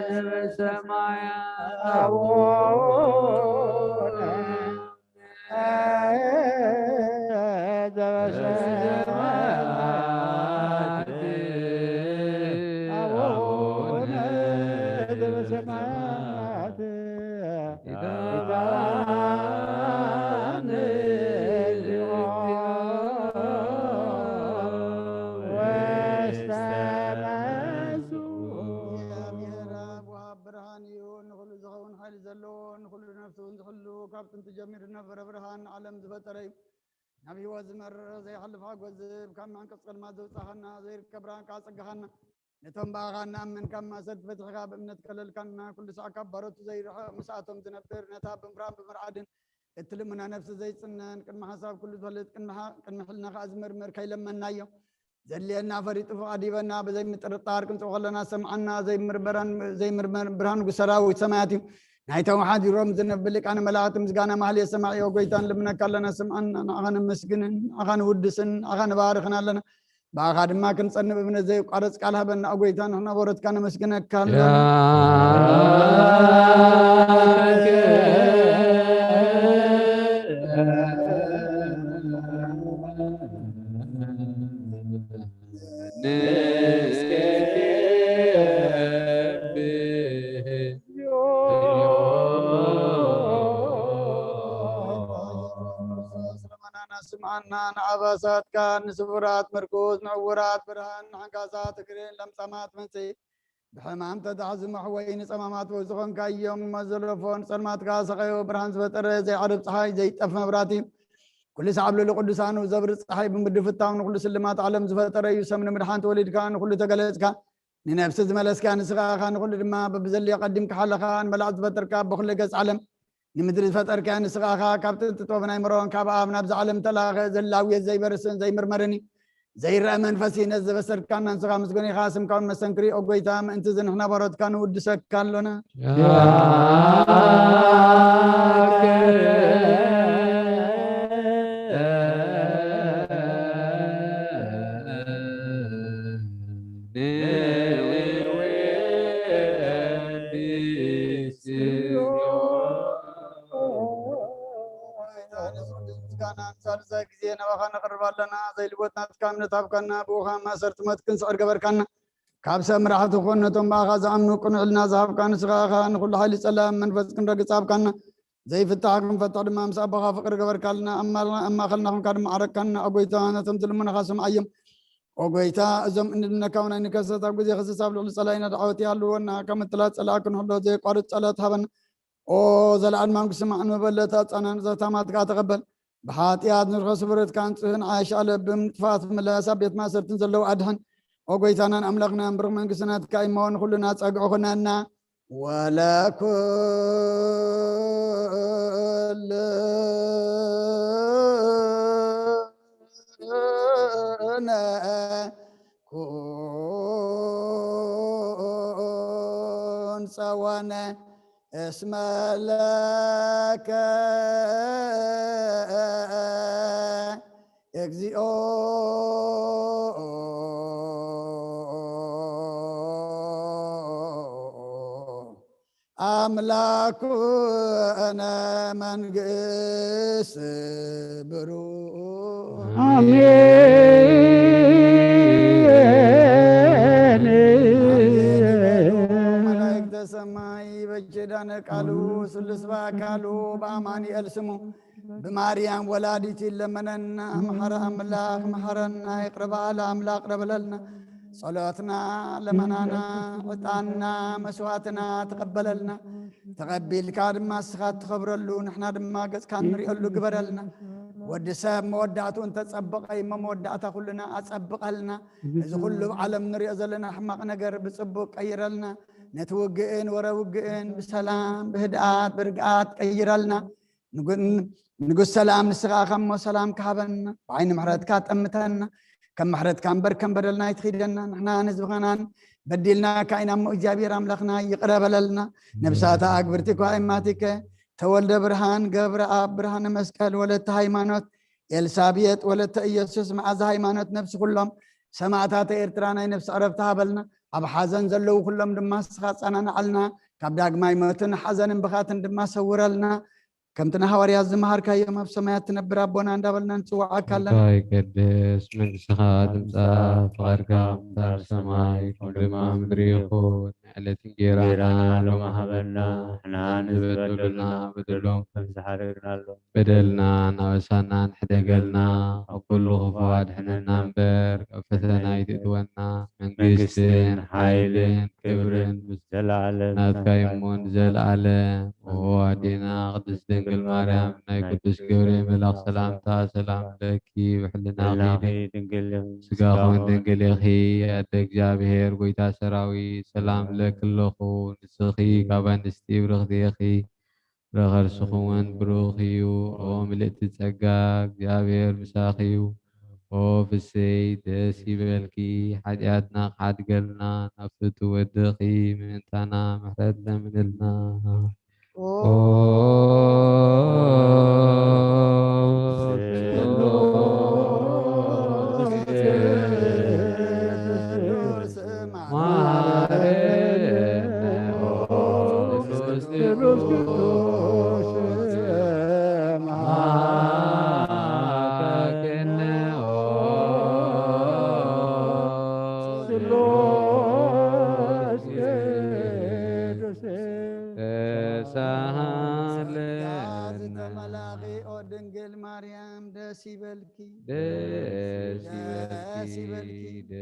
ዘበሰማያት አቡነ ዘበሰማያት አቡነ ዘበሰማያት ይትረፈነ እግዚኦ ውስተ መንሱ። እግዚኣብሔር አብ ወሃብ ብርሃን እዩ፣ ንኹሉ ዝኸውን ሓይሊ ዘለዎ፣ ንኹሉ ነፍሲ እውን ዝሕሉ፣ ካብ ጥንቲ ጀሚሩ ዝነበረ ብርሃን ዓለም ዝፈጠረ እዩ። ናብ ህይወት ዝመርሕ ዘይሓልፍ ሓጎስ ዝህብ፣ ካብ መዕንቀጽ ጸልማት ዘውጻኻና፣ ዘይርከብ ብርሃን ከኣ ጸጋኻና፣ ነቶም ብኣኻ እንኣምን ካብ ማእሰርቲ ፈቲሕካ ብእምነት ከለልካና፣ ኩሉ ሳዕ ካብ ባሮቱ ዘይርሕቕ ምስኣቶም ዝነብር፣ ነታ ብብርሃን ብምርዓድን እትልምና ነፍሲ ዘይጽነን፣ ቅድሚ ሓሳብ ኩሉ ዝፈልጥ፣ ቅድሚ ሓ-፣ ቅድሚ ሕልና ከኣ ዝምርምር ከይለመንናዮ። ዘድልየና ፈሪጡ ፍቓድ ሂበና፣ ብዘይምጥርጣር ክንጽኡ ከለና ሰምዓና፣ ዘይምርበራን ዘይምርመር ብርሃን ንጉስ ሰራዊት ሰማያት እዩ። ናይቶም ሓዲሮም ዝነብ ሊቃነ መላእኽቲ ምስጋና ማህሌት ሰማዕ፣ ኦ ጐይታ፣ ንልምነካ ኣለና፣ ስምዓና፣ ንዓኻ ነመስግንን፣ ንዓኻ ንውድስን፣ ንዓኻ ንባርኽን ኣለና። ብኣኻ ድማ ክንጸንብ እምነት ዘይቋረጽ ቃል ሃበና፣ ኦ ጐይታ፣ ንሕና በሮትካ ነመስግነካ ኣለና። ስምዓና፣ ንኣባሳትካ፣ ንስቡራት ምርኩስ፣ ንዕውራት ብርሃን፣ ንሓንካሳት እግሪ፣ ንለምጻማት መንጽሂ፣ ብሕማም ተታሕዙ መሕወዪ፣ ንጸማማት ፈውሲ ኾንካዮም። መዘለፎ ንጸልማትካ ሰቐዮ፣ ብርሃን ዝፈጠረ፣ ዘይዓርብ ጸሓይ፣ ዘይጠፍ መብራህቲ፣ ኩሉ ሳዕ ኣብ ልዕሊ ቅዱሳኑ ዘብርህ ጸሓይ ብምድፍታው ንኹሉ ስልማት ዓለም ዝፈጠረ እዩ። ሰብ ንምድሓን ተወሊድካ፣ ንኹሉ ተገለጽካ፣ ንነፍሲ ዝመለስካ ንስኻ ኢኻ፣ ንኹሉ ድማ በብዘድልዮ ቀዲምካ ሓለኻ፣ ንመላእኽቲ ዝፈጠርካ በኹለ ገጽ ዓለም ንምድሪ ዝፈጠርካያ ንስኻ ኢኻ። ካብ ጥንቲ ጥበብ ናይ መሮን ካብ ኣብ ናብዚ ዓለም ተላኸ ዘላውየት ዘይበርስን ዘይምርመርን እዩ። ዘይረአ መንፈስ እዩ። ነዚ ዘበሰርካና ንስኻ ምስጉን ኢኻ። ስምካ እውን መሰንክር እዩ። ኦ ጐይታ፣ ምእንቲ እዚ ንሕና ባሮትካ ንውድሰካ ኣሎና። ምስጋና ንሳልሳይ ግዜ ናባኻ ነቕርብ ኣለና። ዘይልወጥ ናትካ እምነት ሃብካና፣ ብኡኻ ማእሰርቲ ሞት ክንስዕር ገበርካና። ካብ ሰብ መራሕቲ ኮን ነቶም ብኣኻ ዝኣምኑ ቅኑዕ ኢልና ዝሃብካ ንስኻ ኢኻ። ንኹሉ ሓይሊ ጸላም መንፈስ ክንረግጽ ሃብካና። ዘይፍታሕ ክንፈትሕ ድማ ምስ ኣቦኻ ፍቕሪ ገበርካልና። ኣብ ማእኸልና ኮንካ ድማ ዓረካና። ኦ ጎይታ፣ ነቶም ዝልምኑኻ ስምዓዮም። ኦ ጎይታ፣ እዞም እንድነካ እውን ኣይንከሰት። ኣብ ግዜ ክስስ ኣብ ልዕሊ ጸላኢና ዳዕወት ይሃልወና። ካብ ምትላት ጸላኢ ክንሕሎ ዘየቋርጽ ጸሎት ሃበና። ኦ ዘለኣለማዊ ስማዕ ንበለ፣ እታ ጸናን ዘታማትካ ተቐበል። ብሓጢኣት ንርኸ ስብረትካ ንጽህን ዓሽ ኣለብም ጥፋት ምለስ ኣብ ቤት ማእሰርትን ዘለዉ ኣድሕን። ኦ ጎይታናን ኣምላኽናን ብሩኽ መንግስቲ ናትካ እሞ ንኹልና ጸግዒ ኹነና። ወለኩልነ ኩን ጸወነ እስመ ለከ እግዚኦ ኣምላኩነ መንግስት ብሩክ። አሜን። መላእክተ ሰማይ በኪዳነ ቃሉ ስሉስ በአካሉ በአማኑኤል ስሙ ብማርያም ወላዲት ይለመነና። መሐረ ኣምላኽ መሐረና፣ ይቕረ በል ኣምላኽ ይቕረ በለልና። ጸሎትና፣ ለመናና፣ ዕጣንና፣ መስዋዕትና ተቐበለልና። ተቐቢልካ ድማ ንስኻ እትኸብረሉ፣ ንሕና ድማ ገጽካ ንሪኦሉ ግበረልና። ወዲ ሰብ መወዳእትኡ እንተጸበቐ እሞ መወዳእታ ኩልና ኣጸብቐልና። እዚ ኩሉ ኣብ ዓለም ንሪኦ ዘለና ሕማቕ ነገር ብጽቡቕ ቀይረልና። ነቲ ውግእን ወረ ውግእን ብሰላም፣ ብህድኣት፣ ብርግኣት ቀይረልና። ንጉ-፣ ንጉስ ሰላም ንስኻ ኢኻ እሞ ሰላም ክሃበና፣ ብዓይኒ ምሕረትካ ጠምተና። ከም ምሕረትካ እምበር ከም በደልና ኣይትኺደና። ንሕናን ህዝብኻናን በዲልናካ ኢና እሞ እግዚኣብሔር ኣምላኽና ይቕረ በለልና። ነብሳታ ኣግብርቲ እኳ እማቲከ ተወልደ ብርሃን፣ ገብረኣብ፣ ብርሃነ መስቀል፣ ወለተ ሃይማኖት፣ ኤልሳቤጥ፣ ወለተ ኢየሱስ፣ መዓዛ ሃይማኖት፣ ነብሲ ኩሎም ሰማዕታተ ኤርትራ ናይ ነብሲ ዕረፍቲ ሃበልና። ኣብ ሓዘን ዘለዉ ኩሎም ድማ ንስኻ ኣጸናንዓልና። ካብ ዳግማይ ሞትን ሓዘንን ብኻትን ድማ ሰውረልና። ከምቲ ንሃዋርያት ዝመሃርካዮም ኣብ ሰማያት ትነብር ኣቦና እንዳበልና ንጽውዓካ ኣለና። ኣቦይ ቅዱስ መንግስትኻ ትምጻእ፣ ፍቓድካ ከምቲ ኣብ ሰማይ ከምኡ ድማ ኣብ ምድሪ ይኹን። ዕለት እንጌራና ሎሚ ሃበና፣ ንሕና ንዝበደሉና በደሎም ከም ዝሓረግናሎም በደልና እናበሳና ንሕደገልና፣ ካብ ኩሉ ክፉእ ኣድሕነና እምበር፣ ካብ ፈተና ኣይትእትወና። መንግስትን መንግስትን ሓይልን ክብርን ምስ ዘለዓለም ናትካ እዩ እሞ ንዘለዓለም። ኦ ኣዴና ቅድስት ድንግል ማርያም፣ ናይ ቅዱስ ገብርኤል መልኣክ ሰላምታ ሰላም ለኪ፣ ብሕልናኺ ብሕልናኺ ድንግል ኢኺ፣ ስጋኺ እውን ድንግል ኢኺ። ኣደ እግዚኣብሔር፣ ጎይታ ሰራዊት፣ ሰላም እብለኪ ኣለኹ። ንስኺ ካብ ኣንስቲ ብርኽቲ ኢኺ፣ ፍረ ከርስኺ እውን ብሩኽ እዩ። ኦ ምልእቲ ጸጋ፣ እግዚኣብሔር ምሳኺ እዩ። ኦ ፍስሕቲ ደስ ይበልኪ፣ ሓጢኣትና ክሓድገልና፣ ናብ ፍቱው ወድኺ ምእንታና ምሕረት ለምንልና። ኦ ስሉስ ቅዱስ መሐረነ። ኦ ስሉስ ቅዱስ መሐረነ። ኦ ስሉስ ቅዱስ ተሳሃለና። ተመላኺ ኦ ድንግል ማርያም ደስ ይበልኪ። ደስ ይበልኪ፣ ደስ ይበልኪ፣ ደስ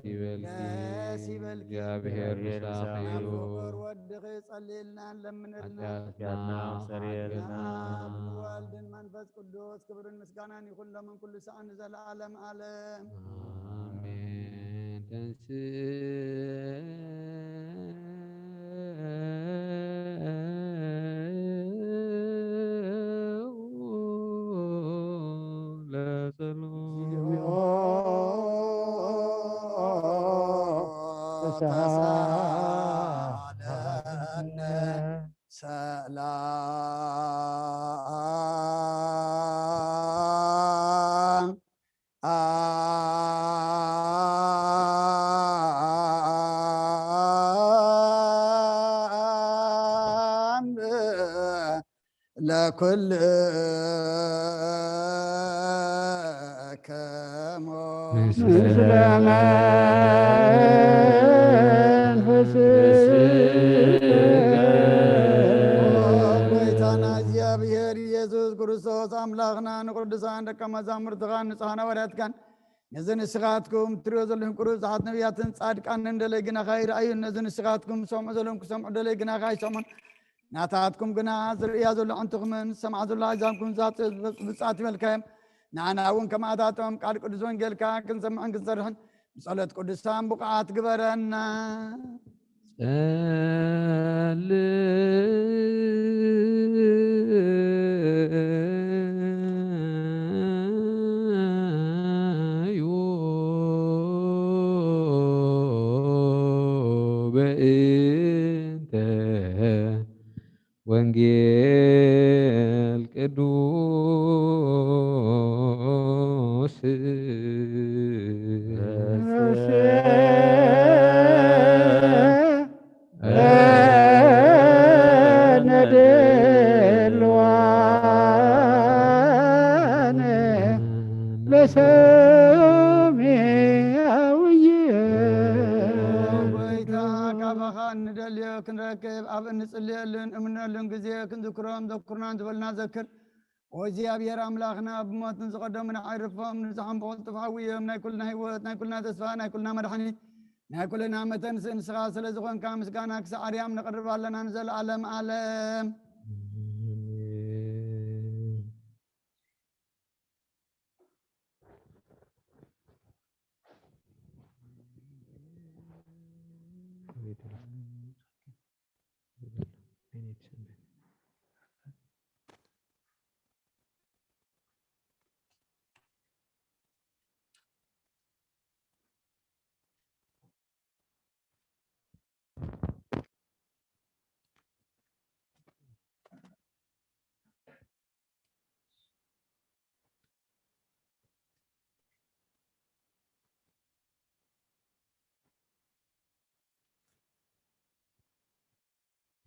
ይበልኪ። ደስ ይበልኪ። እግዚኣብሔር ምሳኺ እዩ። ፍቁር ወድኺ ጸልየልና፣ ለምነልና። ሓጢኣትና ሓጢኣትና ኣስተሰርየልና። ኣብ ወልድን መንፈስ ቅዱስ ክብርን ምስጋናን ይኹን ሎምን ኩሉ ሰዓት ንዘለዓለም ዓለም። ኣሜን። ተንሥእ ለጸሎት። ተሳሃለነ ሰላም ለኩልክሙ ምስለ መንፈስከ። ጎይታና እግዚኣብሔር ኢየሱስ ክርስቶስ ኣምላኽና ንቅዱሳን ደቀ መዛሙርትኻን ንጹሓን ሃዋርያትካን ነዚ ንስኻትኩም ትሪኦ ዘለኹም ቅሩጻት ነቢያትን ጻድቃንን ደለይ ግናኻ ይረኣዩን፣ ነዚ ንስኻትኩም ሰምዑ ዘለኹም ክሰምዑ ደለይ ግናኻ ኣይሰምዑን። ናታትኩም ግና ዝርእያ ዘሎ ኣዕንትኹምን ዝሰምዓ ዘሎ ኣእዛንኩም ብጻት ይበልካዮም። ንዓና እውን ከማታቶም ቃል ቅዱስ ወንጌልካ ክንሰምዕን ክንሰርሕን ብጸሎት ቅዱሳን ብቑዓት ግበረና። ጸልዩ በእንተ ወንጌል ቅዱስ ነድልዋነ ለሰማያዊ ጎይታ ካባኻ እንደልዮ ክንረክብ ኣብ እንጽልየሉን እምነሉን ግዜ ክንዝክሮም ዘኩርናን ዝበልና ዘክር። ኦ እግዚኣብሔር ኣምላኽና፣ ብሞት ንዝቐደሙ ንዓይ ርፎም ንዝሓንበቑ ጥፍኣዊ እዮም። ናይ ኩልና ህይወት፣ ናይ ኩልና ተስፋ፣ ናይ ኩልና መድሓኒት፣ ናይ ኩልና መተንስእ ንስኻ ስለ ዝኾንካ ምስጋና ክሳዕ ኣርያም ነቕርብ ኣለና ንዘለኣለም ኣለም።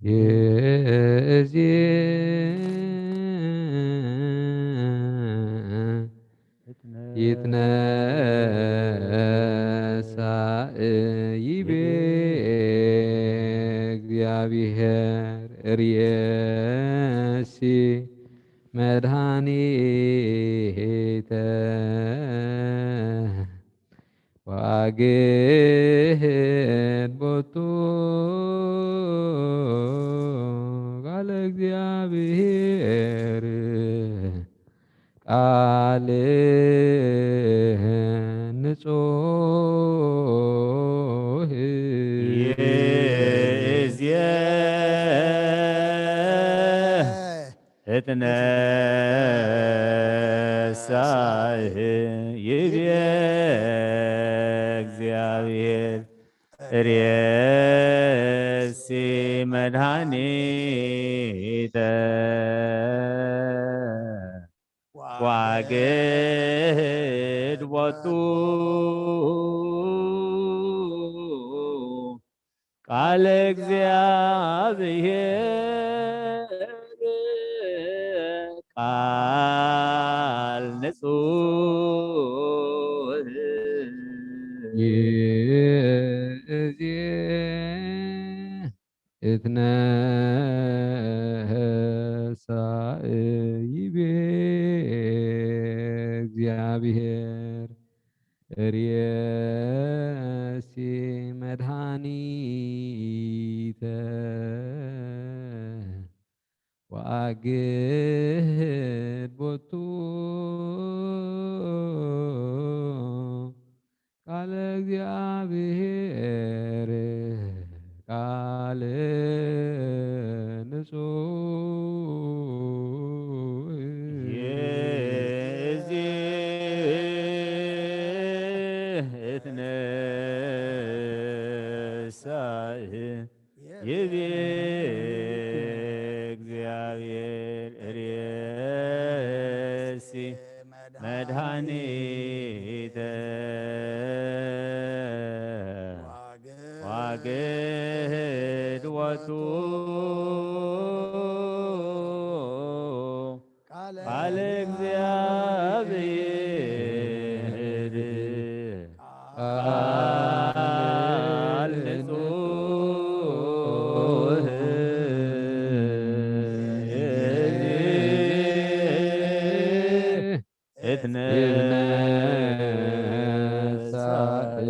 ይእዜ ይትነሳእ ይቤ እግዚኣብሔር ርእሲ መድኃኒተ ወአግህድ ቦቱ ቃለ እግዚአብሔር ቃል ንጹህ ይእዜ እትነሳእ ይቤ እግዚአብሔር ርእሲ መድኃኒተ ዋግድ ቦቱ ቃለ እግዚአብሔር ቃል ንጹህ ይእዜ እትነሳእ ይቤ እግዚአብሔር ርእሲ መድኃኒተ ወአግህድ ቦቱ ቃለ እግዚአብሔር ቃል ንጹህ ይእዜ እትነሳእ ይቤ እግዚአብሔር ርእሲ መድኃኒተ ዋግድ ቦቱ ቃለ እግዚኣብሔር ቃል ንጹሕ እትነሳእ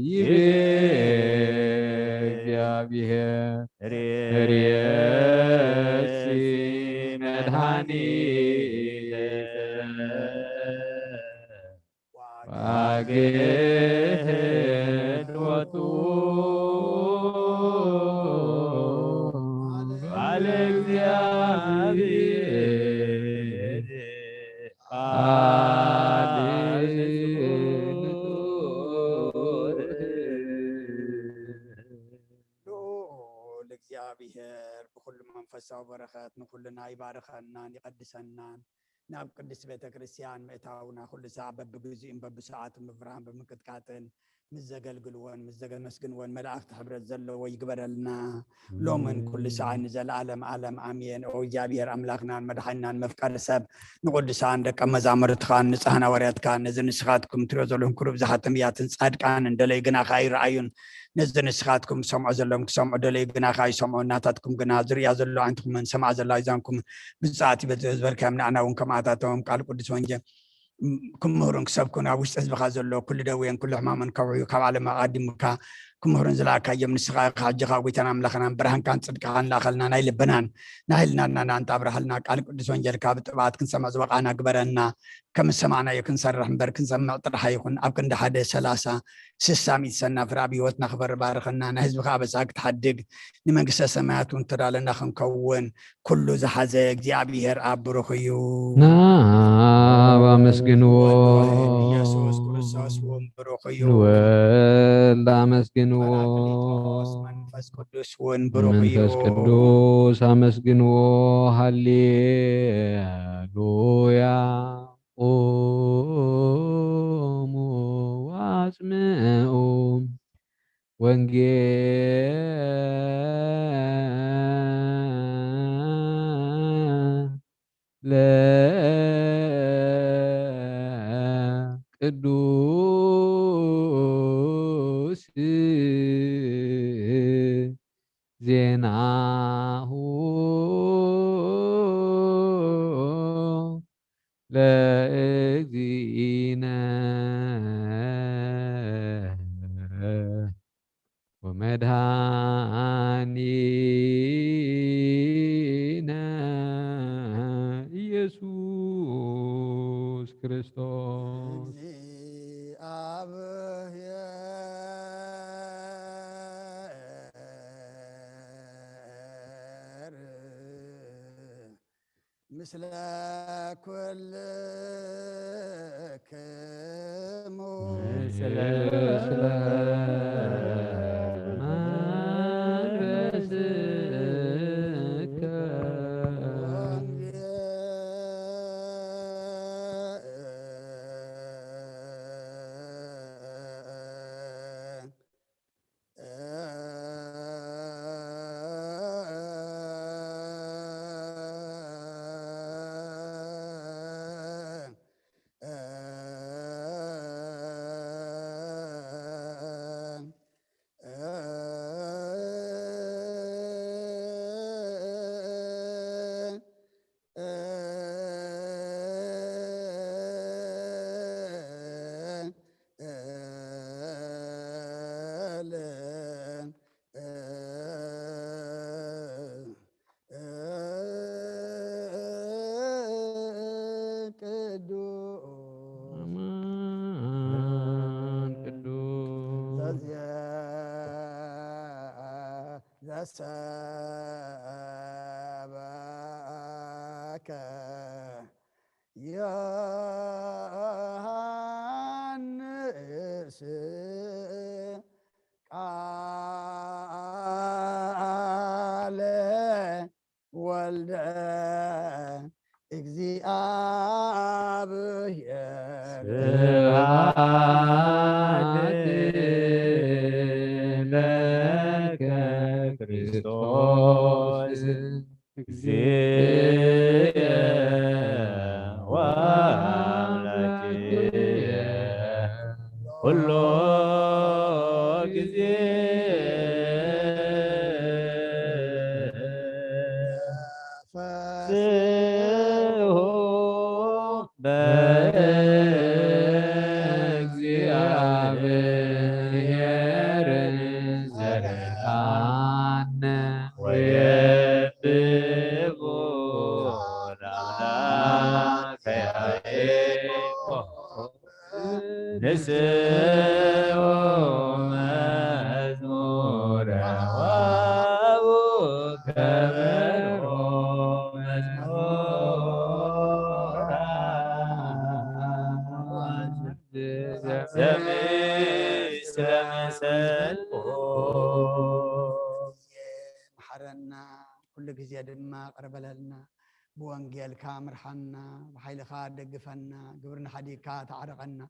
ይቤ እግዚኣብሔር ርእሲ መድኃኒት ዋግህት ወቱ ቃለ እግዚኣብሔር ቃል ልዑል እግዚኣብሔር ብኹሉ መንፈሳዊ በረኸት ንኹልና ይባርኸናን ይቐድሰናን። ናብ ቅድስት ቤተ ክርስቲያን ምእታውና ኩሉ ሳዕ በብግዚኡን በብሰዓቱ ምብርሃን ብምቅጥቃጥን ምስ ዘገልግልዎን ምስ ዘመስግንዎን መላእኽቲ ሕብረት ዘለዎ ይግበረልና። ሎምን ኩሉ ሳዕን ንዘለዓለም ዓለም ኣሜን። ኦ እግዚኣብሔር ኣምላኽናን መድሓኒናን መፍቀሪ ሰብ ንቅዱሳን ደቀ መዛሙርትኻን ንጻህን ሃዋርያትካን ነዚ ንስኻትኩም ትሪኦ ዘለኹም ክሩብ ዝሓተም እያትን ጻድቃንን ደለዩ ግናኻ ኣይረኣዩን። ነዚ ንስኻትኩም ዝሰምዖ ዘለዎም ክሰምዑ ደለዩ ግናኻ ኣይሰምዑን። ናታትኩም ግና ዝርእያ ዘሎ ኣዒንትኹምን ዝሰምዓ ዘለዋ ኣእዛንኩምን ብፅዓት ይበዝሕ ዝበልካዮም ንዓና እውን ከምኣታቶም ቃል ቅዱስ ወንጌል ክምህሩን ክሰብኩን ኣብ ውሽጢ ህዝብኻ ዘሎ ኩሉ ደዌን ኩሉ ሕማምን ከውሕዩ ካብ ዓለም ኣቐዲምካ ክምህሩን ዝለኣካዮም ንስኻ ኢኻ። ሕጂ ኸዓ ጎይታን ኣምላኽናን ብርሃንካን ጽድቅኻን ለኣኸልና ናይ ልብናን ናይ ህልናናን ኣንታ ኣብርሃልና። ቃል ቅዱስ ወንጌልካ ብጥብዓት ክንሰምዕ ዝበቓዕና ግበረና። ከም ዝሰማዕናዮ ክንሰርሕ እምበር ክንሰምዕ ጥራሕ ኣይኹን። ኣብ ክንዲ ሓደ ሰላሳ ስሳ ሚእቲ ሰናፍር ኣብ ህይወትና ክበር ባርኸና። ናይ ህዝብኻ ኣበሳ ክትሓድግ ንመንግስተ ሰማያት እውን ተዳለና ክንከውን ኩሉ ዝሓዘ እግዚኣብሔር ኣብ ብሩኽ እዩ። ናብ ኣመስግንዎ። ኢየሱስ ክርስቶስ እውን ብሩኽ እዩ። ንወልድ ኣመስግንዎ። ጳራቅሊጦስ መንፈስ ቅዱስ እውን ብሩኽ እዩ። መንፈስ ቅዱስ ኣመስግንዎ። ሃሌሉያ። ቁሙ ወአጽምዑ ወንጌለ ቅዱስ ዜናሁ ለእግዚእነ ወመድኃኒነ ኢየሱስ ክርስቶስ። እግዚአብሔር ምስለ ኩልክሙ። ምስለ መንፈስከ። ቅዱስ አማን ቅዱስ ዘሰበከ ዮሐንስ ቃለ ወልደ እግዚአብሔር። ስብሐት ለከ ክርስቶስ እግዚእ በእግዚኣብሔር ዘርአነ ወየብቦ ለአምላከ ያዕቆብ። ንስኡ መዝሙረ ዋው ከበሮ መዝሙራ ዘምስ ለመሰልኩ። መሓረና፣ ኩሉ ግዜ ድማ ቅርበለልና። ብወንጌልካ ምርሓና፣ ብሓይልኻ ደግፈና፣ ግብርና ሓዲግካ ተዓረቐና።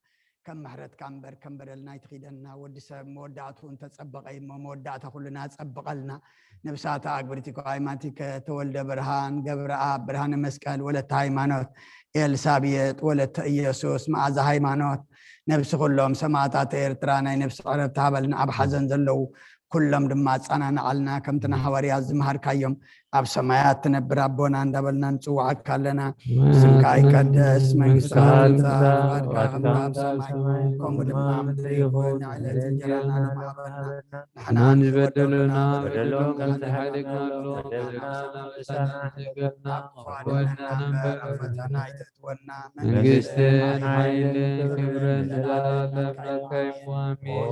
ከም ምሕረትካ እምበር ከም በደልና ኣይትኺደና። ወዲ ሰብ መወዳእትኡ እንተጸበቐ እሞ መወዳእታ ኩልና ጸብቐልና። ነብሳታ ኣግብርቲ ሃይማኖቲከ ተወልደ ብርሃን፣ ገብረኣብ ብርሃነ መስቀል፣ ወለተ ሃይማኖት፣ ኤልሳብየጥ ወለተ ኢየሱስ፣ መኣዛ ሃይማኖት፣ ነብሲ ኩሎም ሰማእታት ኤርትራ ናይ ነብሲ ዕረፍቲ ሃበልና። ኣብ ሓዘን ዘለዉ ኩሎም ድማ ኣጸናንዓልና። ከምቲ ንሃዋርያት ዝመሃርካዮም ኣብ ሰማያት ትነብር ኣቦና እንዳበልና ንጽውዓካ ኣለና። ስምካ ይቀደስ፣ መንግስትኻ ትምጻእ፣ ፍቓድካ ከምቲ ኣብ ሰማይ ከምኡ ድማ ኣብ ምድሪ ይኹን። ንዕለት እንጀራና ንሃበና። ንሕና ንበደሉና በደሎም ከም ዝሓደግናሎም በደልና ንበደልና ንገርና ወድና እምበር ኣብ ፈተና ኣይተእትወና። መንግስትን ሓይልን ክብርን ንዘለዓለም ናትካ እዩ። ኣሜን።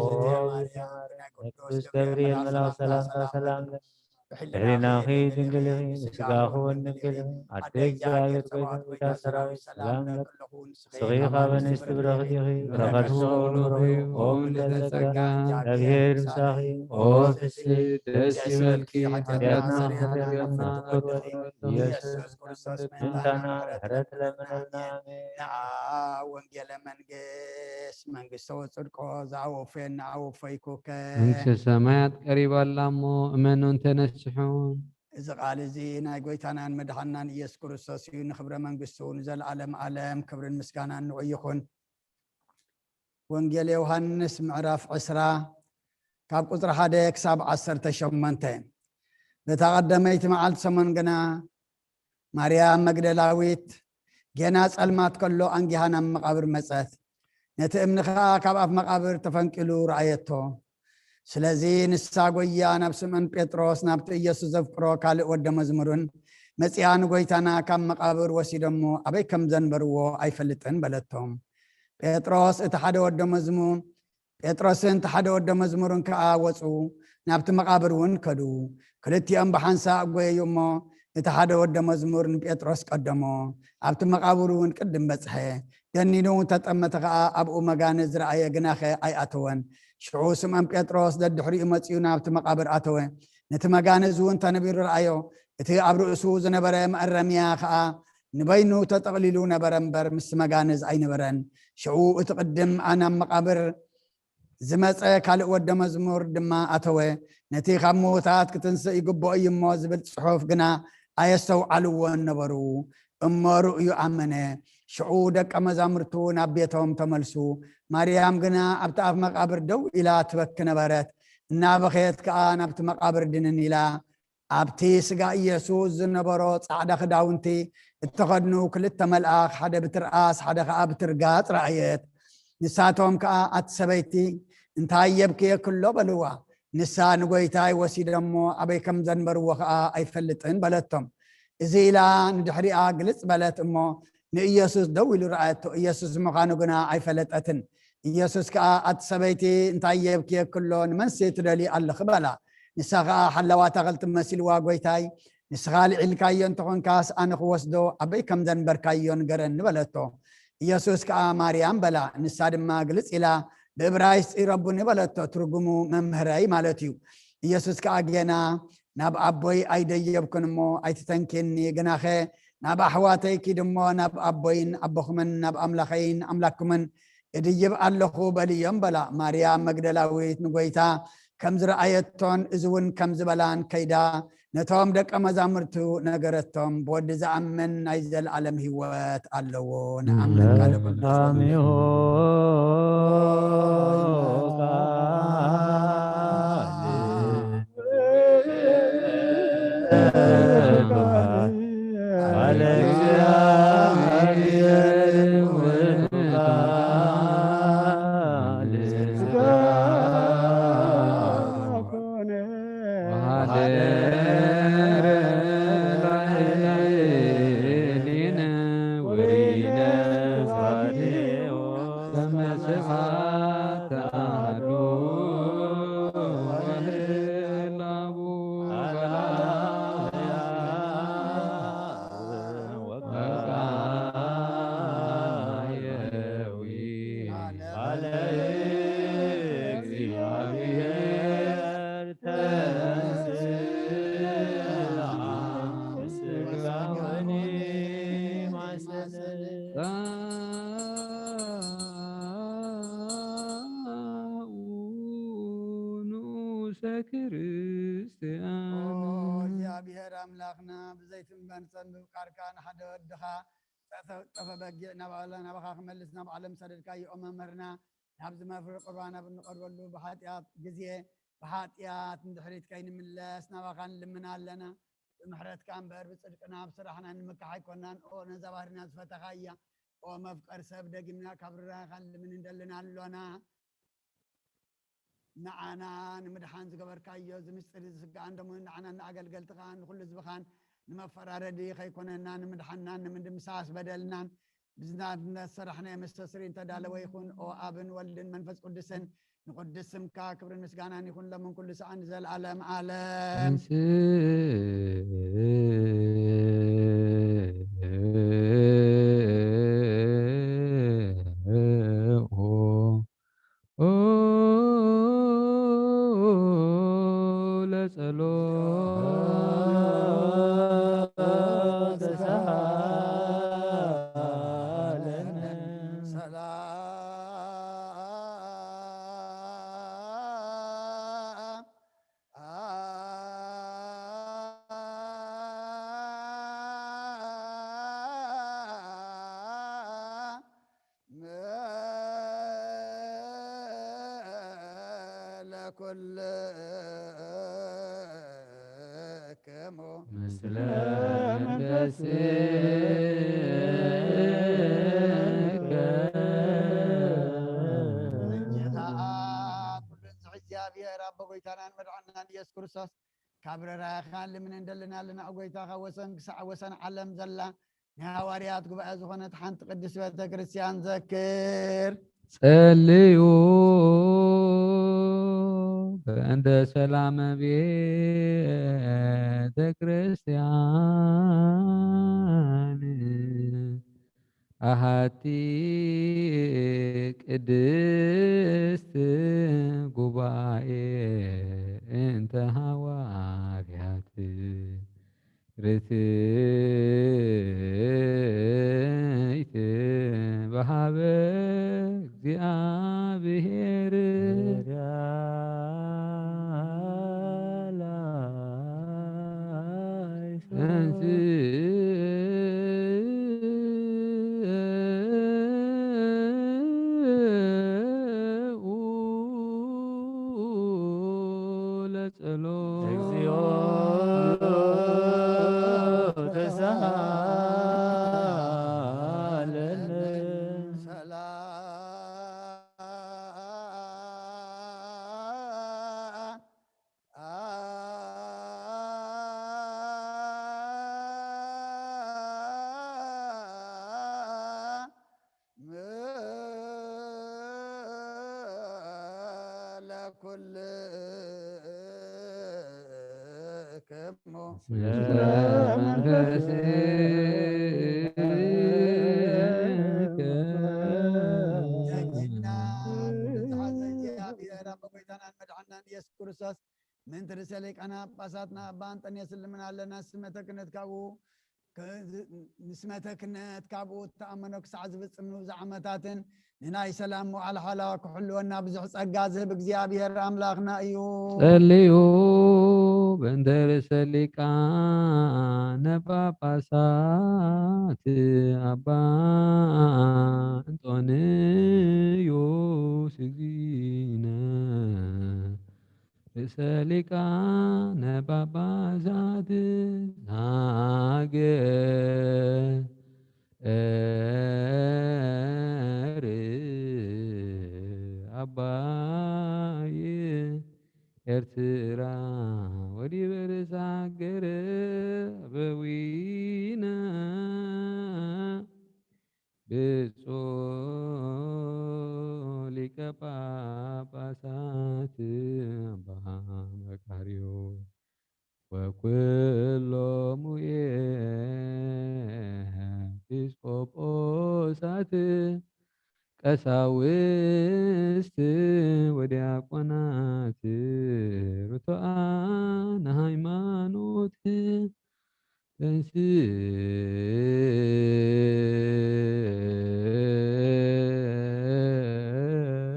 ቅዱስ ገብርኤል መልኣክ ሰላምታ ሰላም ብሕሊናኺ ድንግል ኢኺ፣ ብስጋኺ እውን ድንግል ኢኺ። ኣደ እግዚኣብሔር ኮይንኪ፣ ኣዴ ሰራዊት ሰላም ለኪ። ንስኺ ካብ ኣንስቲ ብረኽቲ ኢኺ፣ በረኸትኪ እውን ብሩኽ እዩ። ኦ ምልዕተ ጸጋ፣ እግዚኣብሔር ምሳኺ። ኦ ፍስሕቲ ደስ ይበልኪ፣ ሓጢኣትና ኽሕደገልና ፍቅር ወልድ ኢየሱስ ክርስቶስ ምእንታና ምሕረት ለምነልና። ኣሜን። ንዓ ወንጌለ መንግስት መንግስተ ወጽድቆ ዘኣወፈየና ኣወፈይኩከ። መንግስተ ሰማያት ቀሪባ ኣላ እሞ እመኑን ተነስሑን። እዚ ቃል እዚ ናይ ጎይታናን መድሓናን ኢየሱስ ክርስቶስ እዩ። ንኽብረ መንግስቱ ንዘለዓለም ዓለም ክብርን ምስጋናን ንዑ ይኹን። ወንጌል ዮሃንስ ምዕራፍ ዕስራ ካብ ቁጽሪ ሓደ ክሳብ ዓሰርተ ሸሞንተ። በታ ቀዳመይቲ መዓልቲ ሰሙን ግና ማርያም መግደላዊት ጌና ጸልማት ከሎ ኣንጊሃ ናብ መቓብር መጸት። ነቲ እምኒ ኸኣ ካብ ኣፍ መቓብር ተፈንቂሉ ረኣየቶ። ስለዚ ንሳ ጎያ ናብ ስምዖን ጴጥሮስ ናብቲ ኢየሱስ ዘፍቅሮ ካልእ ወደ መዝሙርን መጺኣ ንጎይታና ካብ መቓብር ወሲዶሞ ኣበይ ከም ዘንበርዎ ኣይፈልጥን በለቶም። ጴጥሮስ እቲ ሓደ ወደ መዝሙ ጴጥሮስን እቲ ሓደ ወደ መዝሙርን ከኣ ወጹ፣ ናብቲ መቓብር እውን ከዱ። ክልቲኦም ብሓንሳእ ጐየዩ እሞ እቲ ሓደ ወደ መዝሙር ንጴጥሮስ ቀደሞ። ኣብቲ መቓብር እውን ቅድም በጽሐ። ደኒኑ ተጠመተ ኸኣ ኣብኡ መጋነዝ ረኣየ፣ ግናኸ ኣይኣተወን። ሽዑ ስምዖን ጴጥሮስ ደድሕሪኡ መጺኡ ናብቲ መቓብር ኣተወ። ነቲ መጋነዝ እውን ተነቢሩ ረኣዮ። እቲ ኣብ ርእሱ ዝነበረ መእረምያ ኸኣ ንበይኑ ተጠቕሊሉ ነበረ እምበር ምስቲ መጋነዝ ኣይነበረን። ሽዑ እቲ ቅድም ኣብ መቓብር ዝመጸ ካልእ ወደ መዝሙር ድማ ኣተወ። ነቲ ካብ ምዉታት ክትንስእ ይግብኦ እዩ እሞ ዝብል ጽሑፍ ግና ኣየስተውዓልዎን ነበሩ። እሞ ርእዩ ኣመነ። ሽዑ ደቀ መዛሙርቱ ናብ ቤቶም ተመልሱ። ማርያም ግና ኣብቲ ኣፍ መቓብር ደው ኢላ ትበኪ ነበረት። እናበኸየት ከኣ ናብቲ መቓብር ድንን ኢላ ኣብቲ ስጋ ኢየሱስ ዝነበሮ ጻዕዳ ክዳውንቲ እተኸድኑ ክልተ መልኣኽ፣ ሓደ ብትርኣስ ሓደ ኸኣ ብትርጋጽ ረኣየት። ንሳቶም ከኣ፣ ኣቲ ሰበይቲ፣ እንታይ የብክየኪ ኣሎ? በልዋ። ንሳ፣ ንጎይታይ ወሲዶሞ ኣበይ ከም ዘንበርዎ ኸኣ ኣይፈልጥን በለቶም። እዚ ኢላ ንድሕሪኣ ግልጽ በለት እሞ ንኢየሱስ ደው ኢሉ ረኣየቶ። ኢየሱስ ምዃኑ ግና ኣይፈለጠትን። ኢየሱስ ከኣ፣ ኣቲ ሰበይቲ፣ እንታይ የብክየኪ ኣሎ? ንመንሲ ትደልዪ ኣለኺ? በላ። ንሳ ኸኣ ሓላዋ ኣታኽልቲ መሲልዋ፣ ጎይታይ፣ ንስኻ ልዒልካዮ እንተኾንካስ፣ ኣነ ክወስዶ ኣበይ ከም ዘንበርካዮ ንገረኒ በለቶ። ኢየሱስ ከኣ፣ ማርያም በላ። ንሳ ድማ ግልጽ ኢላ ብእብራይስጢ ረቡኒ በለቶ፣ ትርጉሙ መምህረይ ማለት እዩ። ኢየሱስ ከኣ ጌና፣ ናብ ኣቦይ ኣይደየብኩን እሞ ኣይትተንክየኒ፣ ግናኸ ናብ ኣሕዋተይ ኪድ እሞ ናብ ኣቦይን ኣቦኹምን ናብ ኣምላኸይን ኣምላክኩምን እድይብ ኣለኹ በልዮም በላ። ማርያም መግደላዊት ንጎይታ ከም ዝረኣየቶን እዚ እውን ከም ዝበላን ከይዳ ነቶም ደቀ መዛሙርቱ ነገረቶም። ብወዲ ዝኣምን ናይ ዘለኣለም ህይወት ኣለዎ። ንኣምን ካልእ ቅዱስ ኣሜን። እግዚአብሔር ውእቱ ቃል ሥጋ ኮነ ወሐደረ ላዕሌነ ወይነ ፋዴዎ ከመ ስብሐት ተአሐዱ ወህላቡ ወቃየዊ ቃለ እግዚአብሔር ተንሥአ ሥጋሆኒ ማሰነ ንዑሰ ክርስቲያን። ኦ እግዚኣብሔር ኣምላኽና፣ ብዘይትንበን ጸን ምፍቃርካ ንሓደ ወድኻ ጠፈ-፣ ጠፈ በጊዕ ናብ ዓለ-፣ ናባኻ ክመልስ ናብ ዓለም ሰደድካዮ፣ ኦ መምህርና፣ ናብዚ መፍረ ቁርባን ኣብ እንቐርበሉ ብሓጢኣት ግዜ፣ ብሓጢኣት ንድሕሪት ከይንምለስ ናባኻ ንልምን ኣለና። ብምሕረትካ እምበር ብጽድቅና ኣብ ስራሕና ንምካሕ ኣይኮናን። ኦ ነዛ ባህርና ዝፈተኻያ፣ ኦ መፍቀር ሰብ፣ ደጊምና ካብ ርራኻ ንልምን እንደልን ኣሎና። ንዓና ንምድሓን ዝገበርካዮ እዚ ምስጢር እዚ ስጋን ደሙን ንዓና ንኣገልገልትኻን ንኹሉ ህዝብኻን ንመፈራረዲ ከይኮነና፣ ንምድሓንናን ንምድምሳስ በደልናን ብዝናት እናሰራሕናዮ መስተስሪ እንተዳለወ ይኹን። ኦ ኣብን ወልድን መንፈስ ቅዱስን ንቅዱስ ስምካ ክብርን ምስጋናን ይኹን፣ ሎምን ኩሉ ሰዓን ንዘለዓለም ዓለም። ንስኦ ኦ ለጸሎት ተሳሃለነ። ሰላም ለኩልክሙ ምስለ መንፈስከ። ጌታ ኣብ ኩሉ ንዝሕ እግዚኣብሔር ኣቦ ጎይታናን መድሓንናን ኢየሱስ ክርስቶስ ካብ ርራኻ ልምን እንደልን ኣለና። ጎይታ ካብ ወሰን ክሳዕ ወሰን ዓለም ዘላ ናይ ሃዋርያት ጉባኤ ዝኾነት ሓንቲ ቅድስት ቤተ ክርስቲያን ዘክር። ጸልዩ በእንተ ሰላመ ቤተ ክርስቲያን ኣሃቲ ቅድስት ጉባኤ እንተ ሃዋርያት ርትዕት በሃበ እግዚኣብሔር። ተንሥኡ ለጸሎት። እግዚኦ ተሳሃለነ። ሰላም ለኩልክሙ። ደጊና ንዝሓዘ እግዚኣብሔር ኣቦ ጎይታናን መድሓንናን ኢየሱስ ክርስቶስ ምእንቲ ርእሰ ሊቃነ ጳጳሳትና ኣባ እንጠንዮስ ንልምን ኣለና። ስመተ ክህነት ካብኡ ከ-፣ ንስመተ ክህነት ካብኡ እተኣመኖ ክሳዕ ዝፍጽም ንብዙሕ ዓመታትን ንናይ ሰላም መዋዕለ ሓላዋ ክሕልወና ብዙሕ ጸጋ ዝህብ እግዚኣብሔር ኣምላኽና እዩ። ጸልዩ በእንተ ርእሰ ሊቃነ ጳጳሳት ኣባ እንጦንዮስ እግዚእነ። ርእሰ ሊቃነ ጳጳሳት ሀገር አባይ ኤርትራ ወዲበ ርእሰ ሀገር አበዊነ ብፁዕ ሊቀ ጳጳሳት አባ መቃርዮስ ወኩሎሙ ኤጲስቆጶሳት ቀሳውስት ወዲያቆናት ርቱዓነ ሃይማኖት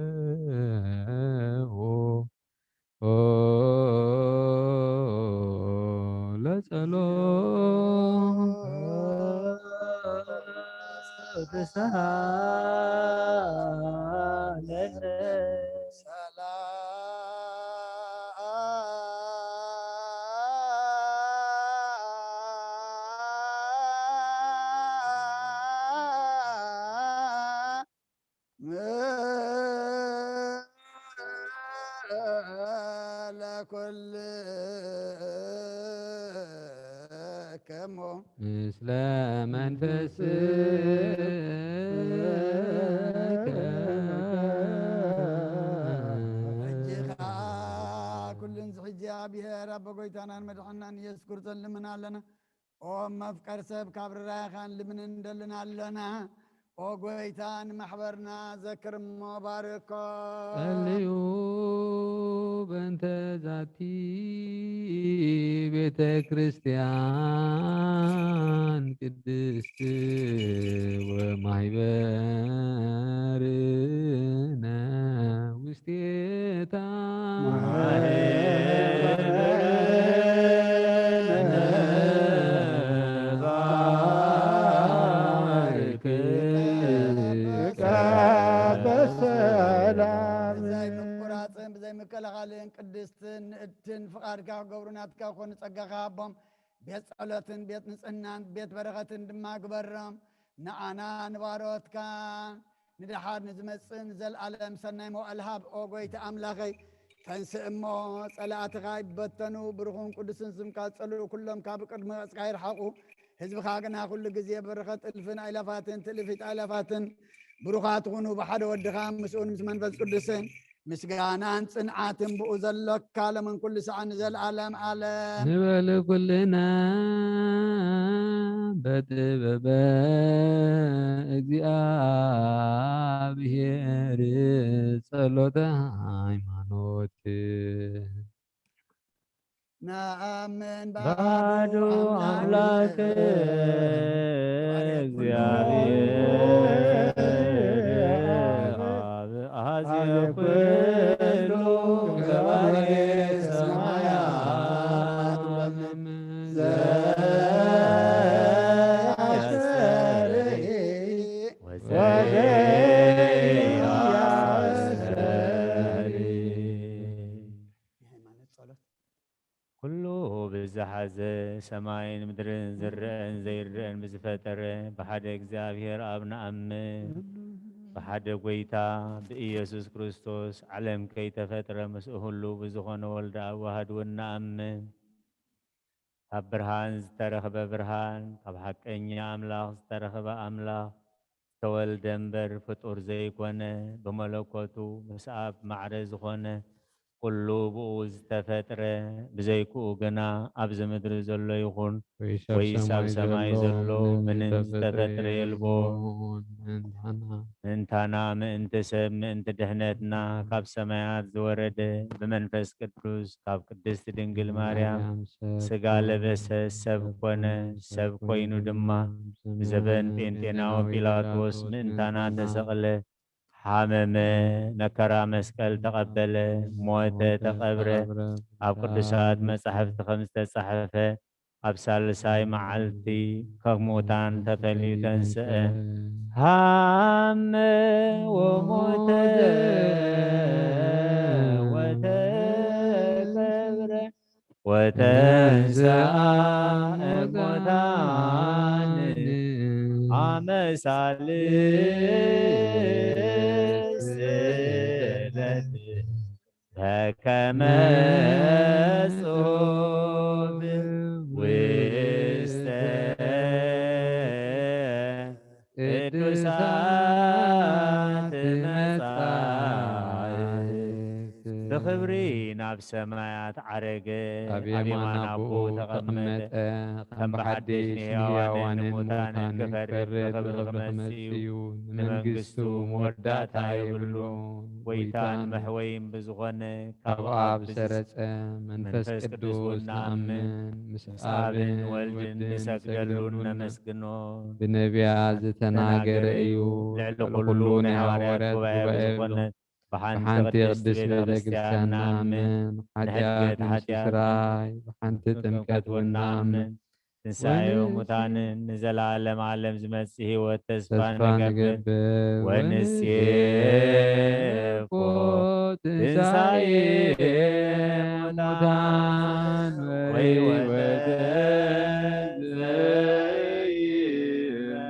ተንሥኡ ለጸሎት ተሳለነ። ለኩልክሙ ምስለ መንፈስከ ሕጂ ኸዓ ኩሉ ንዝሕጂ ኣብሔር ኣቦ ጎይታናን መድሓናን ኢየሱስ ክርስቶስ ልምን ኣለና። ኦ መፍቀር ሰብ ካብ ርራይኻን ልምን እንደልን ኣለና። ኦ ጎይታ ንማሕበርና ዘክር እሞ ባርኮ። ጸልዩ በእንተ ዛቲ ቤተ ክርስቲያን ቅድስት ወማሕበርነ ውስቴታ ብዘይ ምቁራፅን ብዘይ ምክልኻልን ቅድስትን ንእድትን ፍቓድካ ክገብሩ ናትካ ክኾኑ ጸጋኻ ሃቦም። ቤት ጸሎትን ቤት ንጽህናን ቤት በረኸትን ድማ ግበሮም። ንዓና ንባሮትካ ንደሓር ንዝመጽእ ንዘለኣለም ሰናይ መዋእል ሃብ። ኦ ጎይታ ኣምላኸይ፣ ተንስእ እሞ ጸላእትኻ ይበተኑ፣ ብሩኹን ቅዱስን ስምካ ዝጸልኡ ኩሎም ካብ ቅድሚ ገጽካ ይርሓቑ። ህዝብኻ ግና ኩሉ ግዜ በረኸት እልፍን ኣእላፋትን ትእልፊት ኣእላፋትን ብሩኻት ኩኑ፣ ብሓደ ወድኻ ምስኡን ምስ መንፈስ ቅዱስን ምስጋናን ጽንዓትን ብኡ ዘሎካ ሎምን ኩሉ ሰዓት ንዘለኣለም ኣለም። ንበል ኩልና በጥበበ እግዚኣብሔር ጸሎተ ሃይማኖት። ነአምን ባዶ ኣምላክ እግዚኣብሔር ኣብ ኣዜ ኩሉ ገባሬ ሰማያት ዘያስተርኢ ወዘያስተርኢ። የሃይማኖት ጸሎት። ኩሉ ብዝሓዘ ሰማይን ምድርን ዝረአን ዘይረአን ብዝፈጠረ ብሓደ እግዚኣብሔር ኣብ ንኣምን። ብሓደ ጐይታ ብኢየሱስ ክርስቶስ ዓለም ከይተፈጥረ ምስኡ ህሉው ብዝኾነ ወልደ ኣብ ዋህድ እውን ንኣምን። ካብ ብርሃን ዝተረኽበ ብርሃን፣ ካብ ሓቀኛ ኣምላኽ ዝተረኽበ ኣምላኽ፣ ዝተወልደ እምበር ፍጡር ዘይኮነ፣ ብመለኮቱ ምስ ኣብ ማዕረ ዝኾነ፣ ኩሉ ብኡ ዝተፈጥረ፣ ብዘይክኡ ግና ኣብዚ ምድሪ ዘሎ ይኹን ወይስ ኣብ ወይስ ኣብ ሰማይ ሰማይ ዘሎ ዘሎ ምንም ምንም ዝተፈጥረ ዝተፈጥረ የልቦን። የልቦን። ምእንታና ምእንታና፣ ምእንቲ ሰብ፣ ምእንቲ ድሕነትና፣ ካብ ሰማያት ዝወረደ፣ ብመንፈስ ቅዱስ፣ ካብ ቅድስት ድንግል ማርያም ማርያም ሰብ ስጋ ለበሰ፣ ሰብ ኮነ፣ ሰብ ኮይኑ ድማ፣ ብዘበን ጴንጤናዊ ጲላጦስ ምእንታና ተሰቕለ፣ ሓመመ፣ መከራ መስቀል ተቐበለ፣ ሞተ፣ ተቐብረ። ኣብ ቅዱሳት መጻሕፍቲ ከም ዝተጻሕፈ፣ ኣብ ሳልሳይ መዓልቲ ካብ ሙታን ተፈልዩ ተንስአ። ሃመ ወሞተ ወተንስአ። ወተንሥአ እሙታን አመ ሣልስት ለሊት በከመ ጽሑፍ ውስተ ቅዱሳት መጻሕፍት። ብኽብሪ ናብ ሰማያት ዓረገ፣ ኣብ የማን ኣቦኡ ተቐመጠ። ከም ብሓድሽ ንሕያዋንን ንሙታንን ክፈርድ ብኽብሪ ክመጽእ እዩ። ንመንግስቱ መወዳእታ የብሉን። ጎይታን መሕወይን ብዝኾነ ካብ ኣብ ዝሰረጸ መንፈስ ቅዱስ ንኣምን፣ ምስ ኣብን ወልድን ንሰግደሉን ነመስግኖን። ብነቢያት ዝተናገረ እዩ። ልዕሊ ኩሉ ናይ ሃዋርያት ጉባኤ ብዝኾነት ብሓንቲ ቅድስት ቤተ ክርስቲያን ንኣምን። ንሕድገት ሓጢኣት ይስራይ፣ ብሓንቲ ጥምቀት እውን ንኣምን። ትንሳኤ ሙታንን ንዘለዓለም ዓለም ዝመጽእ ህይወት ተስፋ ንገብር። ወንሴፎ ትንሳኤ ሙታን ወሕይወተ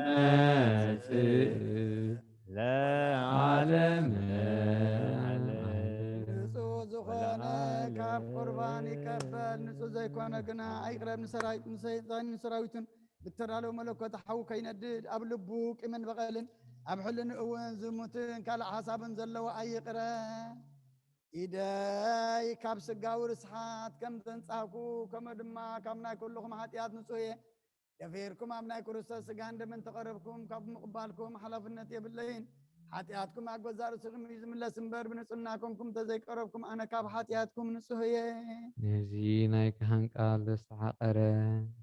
ዘይመጽእ ለዓለመ ዓለም። ንጹህ ዝኾነ ካብ ቁርባን ይቀበል፣ ንጹህ ዘይኮነ ግና ኣይቅረብ። ንሰራዊት ንሰይጣን ንሰራዊቱን ብተዳለወ መለኮት ሓዊ ከይነድድ፣ ኣብ ልቡ ቂምን በቐልን ኣብ ሕልንኡ እውን ዝሙትን ካልእ ሓሳብን ዘለዎ ኣይቅረ። ኢደይ ካብ ስጋዊ ርስሓት ከም ዘንጻህኩ፣ ከምኡ ድማ ካብ ናይ ኩልኹም ሓጢኣት ንጹህ እየ። ደፊርኩም ኣብ ናይ ክርስቶስ ስጋን ደምን ተቐረብኩም፣ ካብ ምቕባልኩም ሓላፍነት የብለይን። ሓጢኣትኩም ኣብ ገዛእ ርእስኹም እዩ ዝምለስ እምበር፣ ብንጽህና ኮንኩም እንተዘይቀረብኩም፣ ኣነ ካብ ሓጢኣትኩም ንጹህ እየ። ነዚ ናይ ካህን ቃል ዘስተሓቐረ፣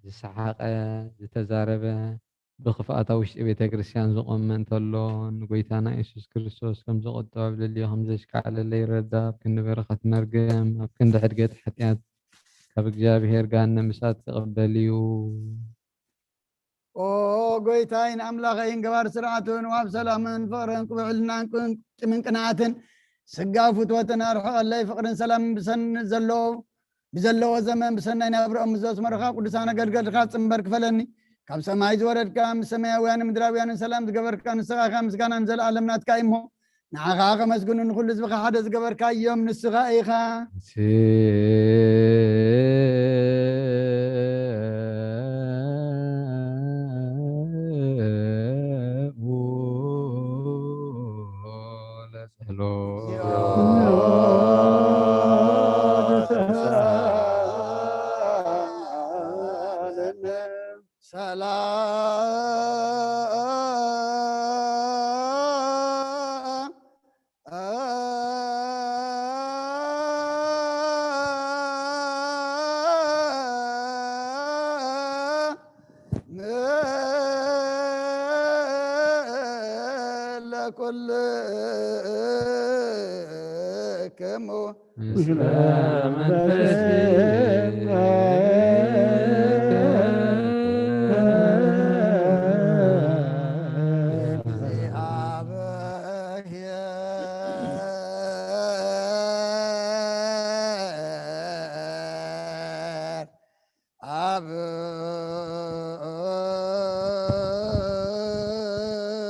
ዝሰሓቐ፣ ዝተዛረበ፣ ብኽፍኣት ኣብ ውሽጢ ቤተ ክርስቲያን ዝቖመ እንተሎ፣ ንጎይታና የሱስ ክርስቶስ ከም ዘቑጥዖ ኣብ ልዕሊኡ ከም ዘሽካዕለለ ይረዳ። ኣብ ክንዲ በረኸት መርገም፣ ኣብ ክንዲ ሕድገት ሓጢኣት፣ ካብ እግዚኣብሔር ገሃነም እሳት ክቕበል እዩ። ኦ ጎይታይን ኣምላኸይን፣ ገባር ስርዓትን፣ ዋብ ሰላምን ፍቕርን፣ ቅቡዕ ሕልናን ቅን-፣ ቂምን ቅንዓትን፣ ስጋ ፍትወትን ኣርሕቐለይ። ፍቕርን ሰላምን ብሰን ዘለዎ፣ ብዘለዎ ዘመን ብሰናይ ናብርኦም ምስ ዘስመርኻ፣ ቅዱሳን ኣገልገልትኻ ጽንበር ክፈለኒ። ካብ ሰማይ ዝወረድካ፣ ምስ ሰማያውያንን ምድራውያንን ሰላም ዝገበርካ ንስኻ ኢኻ። ምስጋናን ዘለኣለም ናትካ እዩ እሞ፣ ንዓኻ ከመስግኑ ንኹሉ ህዝብኻ ሓደ ዝገበርካዮም ንስኻ ኢኻ። ሰላም ለኩልክሙ ምስለ መንፈስከ።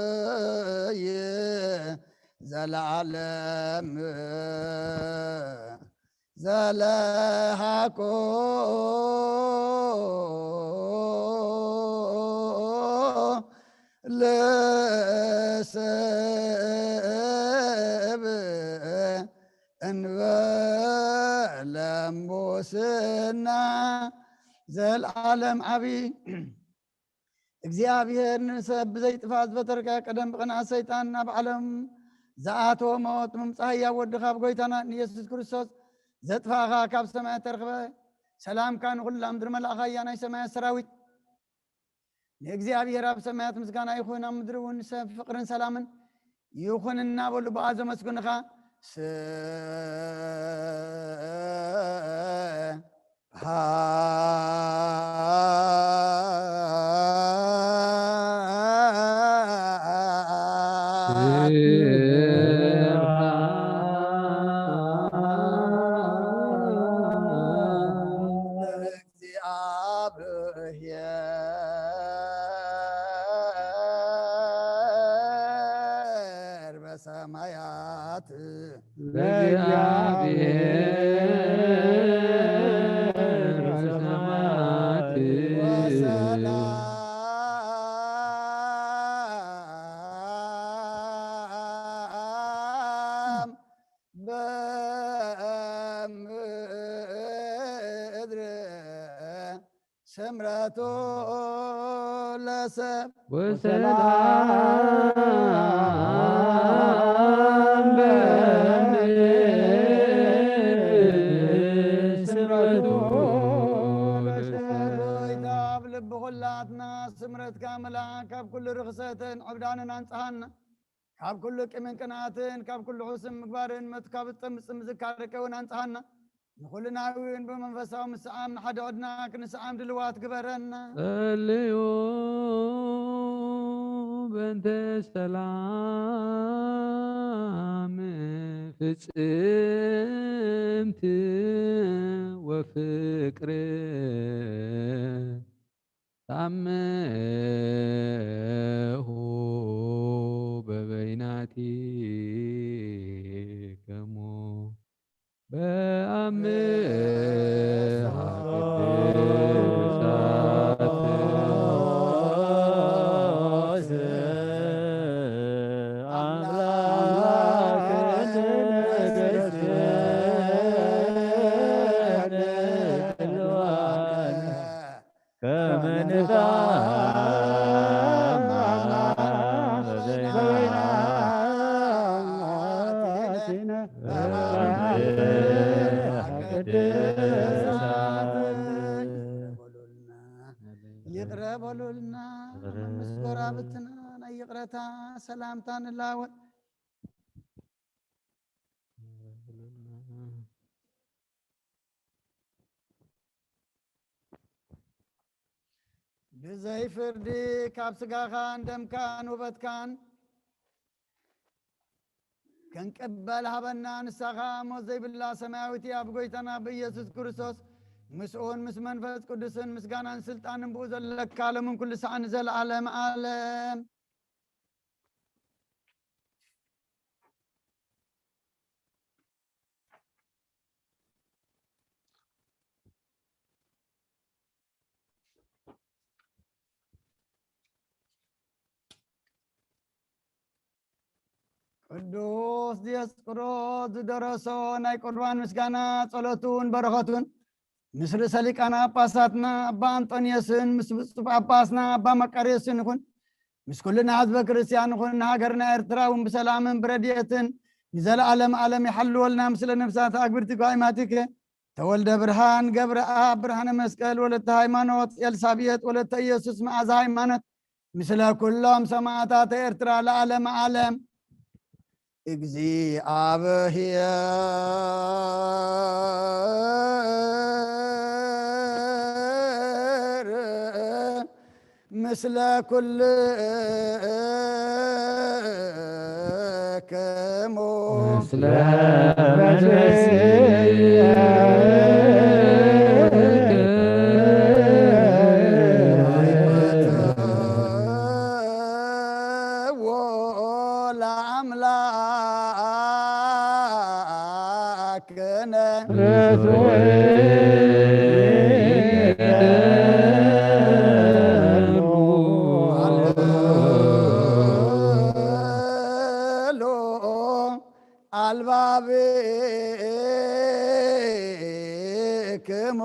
አብይ ዘለዓለም ዘለሃኮ ለሰብ እንበለ ሙስና። ዘልዓለም ዓቢ እግዚኣብሔር ንሰብ ብዘይጥፋእ ዝፈጠርካ፣ ቀደም ብቕንዓት ሰይጣን ናብ ዓለም ዝኣተወ ሞት፣ ምምጻእ ህያው ወድኻ ኣብ ጎይታና ንየሱስ ክርስቶስ ዘጥፋእኻ፣ ካብ ሰማይ ተረኽበ። ሰላምካ ንኹላ ምድሪ መላእኻ እያ። ናይ ሰማያት ሰራዊት ንእግዚኣብሔር ኣብ ሰማያት ምስጋና ይኹን፣ ኣብ ምድሪ እውን ሰብ ፍቕርን ሰላምን ይኹን እናበሉ ብኣ ዘመስግኑኻ። ስብሐት ሰማያት ለእግዚአብሔር ሰማያት ወሰላም በምድር ስምረቱ ለሰብ ወሰላም በምድር ስምረቱ ለሰብ። ጎይታ ኣብ ልቢ ኩላትና ስምረትካ መልኣክ ካብ ኩሉ ርኽሰትን ዕብዳንን ኣንጽሃና። ካብ ኩሉ ቂምን ቅንኣትን ካብ ኩሉ ሕሱም ምግባርን መቱ ካብ ዝጠምጽም ዝካረቀ እውን ኣንጽሃና። ንኹልና እውን ብመንፈሳዊ ምስዓም ንሓደ ዕድና ክንስዓም ድልዋት ግበረና። ጸልዩ በእንተ ሰላም ፍጽምት ወፍቅር ታምሁ በበይናቲከሙ በአምሃ ቅድሳት አምላክ ይቅረ በሉልና። ምስ ጎረባብትና ናይ ይቅረታ ሰላምታ ንላወጥ። ብዘይ ፍርዲ ካብ ስጋኻን ደምካን ውበትካን ክንቅበል ሃበና። ንሳኻ ሞት ዘይብላ ሰማያዊት ኣብ ጎይታና ብኢየሱስ ክርስቶስ ምስኡን ምስ መንፈስ ቅዱስን ምስጋናን ስልጣንን ብኡ ዘለካ ሎምን ኩሉ ሰዓት ንዘለዓለም ዓለም። ቅዱስ ዲዮስቆሮስ ዝደረሶ ናይ ቁርባን ምስጋና ጸሎቱን በረኸቱን ምስ ርእሰ ሊቃነ ጳጳሳትና ኣባ ኣንጦንዮስን ምስ ብፁዕ ጳጳስና ኣባ መቃርዮስን ይኹን። ምስ ኩልና ህዝበ ክርስቲያን ይኹን። ንሃገርና ኤርትራ እውን ብሰላምን ብረድኤትን ንዘለዓለም ዓለም ይሓልወልና። ምስለ ነፍሳት ኣግብርቲ ጓይማቲከ ተወልደ ብርሃን፣ ገብረኣብ፣ ብርሃነ መስቀል፣ ወለተ ሃይማኖት፣ ኤልሳቤጥ፣ ወለተ ኢየሱስ፣ መዓዛ ሃይማኖት፣ ምስለ ኩሎም ሰማዕታት ኤርትራ ለዓለመ ዓለም። እግዚኣብሔር ምስለ ኩልክሙ። ምስለ መንፈስከ ለአምላክነ ሎ አልባብክሙ።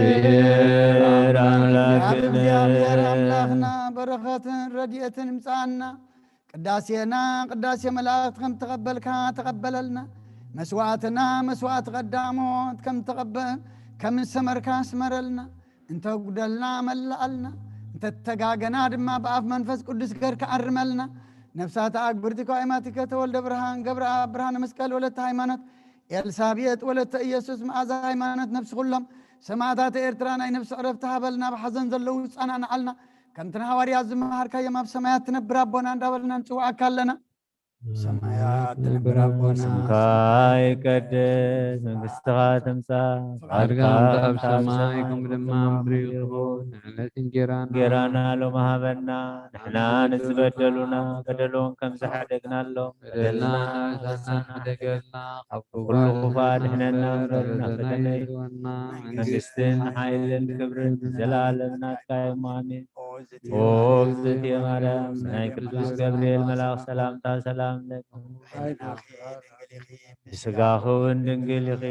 እግዚአብሔር ኣብ አምላክነ እግዚኣብሔር ኣምላኽና በረኸትን ረድኤትን ይምጻኣና። ቅዳሴና ቅዳሴ መላእክት ከም ተቐበልካ ተቐበለልና። መስዋዕትና መስዋዕት ቀዳሞት ከም ተቐበ-፣ ከም ዝሰመርካ ስመረልና። እንተ ጉደልና መላኣልና፣ እንተ ተጋገና ድማ ብኣፍ መንፈስ ቅዱስ ገርካ ኣርመልና። ነፍሳት ኣግብርቲ ኳይማቲከ ተወልደ ብርሃን፣ ገብረኣብ ብርሃነ መስቀል፣ ወለተ ሃይማኖት፣ ኤልሳቤጥ ወለተ ኢየሱስ፣ መዓዛ ሃይማኖት፣ ነፍሲ ኩሎም ሰማዕታት ኤርትራ ናይ ነፍሲ ዕረፍቲ ሃበልና። ኣብ ሓዘን ዘለዉ ጸናንዓልና። ከምቲ ንሃዋርያት ዝመሃርካዮም ኣብ ሰማያት ትነብር ኣቦና እንዳበልና ንጽውዓካ ኣለና። ሰማያት ንነብር ኣቦና፣ ስምካ ይቀደስ፣ መንግስትኻ ትምጻእ፣ ፍቓድካ ፍቓድካ ኣብ ከምቲ ኣብ ሰማይ ሰማይ ከምኡ ድማ ከምኡ ኣብ ምድሪ ምድሪ ይኹን። ይኹን። ንዕለት እንጀራና እንጀራና ሎሚ ሃበና፣ ንሕና ንዝበደሉና በደሎም ከም ዝሓደግናሎም በደልና በደልና ንኽሳና ሓደገልና፣ ካብ ኩሉ ክፉእ ኣድሕነና እምበር ናብ ፈተነ ኣይእትወና። መንግስትን ሓይልን ክብርን ንዘለኣለም ናትካ እዮም። ኣሜን። ኦ እግዝእትየ ማርያም፣ ናይ ቅዱስ ገብርኤል መልኣኽ ሰላምታ ሰላም ለኪ። ብስጋኺ እውን ድንግል ኢኺ፣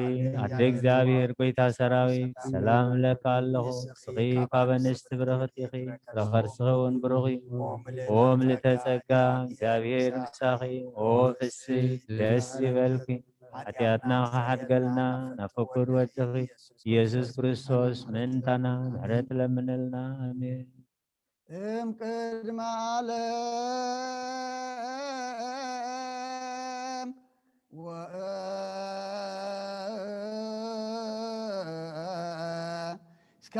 ኣደ እግዚኣብሔር ጐይታ ሰራዊት፣ ሰላም እብለኪ ኣለኹ። ንስኺ ካብ ኣንስቲ ብርኽቲ ኢኺ፣ ፍረ ከርስኺ እውን ብሩኽ እዩ። ኦ ምልእተ ጸጋ፣ እግዚኣብሔር ምሳኺ፣ ኦ ፍስሕቲ ደስ ይበልኪ። ሓጢኣትና ክሓድገልና ናብ ፍቁር ወድኺ ኢየሱስ ክርስቶስ ምእንታና ምሕረት ለምንልና። ኣሜን። እም ቅድመ ዓለም ወ-፣ እስከ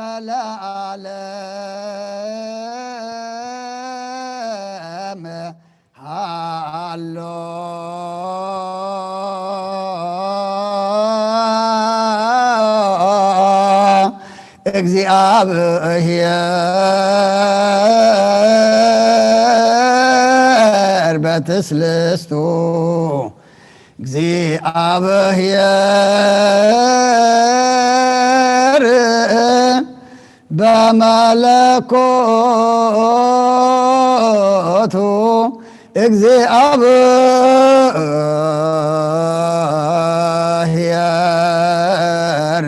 ለዓለም ሃሎ እግዚኣብሔር በትስልስቱ፣ እግዚኣብሔር በመለኮቱ፣ እግዚኣብሔር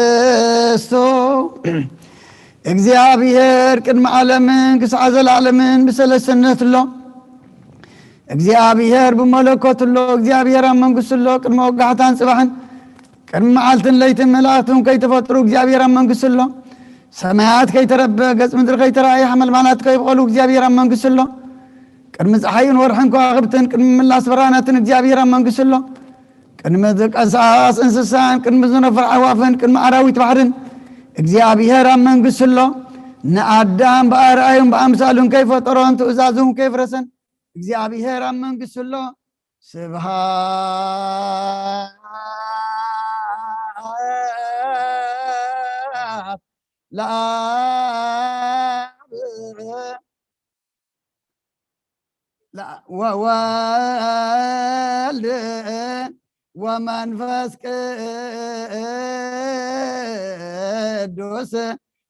በመንግስቱ። እግዚኣብሔር ቅድሚ ዓለምን ክሳዕ ዘለዓለምን ብሰለስነት ኣሎ። እግዚኣብሔር ብመለኮት ኣሎ። እግዚኣብሔር ኣብ መንግስቱ ኣሎ። ቅድሚ ወጋሕታን ጽባሕን፣ ቅድሚ መዓልትን ለይትን መላእኽቲ እውን ከይተፈጥሩ እግዚኣብሔር ኣብ መንግስቱ ኣሎ። ሰማያት ከይተረበ፣ ገጽ ምድሪ ከይተራእየ፣ ሓመልማላት ከይብቐሉ እግዚኣብሔር ኣብ መንግስቱ ኣሎ። ቅድሚ ጸሓይን ወርሕን ከዋኽብትን፣ ቅድሚ ምላስ ብርሃናትን እግዚኣብሔር ኣብ መንግስቱ ኣሎ። ቅድሚ ዝንቀሳቐስ እንስሳን፣ ቅድሚ ዝነፍር ኣዕዋፍን፣ ቅድሚ ኣራዊት ባሕርን እግዚኣብሔር ኣብ መንግስቱ ኣሎ። ንኣዳም ብኣርኣዩን ብኣምሳሉን ከይፈጠሮን ትእዛዙን ከይፍረሰን እግዚኣብሔር ኣብ መንግስቱ ኣሎ። ስብሃት ለኣብ ወወልድ ወመንፈስ ቅዱስ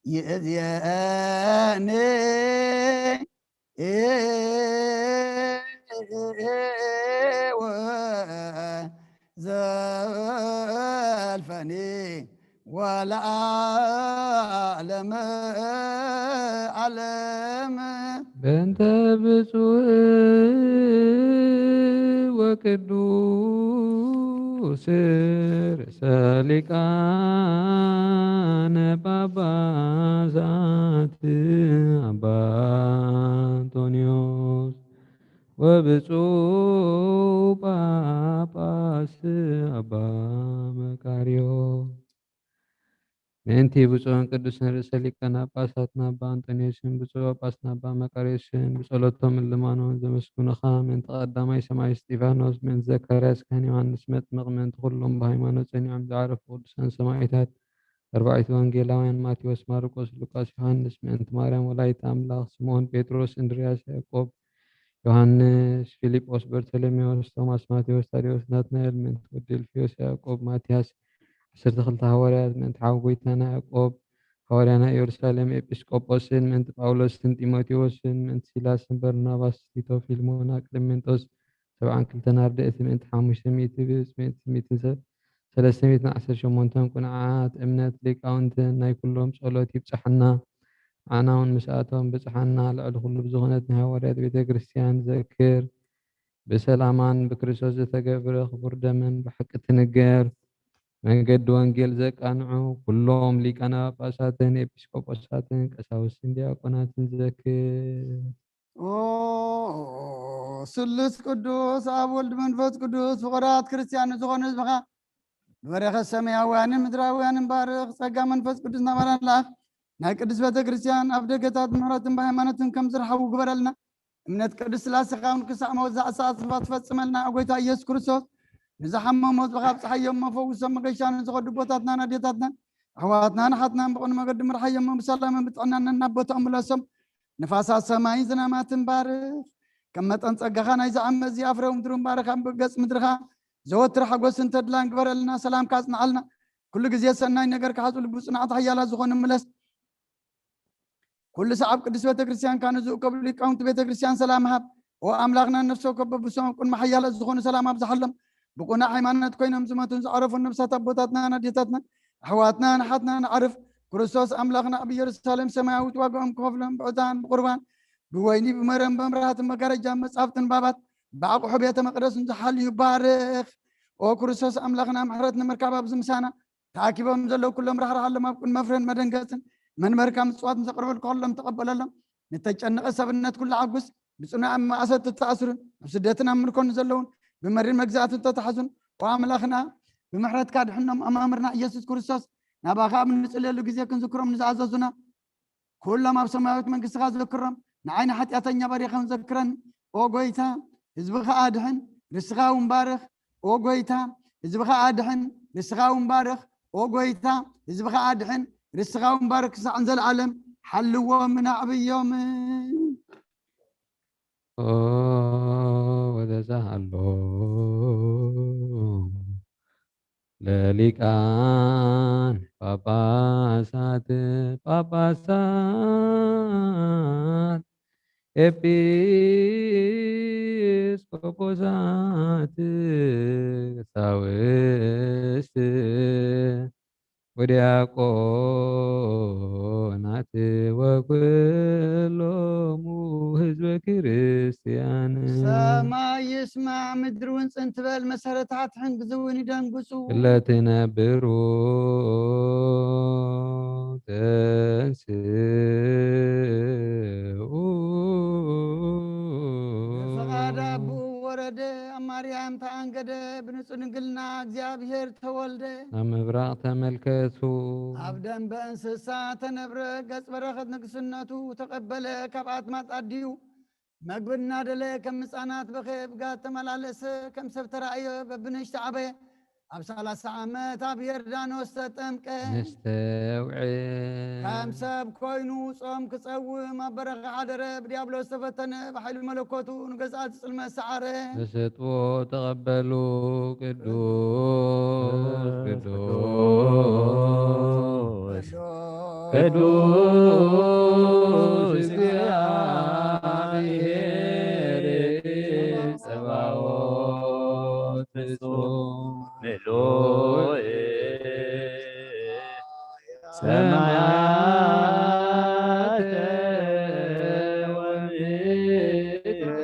ይእዜኒ ወዘልፈኒ ወለዓለመ ዓለም። በእንተ ብፁዕ ወቅዱስ ርእሰ ሊቃነ ጳጳሳት ኣባ እንጦንዮስ ወብፁዕ ጳጳስ ኣባ መቃርዮስ። ምእንቲ ብፁዕን ቅዱስን ርእሰ ሊቃነ ጳጳሳትና ኣባ እንጦንዮስን ብፁዕ ጳጳስና ኣባ መቃርዮስን ብጸሎቶምን ልማኖምን ዘመስግኑኻ፣ ምእንቲ ቀዳማይ ሰማይ እስጢፋኖስ፣ ምእንቲ ዘካርያስ ካህን ዮሃንስ መጥምቕ፣ ምእንቲ ኩሎም ብሃይማኖት ጸኒዖም ዝዓረፉ ቅዱሳን ሰማዕታት፣ ኣርባዕቱ ወንጌላውያን ማቴዎስ፣ ማርቆስ፣ ሉቃስ፣ ዮሃንስ፣ ምእንቲ ማርያም ወላዲተ ኣምላኽ፣ ስምዖን ጴጥሮስ፣ እንድርያስ፣ ያዕቆብ፣ ዮሃንስ፣ ፊልጶስ፣ በርተሎሜዎስ፣ ቶማስ፣ ማቴዎስ፣ ታዴዎስ፣ ናትናኤል፣ ምእንቲ ወዲ እልፍዮስ፣ ያዕቆብ፣ ማትያስ፣ ዓሰርተ ክልተ ሃዋርያት፣ ምእንቲ ሓው ጐይታና ያዕቆብ፣ ሃዋርያ ናይ ኢየሩሳሌም ኤጲስቆጶስን፣ ምእንቲ ጳውሎስን ጢሞቴዎስን፣ ምእንቲ ሲላስን በርናባስ፣ ቲቶ፣ ፊልሞና፣ ቅልሜንጦስ፣ ሰብዓን ክልተን ኣርድእቲ፣ ምእንቲ ሓሙሽተ ሚእቲ ብእጽ፣ ምእንቲ ሚእትን ሰ-፣ ሰለስተ ሚእትን ዓሰርተ ሸሞንተን ቅኑዓት እምነት ሊቃውንትን ናይ ኩሎም ጸሎት ይብጽሓና። ንዓና እውን ምስኣቶም ብጽሓና። ልዕሊ ኩሉ ብዝኾነት ናይ ሃዋርያት ቤተ ክርስቲያን ዘክር። ብሰላማን ብክርስቶስ ዝተገብረ ክቡር ደምን ብሓቂ ትንገር። መንገዲ ወንጌል ዘቃንዑ ኩሎም ሊቃነ ጳጳሳትን ኤጲስቆጶሳትን ቀሳውስትን ዲያቆናትን ዘክር። ኦ ስሉስ ቅዱስ ኣብ ወልድ መንፈስ ቅዱስ ፍቑራት ክርስቲያን ንዝኾኑ ህዝብኻ ንበረኸት ሰማያውያንን ምድራውያንን ባርኽ። ጸጋ መንፈስ ቅዱስ ናባና ለኣኽ። ናይ ቅድስት ቤተ ክርስቲያን ኣብ ደገታት ምሕረትን ብሃይማኖትን ከም ዝረሓቡ ግበረልና። እምነት ቅድስት ስላሴኻ እውን ክሳዕ መወዳእታ ሰዓት ትፈጽመልና። ጎይታ ኢየሱስ ክርስቶስ፣ ንዝሓመሙ ህዝብኻ ኣብጽሓዮም፣ መፈውሶም፣ መገሻ ንዝኸዱ ኣቦታትናን ኣዴታትናን ኣሕዋትናን ኣሓትናን ብቕኑ መገዲ ምርሓዮም፣ ብሰላምን ብጥዕናን ናብ ቦታኦም ምለሶም። ንፋሳት ሰማይን ዝናማትን ባርኽ። ከም መጠን ጸጋኻ ናይዚ ዓመት እዚ ኣፍረ ምድሩን ባርኽ። ኣብ ገጽ ምድርኻ ዘወትር ሓጎስን ተድላን ግበረልና። ሰላምካ ኣጽንዓልና። ኩሉ ግዜ ሰናይ ነገር ክሓጹ ልቡ ጽናዕቲ ሓያላት ዝኾኑ ምለስ። ኩሉ ሰዓብ ቅድስት ቤተ ክርስቲያን ካን ዝእከቡ ሊቃውንቲ ቤተ ክርስቲያን ሰላም ሃብ። ኦ ኣምላኽና፣ ነፍሲ ወከፍ በብሶም ኣብ ቅድሚ ሓያላት ዝኾኑ ሰላም ኣብዝሓሎም። ብቁና ሃይማኖት ኮይኖም ዝመቱን ዝዓረፉን ነፍሳት ኣቦታትናን ኣዴታትናን ኣሕዋትናን ኣሓትናን ኣዕርፍ። ክርስቶስ ኣምላኽና ኣብ ኢየሩሳሌም ሰማያዊት ዋጋኦም ክኸፍሎም ብዕጣን ብቁርባን ብወይኒ ብመረን ብመብራህትን መጋረጃን መጻሕፍትን ባባት ብኣቑሑ ቤተ መቕደስን ዝሓልዩ ባርኽ። ኦ ክርስቶስ ኣምላኽና፣ ምሕረት ንምርካብ ኣብዚ ምሳና ተኣኪቦም ዘለዉ ኩሎም ራሕርሓሎም፣ ኣብ ቅድሚ መፍረን መደንገጽን መንበርካ ምጽዋትን ዘቕርበልካ ኩሎም ተቐበለሎም። ንተጨነቐ ሰብነት ኩሉ ዓጉስ፣ ብጽኑዕ ኣብ ማእሰርቲ ዝተኣስሩን ኣብ ስደትን ኣብ ምርኮን ዘለውን ብመሪር መግዛእቲ ዝተታሕዙን፣ ኦ ኣምላኽና፣ ብምሕረትካ ድሕኖም። ኣማምርና ኢየሱስ ክርስቶስ፣ ናባኻ ኣብ እንጽልየሉ ግዜ ክንዝክሮም ንዝኣዘዙና ኩሎም ኣብ ሰማያዊት መንግስትኻ ዘክሮም። ንዓይ ንሓጢኣተኛ ባሪኻን ዘክረኒ። ኦ ጎይታ፣ ህዝብኻ ኣድሕን፣ ርስኻ እውን ባርኽ። ኦ ጎይታ፣ ህዝብኻ ኣድሕን፣ ርስኻ እውን ባርኽ። ኦ ጎይታ፣ ህዝብኻ ኣድሕን፣ ርስኻ እውን ባርኽ። ክሳዕ ንዘለኣለም ሓልዎምን ኣዕብዮምን። ኦ ወተሳሃሎ ለሊቃን ጳጳሳት፣ ጳጳሳት፣ ኤጲስቆጶሳት፣ ቀሳውስት ወዲያቆናት ወኩሎሙ ህዝበ ክርስቲያን። ሰማይ ይስማዕ፣ ምድሪ እውን ጽን ትበል፣ መሰረታት ሕንግዚ እውን ይደንግጹ። ለትነብሩ ተንስኡ። ብፍቓድ ኣቦኡ ወረደ፣ ኣብ ማርያም ተኣንገደ፣ ብንጹህ ድንግልና እግዚኣብሔር ተወልደ። ኣብ ምብራቕ ተመልከቱ። ኣብ ደንበ እንስሳ ተነብረ፣ ገጽ በረኸት ንግስነቱ ተቐበለ፣ ካብ ኣትማት ኣዲኡ መግቢ እናደለ፣ ከም ህፃናት ብኸብጋት ተመላለሰ፣ ከም ሰብ ተራእየ፣ በብንእሽቶ ዓበየ። ኣብ ሰላሳ ዓመት ኣብ ዮርዳኖስ ተጠምቀ። ነስተውዕል። ከም ሰብ ኮይኑ ጾም ክጸውም ኣብ በረኻ ሓደረ። ብዲያብሎስ ተፈተነ፣ ብሓይሊ መለኮቱ ንገዝኣት ጽልመት ሰዓረ። ተሰጥዎ ተቐበሉ። ቅዱስ ቅዱስ ቅዱስ እግዚኣብሔር ጸባኦት ፍጹም ምሉእ ሰማያተ ወምድረ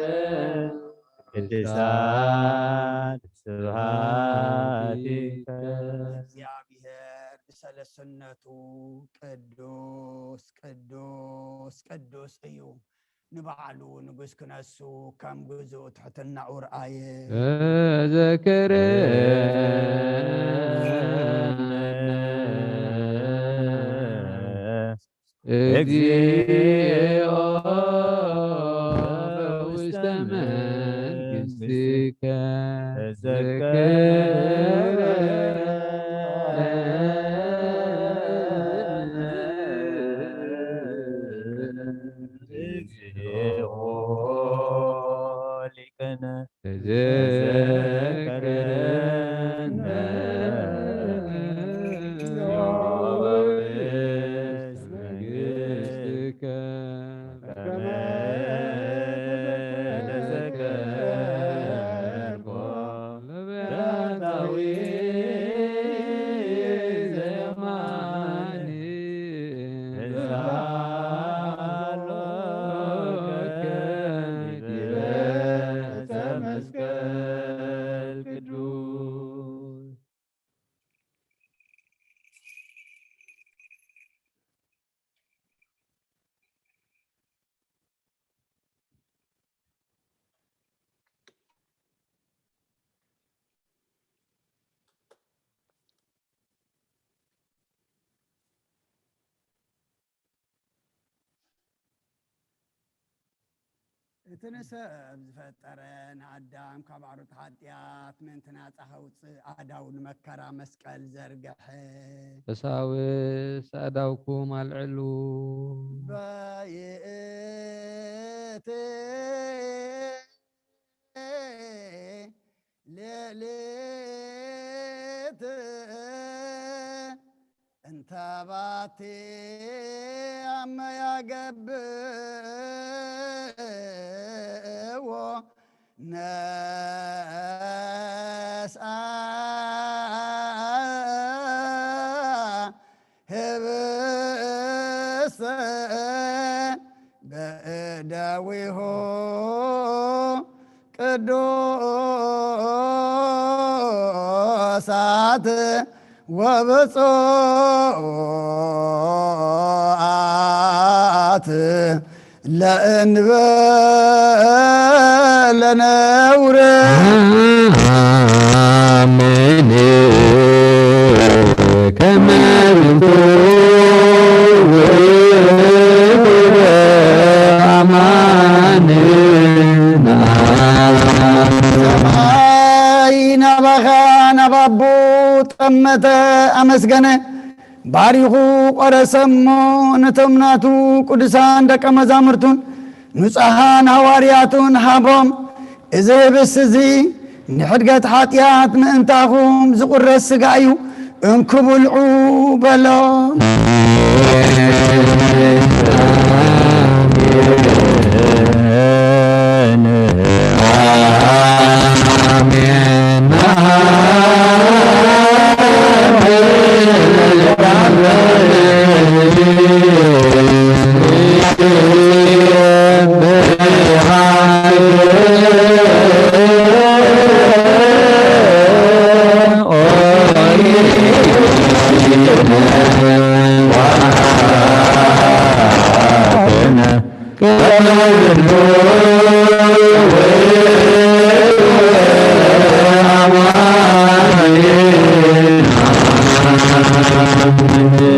ቅድሳት ስብሐቲከ። እግዚኣብሔር ብሰለስነቱ ቅዱስ ቅዱስ ቅዱስ እዩ። ንባዕሉ ንጉስ ክነሱ ከም ግዙእ ትሕትናኡ ረኣየ። ተዘከረነ እግዚኦ በውስተ መንግሥትከ። ተዘከረነ እግዚኦ ሊቀነ ተዘከረነ መንግሥትከ። ከመ ተዘከርኮ ለበያታዊ ዘየማኒ እዛሎከ ዲበ ዕፀ መስቀል ቅዱስ እቲ ንሰብ ዝፈጠረ ንኣዳም ካብ ኣሮት ሓጢኣት ምእንቲ ናጻ ከውጽእ ኣእዳው ንመከራ መስቀል ዘርግሐ። ፈሳውስ ኣእዳውኩም ኣልዕሉ። በይእቲ ሌሊት እንተ ባቲ ኣመ ያገብእዎ ነስኣ ህብስተ በእደዊሁ ቅዱሳት ወብፁዓት ለእንበለ ነውር። ኣሜን። ከመ ዝንቱ ውእቱ በአማንና። ሰማይ ናባኻ ናብ ኣቦ ጠመተ፣ ኣመስገነ፣ ባሪኹ ቆረሰ እሞ ነቶም ናቱ ቅዱሳን ደቀ መዛሙርቱን ንጹሓን ሃዋርያቱን ሃቦም። እዚ ህብስት እዚ ንሕድገት ሓጢኣት ምእንታኹም ዝቑረስ ስጋ እዩ፣ እንኩ ብልዑ በሎም።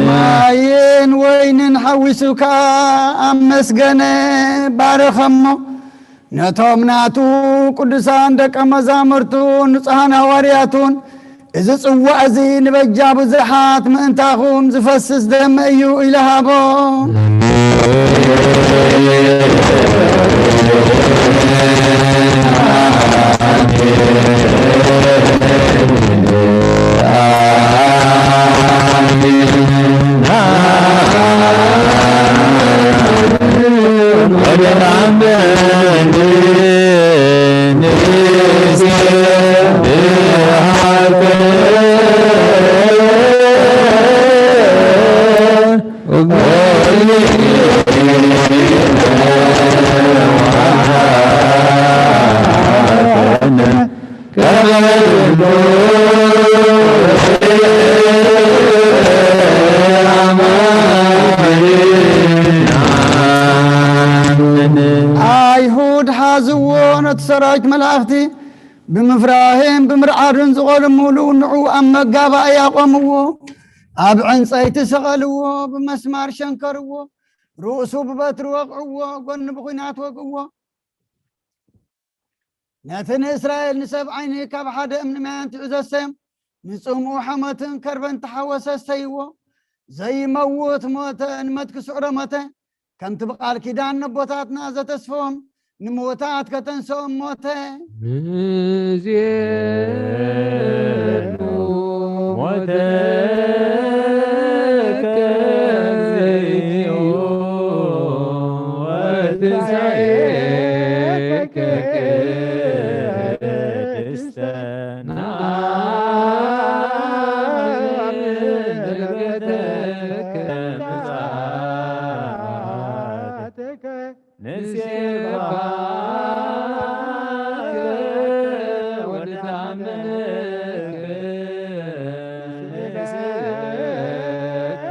ማይን ወይንን ሓዊሱ ከኣ ኣመስገነ፣ ባረኸሞ። ነቶም ናቱ ቅዱሳን ደቀ መዛሙርቱን ንጹሓን ሃዋርያቱን፣ እዚ ጽዋእ እዚ ንበጃ ብዙሓት ምእንታኹም ዝፈስስ ደመ እዩ ኢሉ ሃቦም። ኣይሁድ ሓዝዎ፣ ነቲ ሰራዊት መላእኽቲ ብምፍራህን ብምርዓድን ዝቖለሙሉ፣ ንዑ ኣብ መጋባእያ ኣቖምዎ፣ ኣብ ዕንጸይቲ ሰቐልዎ፣ ብመስማር ሸንከርዎ፣ ርእሱ ብበትሪ ወቕዕዎ፣ ጎኒ ብኲናት ወግእዎ። ነቲ ንእስራኤል ንሰብ ዓይኒ ካብ ሓደ እምኒ ማይ ኣንቲዑ ዘሰዮም፣ ንጽምኡ ሓሞትን ከርበን ተሓወሰ፣ ሰይዎ። ዘይመውት ሞተ፣ ንመትኪ ስዕሮ ሞተ። ከምቲ ብቓል ኪዳን ነቦታትና ዘተስፎም፣ ንምውታት ከተንስኦም ሞተ። ንዜኑ ሞተከ ዘይትዮ ወትንሳኤከ ቅድስተ ነአምን ዕርገተከ ምጽኣተከ ንሴብሐከ ወንትአምነከ ንስእለከ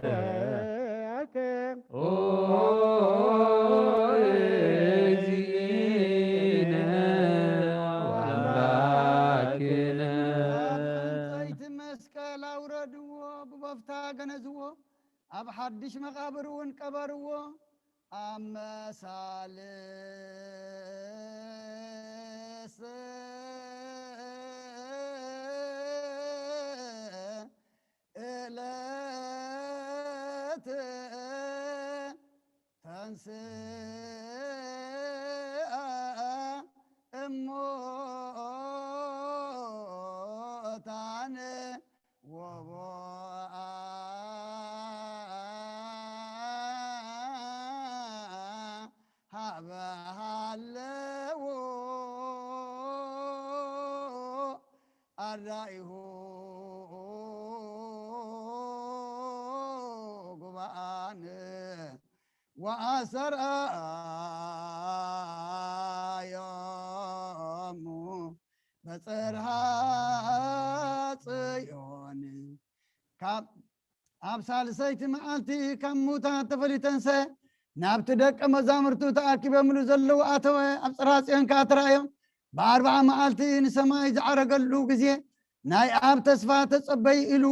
ወናስተበቅዓከ ኦ ኣብ ሓድሽ መቓብር እውን ቀበርዎ። ኣብ መሳልስቲ ዕለት ተንስአ እሙታን ወቦአ ሀበ ሃለዉ ኣራኢሁ ጉባኣን ወኣሰርኣዮሙ በጽርሃ ጽዮን። ካብ ኣብ ሳልሰይቲ መዓልቲ ካብ ሙታት ተፈልዩ ተንሰ፣ ናብቲ ደቀ መዛሙርቱ ተኣኪቦምሉ ዘለዉ ኣተወ። ኣብ ጽርሃ ጽዮን ከኣ ተራእዮም። ብኣርብዓ መዓልቲ ንሰማይ ዝዓረገሉ ግዜ ናይ ኣብ ተስፋ ተጸበዩ ኢሉ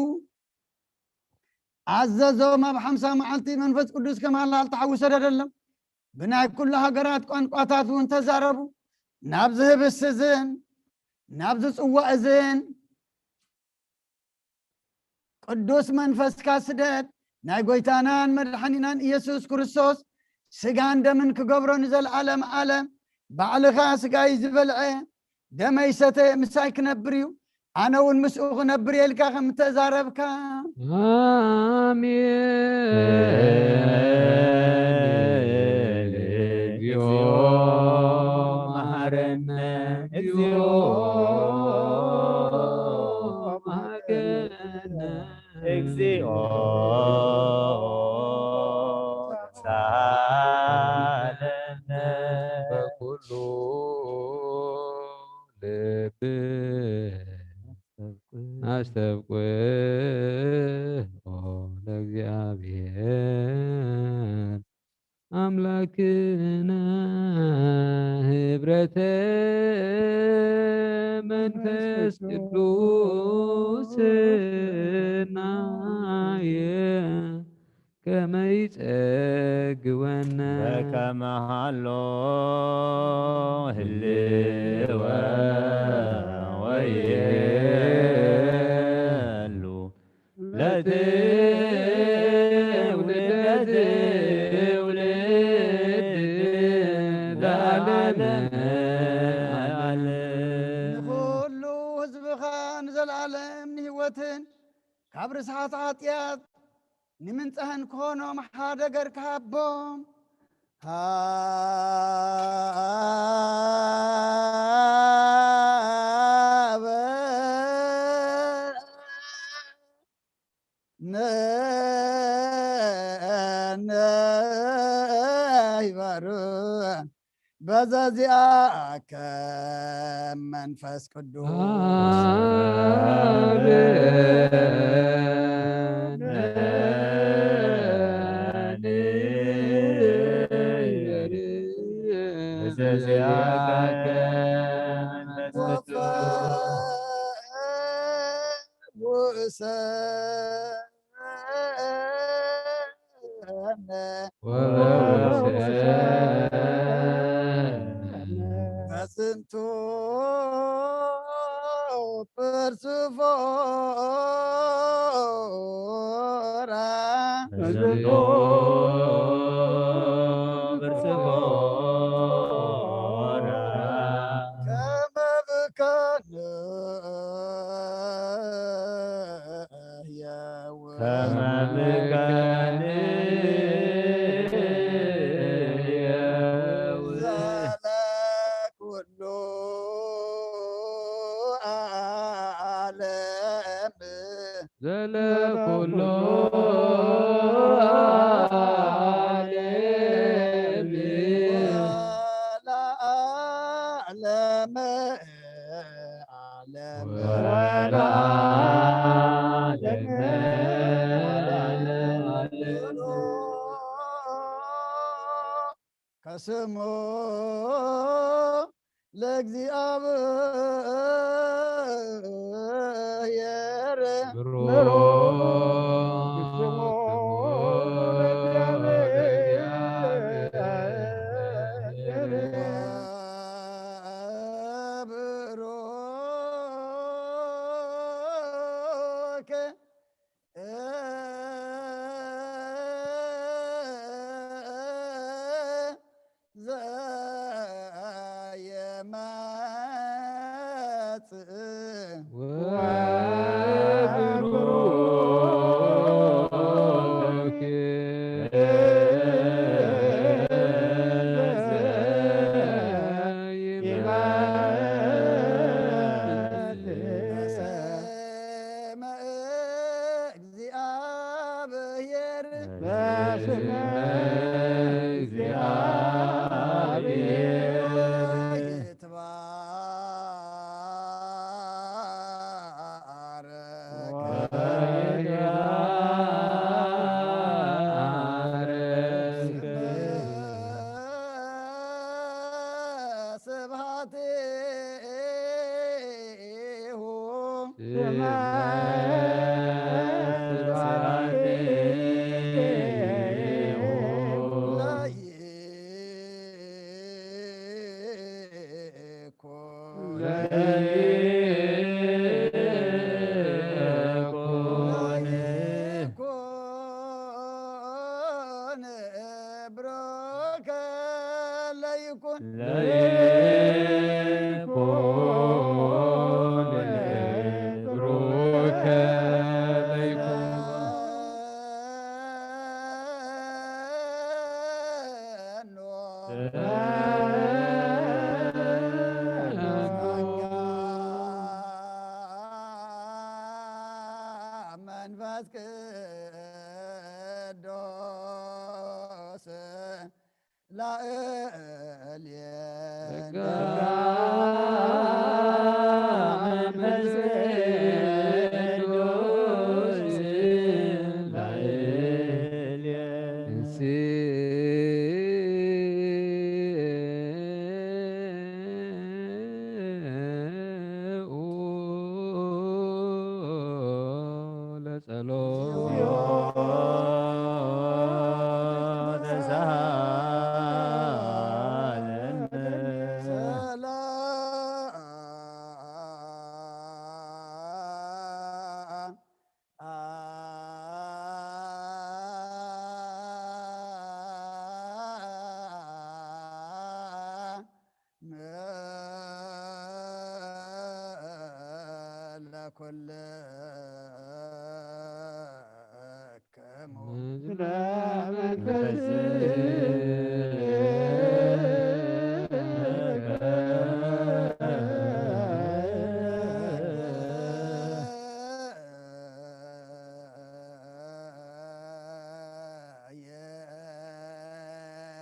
ኣዘዞም። ኣብ ሓምሳ መዓልቲ መንፈስ ቅዱስ ከም ሃላል ተሓዊ ሰደደሎም። ብናይ ኩሉ ሃገራት ቋንቋታት እውን ተዛረቡ። ናብ ዝህብስ እዝን ናብ ዝጽዋእ እዝን ቅዱስ መንፈስካ ስደድ። ናይ ጎይታናን መድሓኒናን ኢየሱስ ክርስቶስ ስጋን ደምን ክገብሮ ንዘለኣለም ኣለም። ባዕልኻ ስጋይ ዝበልዐ ደመይ ሰተ ምሳይ ክነብር እዩ፣ ኣነ እውን ምስኡ ክነብር እየ ኢልካ ከም እተዛረብካ። ኣሜን። እግዚኦ መሐረነ፣ እግዚኦ መሐረነ፣ እግዚኦ ተሳለነ። በኩሉ ልብ ኣስተብቅዕ ለእግዚኣብሔር ኣምላክነ ህብረተ መንፈስ ቅዱስ ናየ ከመ ይጸግወነ። በከመ ሃሎ ህልወ ወይህሉ ለትውልድ ለትውልድ ለዓለመ ዓለም። ንኹሉ ህዝብኻ ንዘለዓለም ንህይወትን ካብ ርስሓት ሓጢኣት ንምንጻህን ክኾኖም ሓደ ገርካ ሃቦም። ሃበ ነነ ይባሩ በዘዚኣከ መንፈስ ቅዱስ። በዘዚኣከ መንፈስ ቅዱስ። ወፈውሰነ። በዝንቱ ፕርሱፎራ። በዝንቱ ፕርሱፎራ። ከመ ብከነ ህያው። ከመ ብከነ ህያው። ዘለ ኩሉ ዓለም። ዘለኩሉ ዓለም። ወለዓለመ ዓለም። ወለዓለመ ዓለም። ከስሙ ለእግዚኣብሔር ብሩክ ስሙ ዘየመጽእ በስመ እግዚአብሔር በስመ እግዚአብሔር ይትባረክ ስምህ። ስብሐቲሁ ስብሐቲሁ ለይኩን ለይኩን ለይኩን ብሩከ ለይኩን ለይኩን ብሩከ ለይኩን መንፈስ ቅዱስ ላዕሌነ ጸጋ መንፈስ ቅዱስ ላዕሌነ እንስኡ ለጸሎት ተሳሃለነ ሰላም ለኩልክሙ።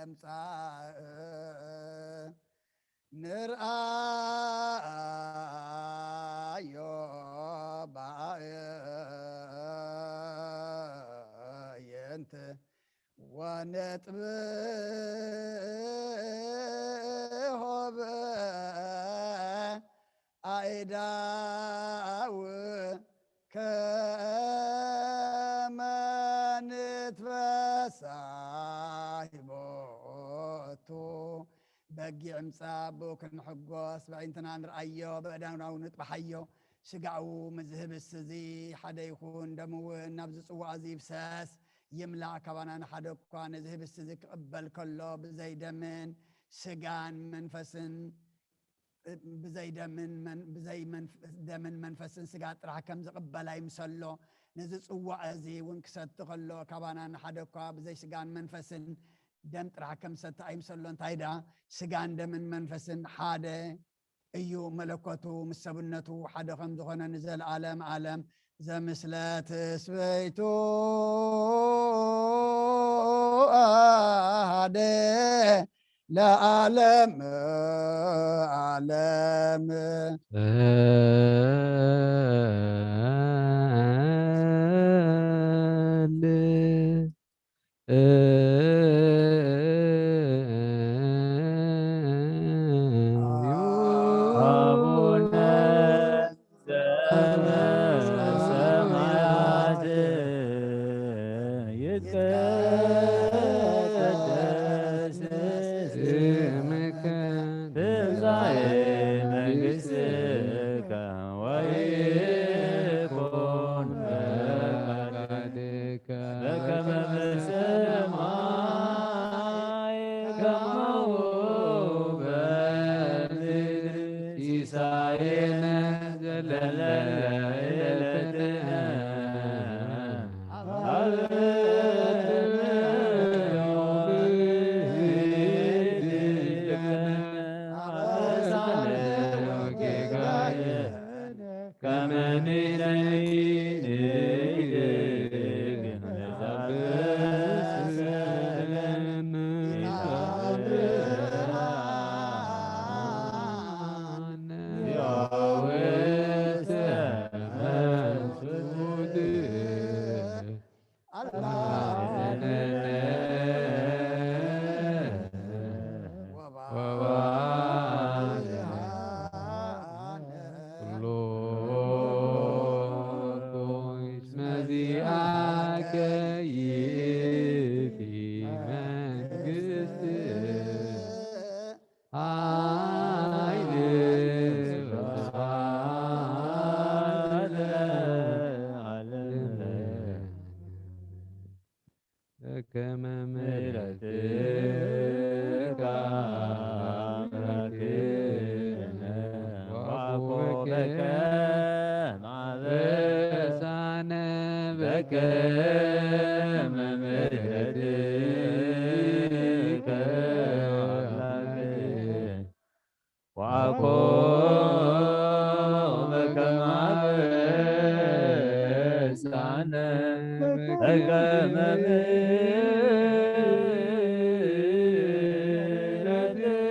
የምጻእ ንርኣዮ በአዕይንት ወነጥብሖ በአእዳው ከመ ንትፈሳህ ቦቱ። በጊዕ ምጻእ ብኡ ክንሕጎስ፣ በዕይንትና ንርኣዮ፣ በእዳናው ንጥበሓዮ። ስጋኡ ምስ ዝህብስ እዚ ሓደ ይኹን፣ ደሙ እውን ናብዚ ጽዋእ እዚ ይፍሰስ፣ ይምላእ። ካባና ንሓደ እኳ ነዚ ህብስቲ እዚ ክቕበል ከሎ፣ ብዘይ ደምን ስጋን መንፈስን፣ ብዘይ ደምን መን-፣ ብዘይ መንፍ-፣ ደምን መንፈስን ስጋ ጥራሕ ከም ዝቕበል ኣይምሰሎ። ነዚ ጽዋእ እዚ እውን ክሰቲ ከሎ፣ ካባና ንሓደ እኳ ብዘይ ስጋን መንፈስን ደም ጥራሕ ከም ዝሰቲ ኣይምሰሎ። እንታይ ደኣ? ስጋን ደምን መንፈስን ሓደ እዩ። መለኮቱ ምስ ሰብነቱ ሓደ ከም ዝኾነ ንዘለዓለም ዓለም ዘምስለ ትስብእቱ ኣሃደ ለዓለም ዓለም። አቡነ ዘበሰማያት ይትቀደስ ስምከ ትምጻእ መንግሥትከ ወይኩን ፈቃድከ በከመ በሰማይ ከማሁ ጸገመ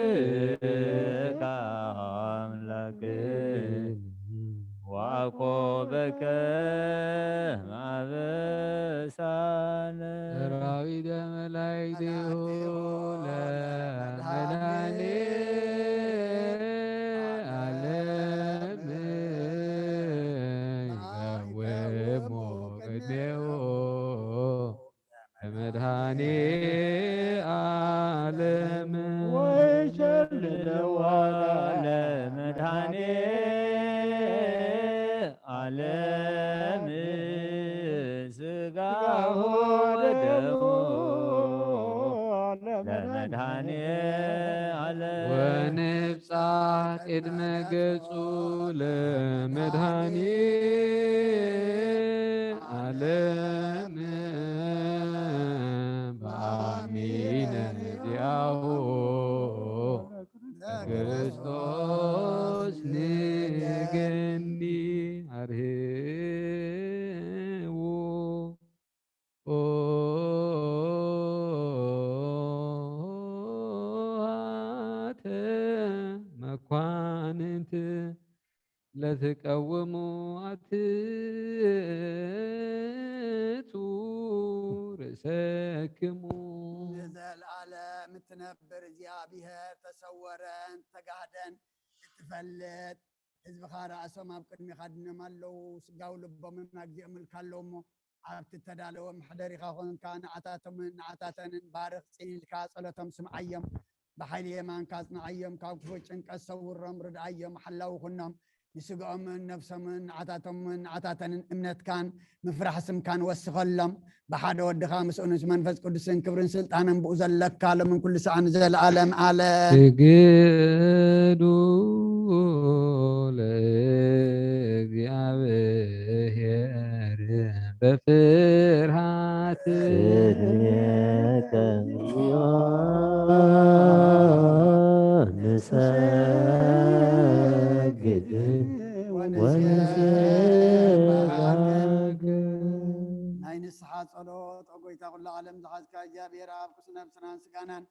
ምሕረትካ ኣምላክ ወአኮበከ ማበሳነ። ሰራዊተ መላእክቲሁ ለመድኃኔ ዓለም ይቀውሙ ቅድሜሁ ለመድኃኔ ዓለም ወይሸልለዋ ለመድኃኔ ዓለም ስጋሁ ወደሙ ለመድኃኔ ዓለም ወንብጻሕ ቅድመ ገጹ ለመድኃኔ ዓለም በአሚነ ዚአሁ ክርስቶስ ንገኒ አርህዉ ኦሃተ መኳንንት ለትቀውሙ አትቱ ርእሰክሙ። ንዘለዓለም እትነብር እግዚኣብሔር ተሰወረን ተጋህደን እትፈልጥ ህዝብኻ ርኣሶም ኣብ ቅድሚኻ ድኖም ኣለዉ። ስጋዊ ልቦምን ኣግዚኦም ኢልካ ኣለዉ እሞ ኣብቲ እተዳለወ መሕደሪኻ ኮንካ ንዓታቶምን ንዓታተንን ባርኽ፣ ጽን ኢልካ ጸሎቶም ስምዓዮም። ብሓይሊ የማንካ ኣጽንዓዮም፣ ካብ ክፉእ ጭንቀት ሰውሮም፣ ርድኣዮም፣ ሓላዊ ኩኖም። ንስግኦምን ነፍሶምን ንዓታቶምን ንዓታተንን እምነትካን ምፍራሕ ስምካን ወስኸሎም። ብሓደ ወድኻ ምስኡ ምስ መንፈስ ቅዱስን ክብርን ስልጣንን ብኡ ዘለካ ሎምን ኩሉ ሰዓን ዘለዓለም ዓለም። ስግዱ ለእግዚኣብሔር በፍርሃት ቅድሜከ ንሰግድ ወንስብሐክ። ናይ ንስሓ ጸሎት፣ ኦ ጎይታ ኩሉ ዓለም ዝሓዝካ እግዚኣብሔር ኣብ ቅዱስ ነብስናን ስጋናን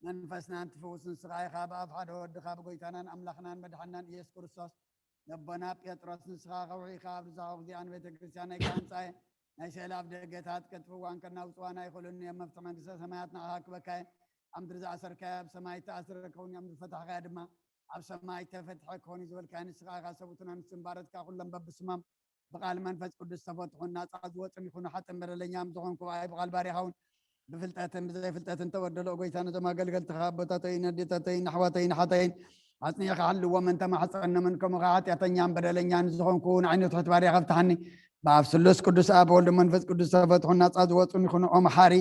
መንፈስናን ትፍውስ ንስኻ ኢኻ። ብኣብ ሓደ ወድኻ ብጎይታናን ኣምላኽናን መድሓናን ኢየሱስ ክርስቶስ ነቦና ጴጥሮስ ንስኻ ከውሒ ኢኻ። ኣብዚ ዝሓኹ እዚኣ ንቤተ ክርስቲያን ናይ ካህንጻየ ናይ ስእሊ ኣብ ደገታት ቀጥፍዋን ከናውጽዋን ኣይኽእሉን እዮም። መፍትሒ መንግስተ ሰማያት ንዓኻ ክበካየ ኣብ ምድሪ ዝኣሰርካዮ ኣብ ሰማይ ተኣስረ ክኸውን እዮም፣ ዝፈታሕካዮ ድማ ኣብ ሰማይ ተፈትሐ ክኾን እዩ ዝበልካዮ ንስኻ ኢኻ። ሰቡትና ንስምባረትካ ኩሎም በብስሞም ብቃል መንፈስ ቅዱስ ተፈትሑን ናጻ ዝወጹን ይኹኑ። ሓጥን በደለኛም ዝኾንኩ ብኣይ ብቃል ባሪኻ እውን ብፍልጠትን ብዘይፍልጠትን ተበደሎ። ጎይታ ነዞም ኣገልገልትኻ ኣቦታተይን ኣዴታተይን ኣሕዋተይን ሓተይን ኣጽኒዕካ ሓልዎምን ተማሕጸኖምን፣ ከምኡ ኸዓ ሓጢኣተኛን በደለኛን ዝኾንኩ ንዓይኒ ትሕት ባሪኻ ፍትሓኒ። ብኣብ ስሉስ ቅዱስ ኣብ ወልድ መንፈስ ቅዱስ ተፈትሑን ናጻ ዝወጹን ይኹኑ። ኦ መሓሪ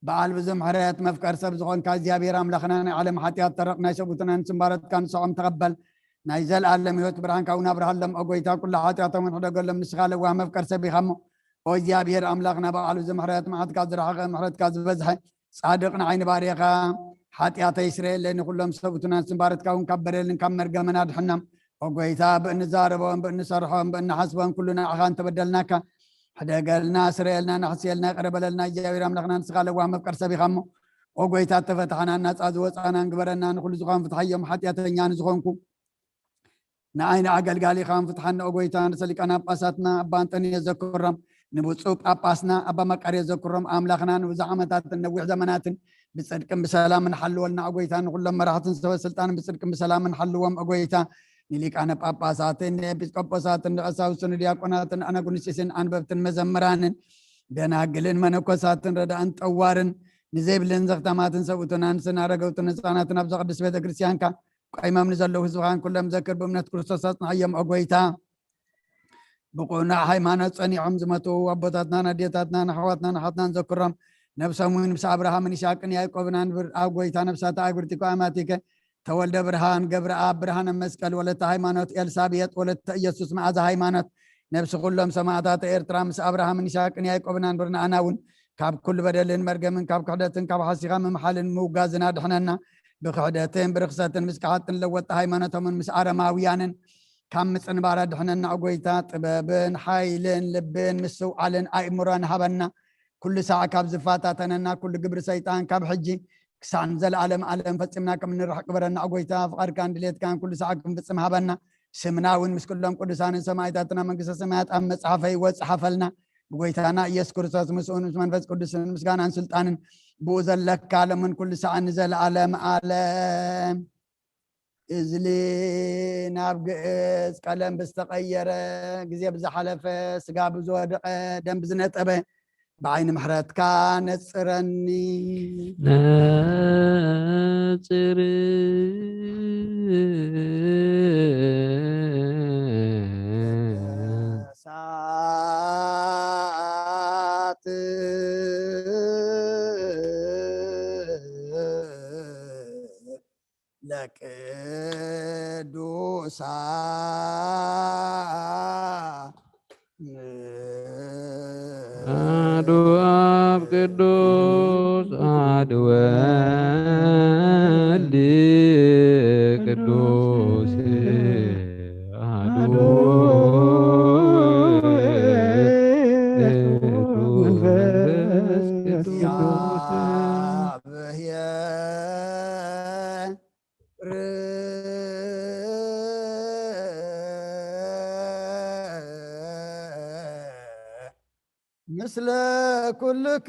በዓል ብዙሕ ምሕረት መፍቀር ሰብ ዝኾንካ እግዚኣብሔር ኣምላኽና ናይ ዓለም ሓጢኣት ተረቕ ናይ ሰቡትናን ስምባረትካ ንስዖም ተቐበል። ናይ ዘለኣለም ህይወት ብርሃንካ እውን ኣብርሃሎም። ኦ ጎይታ ኩሉ ሓጢኣቶም እውን ሕደገሎም። ንስኻ ለዋህ መፍቀር ሰብ ኢኻ እሞ ኦ እግዚኣብሔር ኣምላኽና በዓል ብዙሕ ምሕረት መዓትካ ዝረሓቐ ምሕረትካ ዝበዝሐ ጻድቕ ንዓይኒ ባርያኻ ሓጢኣተይ ስረየለይ፣ ንኹሎም ሰቡትናን ስምባረትካ እውን ካብ በደልን ካብ መርገምን ኣድሕኖም። ኦ ጎይታ ብእንዛረቦም ብእንሰርሖም ብእንሓስቦም ኩሉ ንዓኻ እንተበደልናካ ሕደገልና፣ ስረየልና፣ ናሕስየልና፣ ይቕረ በለልና። እግዚኣብሔር ኣምላኽና ንስኻ ለዋህ መፍቀር ሰብ ኢኻ እሞ ኦ ጎይታ ተፈታሕና፣ ናጻ ዝወጻናን ግበረና። ንኹሉ ዝኾን ፍትሓዮም ሓጢኣተኛ ንዝኾንኩ ንዓይ ንኣገልጋሊኻን ፍትሓኒ ኦ ጎይታ። ንርእሰ ሊቃነ ጳጳሳትና ኣባ እንጠንዮስ ዘክሮም፣ ንብፁዕ ጳጳስና ኣባ መቃርዮስ ዘክሮም። ኣምላኽና ንብዙሕ ዓመታትን ነዊሕ ዘመናትን ብጽድቅን ብሰላምን ሓልወልና ኦ ጎይታ። ንኹሎም መራሕትን ሰበ ስልጣንን ብጽድቅን ብሰላምን ሓልዎም ኦ ጎይታ። ንሊቃነ ጳጳሳትን ንኤጲስቆጶሳትን ንቀሳውስትን ንዲያቆናትን ኣናጉንስጢስን ኣንበብትን መዘምራንን ደናግልን መነኮሳትን ረዳእን ጠዋርን ንዘይብልን ዘኽታማትን ሰብኡትናን ስን ኣረገውትን ህፃናትን ኣብዛ ቅድስት ቤተ ክርስቲያንካ ቆይሞም ንዘለዉ ህዝብኻን ኩሎም ዘክር። ብእምነት ክርስቶስ ኣጽንዓዮም ኦ ጎይታ። ብቕኑዕ ሃይማኖት ጸኒዖም ዝመቱ ኣቦታትናን ኣዴታትናን ኣሕዋትናን ኣሓትናን ዘክሮም። ነብሶም እውን ምስ ኣብርሃምን ይስሐቅን ያዕቆብን ኣንብር። ኣብ ጎይታ ነብሳት ኣግብርቲኮ ኣማቲከ ተወልደ ብርሃን፣ ገብረኣብ፣ ብርሃነ መስቀል፣ ወለተ ሃይማኖት፣ ኤልሳቤጥ፣ ወለተ ኢየሱስ፣ መዓዛ ሃይማኖት፣ ነብሲ ኩሎም ሰማዕታት ኤርትራ ምስ ኣብርሃምን ይስሐቅን ያዕቆብን ኣንብር። ንኣና እውን ካብ ኩሉ በደልን መርገምን ካብ ክሕደትን ካብ ሓሲኻ ምምሓልን ምውጋዝን ኣድሕነና። ብክሕደትን ብርኽሰትን ምስ ከሓድትን ለወጥቲ ሃይማኖቶምን ምስ ኣረማውያንን ካብ ምጽንባር ኣድሕነና። ኦ ጎይታ፣ ጥበብን ሓይልን ልብን ምስትውዓልን ኣእምሮን ሃበና። ኩሉ ሳዕ ካብ ዝፈታተነና ኩሉ ግብሪ ሰይጣን ካብ ሕጂ ክሳዕ ንዘለኣለም ኣለም ፈጺምና ከም ንርሕቕ ግበረና። ኦ ጎይታ፣ ፍቓድካን ድሌትካን ኩሉ ሳዕ ክንፍጽም ሃበና። ስምና እውን ምስ ኩሎም ቅዱሳንን ሰማዕታትና መንግስተ ሰማያት ኣብ መጽሓፈ ህይወት ጸሓፈልና። ብጎይታና ኢየሱስ ክርስቶስ ምስኡን ምስ መንፈስ ቅዱስን ምስጋናን ስልጣንን ብኡ ዘለካ ሎምን ኩሉ ሳዕን ንዘለኣለም ኣለም። እዝሊ ናብ ግእዝ ቀለም ብዝተቐየረ፣ ግዜ ብዝሓለፈ፣ ስጋ ብዝወደቐ፣ ደም ብዝነጠበ፣ ብዓይኒ ምሕረትካ ነጽረኒ። ነጽር ሳት ለቅዱሳ አሐዱ አብ ቅዱስ አሐዱ ወልድ ቅዱስ አሐዱ መንፈስ ቅዱስ። ምስለ ኩልክ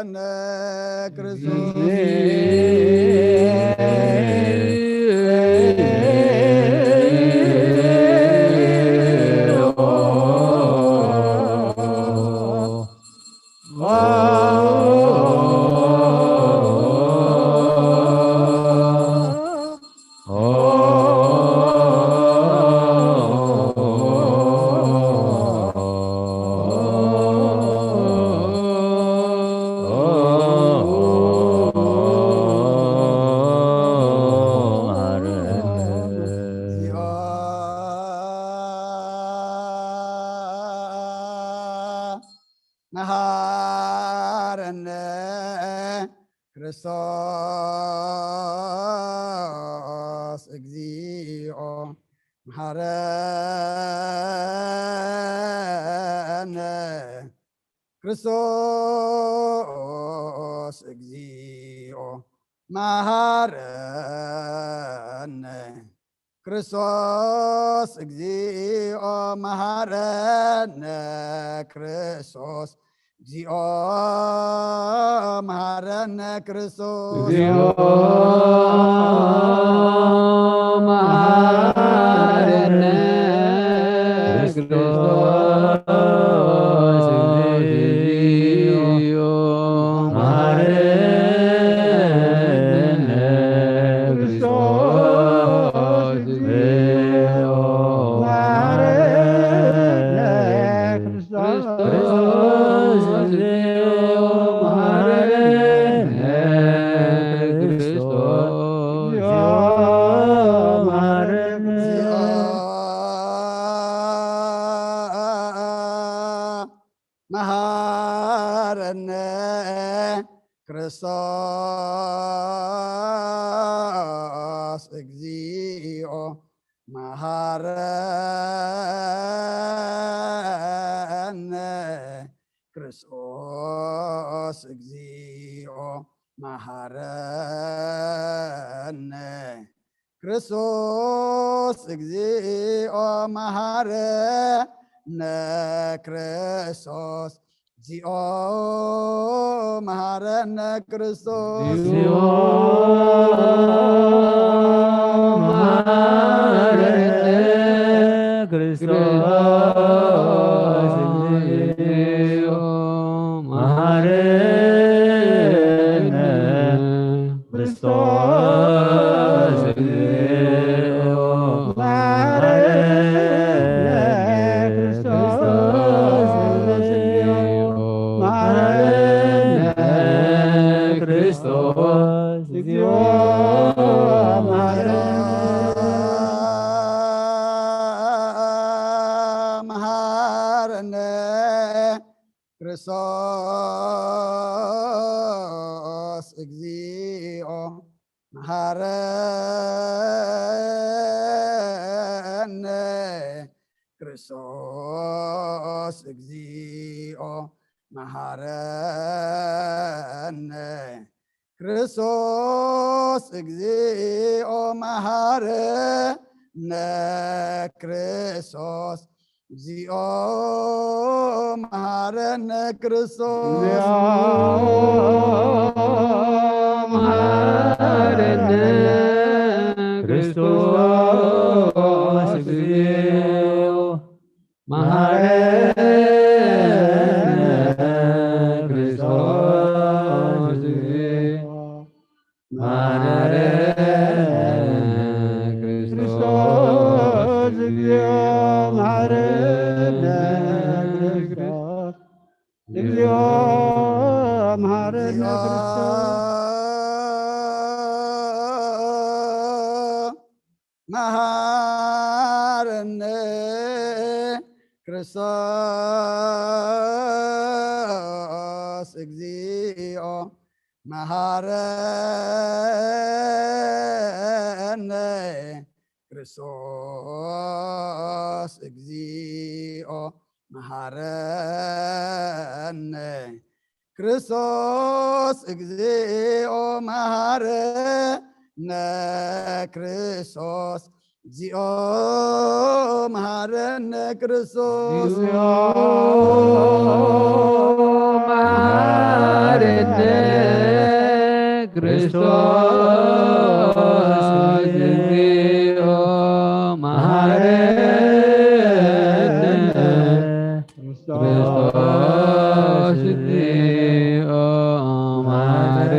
መሐረነ ክርስቶስ። መሃረነ ክርስቶስ እግዚኦ፣ መሃረነ ክርስቶስ እግዚኦ፣ መሃረነ ክርስቶስ እግዚኦ፣ መሃረነ ክርስቶስ እግዚኦ፣ መሃረነ ክርስቶስ። እግዚኦ፣ መሃረነ ክርስቶስ። እግዚኦ፣ መሃረነ ክርስቶስ። እግዚኦ፣ መሃረነ ክርስቶስ። ክርስቶስ። እግዚኦ፣ መሃረነ ክርስቶስ። እግዚኦ፣ መሃረነ። መሃረነ ክርስቶስ እግዚኦ፣ መሃረነ ክርስቶስ እግዚኦ፣ መሃረነ ክርስቶስ እግዚኦ፣ መሃረነ ክርስቶስ። እግዚኦ፣ መሃረነ ክርስቶስ። እግዚኦ፣ መሃረነ ክርስቶስ። እግዚኦ፣ መሃረነ ክርስቶስ። እግዚኦ፣ መሃረነ ክርስቶስ። እግዚኦ፣ መሃረነ ክርስቶስ። እግዚኦ፣ መሃረነ። መሃረነ ክርስቶስ። እግዚኦ፣ መሃረነ ክርስቶስ። እግዚኦ፣ መሃረነ ክርስቶስ። እግዚኦ፣ መሃረነ ክርስቶስ። እግዚኦ፣ መሃረነ ክርስቶስ። እግዚኦ፣ መሃረነ ክርስቶስ። እግዚኦ፣ መሃረነ ክርስቶስ። እግዚኦ፣ መሃረነ ክርስቶስ። እግዚኦ፣ መሃረነ ክርስቶስ። እግዚኦ፣ መሃረነ ክርስቶስ። መሃረነ ክርስቶስ። እግዚኦ፣ መሃረነ ክርስቶስ። እግዚኦ፣ መሃረነ ክርስቶስ። እግዚኦ፣ መሃረነ ክርስቶስ። እግዚኦ፣ መሃረነ ክርስቶስ። እግዚኦ፣ መሃረነ ክርስቶስ እግዚኦ መሐረነ። ክርስቶስ እግዚኦ መሐረነ።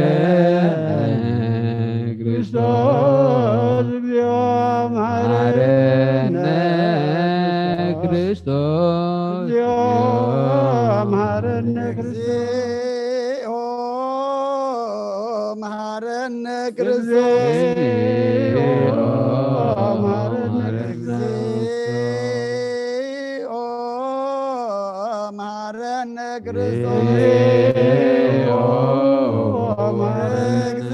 ክርስቶስ እግዚኦ መሐረነ። መሐረነ። ክርስቶስ እግዚኦ መሐረነ። ክርስቶስ እግዚኦ መሐረነ። ክርስቶስ እግዚኦ መሐረነ። ክርስቶስ እግዚኦ መሐረነ። ክርስቶስ እግዚኦ መሐረነ።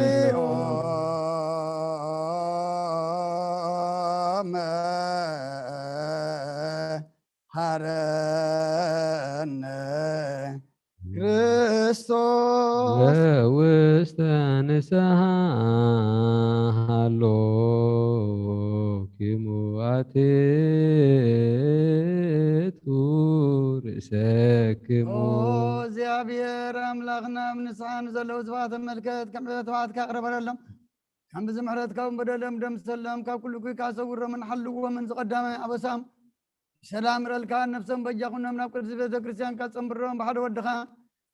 መሐረነ። ክርስቶስ ለውስተ ንስሓ ሃሎኪሙ ኣትቱ ርእሰክሙ። ኦ እግዚኣብሔር ኣምላኽና፣ ኣብ ንስሓ ንዘለዉ ሰባት ተመልከት፣ ከም ዕለተ መዓልትካ ቅረበለሎም። ከም ብዚ ምሕረትካ እውን በደሎም ደምሰሎም፣ ካብ ኩሉ እኩይ ሰውሮምን ሓልዎምን ዝቐዳማይ ኣበሳም ሰላም ረልካ ነፍሰም በጃኹኖም ናብ ቅድስቲ ቤተ ክርስቲያንካ ጸንብሮም ብሓደ ወድኻ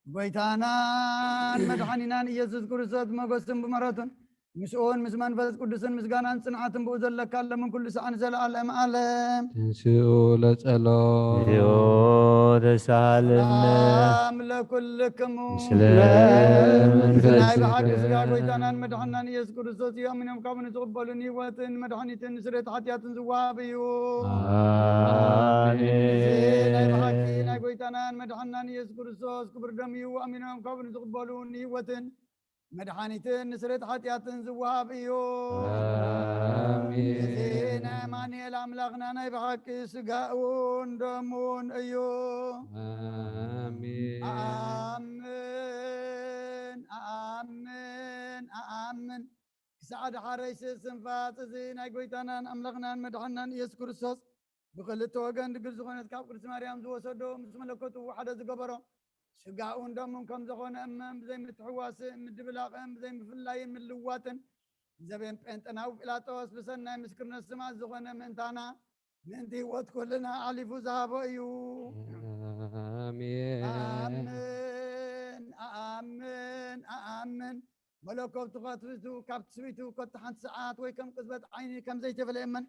ጎይታናን መድሓኒናን ኢየሱስ ክርስቶስ ብመጎስን ብምሕረቱን ምስኡን ምስ መንፈስ ቅዱስን ምስጋናን ጽንዓትን ብኡ ዘለካ ለምን ኩሉ ሰዓን ዘለዓለም ዓለም። ትንስኡ ለጸሎ። እግዚኦ ተሳሃለነ። ሰላም ለኩልክሙ። ምስለ ናይ መንፈስከ። ብሓቂ ስጋ ጎይታናን መድሓናን ኢየሱስ ክርስቶስ እዩ። ኣሚኖም ካብ ንዝቕበሉ ንህይወትን መድሓኒትን ንስርየት ሓጢኣትን ዝወሃብ እዩ። ኣሜን። እዚ ናይ ብሓቂ ናይ ጎይታናን መድሓናን ኢየሱስ ክርስቶስ ክቡር ደም እዩ። ኣሚኖም ካብ ንዝቕበሉ ንህይወትን መድሓኒትን ንስርየት ሓጢኣትን ዝወሃብ እዩ። ኣሜን። እዚ ናይ ኣማኑኤል ኣምላኽና ናይ ብሓቂ ስጋኡን ደሙን እዩ። ኣሜን። ኣኣምን፣ ኣኣምን፣ ኣኣምን። ክሳዕ ዳሓረይ ስንፋጽ እዚ ናይ ጎይታናን ኣምላኽናን መድሓናን ኢየሱስ ክርስቶስ ብኽልተ ወገን ድንግል ዝኾነት ካብ ቅድስቲ ማርያም ዝወሰዶ፣ ምስ መለኮቱ ሓደ ዝገበሮ፣ ስጋኡን ደሙን ከም ዝኾነ እመን፣ ብዘይምትሕዋስን ምድብላቕን ብዘይምፍላይን ምልዋጥን፣ ንዘበን ጴንጠናዊ ጲላጦስ ብሰናይ ምስክርነት ስማት ዝኾነ ምእንታና፣ ምእንቲ ህይወት ኩልና ኣሕሊፉ ዝሃቦ እዩ። ኣሜን። ኣኣምን፣ ኣኣምን፣ ኣኣምን። መለኮቱ ከትሕቱ ካብ ትስብእቱ ከቶ ሓንቲ ሰዓት ወይ ከም ቅጽበት ዓይኒ ከም ዘይተፈለየ እመን፣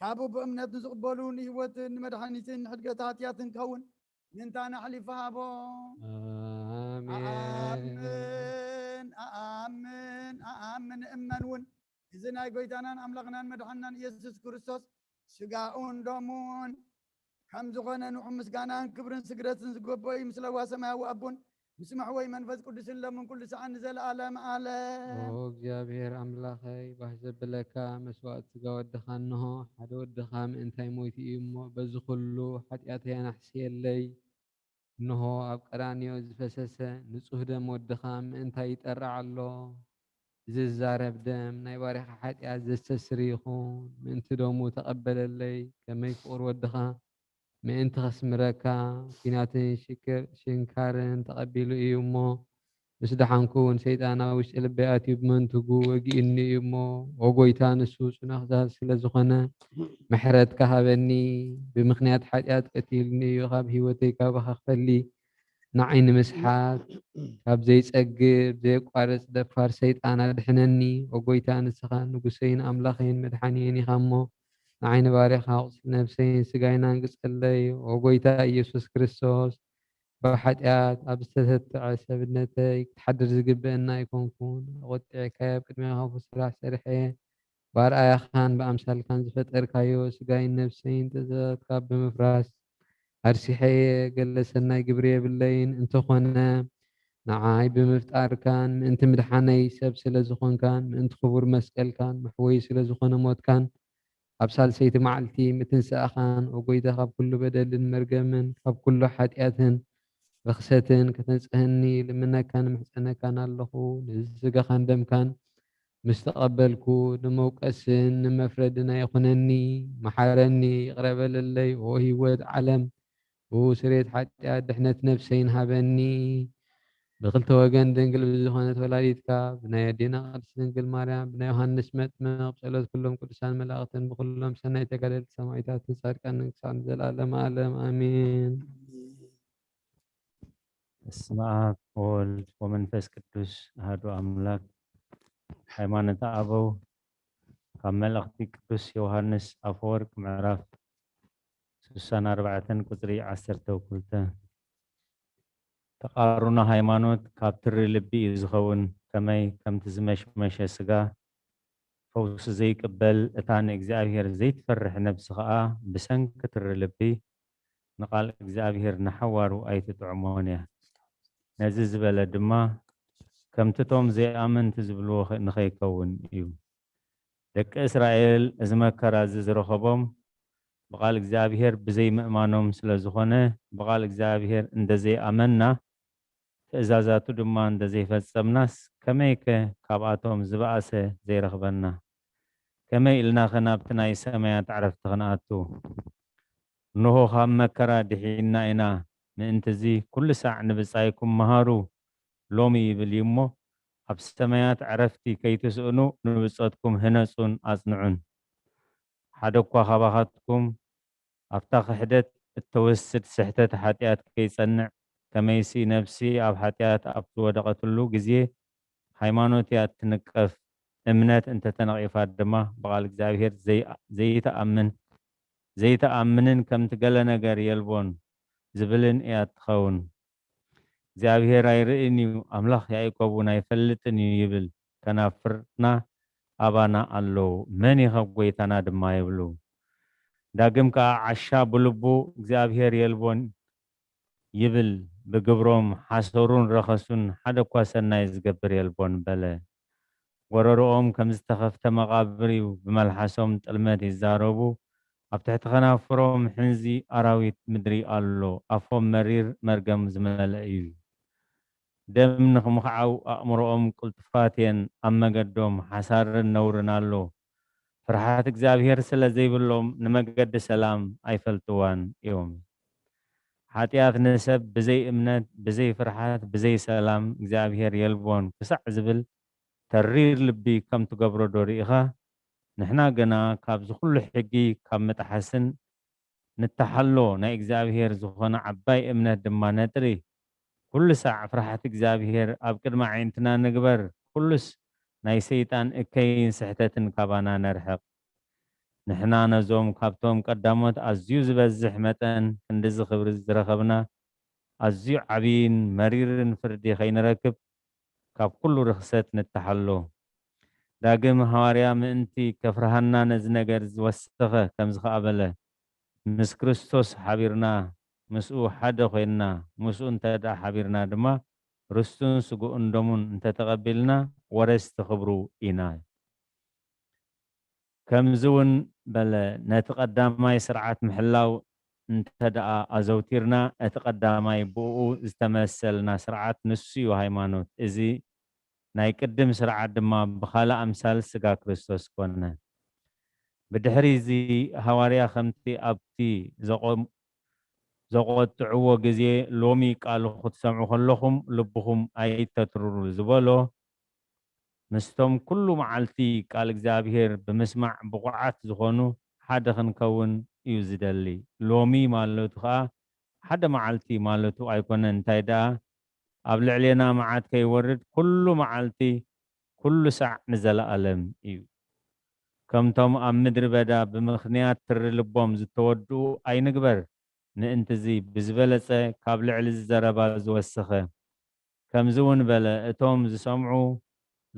ካብኡ ብእምነት ንዝቕበሉ ንህይወትን ንመድሓኒትን ንሕድገት ሓጢኣትን ክኸውን ምእንታና ኣሕሊፉ ሃቦ። ኣሜን። ኣኣምን፣ ኣኣምን፣ ኣኣምን እመን እውን። እዚ ናይ ጎይታናን ኣምላኽናን መድሓንናን ኢየሱስ ክርስቶስ ስጋኡን ደሙን ከም ዝኾነ ንዑ ምስጋናን ክብርን ስግደትን ዝገበኦ እዩ። ምስ ለዋ ሰማያዊ ኣቦን ምስ መሕወይ መንፈስ ቅዱስን ለምን ኩሉ ሰዓት ንዘለኣለም ዓለም። ኦ እግዚኣብሔር ኣምላኸይ፣ ባህ ዘብለካ መስዋእቲ ስጋ ወድኻ እንሆ፣ ሓደ ወድኻ ምእንታይ ሞይቱ እዩ እሞ፣ በዚ ኩሉ ሓጢኣተይ ኣናሕስየለይ። እንሆ ኣብ ቀራንዮ ዝፈሰሰ ንጹህ ደም ወድኻ ምእንታይ ይጠርዕ ኣሎ። ዝዛረብ ደም ናይ ባሪኻ ሓጢኣት ዘስተስሪ ይኹን። ምእንቲ ደሙ ተቐበለለይ፣ ከመይ ፍቑር ወድኻ ምእንቲ ከስምረካ፣ ኲናትን ሽክር-፣ ሽንካርን ተቐቢሉ እዩ እሞ፣ ምስ ደሓንኩ እውን ሰይጣን ኣብ ውሽጢ ልበይ ኣትዩ ብመንትጉ ወጊኡኒ እዩ እሞ፣ ኦ ጎይታ፣ ንሱ ጽኑዕ ክሳድ ስለ ዝኾነ፣ ምሕረትካ ሃበኒ። ብምኽንያት ሓጢኣት ቀቲሉኒ እዩ፣ ካብ ህይወተይ ካባኻ ክፈሊ፣ ንዓይ ንምስሓት ካብ ዘይጸግብ ዘየቋርጽ ደፋር ሰይጣን ኣድሕነኒ። ኦ ጎይታ፣ ንስኻ ንጉሰይን ኣምላኸይን መድሓኒየይን ኢኻ እሞ፣ ንዓይ ንባርያኻ ቁስሊ ነብሰይን ስጋይን ኣንግጸለይ። ኦ ጎይታ ኢየሱስ ክርስቶስ፣ ብሓጢኣት ኣብ ዝተተትዐ ሰብነተይ ክትሓድር ዝግበአኒ ኣይኮንኩን። ኣቖጢዕካዮ ኣብ ቅድሜኻ ክፉእ ስራሕ ሰሪሐ እየ። ብኣርኣያኻን ብኣምሳልካን ዝፈጠርካዮ ስጋይን ነብሰይን ትእዛዛትካ ብምፍራስ ኣርሲሐ እየ። ገለ ሰናይ ግብሪ የብለይን። እንተኾነ ንዓይ ብምፍጣርካን ምእንቲ ምድሓነይ ሰብ ስለ ዝኾንካን ምእንቲ ክቡር መስቀልካን መሕወዪ ስለ ዝኾነ ሞትካን ኣብ ሳልሰይቲ መዓልቲ ምትንሳእኻን፣ ኦ ጐይታ፣ ካብ ኩሉ በደልን መርገምን ካብ ኩሉ ሓጢኣትን ርኽሰትን ከተንጽህኒ ልምነካን እምሕጸነካን ኣለኹ። ነዚ ስጋኻን ደምካን ምስ ተቐበልኩ፣ ንመውቀስን ንመፍረድን ኣይኹነኒ። መሓረኒ፣ ይቕረ በለለይ። ኦ ህይወት ዓለም፣ ብኡ ስርየት ሓጢኣት ድሕነት ነፍሰይን ሃበኒ። ብክልተ ወገን ድንግል ብዝኾነት ወላዲትካ፣ ብናይ ኣዴና ቅድስት ድንግል ማርያም፣ ብናይ ዮሃንስ መጥምቕ፣ ብጸሎት ኩሎም ቅዱሳን መላእኽትን፣ ብኩሎም ሰናይ ተጋደልቲ ሰማዕታትን ጻድቃንን ክሳዕ ንዘለዓለመ ዓለም ኣሜን። በስመ ኣብ ወወልድ ወመንፈስ ቅዱስ ኣሐዱ ኣምላክ። ሃይማኖተ ኣበው ካብ መልእኽቲ ቅዱስ ዮሃንስ ኣፈወርቅ ምዕራፍ ስሳን ኣርባዕተን ቁጽሪ ዓሰርተ ክልተ። ተቓርኖ ሃይማኖት ካብ ትሪ ልቢ እዩ ዝኸውን። ከመይ ከምቲ ዝመሽመሸ ስጋ ፈውሲ ዘይቅበል፣ እታ ንእግዚኣብሔር ዘይትፈርሕ ነብሲ ኸኣ ብሰንኪ ትሪ ልቢ ንቓል እግዚኣብሔር ንሓዋሩ ኣይትጥዕሞን እያ። ነዚ ዝበለ ድማ ከምቲ እቶም ዘይኣመንቲ ዝብልዎ ኸ-፣ ንኸይከውን እዩ። ደቂ እስራኤል እዚ መከራ እዚ ዝረኸቦም ብቓል እግዚኣብሔር ብዘይምእማኖም ስለ ዝኾነ፣ ብቓል እግዚኣብሔር እንደ ዘይኣመንና፣ ትእዛዛቱ ድማ እንደ ዘይፈጸምናስ፣ ከመይከ ካብኣቶም ዝበኣሰ ዘይረኽበና? ከመይ ኢልናኸ ናብቲ ናይ ሰማያት ዕረፍቲ ክንኣቱ? እንሆ፣ ካብ መከራ ድሒንና ኢና። ምእንትዚ፣ ኩሉ ሳዕ ንብጻይኩም መሃሩ፣ ሎሚ ይብል እዩ እሞ፣ ኣብ ሰማያት ዕረፍቲ ከይትስእኑ፣ ንብጾትኩም ህነጹን ኣጽንዑን። ሓደ እኳ ካባኻትኩም ኣብታ ክሕደት እተወስድ ስሕተት ሓጢኣት ከይጸንዕ፣ ከመይሲ ነፍሲ ኣብ ሓጢኣት ኣብ ዝወደቐትሉ ግዜ፣ ሃይማኖት እያ እትንቀፍ። እምነት እንተተነቒፋ ድማ፣ ብቓል እግዚኣብሔር ዘይ-፣ ዘይትኣምን፣ ዘይትኣምንን ከምቲ ገለ ነገር የልቦን ዝብልን እያ እትኸውን። እግዚኣብሔር ኣይርእን እዩ፣ ኣምላኽ ያዕቆብ እውን ኣይፈልጥን እዩ ይብል። ከናፍርና ኣባና ኣለዉ፣ መን እዩ ኸብ ጐይታና ድማ ይብሉ። ዳግም ከኣ ዓሻ ብልቡ እግዚኣብሔር የልቦን ይብል፣ ብግብሮም ሓሰሩን ረኸሱን ሓደ እኳ ሰናይ ዝገብር የልቦን በለ። ጎረሮኦም ከም ዝተኸፍተ መቓብር እዩ፣ ብመልሓሶም ጥልመት ይዛረቡ፣ ኣብ ትሕቲ ኸናፍሮም ሕንዚ ኣራዊት ምድሪ ኣሎ፣ ኣፎም መሪር መርገም ዝመልአ እዩ። ደም ንኽምኽዓው ኣእምሮኦም ቅልጡፋት እየን፣ ኣብ መገዶም ሓሳርን ነውርን ኣሎ። ፍርሃት እግዚኣብሔር ስለ ዘይብሎም ንመገዲ ሰላም ኣይፈልጥዋን እዮም። ሓጢኣት ንሰብ ብዘይ እምነት፣ ብዘይ ፍርሃት፣ ብዘይ ሰላም እግዚኣብሔር የልቦን ክሳዕ ዝብል ተሪር ልቢ ከም ትገብሮ ዶ ርኢኻ? ንሕና ግና ካብዚ ኩሉ ሕጊ ካብ ምጥሓስን ንተሓሎ፣ ናይ እግዚኣብሔር ዝኾነ ዓባይ እምነት ድማ ነጥሪ። ኩሉ ሳዕ ፍርሃት እግዚኣብሔር ኣብ ቅድሚ ኣዒንትና ንግበር፣ ኩሉስ ናይ ሰይጣን እከይን ስሕተትን ካባና ነርሕቕ። ንሕና ነዞም ካብቶም ቀዳሞት ኣዝዩ ዝበዝሕ መጠን ክንድዚ ክብሪ ዝረኸብና፣ ኣዝዩ ዓብይን መሪርን ፍርዲ ከይንረክብ፣ ካብ ኩሉ ርኽሰት ንተሓሎ። ዳግም ሃዋርያ ምእንቲ ከፍርሃና ነዚ ነገር ዝወሰኸ ከምዚ ኸኣ በለ፣ ምስ ክርስቶስ ሓቢርና፣ ምስኡ ሓደ ኾይንና፣ ምስኡ እንተ ደኣ ሓቢርና ድማ፣ ርስቱን ስግኡን ደሙን እንተ ተቐቢልና፣ ወረስቲ ክብሩ ኢና። ከምዚ እውን በለ፣ ነቲ ቀዳማይ ስርዓት ምሕላው እንተ ደኣ ኣዘውቲርና፣ እቲ ቀዳማይ ብእኡ ዝተመሰልና ስርዓት ንሱ እዩ ሃይማኖት። እዚ ናይ ቅድም ስርዓት ድማ ብኻልእ ኣምሳል ስጋ ክርስቶስ ኮነ። ብድሕሪ እዚ ሃዋርያ ከምቲ ኣብቲ ዘቆ-፣ ዘቆጥዕዎ ግዜ፣ ሎሚ ቃሉ ክትሰምዑ ከለኹም ልብኹም ኣይተትርሩ ዝበሎ፣ ምስቶም ኩሉ መዓልቲ ቃል እግዚኣብሔር ብምስማዕ ብቑዓት ዝኾኑ ሓደ ክንከውን እዩ ዝደሊ። ሎሚ ማለቱ ኸኣ ሓደ መዓልቲ ማለቱ ኣይኮነን፣ እንታይ ደኣ ኣብ ልዕሌና መዓት ከይወርድ ኩሉ መዓልቲ፣ ኩሉ ሳዕ ንዘለኣለም እዩ። ከምቶም ኣብ ምድሪ በዳ ብምኽንያት ትሪ ልቦም ዝተወድኡ ኣይንግበር። ምእንትዚ ብዝበለጸ ካብ ልዕሊ እዚ ዘረባ ዝወሰኸ ከምዚ እውን በለ፣ እቶም ዝሰምዑ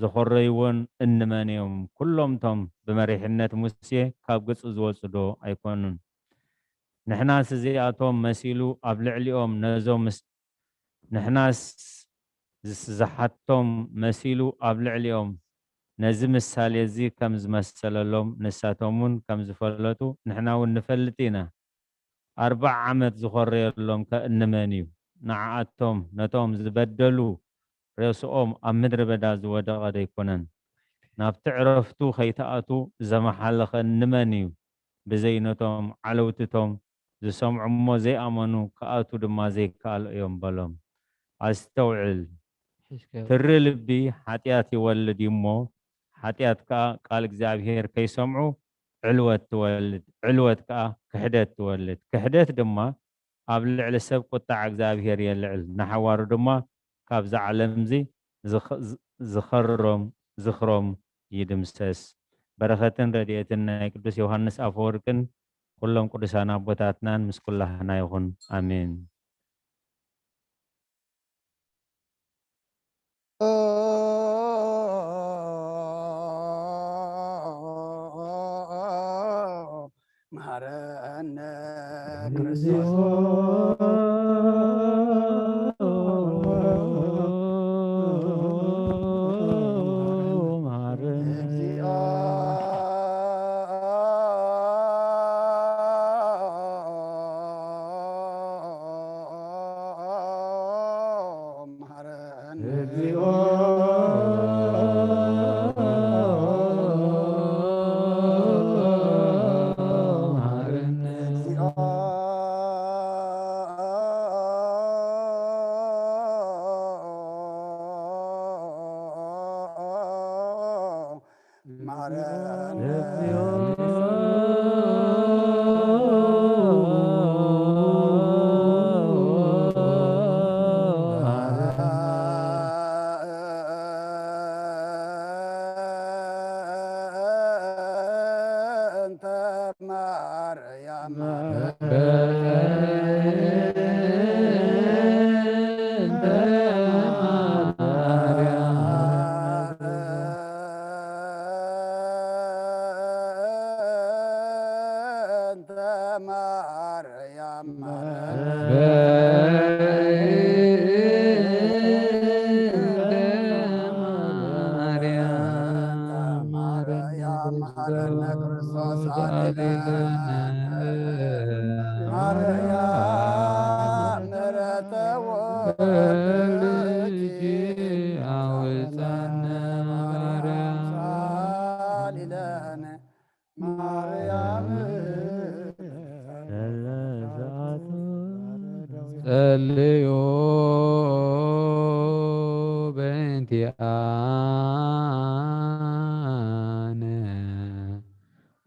ዝኾረይዎን እንመን እዮም? ኩሎም እቶም ብመሪሕነት ሙሴ ካብ ግብጺ ዝወጹ ዶ ኣይኮኑን? ንሕናስ እዚኣቶም መሲሉ ኣብ ልዕሊኦም ነዞም ምስ-፣ ንሕናስ ዝስ-፣ ዝሓቶም መሲሉ ኣብ ልዕሊኦም ነዚ ምሳሌ እዚ ከም ዝመሰለሎም ንሳቶም እውን ከም ዝፈለጡ ንሕና እውን ንፈልጥ ኢና። ኣርብዓ ዓመት ዝኾረየሎም ከ እንመን እዩ? ንዓኣቶም ነቶም ዝበደሉ ሬስኦም ኣብ ምድረ በዳ ዝወደቐ ደይኮነን? ናብቲ ዕረፍቱ ከይትኣቱ ዘመሓለኸ እንመን እዩ? ብዘይ ነቶም ዓለውቲ እቶም ዝሰምዑ እሞ ዘይኣመኑ ክኣቱ ድማ ዘይከኣሉ እዮም በሎም። ኣስተውዕል፣ ትሪ ልቢ ሓጢኣት ይወልድ እዩ እሞ፣ ሓጢኣት ከኣ ቃል እግዚኣብሔር ከይሰምዑ ዕልወት ትወልድ፣ ዕልወት ከኣ ክሕደት ትወልድ፣ ክሕደት ድማ ኣብ ልዕሊ ሰብ ቁጣዕ እግዚኣብሔር የልዕል፣ ንሓዋሩ ድማ ካብዛ ዓለምዚ ዝኸ-፣ ዝ-፣ ዝኸሮም ዝኽሮም ይድምሰስ። በረኸትን ረድኤትን ናይ ቅዱስ ዮሃንስ ኣፈወርቅን ኩሎም ቅዱሳን ኣቦታትናን ምስ ኩላህና ይኹን። ኣሜን። መሃረነ ክርስቶስ። መሃረነ። መሃረነ። እግዚኦ መሃረነ። መሃረነ። ጸልዩ በእንቲኣነ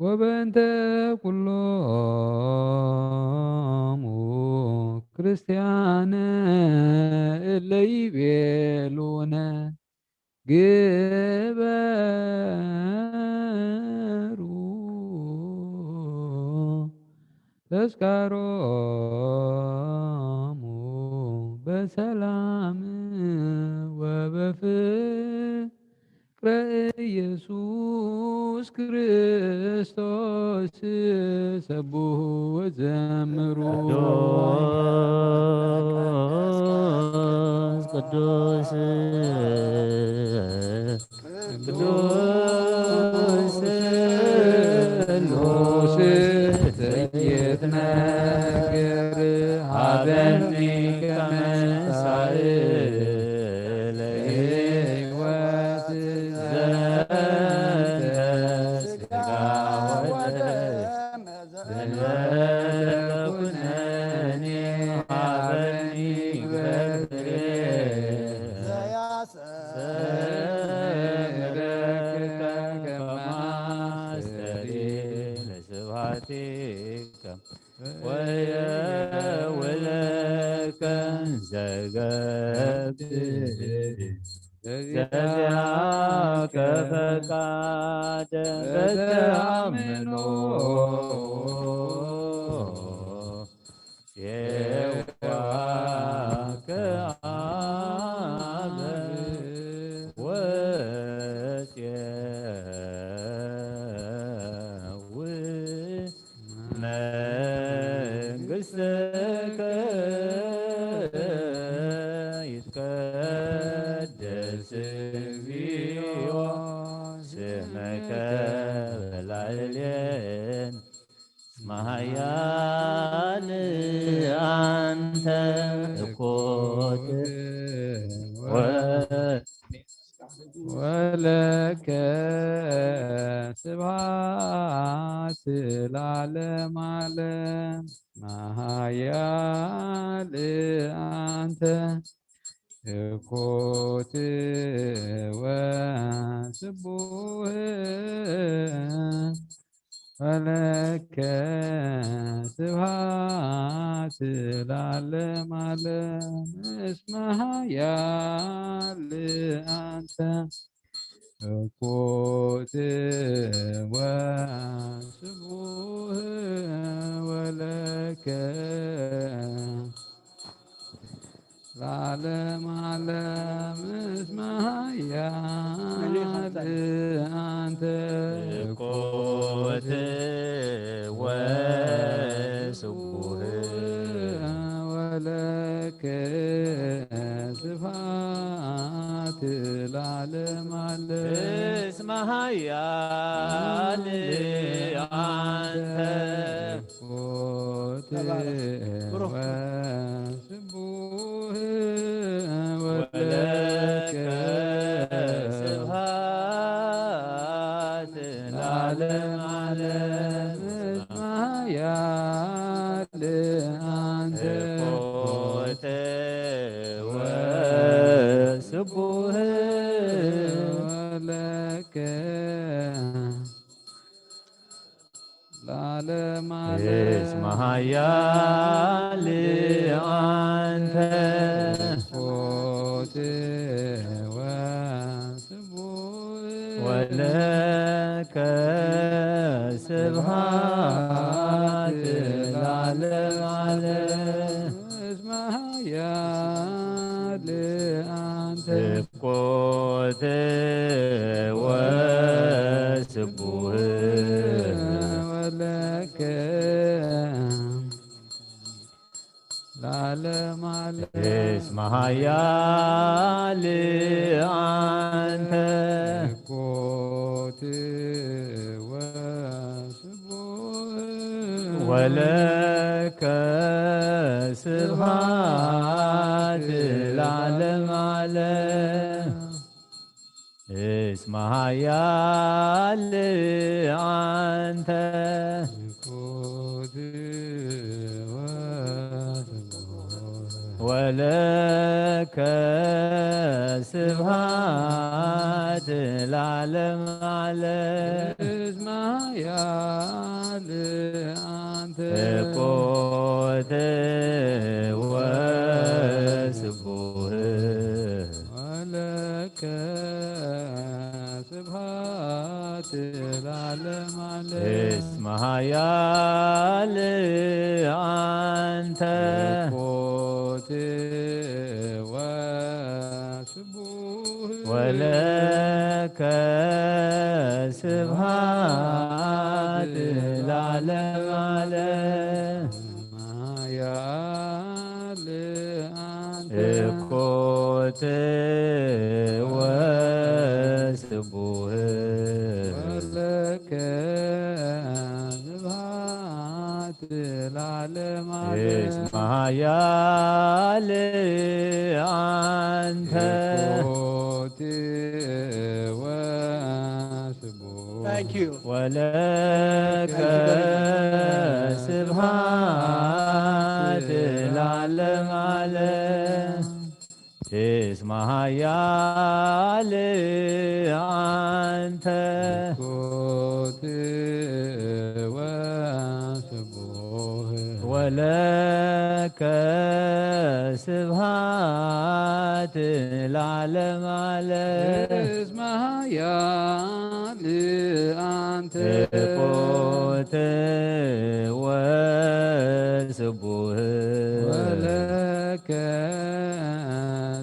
ወበእንተ ኩሎሙ ክርስቲያነ እለ ይቤሉነ ግበሩ ተስካሮሙ በሰላም ወበፍቅረ ኢየሱስ ክርስቶስ ሰብሑ ወዘምሩ። ቅዱስ ቅዱስ ቅዱስ ስሉስ ዘይትነግር ሀበኒ ከመ ሳእለ ሕይወት ዘንተ ስጋ ወደም ዘንተ ኩነኔ ሀበኒ ግበርየ ዘያሰምረከ ከማስተሪ ለስብሐቲከ ወየውለከ ዘገብር ዘዚአከ ፈቃደ በተአምኖ የዋከ አበ ወጽየ መንግሥትከ ይትቀደስ እግዚኦ ስምከ በላዕሌነ እስመ ኃያል አንተ እኮት ወ ወለከ ስብሐት ለዓለመ ዓለም። መኃያል አንተ እኩት ወስቡህ ወለከ ስብሐት ለዓለመ ዓለም እስመ ኃያል አንተ እኩት ወስቡህ ወለከ ለዓለመ ዓለም እስመ ኃያል አንተ እኩት ወስቡህ ወለከ ስብሐት ለዓለመ ዓለም እስመ ኃያል አንተ እኩት ተባረክ። ብሩክ። ወስቡህ ወለከ ወለከ ስብሐት ለዓለመ ዓለም እስመ ኃያል አንተ እኩት ወስቡህ ወለከ ለዓለመ ዓለም እስመ ኃያል አንተ እኩት ወስቡህ ወለከ ስብሐት ለዓለመ ዓለም እስመ ኃያል አንተ እኩት ወስቡህ ወለከ ለዓለመ ዓለም እስመ ኃያል አንተ እኩት ወስቡህ ወለከ ስብሐት ለዓለመ ዓለም እስመ ኃያል አንተ እኩት ወስቡህ ወለከ ስብሐት ለዓለመ ዓለም እስመ ኃያል አንተ እኩት ወስቡህ ወለከ ስብሐት ለዓለመ ዓለም እስመ ኃያል አንተ እኩት ወስቡህ ወለከ ስብሐት ለዓለመ ዓለም ኃያል አንተ እኩት ወስቡህ ወለከ ስብሐት ለዓለመ ዓለም እስመ ኃያል አንተ እኩት ወስቡህ Thank you. ወለከ Thank you very much. ስብሐት ለዓለመ ዓለም እስመ ኃያል አንተ እኩት ወስቡህ ወለከ ስብሐት ለዓለመ ዓለም እስመ ኃያል አንተ እኩት ወስቡህ ወለከ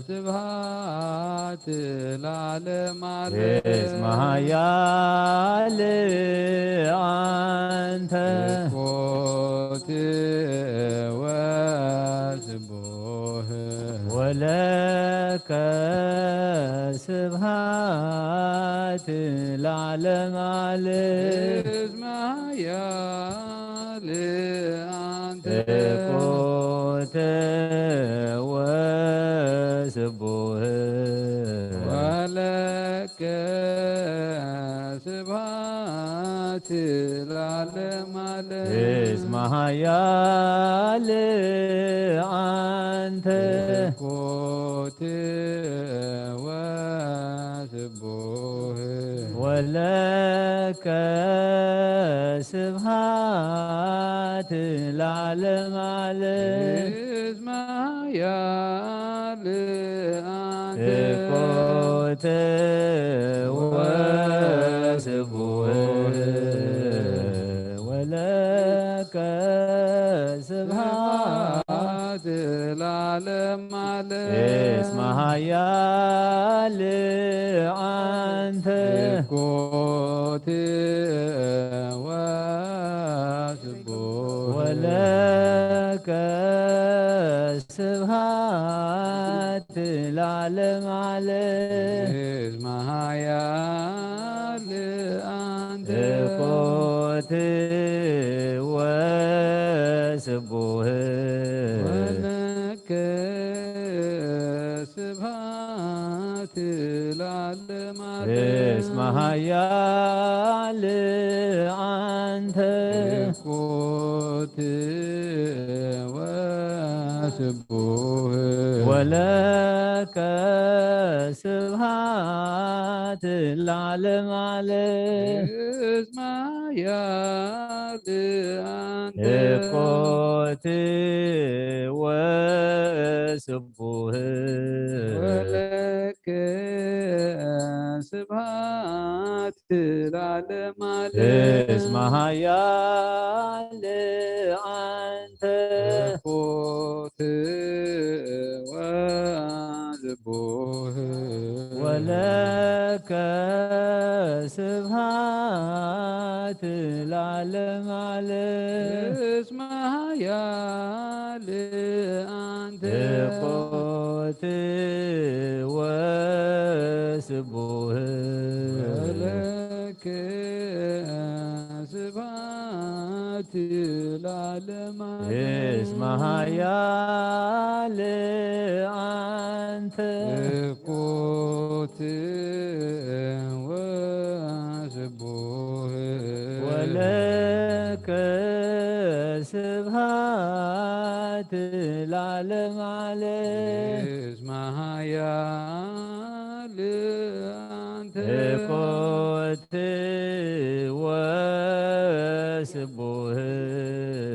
ስብሐት ለዓለመ ዓለም እስመ ኃያል አንተ እኩት ወስቡህ ወለከ ስብሐት ለዓለመ ዓለም እስመ ኃያል አንተ እኩት ወስቡህ ወለከ ስብሐት ለዓለመ ዓለም እስመ ኃያል አንተ እኩት ወለከ ስብሐት ለዓለመ ዓለም። እስመ ኃያል አንተ ትኩት ወስቡሕ ወለከ ስብሐት ለዓለመ ዓለም። እስመ ኃያል አንተ ትኩት ወስቡሕ ወለከ ስብሐት ለዓለመ ዓለም። እስመ ኃያል አንተ ትኩት ወስቡሕ ወለከ ስብሐት ለዓለመ ዓለም። እስመ ኃያል አንተ ትኩት ወስቡሕ ወለከ ስብሐት ለዓለመ ዓለም። እስመ ኃያል አንተ ትኩት ወስቡሕ ወለከ ስብሐት ለዓለመ ዓለም። እስመ ኃያል አንተ ትኩት ወስቡሕ ወለከ ስብሐት ለዓለመ ዓለም። እስመ ኃያል አንተ ትኩት ወስቡሕ ወለከ ስብሐት ለዓለመ ዓለም። እስመ ኃያል አንተ ትኩት ወስቡሕ ወለከ ስብሐት ለዓለመ ዓለም። እስመ ኃያል አንተ ትኩት ወስቡሕ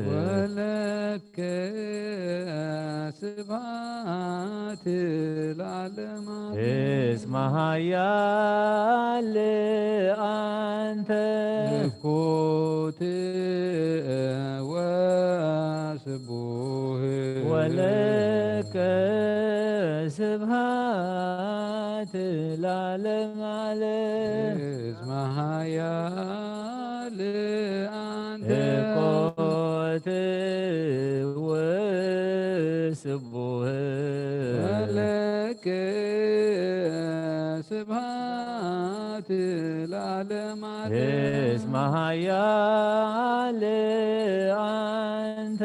ወለከ ስብሐት ለዓለመ ዓለም። እስመ ኃያል አንተ ትኩት ወስቡሕ ወለከ ስብሐት ለዓለመ ዓለም። እስመ ኃያል አንተ ትኩት ወስቡሕ ወለከ ስብሐት ለዓለመ ዓለም። እስመ ኃያል አንተ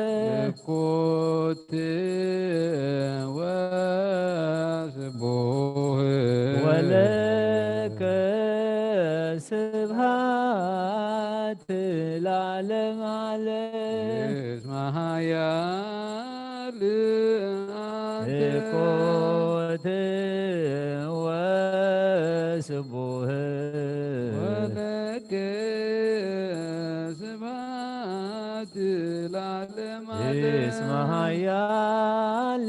ትኩት ወስቡሕ ወለከ ስብሐት ለዓለመ ዓለም። እስመ ኃያል አንተ ትኩት ወስቡሕ ወለከ ስብሐት ለዓለመ ዓለም። እስመ ኃያል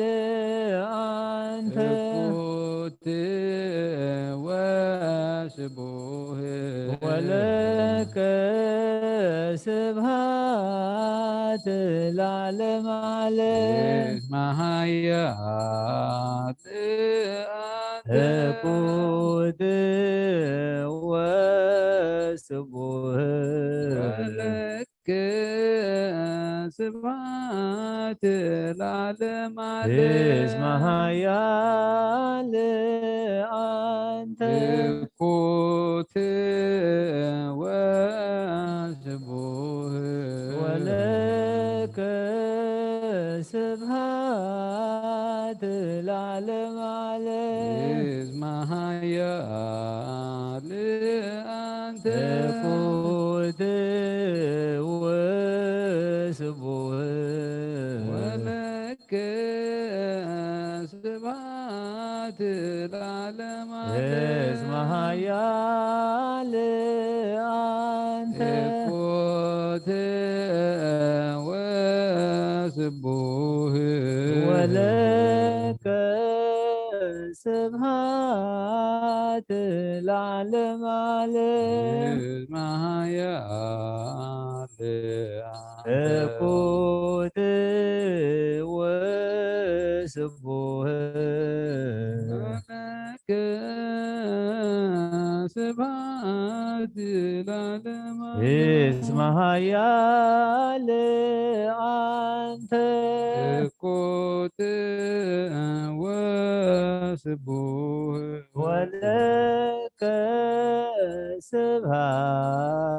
አንተ ትኩት ወስቡሕ ወለከ ስብሐት ለዓለመ ዓለም። እስመ ኃያል አንተ ትኩት ወስቡሕ ወለከ ስብሐት ለዓለመ ዓለም። እስመ ኃያል አንተ ትኩት ወስቡሕ ወለከ ስብሐት ለዓለመ ዓለም። እስመ ኃያል አንተ ትኩት ወስቡሕ ወለከ ስብሐት ለዓለመ ዓለም። እስመ ኃያል ለከ ስብሐት ለዓለመ ዓለም። እኩት ወስቡህ። ስብሐት ለዓለመ ዓለም። እስመ ኃያል አንተ። እኩት ወስቡህ። ወለከ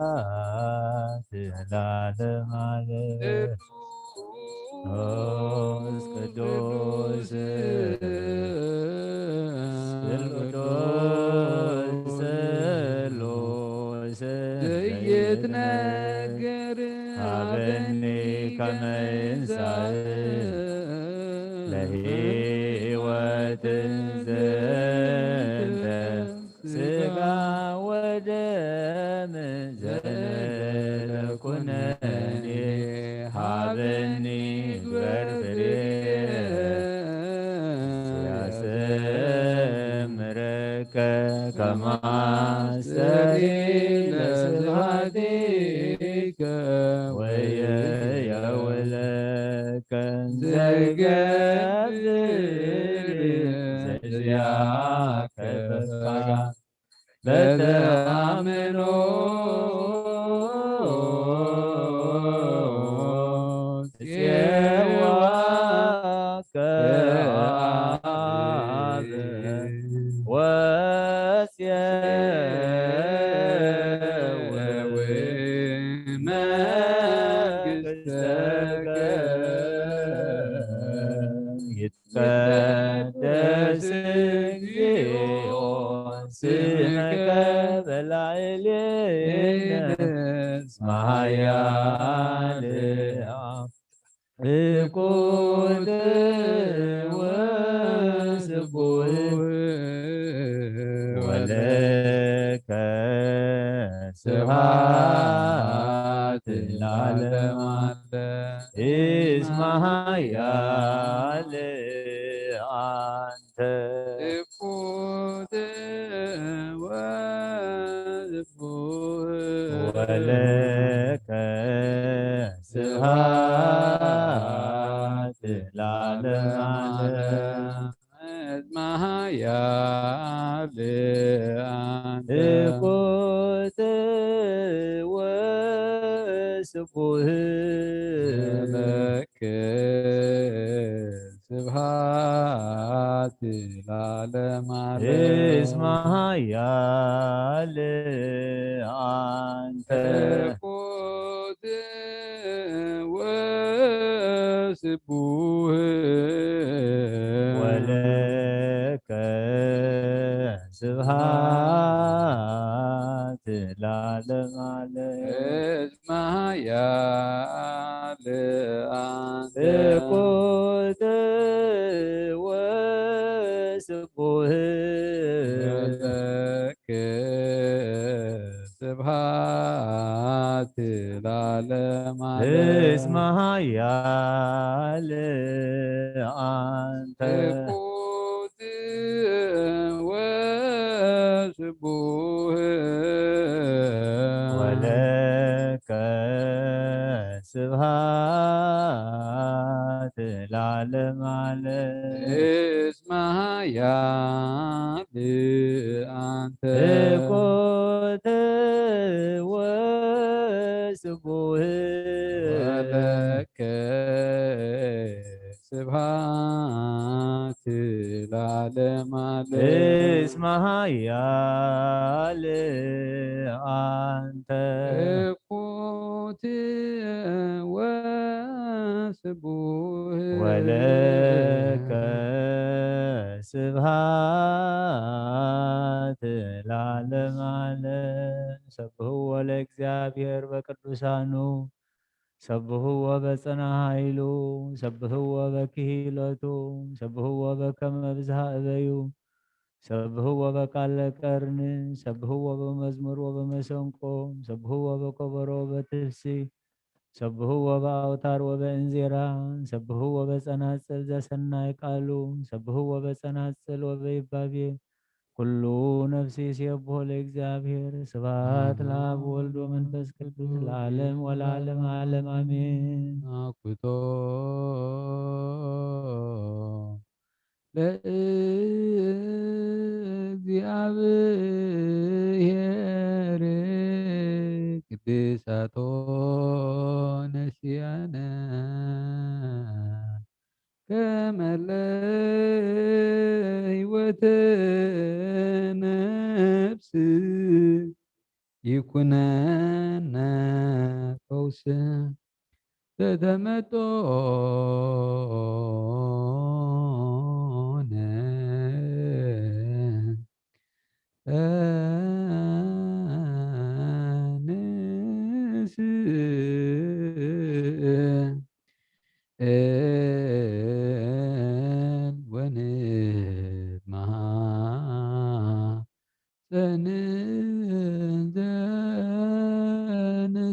ስብሐት ለዓለመ ዓለም። ቅዱስ ቅዱስ ቅዱስ ስሉስ ዘይትነገር ሀበኒ ከመ ይንሳእ ለህይወት ዘንተ ስጋ ወደም ዘእንበለ ኩነኔ ሀበኒ ግበር ፍሬ ያሰምረከ ከማስተሪ ለስብሐቲከ ወየውለከ ዘይገብር ዘዚአከ በተአምኖ ጽዋ ከአብ ወጽየው መንግሥተከ ይትቀደስ እግዚኦ ስምከ በላዕሌነ እስመ ኃያል እኩት ወስቡህ ወለከ ስብሐት ለዓለመ ዓለም። እስመ ኃያል አንተ እኩት ወስቡህ ወለከ ስብሐት ለዓለመ ዓለም። እስመ ኃያል አንተ እኩት ወስቡህ ለከ ስብሐት ለዓለመ ዓለም። እስመ ኃያል አንተ እኩት ወስቡህ ወለከ ስብሐት ለዓለመ ዓለም። እስመ ኃያል አንተ እኩት ወስቡህ ወለከ ስብሐት ለዓለመ ዓለም። እስመ ኃያል አንተ እኩት ወስቡህ ወለከ ስብሐት ለዓለመ ዓለም። እስመ ኃያል አንተ እኩት ወስቡህ ወለከ ስብሐት ለዓለመ ዓለም። እስመ ኃያል አንተ እኩት ወስቡህ ወለከ ስብሐት ለዓለመ ዓለም። ሰብሕዎ ለእግዚአብሔር በቅዱሳኑ ሰብሕዎ በጽና ኃይሉ፣ ሰብሕዎ በክሂለቱ፣ ሰብሕዎ በከመ ብዝሃ እበዩ፣ ሰብሕዎ በቃለ ቀርን፣ ሰብሕዎ በመዝሙር ወበመሰንቆ፣ ሰብሕዎ በከበሮ ወበትፍሲ፣ ሰብህዎ በአውታር ወበእንዚራ፣ ሰብህዎ በጸናጽል ዘሰናይ ቃሉ፣ ሰብህዎ በጸናጽል ወበይባቤ። ኩሉ ነፍሲ ሲየብሖ ለእግዚአብሔር። ስብሐት ለአብ ወልድ ወመንፈስ ቅዱስ ለዓለም ወለዓለም ዓለም አሜን። አኩቶ ለእግዚአብሔር ቅድሳቶ ነሲያነ ከመ ለህይወተ ነፍስ ይኩነነ ፈውስ ተተመጦነ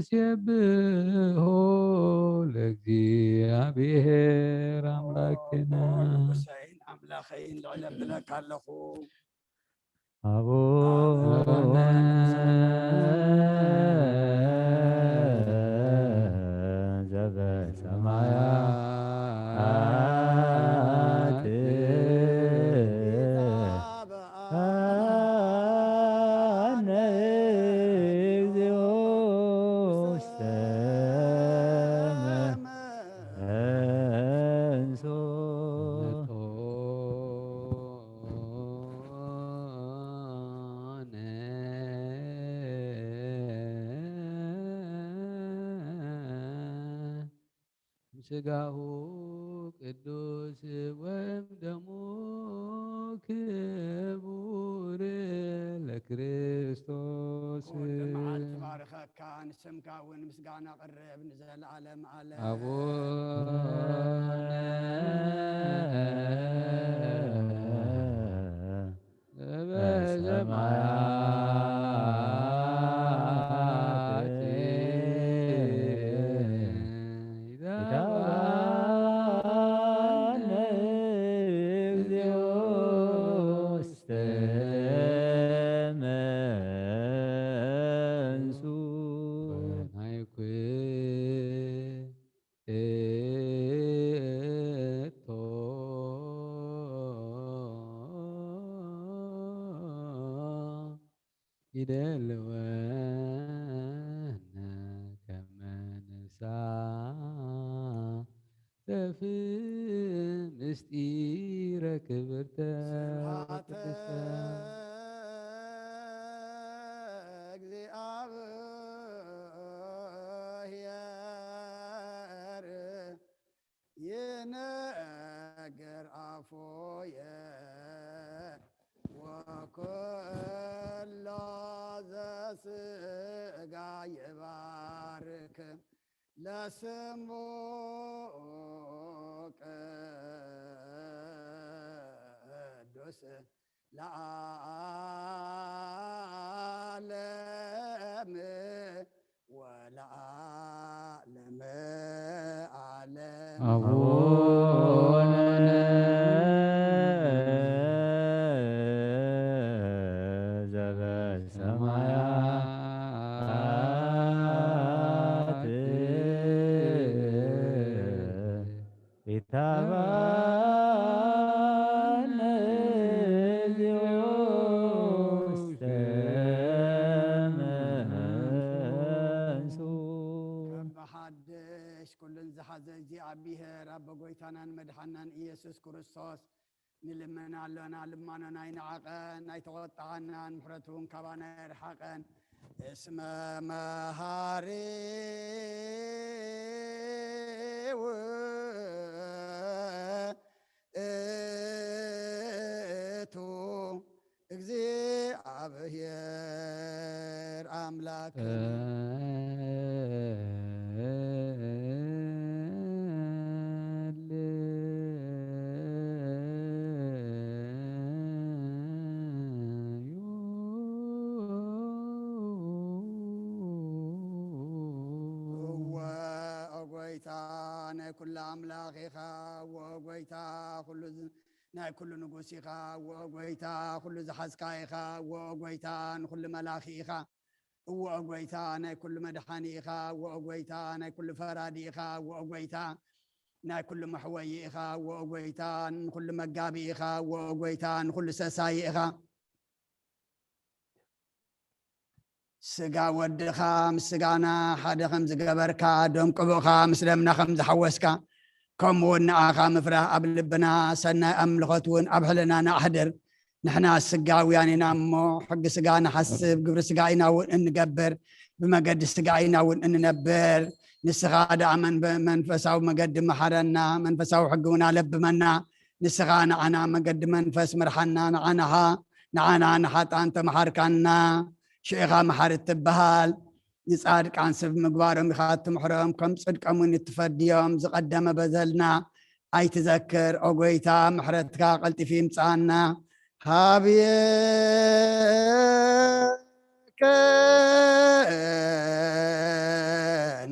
ንስብሖ ለእግዚአብሔር አምላክነ። ንጉሰይን ኣምላኸይን ልዕል የብለካ ኣለኹ። አቡነ ዘበሰማያት አነ እግዚኦ ውስተ መንሱ። ስጋሁ ቅዱስ ወደሙ ክቡር ለክርስቶስ። ወልድ መዓልቲ ባርከካ፣ ንስምካ እውን ምስጋና ቅርብ ንዘለዓለም ዓለም። አቡነ ዘበሰማያት ይትሃበነ እግዚኦ ውስተ መንሱ። ወናይኩ እቶ ይደልወነ ከመ ንሳተፍ ምስጢረ ክብርተ ስብሐተ ቅድስተ። እግዚአብሔር ይነግር አፎየ ወኩሎ ዘስጋ ይባርክ ለስሙ ቅዱስ ለዓለም ወለዓለመ ዓለም። አቡነ ዘበሰማያት ይትሃበነ እግዚኦ ውስተ መንሱ። ከመ ሓድሽ ኩሉን ዝሓዘ እግዚኣብሔር ኣቦ ጎይታናን መድሓናን ኢየሱስ ክርስቶስ ንልምን ኣሎና፣ ልማኖና ኣይንዓቐን፣ ኣይተቖጥዓናን፣ ምሕረቱ እውን ካባና ኣይርሓቐን። እስመ መሃሪ ውእቱ እግዚአብሔር አምላክ። ኩሉ ኣምላኽ ኢኻ፣ እዎ ጎይታ፣ ኩሉ ዝ-፣ ናይ ኩሉ ንጉስ ኢኻ፣ እዎ ጎይታ፣ ኩሉ ዝሓዝካ ኢኻ፣ እዎ ጎይታ፣ ንኩሉ መላኺ ኢኻ፣ እዎ ጎይታ፣ ናይ ኩሉ መድሓኒ ኢኻ፣ እዎ ጎይታ፣ ናይ ኩሉ ፈራዲ ኢኻ፣ እዎ ጎይታ፣ ናይ ኩሉ መሕወዪ ኢኻ፣ እዎ ጎይታ፣ ንኩሉ መጋቢ ኢኻ፣ እዎ ጎይታ፣ ንኩሉ ሰሳይ ኢኻ። ስጋ ወድኻ ምስ ስጋና ሓደ ከም ዝገበርካ፣ ደም ቅቡእኻ ምስ ደምና ከም ዝሓወስካ፣ ከምኡ እውን ንኣኻ ምፍራህ ኣብ ልብና፣ ሰናይ ኣምልኾት እውን ኣብ ሕልናና ኣሕድር። ንሕና ስጋውያን ኢና እሞ፣ ሕጊ ስጋ ንሓስብ፣ ግብሪ ስጋ ኢና እውን እንገብር፣ ብመገዲ ስጋ ኢና እውን እንነብር። ንስኻ ደኣ መን-፣ መንፈሳዊ መገዲ መሓረና፣ መንፈሳዊ ሕጊ እውን ኣለብመና። ንስኻ ንዓና መገዲ መንፈስ ምርሓና፣ ንዓናኻ፣ ንዓና ንሓጣን ተምሓርካና። ሽዕኻ መሓሪ እትበሃል። ንጻድቃን ሰብ ምግባሮም ኢኻ እትምሕሮም፣ ከም ጽድቆም እውን እትፈድዮም። ዝቐደመ በደልና ኣይትዘክር፣ ኦ ጎይታ፣ ምሕረትካ ቀልጢፉ ይምጽኣና። ሃብየከ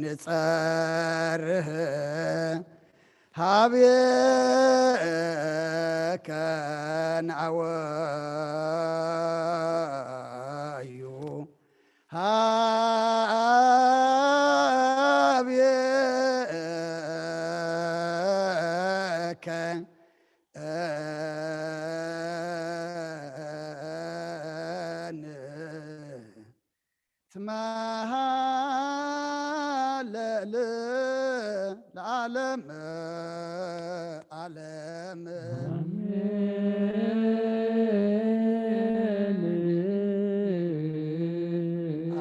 ንጸርህ፣ ሃብየከ ንኣወዩ፣ ሃብየከ ንትመሃለል ለዓለም ዓለም። ኣሜን።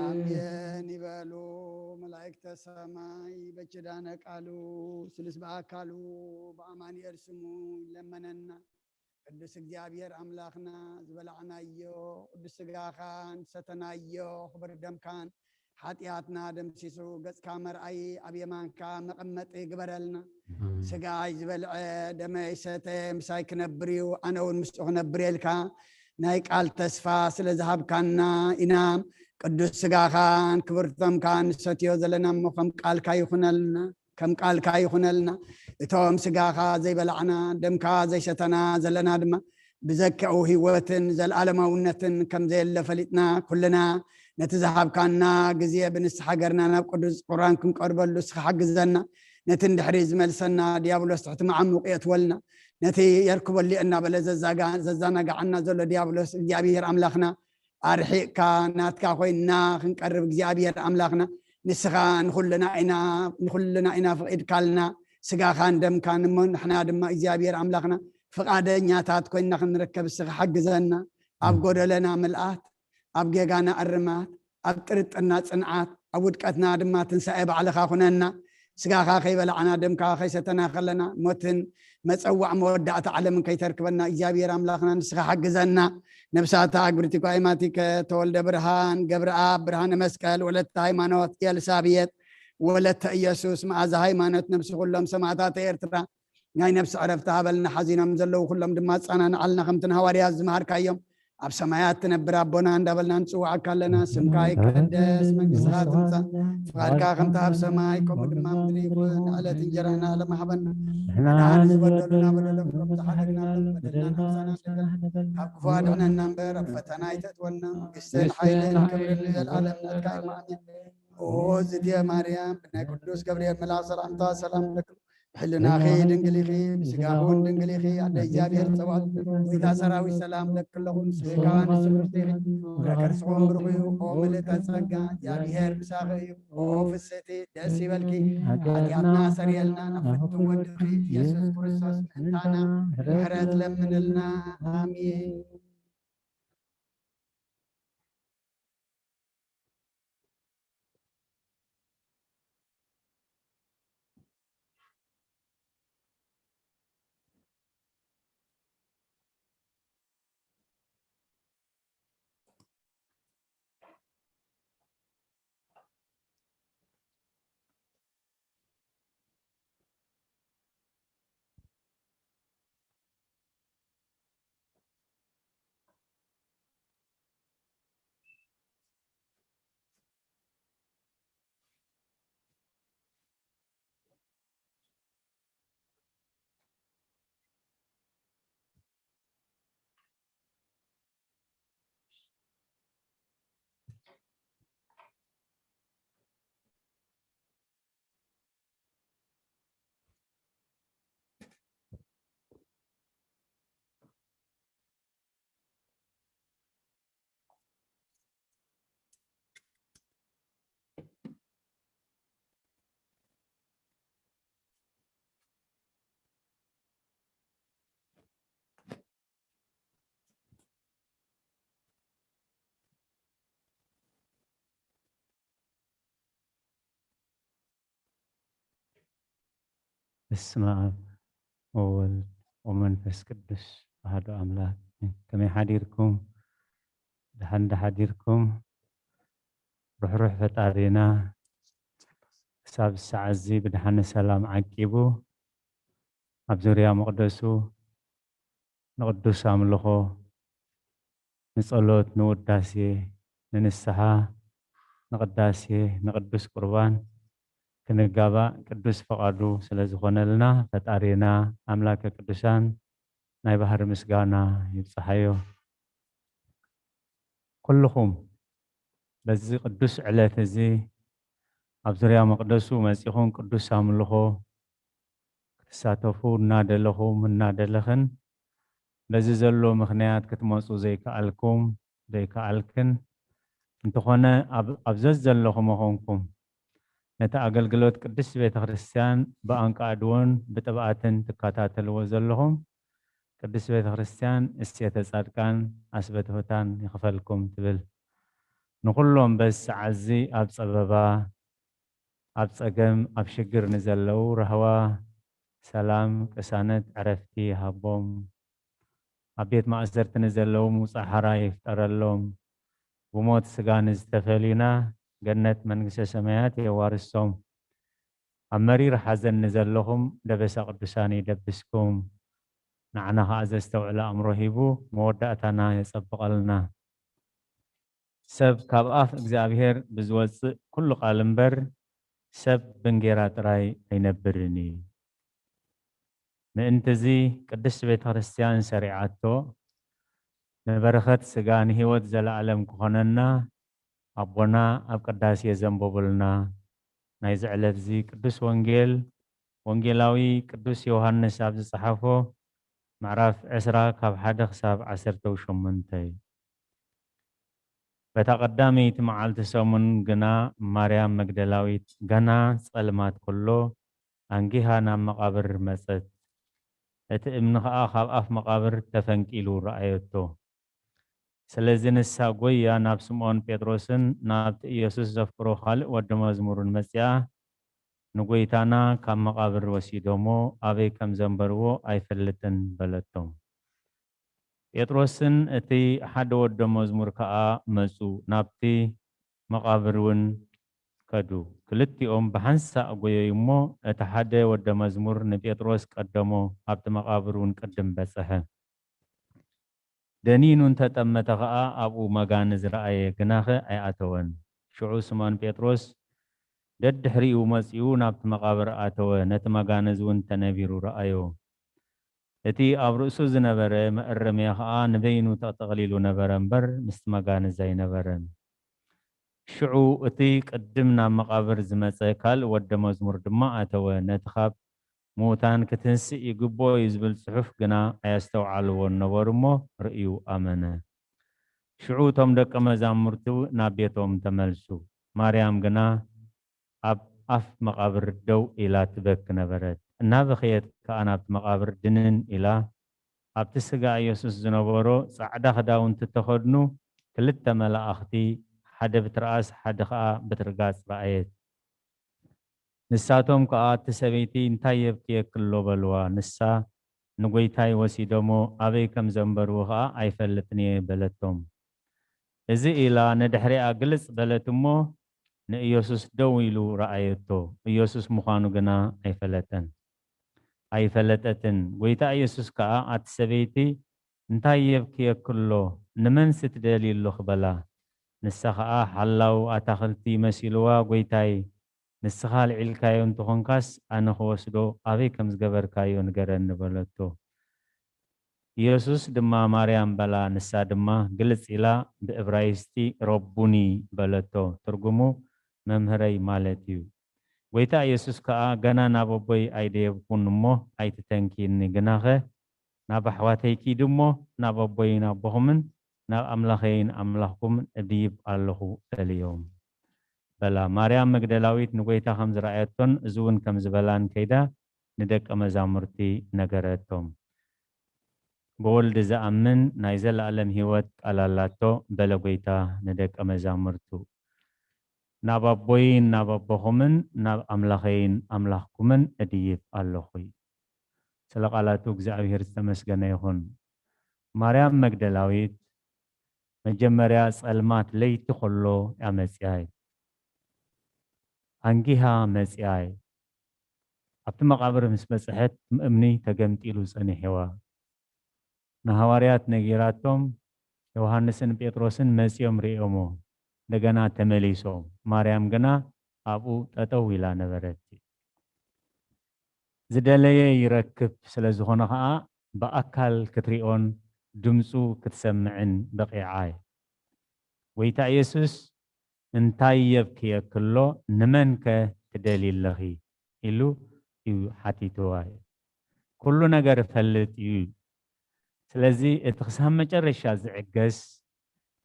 ኣሜን ይበሉ መላእክተ ሰማይ። በኪዳነ ቃሉ ስሉስ ብኣካሉ ብኣማኑኤል ስሙ ይለመነና። ቅዱስ እግዚኣብሔር ኣምላኽና፣ ዝበላዕናዮ ቅዱስ ስጋኻን ዝሰተናዮ ክቡር ደምካን ሓጢኣትና ደምሲሱ ገጽካ መርኣዪ ኣብ የማንካ መቐመጢ ግበረልና። ኣሜን። ስጋይ ዝበልዐ ደመይ ሰተ ምሳይ ክነብር እዩ፣ ኣነ እውን ምስኡ ክነብር እየ ኢልካ ናይ ቃል ተስፋ ስለ ዝሃብካና ኢና። ቅዱስ ስጋኻን ክቡር ደምካን ንሰትዮ ዘለና እሞ ከም ቃልካ ይኹነልና፣ ከም ቃልካ ይኹነልና። እቶም ስጋኻ ዘይበላዕና፣ ደምካ ዘይሰተና ዘለና ድማ ብዘኪኡ ህይወትን ዘልኣለማውነትን ከም ዘየለ ፈሊጥና፣ ኩልና ነቲ ዝሃብካና ግዜ ብንስሓ ገርና ናብ ቅዱስ ቁርባን ክንቀርበሉ እስኻ ሓግዘና። ነቲ እንድሕሪ ዝመልሰና ዲያብሎስ ትሕቲ መዓሙቕ የእትወልና። ነቲ የርክበሉ እናበለ ዘዛጋ-፣ ዘዘናግዓና ዘሎ ዲያብሎስ እግዚኣብሔር ኣምላኽና ኣርሒቕካ ናትካ ኮይንና ክንቀርብ እግዚኣብሔር ኣምላኽና ንስኻ ንኹልና ኢና፣ ንኹልና ኢና ፈቒድካልና። ስጋኻን ደምካን እሞ ንሕና ድማ እግዚኣብሔር ኣምላኽና ፍቓደኛታት ኮይንና ክንርከብ እስኻ ሓግዘና። ኣብ ጎደለና ምልኣት፣ ኣብ ጌጋና እርማት፣ ኣብ ጥርጥርና ጽንዓት፣ ኣብ ውድቀትና ድማ ትንሳኤ ባዕልኻ ኩነና። ስጋኻ ከይበላዕና ደምካ ከይሰተና ከለና ሞትን መጸዋዕ መወዳእታ ዓለምን ከይተርክበና እግዚኣብሔር ኣምላኽና ንስኻ ሓግዘና። ነብሳታ ኣግብርቲ ኳይማቲከ ተወልደ ብርሃን፣ ገብረኣብ፣ ብርሃነ መስቀል፣ ወለተ ሃይማኖት፣ ኤልሳቤጥ፣ ወለተ ኢየሱስ፣ መኣዛ ሃይማኖት፣ ነብሲ ኩሎም ሰማዕታት ኤርትራ ናይ ነብሲ ዕረፍቲ ሃበልና። ሓዚኖም ዘለዉ ኩሎም ድማ ኣጸናንዓልና፣ ከምቲ ንሃዋርያት ዝመሃርካዮም ኣብ ሰማያት ትነብር ኣቦና እንዳበልና ንጽውዓካ ኣለና። ስምካ ይቀደስ፣ መንግስትኻ ትምጻእ፣ ፍቓድካ ከምቲ ኣብ ሰማይ ከምኡ ድማ ኣብ ምድሪ ይኹን። ዕለት እንጀራና ሎም ሃበና። ንሕና ንዝበደሉና በደሎም ከም ዝሓለግናሎም በደልና ንሕሳና ንበል። ካብ ክፉ ኣድሕነና እምበር ኣብ ፈተና ኣይተእትወና። መንግስትን ሓይልን ክብርን ንዘለኣለም ናትካ እዩ። ኣሜን። ኦ ዝድየ ማርያም፣ ብናይ ቅዱስ ገብርኤል መልኣኽ ሰላምታ ሰላም ለኪ፣ ብሕልናኺ ድንግል ኢኺ፣ ብስጋኺ እውን ድንግል ኢኺ። ኣደ እግዚኣብሔር ጸባኦት፣ ጎይታ ሰራዊት ሰላም ለኪ ኣለኹ። ንስኺ ከኣ ንስብርት ኢኺ፣ ፍረ ከርስኺ እውን ብሩኽ እዩ። ኦ ምልእተ ጸጋ፣ እግዚኣብሔር ምሳኺ እዩ። ኦ ፍስሕቲ፣ ደስ ይበልኪ፣ ሓጢኣትና ሰርየልና፣ ናብ ፍቱው ወድኺ ኢየሱስ ክርስቶስ ምእንታና ምሕረት ለምንልና። ኣሜን። በስመ አብ ወወልድ ወመንፈስ ቅዱስ አሐዱ አምላክ። ከመይ ሓዲርኩም? ደሓን ዶ ሓዲርኩም? ርሕሩሕ ፈጣሪና ክሳብ ሰዓት እዚ ብደሓን ሰላም ዓቂቡ ኣብ ዙርያ መቕደሱ ንቕዱስ ኣምልኾ፣ ንጸሎት፣ ንውዳሴ፣ ንንስሓ፣ ንቕዳሴ፣ ንቕዱስ ቁርባን ክንጋባእ ቅዱስ ፈቓዱ ስለ ዝኾነልና ፈጣሪና ኣምላከ ቅዱሳን ናይ ባህሪ ምስጋና ይብጽሓዮ። ኩልኹም በዚ ቅዱስ ዕለት እዚ ኣብ ዙርያ መቕደሱ መጺኹም ቅዱስ ኣምልኾ ክትሳተፉ እናደለኹም እናደለኽን በዚ ዘሎ ምኽንያት ክትመጹ ዘይከኣልኩም ዘይከኣልክን እንተኾነ ኣብ ኣብ ዘዘለኹም መኾንኩም ነቲ ኣገልግሎት ቅድስት ቤተ ክርስቲያን ብኣንቃዕድዎን ብጥብኣትን ትከታተልዎ ዘለኹም ቅድስት ቤተ ክርስቲያን እሴተ ጻድቃን ኣስበትሑታን ይኽፈልኩም ትብል። ንኹሎም በዚ ሰዓት እዚ ኣብ ጸበባ ኣብ ጸገም ኣብ ሽግር ንዘለዉ ራህዋ ሰላም ቅሳነት ዕረፍቲ ይሃቦም። ኣብ ቤት ማእሰርቲ ንዘለዉ ምውጻእ ሓራ ይፍጠረሎም። ብሞት ስጋ ንዝተፈልዩና ገነት መንግስተ ሰማያት የዋርሶም። ኣብ መሪር ሓዘን ንዘለኹም ደበሳ ቅዱሳን ይደብስኩም። ንዓና ኸዓ ዘስተውዕል ኣእምሮ ሂቡ መወዳእታና የጸብቐልና። ሰብ ካብ ኣፍ እግዚኣብሔር ብዝወጽእ ኩሉ ቃል እምበር ሰብ ብእንጌራ ጥራይ ኣይነብርን እዩ። ምእንቲ እዚ ቅድስት ቤተ ክርስቲያን ሰሪዓቶ ንበረኸት ስጋ ንህይወት ዘለዓለም ክኾነና ኣቦና ኣብ ቅዳሴ ዘንበቡልና ናይዚ ዕለት እዚ ቅዱስ ወንጌል ወንጌላዊ ቅዱስ ዮሃንስ ኣብ ዝጸሓፎ ምዕራፍ ዕስራ ካብ ሓደ ክሳብ ዓሰርተ ሸሞንተ እዩ። በታ ቀዳመይቲ መዓልቲ ሰሙን ግና ማርያም መግደላዊት ገና ጸልማት ከሎ ኣንጊሃ ናብ መቓብር መጸት። እቲ እምኒ ኸኣ ካብ ኣፍ መቓብር ተፈንቂሉ ረኣየቶ። ስለዚ ንሳ ጎያ ናብ ስምዖን ጴጥሮስን ናብቲ ኢየሱስ ዘፍቅሮ ካልእ ወዲ መዝሙርን መጺኣ፣ ንጎይታና ካብ መቓብር ወሲዶሞ ኣበይ ከም ዘንበርዎ ኣይፈልጥን በለቶም። ጴጥሮስን እቲ ሓደ ወዲ መዝሙር ከኣ መጹ፣ ናብቲ መቓብር እውን ከዱ። ክልቲኦም ብሓንሳእ ጎየዩ እሞ፣ እቲ ሓደ ወዲ መዝሙር ንጴጥሮስ ቀደሞ፣ ኣብቲ መቓብር እውን ቅድም በጽሐ። ደኒኑ እንተጠመተ ኸኣ ኣብኡ መጋንዝ ረኣየ፣ ግናኸ ኣይኣተወን። ሽዑ ስምዖን ጴጥሮስ ደድሕሪኡ መጺኡ ናብቲ መቓብር ኣተወ፣ ነቲ መጋንዝ እውን ተነቢሩ ረኣዮ። እቲ ኣብ ርእሱ ዝነበረ መእረምያ ኸኣ ንበይኑ ተጠቕሊሉ ነበረ እምበር ምስቲ መጋንዝ ኣይነበረን። ሽዑ እቲ ቅድም ናብ መቓብር ዝመጸ ካልእ ወዲ መዝሙር ድማ ኣተወ፣ ነቲ ካብ ምዉታን ክትንስእ ይግብኦ እዩ ዝብል ጽሑፍ ግና ኣየስተውዓልዎን ነበሩ እሞ ርእዩ ኣመነ። ሽዑ እቶም ደቀ መዛሙርቱ ናብ ቤቶም ተመልሱ። ማርያም ግና ኣብ ኣፍ መቓብር ደው ኢላ ትበኪ ነበረት። እናበኸየት ከኣ ናብቲ መቓብር ድንን ኢላ ኣብቲ ስጋ ኢየሱስ ዝነበሮ ጻዕዳ ክዳውንቲ እተኸድኑ ክልተ መላእኽቲ ሓደ ብትርኣስ ሓደ ኸኣ ብትርጋጽ ረኣየት። ንሳቶም ከኣ እቲ ሰበይቲ እንታይ የብክየኪ ኣሎ በልዋ። ንሳ ንጎይታይ ወሲዶሞ ኣበይ ከም ዘንበርዎ ኸኣ ኣይፈልጥን እየ በለቶም። እዚ ኢላ ንድሕሪኣ ግልጽ በለት እሞ ንኢየሱስ ደው ኢሉ ረኣየቶ። ኢየሱስ ምዃኑ ግና ኣይፈለጠን ኣይፈለጠትን። ጎይታ ኢየሱስ ከኣ ኣቲ ሰበይቲ እንታይ የብክየኪ ኣሎ? ንመንስ ትደልዪ ኣለኺ በላ። ንሳ ኸኣ ሓላው ኣታኽልቲ መሲልዋ፣ ጎይታይ ንስኻ ኣልዒልካዮ እንተኾንካስ ኣነ ክወስዶ ኣበይ ከም ዝገበርካዮ ንገረኒ በለቶ። ኢየሱስ ድማ ማርያም በላ፣ ንሳ ድማ ግልጽ ኢላ ብእብራይስጢ ረቡኒ በለቶ፣ ትርጉሙ መምህረይ ማለት እዩ። ጎይታ ኢየሱስ ከኣ ገና ናብ ኣቦይ ኣይደየብኩን እሞ ኣይትተንኪኒ፣ ግናኸ ናብ ኣሕዋተይ ኪዲ እሞ ናብ ኣቦይን ኣቦኹምን ናብ ኣምላኸይን ኣምላኽኩምን እድይብ ኣለኹ በልዮም። በላ። ማርያም መግደላዊት ንጎይታ ከም ዝረኣየቶን እዚ እውን ከም ዝበላን ከይዳ ንደቀ መዛሙርቲ ነገረቶም። ብወልድ ዝኣምን ናይ ዘለኣለም ህይወት ቃል ኣላቶ በለ ጎይታ ንደቀ መዛሙርቱ። ናብ ኣቦይን ናብ ኣቦኹምን ናብ ኣምላኸይን ኣምላኽኩምን እድይብ ኣለኹ። ስለ ቃላቱ እግዚኣብሔር ዝተመስገነ ይኹን። ማርያም መግደላዊት መጀመርያ ጸልማት ለይቲ ኸሎ እያ መጺኣይ። ኣንጊሃ መጺኣይ። ኣብቲ መቓብር ምስ በጽሐት እምኒ ተገምጢሉ ጸኒሕዋ። ንሃዋርያት ነጊራቶም፣ ዮሃንስን ጴጥሮስን መጺኦም ርእዮሞ። እንደገና ተመሊሶም። ማርያም ግና ኣብኡ ጠጠው ኢላ ነበረት። ዝደለየ ይረክብ ስለ ዝኾነ ኸኣ ብኣካል ክትሪኦን ድምፁ ክትሰምዕን በቒዓ። ጎይታ ኢየሱስ እንታይ የብክየክሎ ንመንከ ትደሊ ኣለኺ ኢሉ እዩ ሓቲትዋ። ኩሉ ነገር እፈልጥ እዩ። ስለዚ እቲ ክሳብ መጨረሻ ዝዕገስ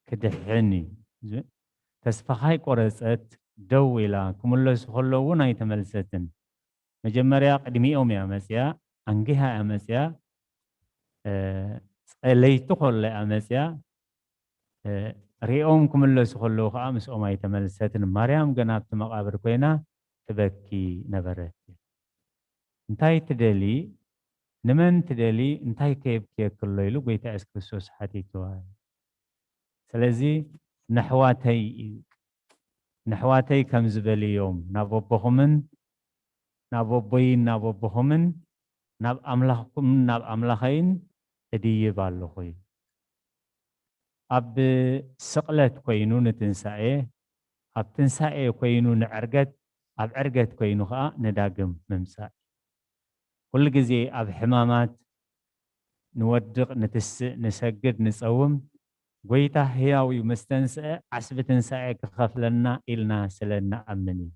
ክድሕን እዩ። ተስፋ ካይቆረጸት ደው ኢላ ክምለሱ ከለዉ እውን ኣይተመልሰትን። መጀመርያ ቅድሚኦም እያ መፅያ፣ ኣንጊሃ እያ መፅያ፣ ለይቲ ከሎ እያ መፅያ። ሪኦም ክምለሱ ከለዉ ከዓ ምስኦም ኣይተመልሰትን። ማርያም ገና ኣብቲ መቃብር ኮይና ትበኪ ነበረት። እንታይ ትደሊ? ንመን ትደሊ? እንታይ ከየብክየክሎ ኢሉ ጎይታ የሱስ ክርስቶስ ሓቲትዋ። ስለዚ ነሕዋተይ እዩ፣ ነሕዋተይ ከም ዝበልዮም ናብ ኣቦኹምን ናብ ኣቦይን ናብ ኣቦኹምን ናብ ኣምላኽኩምን ናብ ኣምላኸይን እድይብ ኣለኹ እዩ። ኣብ ስቕለት ኮይኑ ንትንሳኤ፣ ኣብ ትንሳኤ ኮይኑ ንዕርገት፣ ኣብ ዕርገት ኮይኑ ኸዓ ንዳግም ምምጻእ። ኩሉ ግዜ ኣብ ሕማማት ንወድቕ፣ ንትስእ፣ ንሰግድ፣ ንጸውም፣ ጎይታ ህያው እዩ፣ ምስ ተንስአ ዓስቢ ትንሳኤ ክኸፍለና ኢልና ስለ እንኣምን እዩ።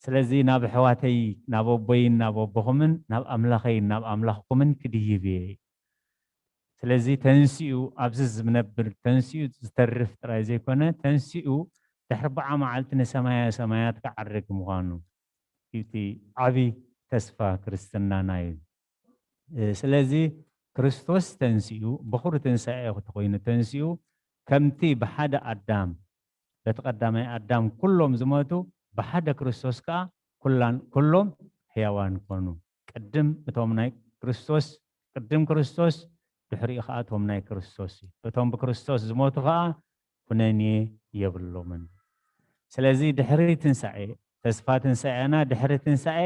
ስለዚ ናብ ኣሕዋተይ፣ ናብ ኣቦይን ናብ ኣቦኹምን ናብ ኣምላኸይን ናብ ኣምላኽኩምን ክድይብ እየ። ስለዚ ተንሲኡ ኣብዚ ዝነብር፣ ተንሲኡ ዝተርፍ ጥራይ ዘይኮነ፣ ተንሲኡ ድሕሪ ኣርብዓ መዓልቲ ንሰማያ ሰማያት ክዓርግ ምዃኑ እዩ እቲ ዓቢ ተስፋ ክርስትናና እዩ። እ፣ ስለዚ ክርስቶስ ተንሲኡ፣ በኹሪ ትንሳኤ ተኾይኑ ተንሲኡ፣ ከምቲ ብሓደ ኣዳም፣ በቲ ቀዳማይ ኣዳም ኩሎም ዝሞቱ፣ ብሓደ ክርስቶስ ከኣ ኩላን፣ ኩሎም ሕያዋን ኮኑ። ቅድም እቶም ናይ ክርስቶስ፣ ቅድም ክርስቶስ፣ ድሕሪኡ ከኣ እቶም ናይ ክርስቶስ እዩ። እቶም ብክርስቶስ ዝሞቱ ከኣ ኩነኔ የብሎምን። ስለዚ ድሕሪ ትንሳኤ፣ ተስፋ ትንሳኤና፣ ድሕሪ ትንሳኤ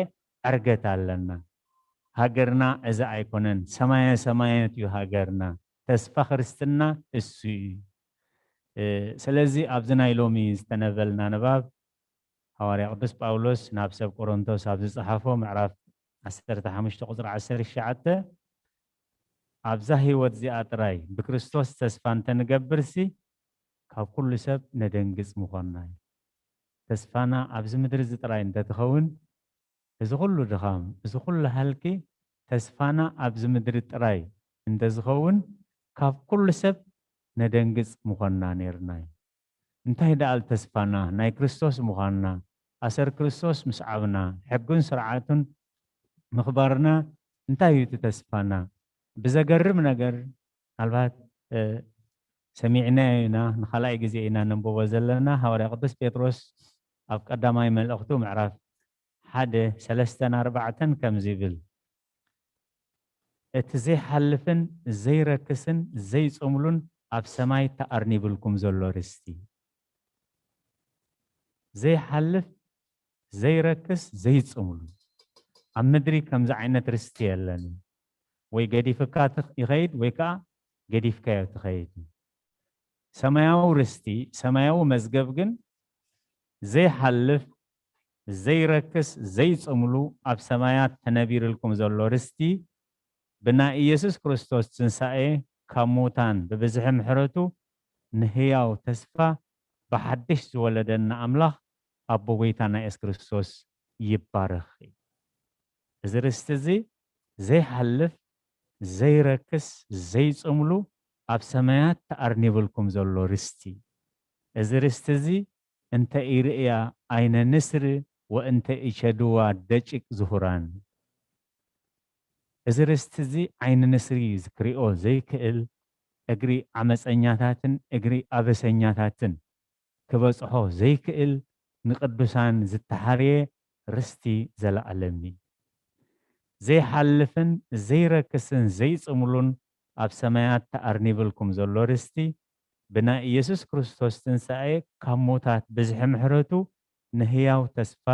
ዕርገት ኣለና። ሃገርና እዚ ኣይኮነን፣ ሰማየ ሰማያት እዩ ሃገርና። ተስፋ ክርስትና እሱ እዩ። እ፣ ስለዚ ኣብዚ ናይ ሎሚ ዝተነበልና ንባብ ሃዋርያ ቅዱስ ጳውሎስ ናብ ሰብ ቆሮንቶስ ኣብ ዝጸሓፎ ምዕራፍ ዓሰርተ ሓሙሽተ ቁጽሪ ዓሰርተ ትሽዓተ፣ ኣብዛ ህይወት እዚኣ ጥራይ ብክርስቶስ ተስፋ እንተንገብርሲ፣ ካብ ኩሉ ሰብ ነደንግጽ ምኾንና እዩ። ተስፋና ኣብዚ ምድሪ እዚ ጥራይ እንተትኸውን፣ እዚ ኩሉ ድኻም፣ እዚ ኩሉ ሃልኪ፣ ተስፋና ኣብዚ ምድሪ ጥራይ እንተዝኸውን፣ ካብ ኩሉ ሰብ ነደንግጽ ምኾንና ነይርና እዩ። እንታይ ደኣል ተስፋና? ናይ ክርስቶስ ምዃንና፣ ኣሰር ክርስቶስ ምስዓብና፣ ሕጉን ስርዓቱን ምኽባርና፣ እንታይ እዩ እቲ ተስፋና? ብዘገርም ነገር፣ ምናልባት፣ እ፣ ሰሚዕናዮ ኢና፣ ንኻልኣይ ግዜ ኢና ነንብቦ ዘለና። ሃዋርያ ቅዱስ ጴጥሮስ ኣብ ቀዳማይ መልእኽቱ ምዕራፍ ሓደ፣ ሰለስተን ኣርባዕተን ከምዚ ይብል፣ "እቲ ዘይሓልፍን ዘይረክስን ዘይጽምሉን ኣብ ሰማይ ተኣርኒብልኩም ዘሎ ርስቲ፣ ዘይሓልፍ፣ ዘይረክስ፣ ዘይጽምሉ፣ ኣብ ምድሪ ከምዚ ዓይነት ርስቲ የለን። ወይ ገዲፍካ ትኽ-፣ ይኸይድ ወይ ከኣ ገዲፍካዮ ትኸይድ። ሰማያዊ ርስቲ፣ ሰማያዊ መዝገብ ግን ዘይሓልፍ፣ ዘይረክስ፣ ዘይጽምሉ ኣብ ሰማያት ተነቢርልኩም ዘሎ ርስቲ ብናይ ኢየሱስ ክርስቶስ ትንሳኤ ካብ ሙታን ብብዝሒ ምሕረቱ ንህያው ተስፋ ብሓድሽ ዝወለደና ኣምላኽ ኣቦ ጎይታና የሱስ ክርስቶስ ይባረኽ እዩ። እዚ ርስቲ እዚ ዘይሓልፍ፣ ዘይረክስ፣ ዘይጽምሉ ኣብ ሰማያት ተኣርኒብልኩም ዘሎ ርስቲ። እዚ ርስቲ እዚ እንተ ኢርእያ ዓይነ ንስሪ ወእንተ ኢሸድዋ ደቂቅ ዝሁራን። እዚ ርስቲ እዚ ዓይኒ ንስሪ ክሪኦ ዘይክእል፣ እግሪ ዓመፀኛታትን እግሪ ኣበሰኛታትን ክበፅሖ ዘይክእል፣ ንቅዱሳን ዝተሓርየ ርስቲ ዘለኣለም እዩ። ዘይሓልፍን ዘይረክስን ዘይጽምሉን ኣብ ሰማያት ተኣርኒብልኩም ዘሎ ርስቲ ብናይ ኢየሱስ ክርስቶስ ትንሳኤ ካብ ሞታት ብዝሒ ምሕረቱ ንህያው ተስፋ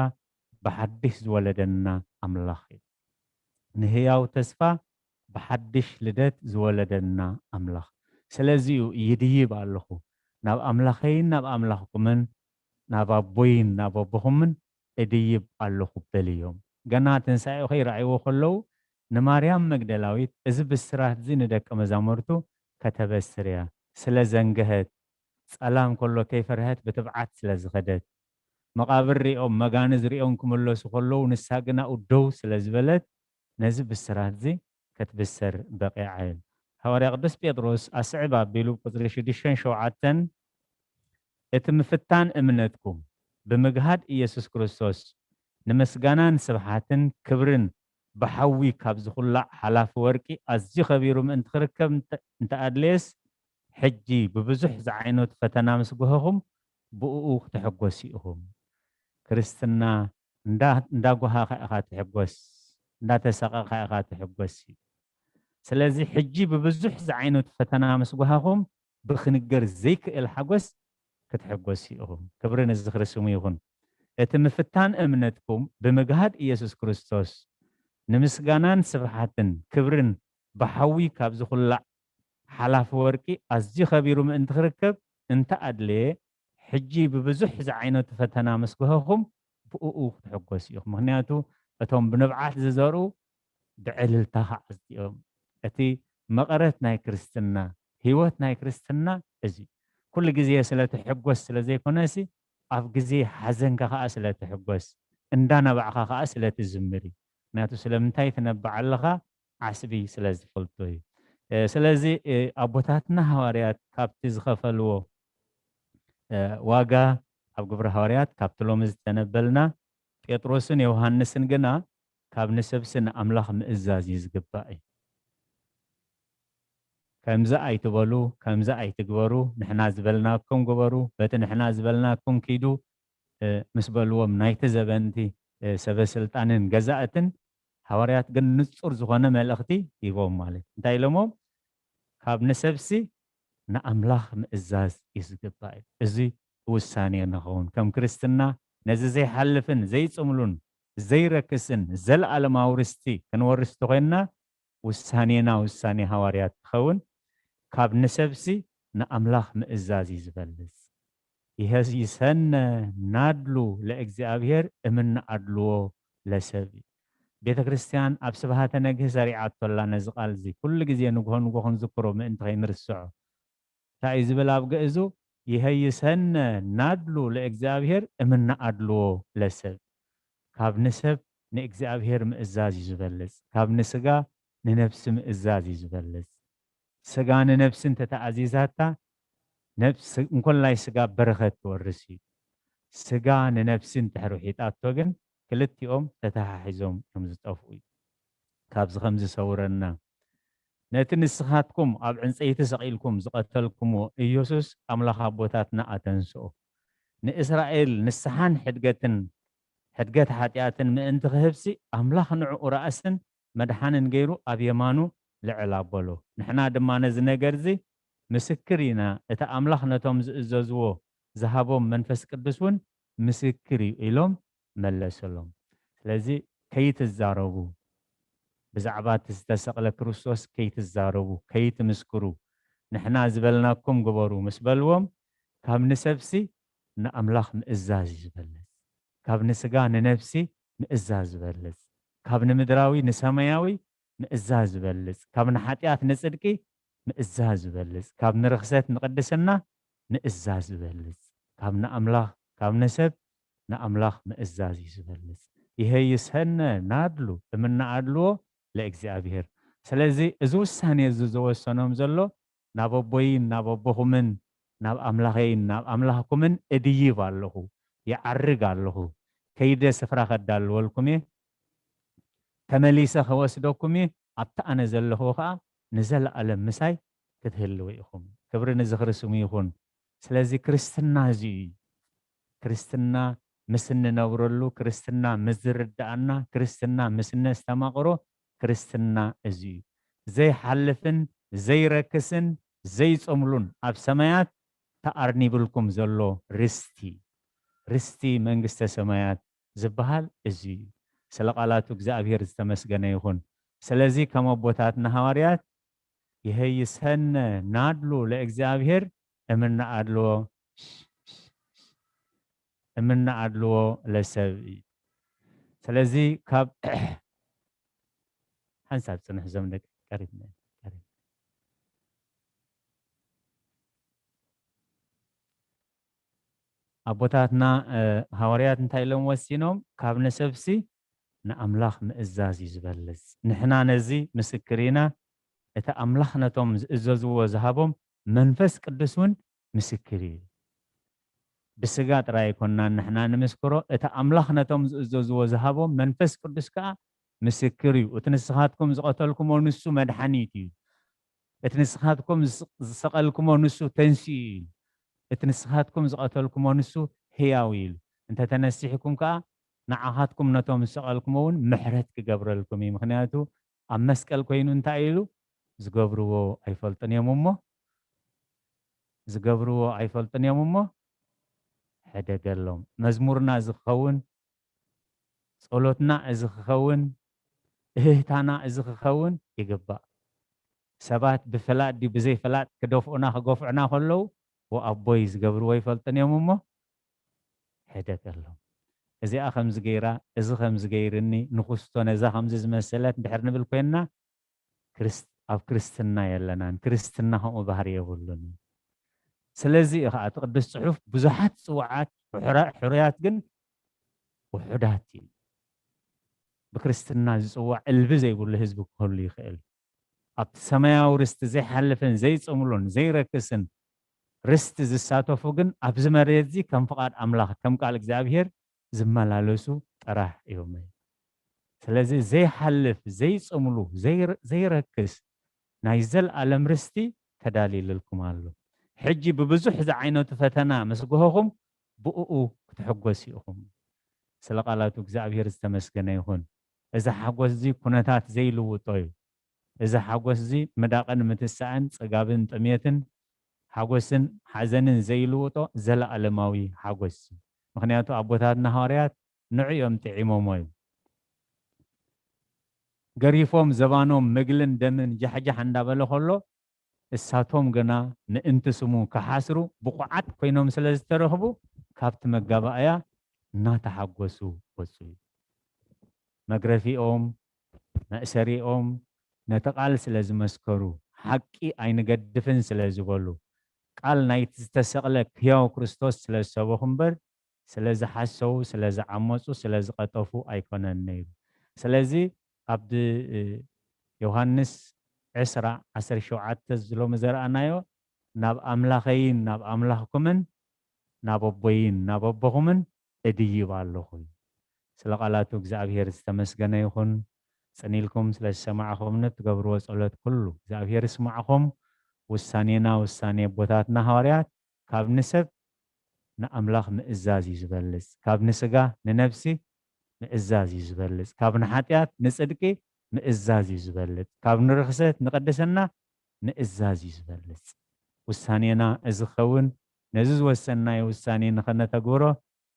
ብሓድሽ ዝወለደና ኣምላኽ እዩ። ንህያው ተስፋ ብሓድሽ ልደት ዝወለደና ኣምላኽ። ስለዚ እዩ ይድይብ ኣለኹ፣ ናብ ኣምላኸይን ናብ ኣምላኽኩምን፣ ናብ ኣቦይን ናብ ኣቦኹምን እድይብ ኣለኹ በልዮም። ገና ትንሳኤኡ ከይረኣይዎ ከለዉ ንማርያም መግደላዊት እዚ ብስራት እዚ ንደቀ መዛሙርቱ ከተበስር እያ። ስለ ዘንገሀት፣ ጸላም ከሎ ከይፈርሀት ብትብዓት ስለ ዝኸደት፣ መቓብር ሪኦም መጋንዝ ሪኦም ክምለሱ ከለዉ ንሳ ግና ደው ስለ ዝበለት ነዚ ብስራት እዚ ክትብሰር በቒዓ እያ። ሃዋርያ ቅዱስ ጴጥሮስ ኣስዕብ ኣቢሉ ቁጽሪ ሽዱሽተን ሸውዓተን እቲ ምፍታን እምነትኩም ብምግሃድ ኢየሱስ ክርስቶስ ንምስጋናን ስብሓትን ክብርን ብሓዊ ካብ ዝኹላዕ ሓላፊ ወርቂ ኣዝዩ ከቢሩ ምእንቲ ክርከብ እንተ- እንተኣድለየስ ሕጂ ብብዙሕ ዝዓይነቱ ፈተና ምስ ጎኸኹም ብእኡ ክትሕጎሱ ኢኹም። ክርስትና እንዳ- እንዳጎሃኻ ኢኻ ትሕጎስ፣ እንዳተሰቐኻ ኢኻ ትሕጎስ እዩ። ስለዚ ሕጂ ብብዙሕ ዝዓይነቱ ፈተና ምስ ጎሃኹም ብክንገር ዘይክእል ሓጎስ ክትሕጎሱ ኢኹም። ክብሪ ንዝኽሪ ስሙ ይኹን። እቲ ምፍታን እምነትኩም ብምግሃድ ኢየሱስ ክርስቶስ ንምስጋናን ስብሓትን ክብርን ብሓዊ ካብ ዝኹላዕ ሓላፊ ወርቂ ኣዝዩ ከቢሩ ምእንቲ ክርከብ እንተ ኣድለየ ሕጂ ብብዙሕ ዝዓይነቱ ፈተና ምስ ጎሀኹም ብእኡ ክትሕጎሱ ኢኹም። ምኽንያቱ እቶም ብንብዓት ዝዘርኡ ብዕልልታ ክዓጽዱ እዮም። እቲ መቐረት ናይ ክርስትና፣ ህይወት ናይ ክርስትና እዚ ኩሉ ግዜ ስለ ትሕጎስ ስለ ዘይኮነሲ ኣብ ግዜ ሓዘንካ ከኣ ስለ ትሕጎስ እንዳነባዕኻ ከኣ ስለ ትዝምር እዩ። ምክንያቱ ስለምንታይ ትነብዕ ኣለኻ? ዓስቢ ስለ ዝፈልጦ እዩ። ስለዚ ኣቦታትና ሃዋርያት ካብቲ ዝኸፈልዎ ዋጋ ኣብ ግብሪ ሃዋርያት ካብቲ ሎሚ ዝተነበልና ጴጥሮስን ዮሃንስን ግና ካብ ንሰብሲ ንኣምላኽ ምእዛዝ እዩ ዝግባእ እዩ። ከምዚ ኣይትበሉ፣ ከምዚ ኣይትግበሩ፣ ንሕና ዝበልናኩም ግበሩ፣ በቲ ንሕና ዝበልናኩም ኪዱ ምስ በልዎም ናይቲ ዘበንቲ ሰበ ስልጣንን ገዛእትን ሃዋርያት ግን ንጹር ዝኾነ መልእኽቲ ሂቦም ማለት እንታይ ኢሎሞም? ካብ ንሰብሲ ንኣምላኽ ምእዛዝ እዩ ዝግባእ እዩ። እዚ ውሳኔ ንኸውን ከም ክርስትና ነዚ ዘይሓልፍን ዘይጽምሉን ዘይረክስን ዘለኣለማዊ ርስቲ ክንወርስ ተኾይንና ውሳኔና ውሳኔ ሃዋርያት ክኸውን ካብ ንሰብሲ ንኣምላኽ ምእዛዝ እዩ ዝበልጽ። ይሰነ ናድሉ ለእግዚኣብሔር እምነ ኣድልዎ ለሰብ እዩ። ቤተ ክርስቲያን ኣብ ስብሃተ ነግህ ዘሪዓቶ ኣላ ነዚ ቃል እዚ ኩሉ ግዜ ንግሆ ንግሆ ክንዝክሮ ምእንቲ ከይንርስዖ። እንታይ እዩ ዝብል ኣብ ግእዙ? ይሀይሰነ ናድሉ ለእግዚኣብሔር እምነ ኣድልዎ ለሰብ። ካብ ንሰብ ንእግዚኣብሔር ምእዛዝ እዩ ዝበልጽ፣ ካብ ንስጋ ንነብሲ ምእዛዝ እዩ ዝበልጽ። ስጋ ንነብሲ እንተተኣዚዛታ ነብሲ እንኮላይ ስጋ በረኸት ትወርስ እዩ። ስጋ ንነብሲ እንድሕር ውሒጣቶ ግን ክልቲኦም ተተሓሒዞም እዮም ዝጠፍኡ እዩ። ካብዚ ከም ዝሰውረና ነቲ ንስኻትኩም ኣብ ዕንፀይቲ ሰቒልኩም ዝቐተልኩምዎ ኢየሱስ ኣምላኽ ኣቦታትና ኣተንስኦ። ንእስራኤል ንስሓን ሕድገትን ሕድገት ሓጢኣትን ምእንቲ ክህብሲ ኣምላኽ ንዕኡ ራእስን መድሓንን ገይሩ ኣብ የማኑ ልዕል ኣበሎ። ንሕና ድማ ነዚ ነገር እዚ ምስክር ኢና፣ እቲ ኣምላኽ ነቶም ዝእዘዝዎ ዝሃቦም መንፈስ ቅዱስ እውን ምስክር እዩ ኢሎም መለሰሎም። ስለዚ ከይትዛረቡ፣ ብዛዕባ እቲ ዝተሰቕለ ክርስቶስ ከይትዛረቡ፣ ከይትምስክሩ፣ ንሕና ዝበልናኩም ግበሩ ምስ በልዎም፣ ካብ ንሰብሲ ንኣምላኽ ምእዛዝ እዩ ዝበልጽ። ካብ ንስጋ ንነብሲ ምእዛዝ ዝበልጽ። ካብ ንምድራዊ ንሰማያዊ ምእዛዝ ዝበልጽ። ካብ ንሓጢኣት ንጽድቂ ምእዛዝ ዝበልጽ። ካብ ንርኽሰት ንቅድስና ምእዛዝ ዝበልጽ። ካብ ንኣምላኽ፣ ካብ ንሰብ፣ ንኣምላኽ ምእዛዝ እዩ ዝበልጽ። ይሄይሰነ ናድሉ እምነ ኣድልዎ ለእግዚኣብሔር። ስለዚ እዚ ውሳኔ እዚ ዝወሰኖም ዘሎ ናብ ኣቦይን ናብ ኣቦኹምን ናብ ኣምላኸይን ናብ ኣምላኽኩምን እድይብ ኣለኹ፣ ይዓርግ ኣለኹ፣ ከይደ ስፍራ ከዳልወልኩም እየ፣ ተመሊሰ ከወስደኩም እየ፣ ኣብቲ ኣነ ዘለኹ ኸኣ ንዘለኣለም ምሳይ ክትህልዉ ኢኹም። ክብሪ ንዝኽሪ ስሙ ይኹን። ስለዚ ክርስትና እዚ እዩ። ክርስትና ምስ እንነብረሉ፣ ክርስትና ምስ ዝርድኣና፣ ክርስትና ምስ እነስተማቕሮ፣ ክርስትና እዚ እዩ። ዘይሓልፍን ዘይረክስን ዘይጸምሉን ኣብ ሰማያት ተኣርኒብልኩም ዘሎ ርስቲ፣ ርስቲ መንግስተ ሰማያት ዝበሃል እዚ እዩ። ስለ ቃላቱ እግዚኣብሔር ዝተመስገነ ይኹን። ስለዚ ከም ኣቦታትና ሃዋርያት ይሄይሰነ ናድሉ ለእግዚኣብሔር እምነ ኣድልዎ እምነ ኣድልዎ ለሰብ እዩ። ስለዚ ካብ ሓንሳብ ጽንሕ እዞም ደቂ ቀሪብና ኢና፣ ቀሪብና። ኣቦታትና፣ እ፣ ሃዋርያት እንታይ ኢሎም ወሲኖም? ካብ ንሰብሲ ንኣምላኽ ምእዛዝ እዩ ዝበልጽ። ንሕና ነዚ ምስክር ኢና። እቲ ኣምላኽ ነቶም ዝእዘዝዎ ዝሃቦም መንፈስ ቅዱስ እውን ምስክር እዩ። ብስጋ ጥራይ ኣይኮንናን ንሕና ንምስክሮ፣ እቲ ኣምላኽ ነቶም ዝእዘዝዎ ዝሃቦም መንፈስ ቅዱስ ከኣ ምስክር እዩ። እቲ ንስኻትኩም ዝቐተልኩሞ ንሱ መድሓኒት እዩ። እቲ ንስኻትኩም ዝስ-፣ ዝሰቐልኩሞ ንሱ ተንሲኡ እዩ። እቲ ንስኻትኩም ዝቐተልኩሞ ንሱ ህያው እዩ ኢሉ። እንተ ተነሲሕኩም ከኣ ንዓኻትኩም ነቶም ዝሰቐልኩሞ እውን ምሕረት ክገብረልኩም እዩ። ምኽንያቱ ኣብ መስቀል ኮይኑ እንታይ ኢሉ? ዝገብርዎ ኣይፈልጡን እዮም እሞ፣ ዝገብርዎ ኣይፈልጡን እዮም እሞ ሕደገሎም። መዝሙርና እዚ ክኸውን፣ ጸሎትና እዚ ክኸውን፣ እህህታና እዚ ክኸውን ይግባእ። ሰባት ብፍላጥ ድዩ ብዘይ ፍላጥ ክደፍኡና ክገፍዑና ከለዉ፣ "ወኣቦይ ዝገብርዎ ኣይፈልጡን እዮም እሞ ሕደገሎም። እዚኣ ከምዚ ገይራ፣ እዚ ከምዚ ገይርኒ፣ ንኹስቶ ነዛ ከምዚ ዝመሰለት" እንድሕር ንብል ኮይንና፣ ክርስት-፣ ኣብ ክርስትና የለናን። ክርስትና ከምኡ ባህሪ የብሉን። ስለዚ እዩ ኸዓ እቲ ቅዱስ ጽሑፍ ብዙሓት ጽዋዓት ሕራ-፣ ሕሩያት ግን ውሑዳት እዩ። ብክርስትና ዝጽዋዕ እልቢ ዘይብሉ ህዝቢ ክህሉ ይኽእል። ኣብቲ ሰማያዊ ርስቲ ዘይሓልፍን ዘይጽምሉን ዘይረክስን ርስቲ ዝሳተፉ ግን ኣብዚ መሬት እዚ ከም ፍቓድ ኣምላኽ፣ ከም ቃል እግዚኣብሔር ዝመላለሱ ጥራሕ እዮም። ስለዚ ዘይሓልፍ፣ ዘይጽምሉ፣ ዘይር-፣ ዘይረክስ ናይ ዘለኣለም ርስቲ ተዳሊልልኩም ኣሎ። ሕጂ ብብዙሕ ዝዓይነቱ ፈተና ምስ ጎሆኹም ብእኡ ክትሕጎሱ ኢኹም። ስለ ቃላቱ እግዚኣብሔር ዝተመስገነ ይኹን። እዚ ሓጎስ እዚ ኩነታት ዘይልውጦ እዩ። እዚ ሓጎስ እዚ ምዳቕን ምትሳእን፣ ጽጋብን ጥሜትን፣ ሓጎስን ሓዘንን ዘይልውጦ ዘለኣለማዊ ሓጎስ እዩ። ምኽንያቱ ኣቦታትና ሃዋርያት ንዑ እዮም ጥዒሞሞ እዩ። ገሪፎም ዘባኖም ምግልን ደምን ጃሕጃሕ እንዳበለ ከሎ፣ እሳቶም ግና ምእንቲ ስሙ ክሓስሩ ብቑዓት ኮይኖም ስለ ዝተረኽቡ፣ ካብቲ መጋባእያ እናተሓጎሱ ወጹ እዩ። መግረፊኦም፣ መእሰሪኦም ነቲ ቃል ስለ ዝመስከሩ፣ ሓቂ ኣይንገድፍን ስለ ዝበሉ፣ ቃል ናይቲ ዝተሰቕለ ህያው ክርስቶስ ስለ ዝሰበኹ እምበር፣ ስለ ዝሓሰዉ፣ ስለ ዝዓመጹ፣ ስለ ዝቐጠፉ ኣይኮነን ነይሩ። ስለዚ ኣብ ዮሃንስ ዕስራ ዓሰርተ ሸውዓተ እዚ ሎሚ ዘርኣናዮ፣ "ናብ ኣምላኸይን ናብ ኣምላኽኩምን፣ ናብ ኣቦይን ናብ ኣቦኹምን እድይብ ኣለኹ" እዩ። ስለ ቃላቱ እግዚኣብሔር ዝተመስገነ ይኹን። ጽን ኢልኩም ስለ ዝሰማዕኹምኒ እትገብርዎ ጸሎት ኩሉ እግዚኣብሔር ይስማዕኹም። ውሳኔና ውሳኔ ኣቦታትና ሃዋርያት ካብ ንሰብ ንኣምላኽ ምእዛዝ እዩ ዝበልጽ። ካብ ንስጋ ንነብሲ ምእዛዝ እዩ ዝበልጽ። ካብ ንሓጢኣት ንጽድቂ ምእዛዝ እዩ ዝበልጽ። ካብ ንርኽሰት ንቅድስና ምእዛዝ እዩ ዝበልጽ። ውሳኔና እዚ ክኸውን፣ ነዚ ዝወሰንናዮ ውሳኔ ንኸነተግብሮ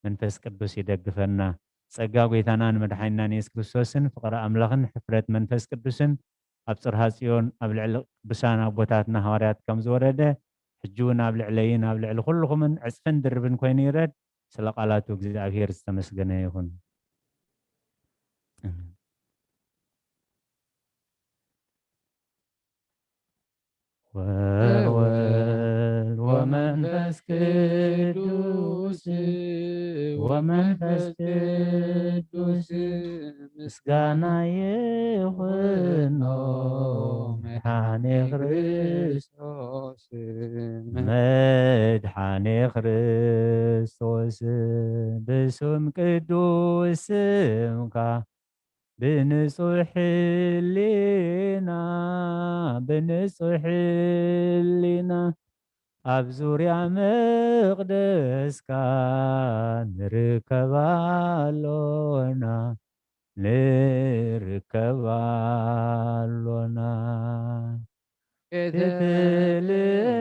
መንፈስ ቅዱስ ይደግፈና። ጸጋ ጐይታናን መድሓኒናን የሱስ ክርስቶስን ፍቕሪ ኣምላኽን ሕፍረት መንፈስ ቅዱስን ኣብ ጽርሃ ጽዮን ኣብ ልዕሊ ቅዱሳን ኣቦታትና ሃዋርያት ከም ዝወረደ፣ ሕጂ እውን ኣብ ልዕለይን ኣብ ልዕሊ ኩልኹምን ዕጽፍን ድርብን ኮይኑ ይረድ። ስለ ቃላቱ እግዚኣብሔር ዝተመስገነ ይኹን። ኣሜን። ወወልድ ወመንፈስ ቅዱስ፣ ወመንፈስ ቅዱስ ምስጋና ይኹኖ መድኃኔ ክርስቶስ፣ መድኃኔ ክርስቶስ። ብስም ቅዱስ ስምካ ብንጹሕ ሕሊና፣ ብንጹሕ ሕሊና ኣብ ዙርያ መቕደስካ ንርከብ ኣሎና፣ ንርከብ ኣሎና።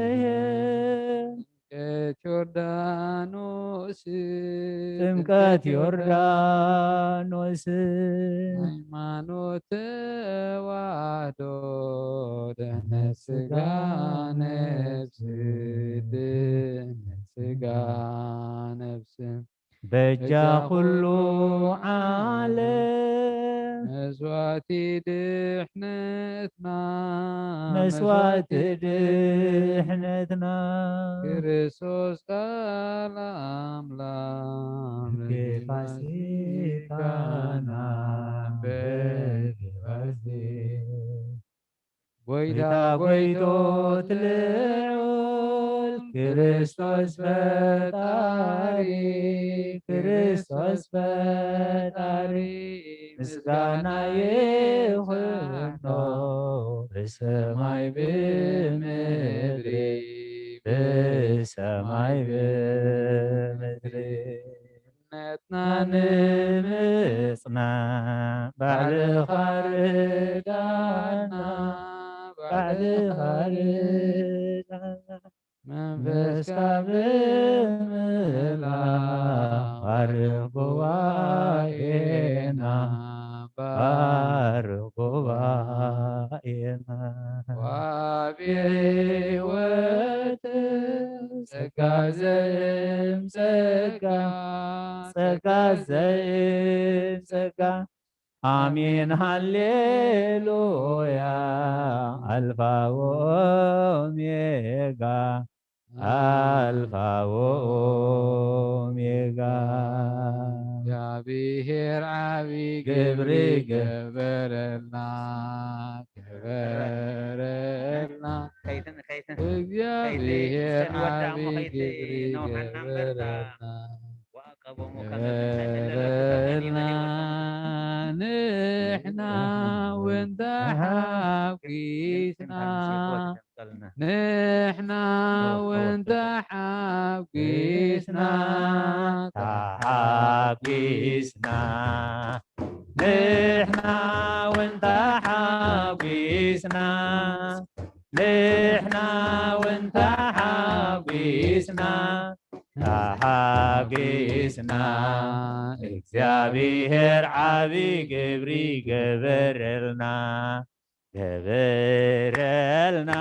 ቤተልሔም፣ ጥምቀት ዮርዳኖስ፣ ጥምቀት ዮርዳኖስ፣ ሃይማኖት ተዋህዶ፣ ድሕነት ስጋ ነፍስ፣ ድሕነት ስጋ ነፍስ፣ በጃ ኩሉ ዓለም፣ መስዋዕቲ ድሕነትና፣ መስዋዕቲ ድሕነትና፣ ክርስቶስ ቃል ኣምላኽ፣ በጊዕ ፋሲካና፣ በጊዕ ፋሲካ። ጎይታ ጎይቶት ልዑል፣ ክርስቶስ ፈጣሪ፣ ክርስቶስ ፈጣሪ፣ ምስጋና ይኹኖ፣ ብሰማይ ብምድሪ፣ ብሰማይ ብምድሪ። ድሕነትና ንምጽናዕ ባዕልኻ ርዳና፣ ባዕልኻ ርዳና። መንፈስካ ብምልኣኽ ባርኽ ጉባኤና፣ ባርኽ ጉባኤና። ዋቢ ህይወት ጸጋ ዘእም ጸጋ፣ ጸጋ ዘእም ጸጋ። ኣሜን ሃሌሉያ፣ ኣልፋ ወኦሜጋ፣ ኣልፋ ወኦሜጋ። እግዚኣብሔር ዓቢ ግብሪ ግበረልና፣ ግበረልና። ከይትን-፣ ከይትን-፣ እግዚኣብሔር ከይትን-፣ ዓቢ ከይትን-፣ ግብሪ ነውሓና እምበር፣ ግበረልና። ወኣቀቦሙ ከመ ምንታይ መለለቱ ተመሊመ ንሕና እውን ተሓጒስና፣ ንሕና እውን ተሓጒስና፣ ተሓጒስና። ንሕና እውን ተሓጒስና፣ ንሕና እውን ተሓጒስና፣ ተሓጒስና። እግዚኣብሔር ዓቢ ግብሪ ገበረልና፣ ገበረልና።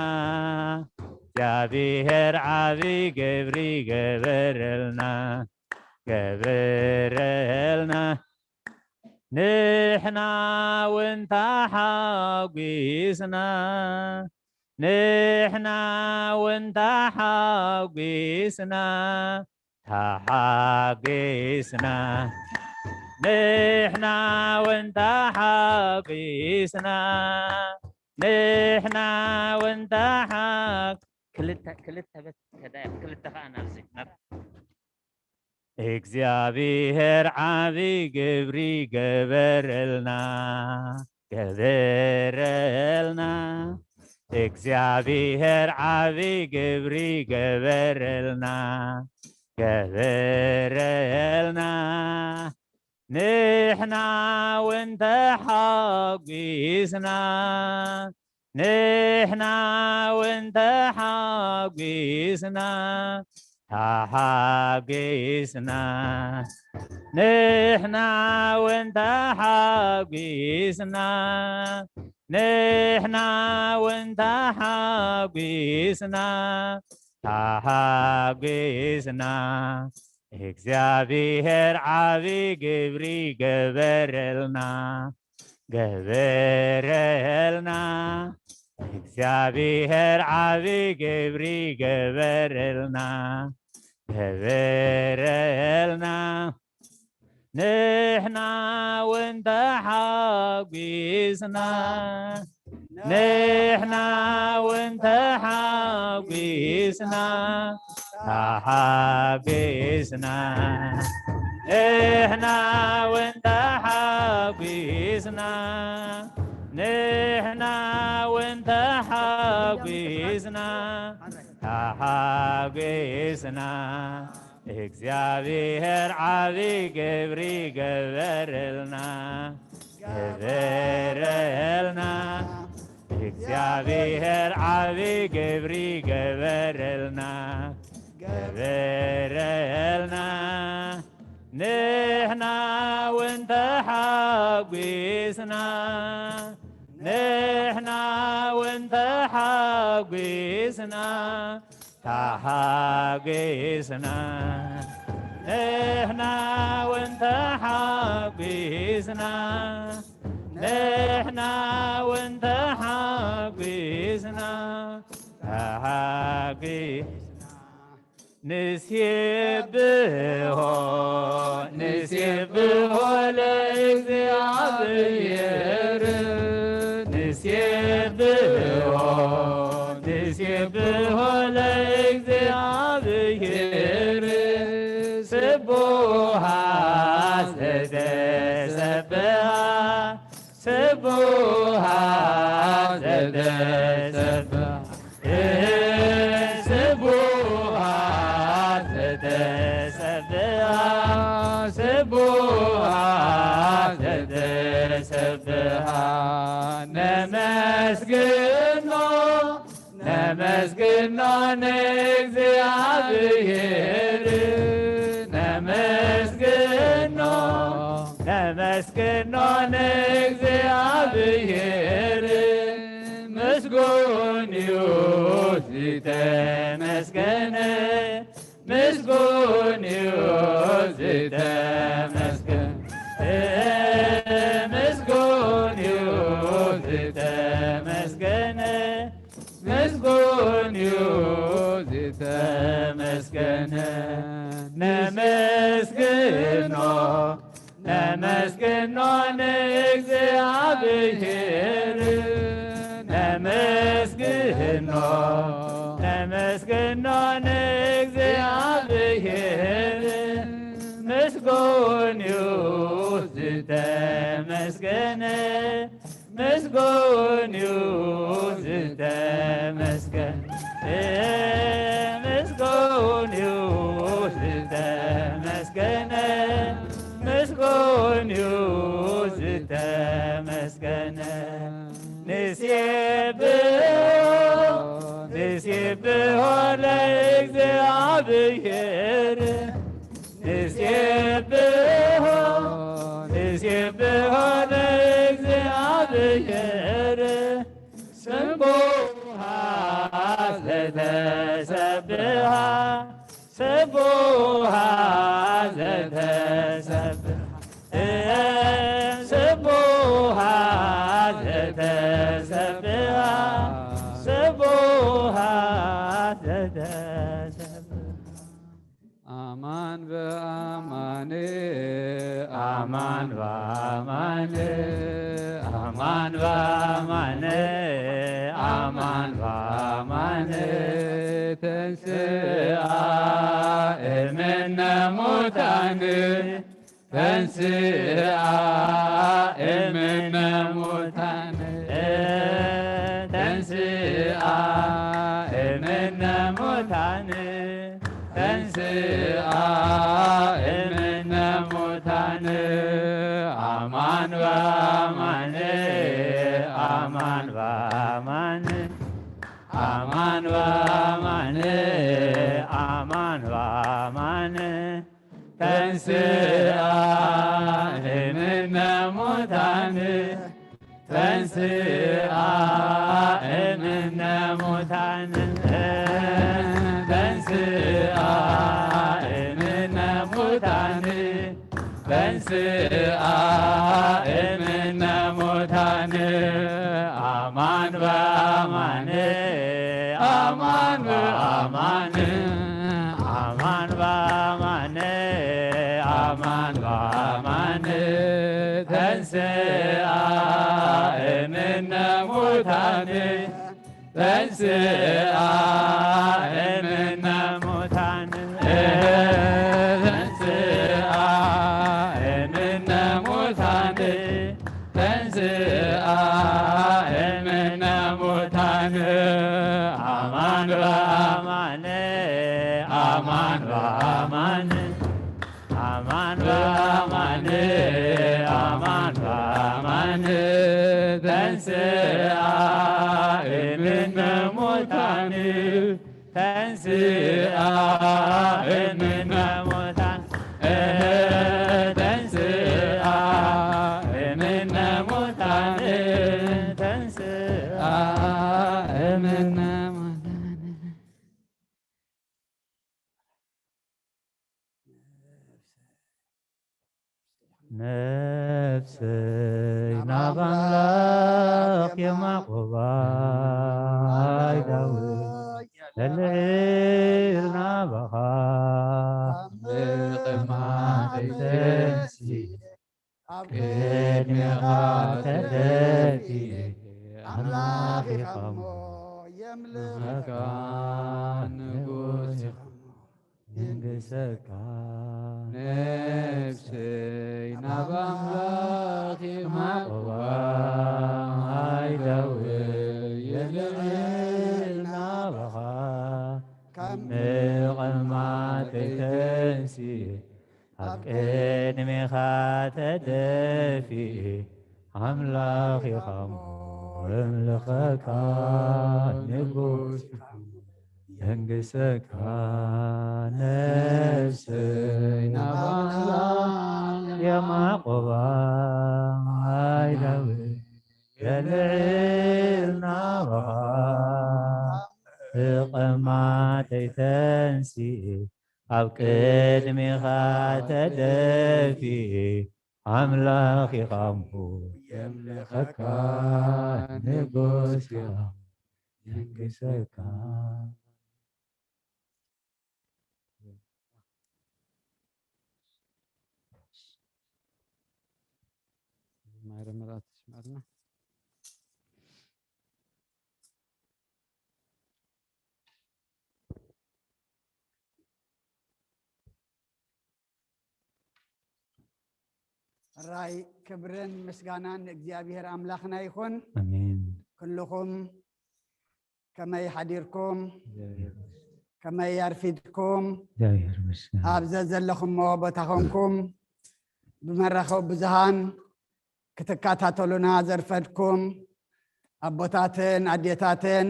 እግዚኣብሔር ዓቢ ግብሪ ገበረልና፣ ገበረልና። ንሕና እውን ተሓጒስና፣ ንሕና እውን ተሓጒስና፣ ተሓጒስና። ንሕና እውን ተሓጒስና፣ ንሕና እውን ተሓ-፣ ክልተ፣ ክልተ በት-፣ ከዳያ፣ ክልተ ኸኣ ናብዚ፣ ናብ እግዚኣብሔር ዓቢ ግብሪ ገበረልና፣ ገበረልና። እግዚኣብሔር ዓቢ ግብሪ ገበረልና፣ ገበረልና። ንሕና እውን ተሓጒስና፣ ንሕና እውን ተሓጒስና፣ ተሓጒስና። ንሕና እውን ተሓጒስና፣ ንሕና እውን ተሓጒስና፣ ተሓጒስና። እግዚኣብሔር ዓቢ ግብሪ ገበረልና፣ ገበረልና። እግዚኣብሔር ዓቢ ግብሪ ገበረልና፣ ገበረልና። ንሕና እውን ተሓጒስና፣ ንሕና እውን ተሓጒስና፣ ተሓጒስና። ንሕና እውን ተሓጒስና፣ ንሕና እውን ተሓጒስና፣ ተሓጒስና። እግዚኣብሔር ዓቢ ግብሪ ገበረልና፣ ገበረልና። እግዚኣብሔር ዓቢ ግብሪ ገበረልና፣ ገበረልና። ንሕና እውን ተሓጒስና፣ ንሕና እውን ተሓጒስና፣ ተሓጒስና። ንሕና እውን ተሓጒስና፣ ንሕና እውን ተሓጒስና፣ ተሓጒስና። ንሴብሖ፣ ንሴብሖ ለእግዚኣብሔር፣ ንሴብሖ፣ ንሴብሖ ለእግዚኣብሔር። ስቡሃ ዘተሰብሃ፣ ስቡሃ ዘተሰብሃ፣ ስቡሃ ዘተሰብሃ፣ ስቡሃ ዘተሰብሃ። ነመስግኖ፣ ነመስግኖ ንእግዚኣብሔር፣ ነመስግኖ፣ ነመስግኖ ንእግዚኣብሔር። ምስጉን እዩ ዝተመስገነ፣ ምስጉን እዩ ዝተመስገነ፣ ምስጉን እዩ ዝተመስገነ፣ ምስጉን እዩ ዝተመስገነ። ነመስግኖ፣ ነመስግኖ ንእግዚኣብሔር፣ ነመስግኖ፣ ነመስግኖ ንእግዚኣብሔር። ምስጉን እዩ ዝተመስገነ፣ ምስጉን እዩ ዝተመስገነ፣ ምስጉን እዩ ዝተመስገነ፣ ምስጉን እዩ ዝተመስገነ። ንሴብሖ፣ ንሴብሖ ለእግዚኣብሔር፣ ንሴብሖ፣ ንሴብሖ ለእግዚኣብሔር። ስቡሃ ዘተሰብሃ፣ ስቡሃ ዘተሰብሃ፣ ስቡሃ ዘተሰብሃ፣ ስቡሃ ዘተሰብሃ። ኣማን በኣማን፣ ኣማን በኣማን፣ ኣማን በኣማን፣ ኣማን በኣማን። ተንሥአ እምነ ሙታን፣ ተንሥአ እምነ ሙታን፣ ተንሥአ እምነ ሙታን፣ ተንሥአ እምነ ሙታን። አማን በአማን፣ አማን በአማን፣ አማን በአማን፣ አማን በአማን። ተንሥአ እምነ ሙታን፣ ተንሥአ እምነ ሙታን፣ ተንሥአ እምነ ሙታን፣ ተንሥአ እምነ ሙታን። አማን በአማን፣ አማን በአማን፣ አማን በአማን፣ አማን በአማን። ተንሥአ እምነ ሙታን፣ ተንሥአ እምነ ሙታን፣ ተንሥአ እምነ ሙታን፣ ተንሥአ እምነ ሙታን። አማን በአማን፣ አማን አማን በአማን አማን በአማን ተንሥአ እምነ ሙታን ተንሥአ እምነ ሙታን ተንሥአ እምነ ሙታን ተንሥአ እምነ ሙታን ነፍሰይ ናብ ኣምላኽ የማቑባ ኣይዳዊ ለልዕል ናባኻ ምቕማጠይተሲ ኣብ ቅድሜኻ ተደፊ ኣምላኽ ኢኻ እሞ የምልኸካ ንጉስ ኢኻ ይንግሰካ ነፍሰይ ናብ ኣምላኽ ይማቕባ ኣይደው የልዕል ናባኻ ካብ ምቕማጠይ ተንሲ ኣብ ቅድሜኻ ተደፊ ኣምላኽ ኢኻ እሞ እምልኸካ ንጉስ የንግሰካ ነፍሰይ ናባኻ የማቆባ ኣይዳዊ የልዕል ናባኻ ብቐማተይ ተንሲ ኣብ ቅድሜኻ ተደፊ ኣምላኽ ኢኻ እሞ የምልኸካ ንጉስ ኢኻ የንግሰካ ዝማሬ መላእክት ይስማዕልና። ሕራይ ክብርን ምስጋናን ንእግዚኣብሔር ኣምላኽና ይኹን። ኣሜን። ኩልኹም ከመይ ሓዲርኩም? ከመይ ኣርፊድኩም? እግዚኣብሔር ይመስገን። ኣብ ዘዘለኹሞ ቦታ ኾንኩም ብመራኸቢ ብዙሃን ክትከታተሉና ዘርፈድኩም ኣቦታትን ኣዴታትን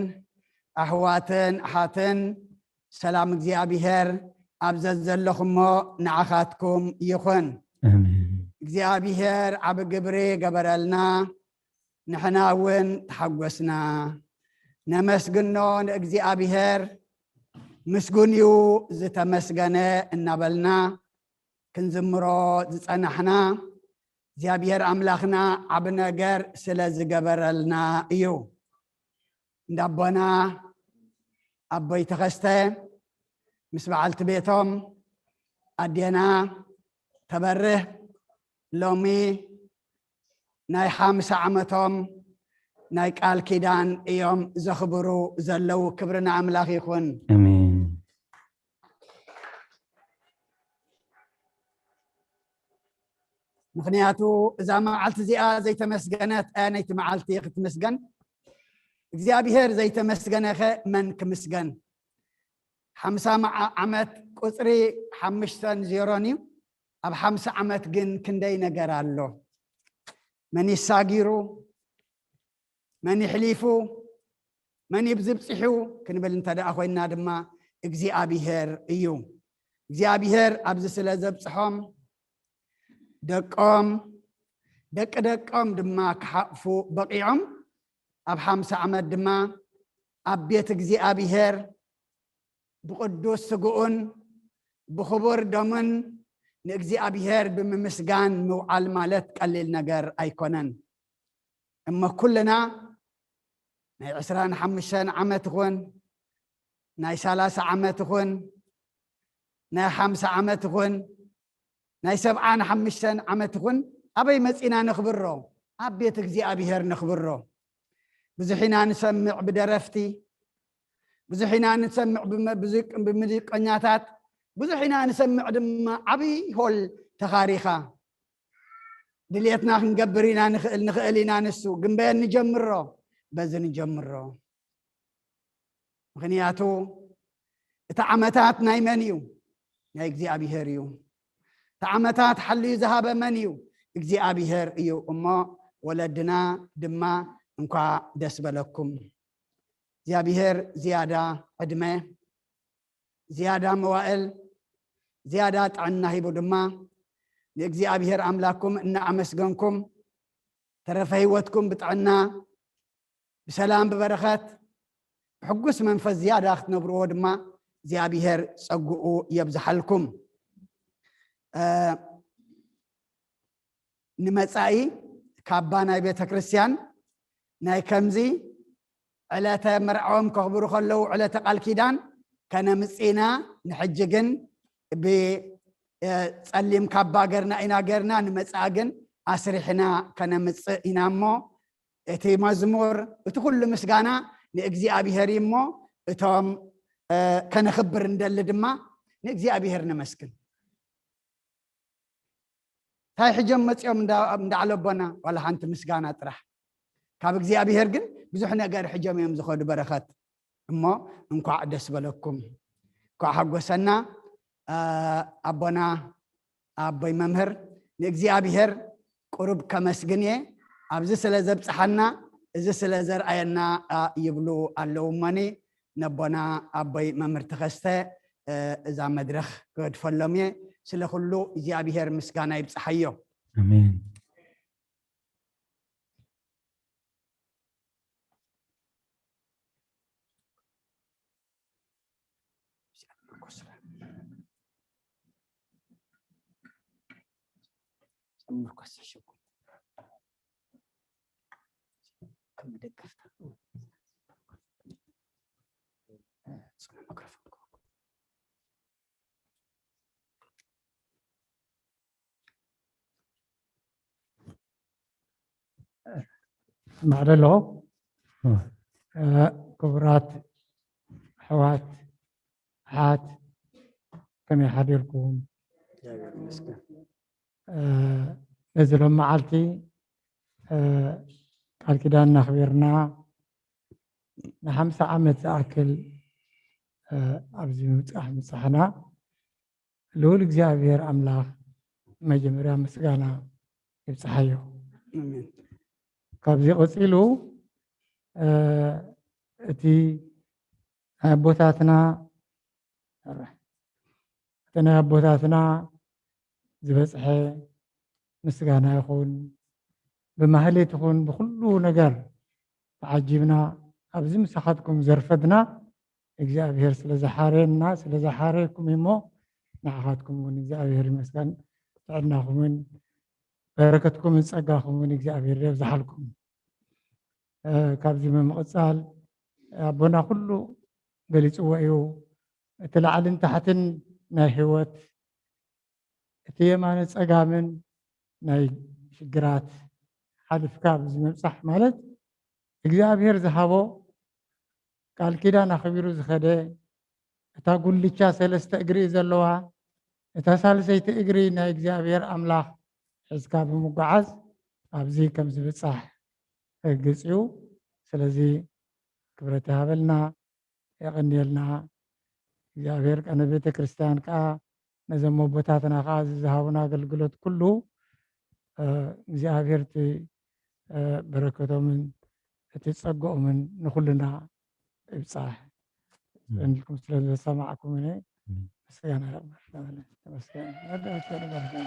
ኣሕዋትን ኣሓትን ሰላም እግዚኣብሔር ኣብ ዘዘለኹሞ ንዓኻትኩም ይኹን። ኣሜን። እግዚኣብሔር ዓቢ ግብሪ ገበረልና፣ ንሕና እውን ተሓጎስና። ነመስግኖ ንእግዚኣብሔር፣ ምስጉን እዩ ዝተመስገነ እናበልና ክንዝምሮ ዝጸናሕና እግዚኣብሔር ኣምላኽና ዓቢ ነገር ስለ ዝገበረልና እዩ። እንዳቦና ኣቦይ ተኸስተ ምስ በዓልቲ ቤቶም ኣዴና ተበርህ ሎሚ ናይ ሓምሳ ዓመቶም ናይ ቃል ኪዳን እዮም ዘኽብሩ ዘለዉ። ክብሪ ንኣምላኽ ይኹን። ኣሜን። ምኽንያቱ እዛ መዓልቲ እዚኣ ዘይተመስገነት ኣየነይቲ መዓልቲ ክትምስገን? እግዚኣብሔር ዘይተመስገነኸ መን ክምስገን? ሓምሳ መዓ-፣ ዓመት ቁጽሪ ሓሙሽተን ዜሮን እዩ። ኣብ ሓምሳ ዓመት ግን ክንደይ ነገር ኣሎ። መን ይሳጊሩ፣ መን ይሕሊፉ፣ መን ይብዝብጽሑ ክንብል እንተ ደኣ ኮይንና ድማ እግዚኣብሔር እዩ። እግዚኣብሔር ኣብዚ ስለ ዘብጽሖም ደቆም፣ ደቂ ደቆም ድማ ክሓቕፉ በቒዖም። ኣብ ሓምሳ ዓመት ድማ ኣብ ቤት እግዚኣብሔር ብቕዱስ ስግኡን ብኽቡር ደሙን ንእግዚኣብሔር ብምምስጋን ምውዓል ማለት ቀሊል ነገር ኣይኮነን። እሞ ኩልና ናይ ዕስራን ሓሙሽተን ዓመት ይኹን፣ ናይ ሰላሳ ዓመት ይኹን፣ ናይ ሓምሳ ዓመት ይኹን፣ ናይ ሰብዓን ሓሙሽተን ዓመት ይኹን፣ ኣበይ መጺና ነኽብሮ? ኣብ ቤት እግዚኣብሔር ነኽብሮ። ብዙሕ ኢና ንሰምዕ ብደረፍቲ፣ ብዙሕ ኢና ንሰምዕ ብመ-፣ ብዙ-፣ ብሙዚቀኛታት፣ ብዙሕ ኢና ንሰምዕ ድማ ዓብዪ ሆል ተኻሪኻ። ድልየትና ክንገብር ኢና ንኽእል፣ ንኽእል ኢና ንሱ። ግን በየን ንጀምሮ? በዚ ንጀምሮ። ምኽንያቱ እቲ ዓመታት ናይ መን እዩ? ናይ እግዚኣብሔር እዩ። እቲ ዓመታት ሓልዩ ዝሃበ መን እዩ? እግዚኣብሔር እዩ። እሞ ወለድና ድማ እንኳዕ ደስ በለኩም። እግዚኣብሔር ዝያዳ ዕድመ፣ ዝያዳ መዋእል፣ ዝያዳ ጥዕና ሂቡ ድማ ንእግዚኣብሔር ኣምላኩም እናኣመስገንኩም፣ ተረፈ ህይወትኩም ብጥዕና፣ ብሰላም፣ ብበረኸት፣ ብሕጉስ መንፈስ ዝያዳ ክትነብርዎ ድማ እግዚኣብሔር ጸግኡ የብዝሓልኩም። እ፣ ንመጻኢ ካባ ናይ ቤተ ክርስቲያን ናይ ከምዚ ዕለተ መርዓኦም ከኽብሩ ከለዉ ዕለተ ቃል ኪዳን ከነምጽእ ኢና። ንሕጂ ግን ብ-፣ እ፣ ጸሊም ካባ ገርና ኢና ገርና፣ ንመጻኢ ግን ኣስሪሕና ከነምጽእ ኢና። እሞ እቲ መዝሙር፣ እቲ ኩሉ ምስጋና ንእግዚኣብሔር እዩ። እሞ እቶም፣ እ፣ ከነኽብር እንደሊ ድማ ንእግዚኣብሔር ነመስግን። እንታይ ሕጆም መጺኦም እንዳ-፣ እንዳዓለቦና ዋላ ሓንቲ ምስጋና ጥራሕ። ካብ እግዚኣብሔር ግን ብዙሕ ነገር ሕጆም እዮም ዝኸዱ በረኸት። እሞ እንኳዕ ደስ በለኩም፣ እንኳዕ ሓጎሰና። እ፣ ኣቦና ኣቦይ መምህር ንእግዚኣብሔር ቁሩብ ከመስግን እየ። ኣብዚ ስለ ዘብጽሓና፣ እዚ ስለ ዘርኣየና፣ እ፣ ይብሉ ኣለዉ። እሞኒ ነቦና ኣቦይ መምህር ተኸስተ፣ እ፣ እዛ መድረኽ ክገድፈሎም እየ። ስለ ኩሉ እግዚኣብሔር ምስጋና ይብጽሓዮ። ኣሜን። ማዕረ ኣለኹ። እ፣ ክቡራት ኣሕዋት፣ ኣሓት፣ ከመይ ሓዲርኩም? እ፣ ነዚ ሎም መዓልቲ፣ እ፣ ቃል ኪዳን ኣኽቢርና ንሓምሳ ዓመት ዝኣክል፣ እ፣ ኣብዚ ምብጻሕ ምብጻሕና ልዑል እግዚኣብሔር ኣምላኽ መጀመርያ ምስጋና ይብጽሓዮ። ኣሜን። ካብዚ ቀጺሉ፣ እ፣ እቲ ናይ ኣቦታትና፣ እቲ ናይ ኣቦታትና ዝበጽሐ ምስጋና ይኹን፣ ብማህሌት ይኹን ብኹሉ ነገር ተዓጂብና ኣብዚ ምሳኻትኩም ዘርፈድና እግዚኣብሔር ስለ ዝሓረየና፣ ስለ ዝሓረየኩም እሞ ንዓኻትኩም እውን እግዚኣብሔር ይመስገን። ጥዕናኹምን በረከትኩምን ጸጋኹምን እግዚኣብሔር የብዝሓልኩም። እ፣ ካብዚ ብምቕጻል ኣቦና ኩሉ ገሊጽዎ እዩ። እቲ ላዕልን ታሕትን ናይ ህይወት፣ እቲ የማነ ጸጋምን ናይ ሽግራት ሓሊፍካ ኣብዚ ምብጻሕ ማለት እግዚኣብሔር ዝሃቦ ቃል ኪዳን ኣኽቢሩ ዝኸደ፣ እታ ጉልቻ ሰለስተ እግሪ እዩ ዘለዋ፣ እታ ሳልሰይቲ እግሪ ናይ እግዚኣብሔር ኣምላኽ ሒዝካ ብምጓዓዝ ኣብዚ ከም ዝብጻሕ ርግጽ እዩ። ስለዚ ክብረት ይሃበልና፣ የቐንየልና። እግዚኣብሔር ቀነ ቤተ ክርስቲያን ከኣ ነዞም ኣቦታትና ከኣ እዚ ዝሃቡና ኣገልግሎት ኩሉ፣ እ፣ እግዚኣብሔር እቲ፣ እ፣ በረከቶምን እቲ ጸግኦምን ንኹልና ይብጻሕ። ኣሜን። ጽንልኩም ስለ ዘሰማዕኩምኒ ኣሜን። ምስጋና ይቕበል። ተመስገን። ተመስገን።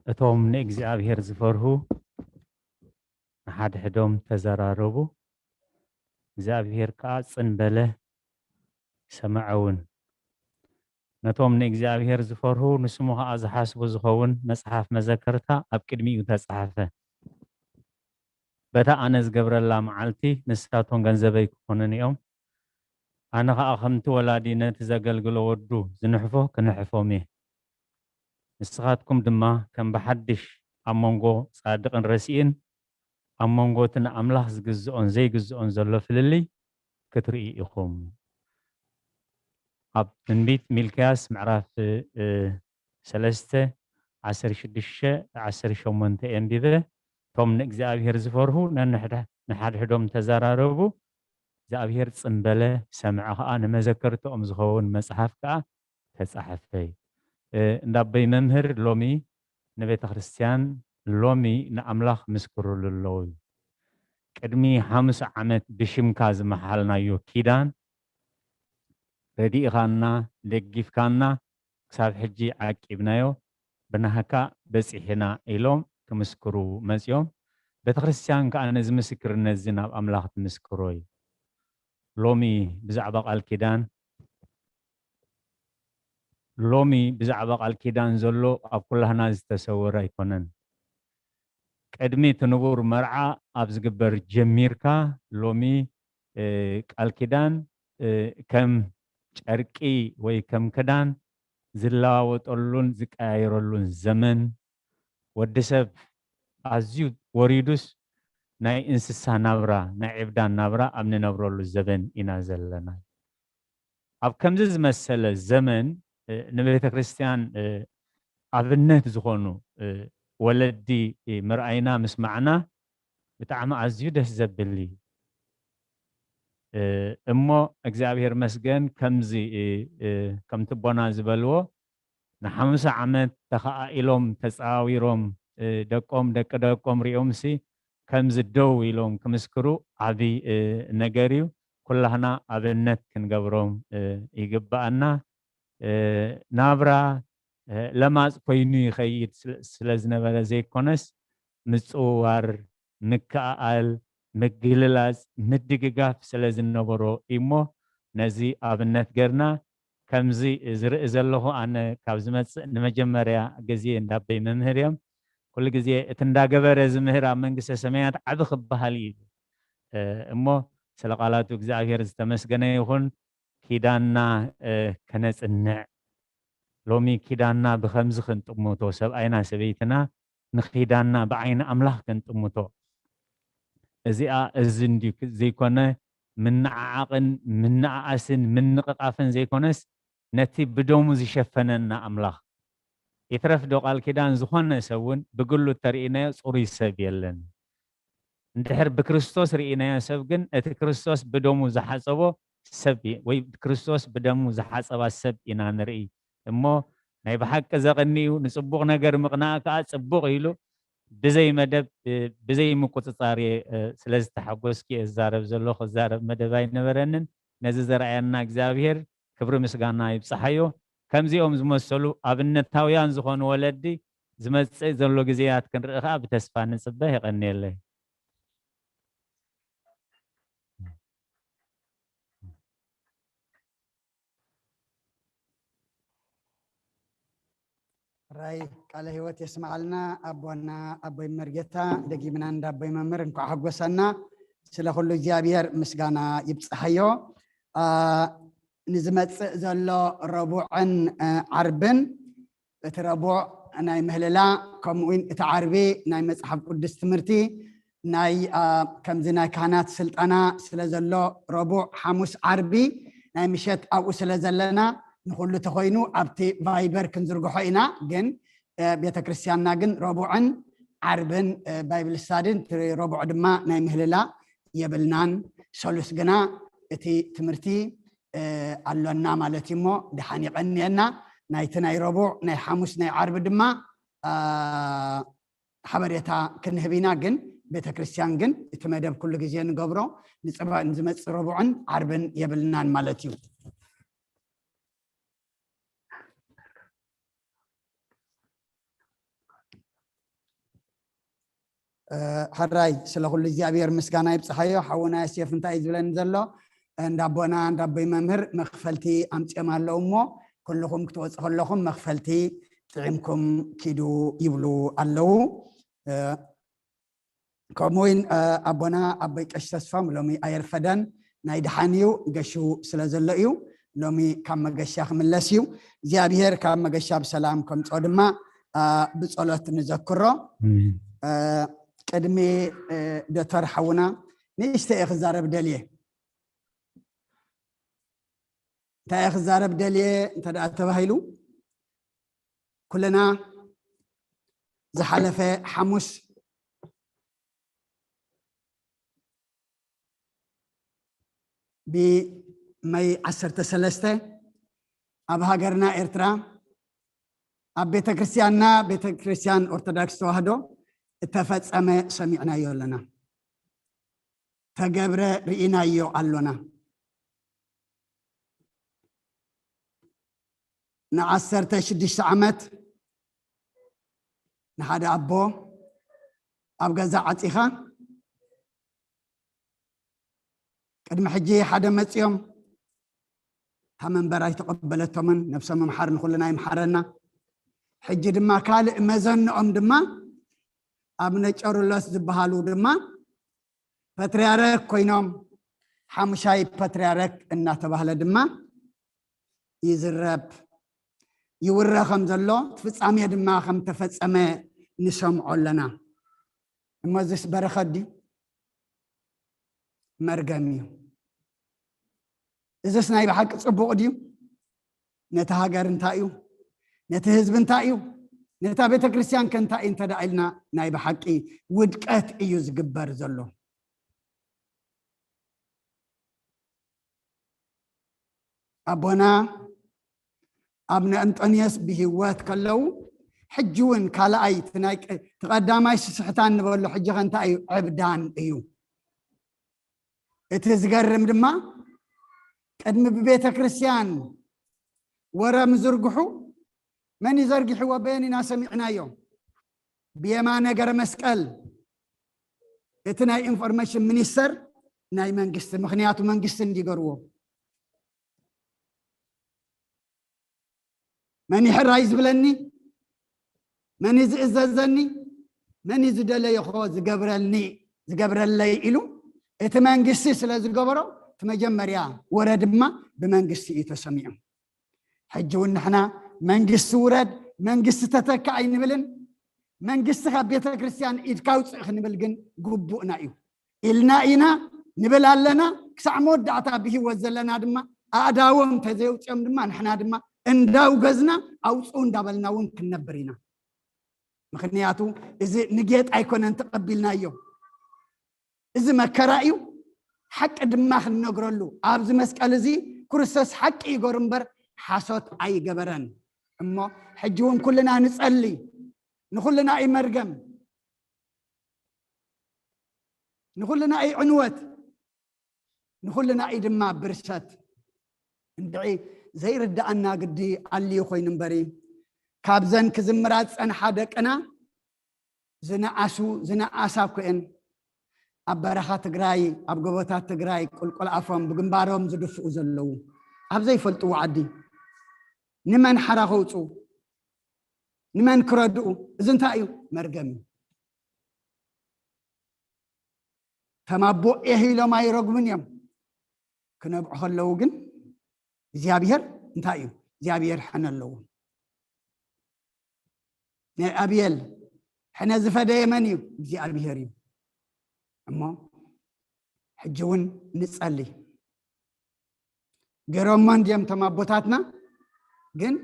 እቶም ንእግዚኣብሔር ዝፈርሁ ንሓድሕዶም ተዘራረቡ፣ እግዚኣብሔር ከኣ ጽን በለ፣ ሰምዐ እውን። ነቶም ንእግዚኣብሔር ዝፈርሁ ንስሙ ኸኣ ዝሓስቡ ዝኸውን መጽሓፍ መዘከርታ ኣብ ቅድሚኡ ተጻሕፈ። በታ ኣነ ዝገብረላ መዓልቲ ንሳቶም ገንዘበይ ክኾኑኒ እዮም። ኣነ ኸኣ ከምቲ ወላዲ ነቲ ዘገልግሎ ወዱ ዝንሕፎ ክንሕፎም እየ። ንስኻትኩም ድማ ከም ብሓድሽ ኣብ መንጎ ጻድቕን ረሲእን ኣብ መንጎ እቲ ንኣምላኽ ዝግዝኦን ዘይግዝኦን ዘሎ ፍልልይ ክትርኢ ኢኹም። ኣብ ትንቢት ሚልክያስ ምዕራፍ ሰለስተ ዓሰርተ ሽዱሽተ ዓሰርተ ሸሞንተ የንቢበ። እቶም ንእግዚኣብሔር ዝፈርሁ ነንሕድሕዶም ተዘራረቡ። እግዚኣብሔር ጽምበለ፣ ሰምዐ ኸኣ፣ ንመዘከርትኦም ዝኸውን መጽሓፍ ከኣ ተጻሕፈ። እንዳበይ መምህር ሎሚ ንቤተ ክርስቲያን ሎሚ ንኣምላኽ ምስክሩሉ ኣለዉ። ቅድሚ ሓሙስ ዓመት ብሽምካ ዝመሓልናዮ ኪዳን ረዲእኻና፣ ደጊፍካና፣ ክሳብ ሕጂ ዓቂብናዮ፣ ብናህካ በጺሕና ኢሎም ክምስክሩ መጺኦም። ቤተ ክርስቲያን ከኣ ነዚ ምስክርነት እዚ ናብ ኣምላኽ ትምስክሮ እዩ። ሎሚ ብዛዕባ ቃል ኪዳን ሎሚ ብዛዕባ ቃል ኪዳን ዘሎ ኣብ ኩላህና ዝተሰወረ ኣይኮነን። ቅድሚ እቲ ንቡር መርዓ ኣብ ዝግበር ጀሚርካ ሎሚ ቃል ኪዳን ከም ጨርቂ ወይ ከም ክዳን ዝለዋወጠሉን ዝቀያየረሉን ዘመን፣ ወዲ ሰብ ኣዝዩ ወሪዱስ ናይ እንስሳ ናብራ፣ ናይ ዕብዳን ናብራ ኣብ ንነብረሉ ዘበን ኢና ዘለና። ኣብ ከምዚ ዝመሰለ ዘመን ንቤተ ክርስቲያን ኣብነት ዝኾኑ ወለዲ ምርኣይና ምስማዕና ብጣዕሚ ኣዝዩ ደስ ዘብል እዩ። እሞ እግዚኣብሔር መስገን ከምዚ ከምቲ ቦና ዝበልዎ ንሓምሳ ዓመት ተኸኣኢሎም ተፃዊሮም ደቆም ደቂ ደቆም ሪኦምሲ ከምዚ ደው ኢሎም ክምስክሩ ዓብይ ነገር እዩ። ኩላህና ኣብነት ክንገብሮም ይግባኣና። ናብራ ለማፅ ኮይኑ ይኸይድ ስለ ዝነበረ ዘይኮነስ ምፅውዋር፣ ምክእኣል፣ ምግልላፅ፣ ምድግጋፍ ስለ ዝነበሮ እሞ ነዚ ኣብነት ገርና ከምዚ ዝርኢ ዘለኹ ኣነ ካብ ዝመፅእ ንመጀመርያ ግዜ እንዳበይ መምህር እዮም። ኩሉ ግዜ እቲ እንዳገበረ ዝምህር ኣብ መንግስተ ሰማያት ዓቢ ክበሃል እዩ። እሞ ስለ ቃላቱ እግዚኣብሔር ዝተመስገነ ይኹን። ኪዳንና ከነጽንዕ ሎሚ ኪዳንና ብኸምዚ ክንጥምቶ ሰብኣይና ሰበይትና ንኺዳንና ብዓይኒ ኣምላኽ ክንጥምቶ እዚኣ እዚ እንድዩ ዘይኮነ ምንዓዓቕን ምንኣኣስን ምንቕቓፍን ዘይኮነስ ነቲ ብደሙ ዝሸፈነና ኣምላኽ ይትረፍ ዶ ቃል ኪዳን ዝኾነ ሰብ እውን ብግሉ እተርእናዮ ጽሩይ ሰብ የለን። እንድሕር ብክርስቶስ ርኢናዮ ሰብ ግን እቲ ክርስቶስ ብደሙ ዝሓጸቦ ሰብ ወይ ክርስቶስ ብደሙ ዝሓጸባ ሰብ ኢና ንርኢ እሞ ናይ ብሓቂ ዘቐንዩ ንጽቡቕ ነገር ምቕናእ ከኣ ጽቡቕ ኢሉ ብዘይ መደብ ብዘይ ምቁጽጻር ስለ ዝተሓጎስኪ እዛረብ ዘሎ ክዛረብ መደብ ኣይነበረንን። ነዚ ዘርኣየና እግዚኣብሔር ክብሪ ምስጋና ይብጽሓዮ። ከምዚኦም ዝመሰሉ ኣብነታውያን ዝኾኑ ወለዲ ዝመጽእ ዘሎ ግዜያት ክንርኢ ከኣ ብተስፋ ንጽበ። የቐንየለይ። ራይ ቃለ ህይወት የስማዓልና ኣቦና ኣቦይ መርጌታ። ደጊምና እንዳ ኣቦይ መምህር እንኳዕ ሓጎሰና። ስለ ኩሉ እግዚኣብሔር ምስጋና ይብጽሓዮ። ንዝመጽእ ዘሎ ረቡዕን ዓርብን እቲ ረቡዕ ናይ ምህልላ ከምኡውን እቲ ዓርቢ ናይ መጽሓፍ ቅዱስ ትምህርቲ ናይ ከምዚ ናይ ካህናት ስልጠና ስለ ዘሎ ረቡዕ ሓሙስ ዓርቢ ናይ ምሸት ኣብኡ ስለ ዘለና ንኩሉ ተኮይኑ ኣብቲ ቫይበር ክንዝርግሖ ኢና። ግን ቤተ ክርስቲያንና ግን ረቡዕን ዓርብን ባይብል ስታድን ረቡዕ ድማ ናይ ምህልላ የብልናን። ሰሉስ ግና እቲ ትምህርቲ ኣሎና ማለት እዩ እሞ ደሓን ይቐንየና። ናይቲ ናይ ረቡዕ ናይ ሓሙስ ናይ ዓርቢ ድማ ሓበሬታ ክንህብ ኢና። ግን ቤተ ክርስቲያን ግን እቲ መደብ ኩሉ ግዜ ንገብሮ ንዝመፅእ ረቡዕን ዓርብን የብልናን ማለት እዩ። ሕራይ ስለ ኩሉ እግዚኣብሔር ምስጋና ይብፅሓዮ። ሓውና ዮሴፍ እንታይ እዩ ዝብለኒ ዘሎ? እንዳቦና እንዳቦይ መምህር መክፈልቲ ኣምፅኦም ኣለዉ እሞ ኩልኹም ክትወፁ ከለኹም መኽፈልቲ ጥዒምኩም ኪዱ ይብሉ ኣለዉ። ከምኡ እውን ኣቦና ኣቦይ ቀሺ ተስፋም ሎሚ ኣየርፈደን፣ ናይ ደሓን እዩ፣ ገሹ ስለ ዘሎ እዩ። ሎሚ ካብ መገሻ ክምለስ እዩ። እግዚኣብሔር ካብ መገሻ ብሰላም ከምፅኦ ድማ ብፀሎት ንዘክሮ። ቅድሚ ዶክተር ሓውና ንእሽተ እየ ክዛረብ ደልየ። እንታይ እየ ክዛረብ ደልየ እንተ ደኣ ተባሂሉ፣ ኩልና ዝሓለፈ ሓሙስ ብመይ ዓሰርተ ሰለስተ ኣብ ሃገርና ኤርትራ ኣብ ቤተ ክርስቲያንና፣ ቤተ ክርስቲያን ኦርቶዶክስ ተዋህዶ፣ እተፈጸመ ሰሚዕናዮ ኣለና። ተገብረ ርኢናዮ ኣሎና። ንዓሰርተ ሽዱሽተ ዓመት ንሓደ ኣቦ ኣብ ገዛ ዓጺኻ፣ ቅድሚ ሕጂ ሓደ መጺኦም፣ እታ መንበር ኣይተቐበለቶምን፣ ነብሶም ምምሓር ንኹልና ይምሓረና። ሕጂ ድማ ካልእ መዘንኦም ድማ ኣቡነ ቄርሎስ ዝበሃሉ ድማ ፓትርያርክ ኮይኖም፣ ሓሙሻይ ፓትርያርክ እናተባህለ ድማ ይዝረብ፣ ይውረ ከም ዘሎ፣ እቲ ፍጻሜ ድማ ከም ተፈጸመ ንሰምዖ ኣለና። እሞ እዚስ በረኸት ድዩ? መርገም እዩ። እዚስ ናይ ብሓቂ ጽቡቕ ድዩ? ነቲ ሃገር እንታይ እዩ? ነቲ ህዝቢ እንታይ እዩ? ነታ ቤተ ክርስቲያን ከ እንታይ እዩ እንተ ደኣ ኢልና፣ ናይ ብሓቂ ውድቀት እዩ ዝግበር ዘሎ። ኣቦና ኣቡነ እንጦንዮስ ብህይወት ከለዉ፣ ሕጂ እውን ካልኣይ እቲ ናይ ቀ-፣ እቲ ቀዳማይ ስስሕታን ንበሎ፣ ሕጂ ኸ እንታይ እዩ? ዕብዳን እዩ። እቲ ዝገርም ድማ፣ ቅድሚ ብቤተ ክርስቲያን ወረ ምዝርግሑ፣ መን እዩ ዘርጊሕዎ? በየን ኢና ሰሚዕናዮ? ብየማነ ገረ መስቀል፣ እቲ ናይ ኢንፎርሜሽን ሚኒስተር ናይ መንግስቲ፣ ምኽንያቱ መንግስቲ እንዲገርዎ። መን እዩ ሕራይ ዝብለኒ? መን እዩ ዝእዘዘኒ? መን እዩ ዝደለየኾ ዝገብረልኒ፣ ዝገብረለይ ኢሉ እቲ መንግስቲ ስለ ዝገበሮ፣ እቲ መጀመርያ ወረ ድማ ብመንግስቲ እዩ ተሰሚዑ። ሕጂ እውን ንሕና መንግስቲ ውረድ፣ መንግስቲ ተተካ ኣይንብልን። መንግስቲ ካብ ቤተ ክርስቲያን ኢድካ ውፅእ ክንብል ግን ግቡእና እዩ። ኢልና ኢና ንብል ኣለና። ክሳዕ መወዳእታ ብህይወት ዘለና ድማ ኣእዳዎም ተዘየውፅኦም ድማ ንሕና ድማ እንዳውገዝና ኣውፅኡ እንዳበልና እውን ክንነብር ኢና። ምኽንያቱ እዚ ንጌጥ ኣይኮነን ተቐቢልናዮ። እዚ መከራ እዩ። ሓቂ ድማ ክንነግረሉ፣ ኣብዚ መስቀል እዚ ክርስቶስ ሓቂ ይገሩ እምበር ሓሶት ኣይገበረን። እሞ ሕጂ እውን ኩልና ንጸሊ። ንኹልና እዩ መርገም፣ ንኹልና እዩ ዕንወት፣ ንኹልና እዩ ድማ ብርሰት። እንድዒ ዘይርድኣና ግዲ ኣልዩ ኮይኑ እምበሪ፣ ካብዘን ክዝምራ ዝጸንሓ ደቅና ዝነኣሱ፣ ዝነኣሳ እኮ እየን ኣብ በረኻ ትግራይ፣ ኣብ ጎቦታት ትግራይ ቁልቁል ኣፎም ብግንባሮም ዝድፍኡ ዘለዉ፣ ኣብ ዘይፈልጥዎ ዓዲ። ንመን ሓራ ከውፅኡ? ንመን ክረድኡ? እዚ እንታይ እዩ? መርገም እዩ። ተማቦ ኤህ ኢሎም ኣይረግሙን እዮም። ክነብዑ ከለዉ ግን እግዚኣብሔር እንታይ እዩ? እግዚኣብሔር ሕነ ኣለዎ። ናይ ኣብየል ሕነ ዝፈደየ መን እዩ? እግዚኣብሔር እዩ። እሞ ሕጂ እውን ንጸሊ። ገይሮሞ እንድዮም እቶም ኣቦታትና፣ ግን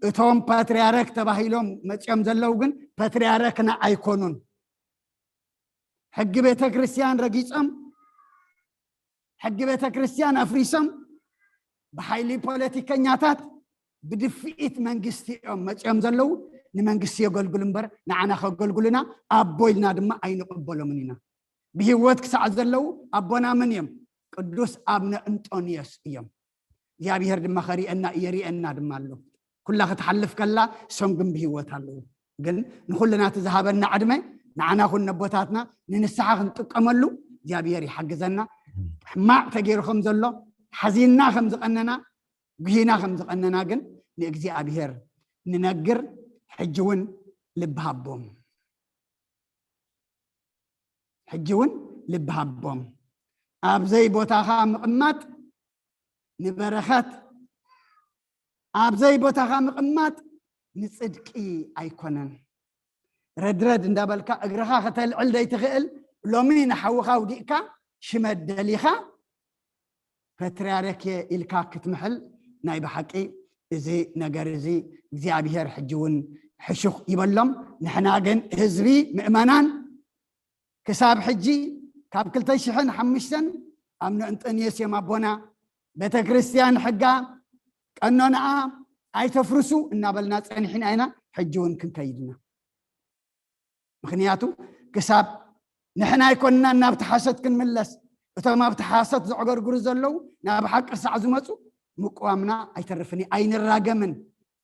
እቶም ፓትርያርክ ተባሂሎም መጺኦም ዘለዉ ግን ፓትርያርክና ኣይኮኑን። ሕጊ ቤተ ክርስቲያን ረጊጾም፣ ሕጊ ቤተ ክርስቲያን ኣፍሪሶም፣ ብሓይሊ ፖለቲከኛታት ብድፍኢት መንግስቲ እዮም መጺኦም ዘለዉ። ንመንግስቲ የገልግሉ እምበር ንዓና ከገልግሉና ኣቦ ኢልና ድማ ኣይንቕበሎምን ኢና። ብህይወት ክሳዕ ዘለዉ ኣቦና መን እዮም? ቅዱስ ኣብነ እንጦንዮስ እዮም። እግዚኣብሔር ድማ ከሪአና የሪአና ድማ ኣሎ። ኩላ ክትሓልፍ ከላ እሶም ግን ብህይወት ኣለዉ። ግን ንኹልና እቲ ዝሃበና ዕድመ ንዓና ኩን ነቦታትና ንንስሓ ክንጥቀመሉ እግዚኣብሔር ይሓግዘና። ሕማቕ ተገይሩ ከም ዘሎ ሓዚንና ከም ዝቐነና፣ ጉሂና ከም ዝቐነና ግን ንእግዚኣብሔር ንነግር። ሕጂ እውን ልቢ ሃቦም፣ ሕጂ እውን ልቢ ሃቦም። ኣብ ዘይቦታኻ ምቕማጥ ንበረኸት፣ ኣብ ዘይቦታኻ ምቕማጥ ንጽድቂ ኣይኮነን። ረድረድ እንዳበልካ እግርኻ ከተልዕል ዘይትኽእል፣ ሎሚ ንሓውኻ ውዲቕካ ሽመት ደሊኻ ፓትርያርክ ኢልካ ክትምሕል ናይ ብሓቂ እዚ ነገር እዚ እግዚኣብሔር ሕጂ እውን ሕሹኽ ይበሎም። ንሕና ግን ህዝቢ ምእመናን ክሳብ ሕጂ ካብ ክልተ ሽሕን ሓሙሽተን ኣምነ እንጠንዮስ እዮም ኣቦና፣ ቤተ ክርስቲያን ሕጋ ቀኖናኣ ኣይተፍርሱ እናበልና ጸኒሕና ኢና። ሕጂ እውን ክንከይድና። ምኽንያቱ ክሳብ ንሕና ኣይኮንናን ናብቲ ሓሶት ክንምለስ፣ እቶም ኣብቲ ሓሶት ዘዕገርግሩ ዘለዉ ናብ ሓቂ ክሳዕ ዝመፁ ምቅዋምና ኣይተርፍን እዩ፣ ኣይንራገምን።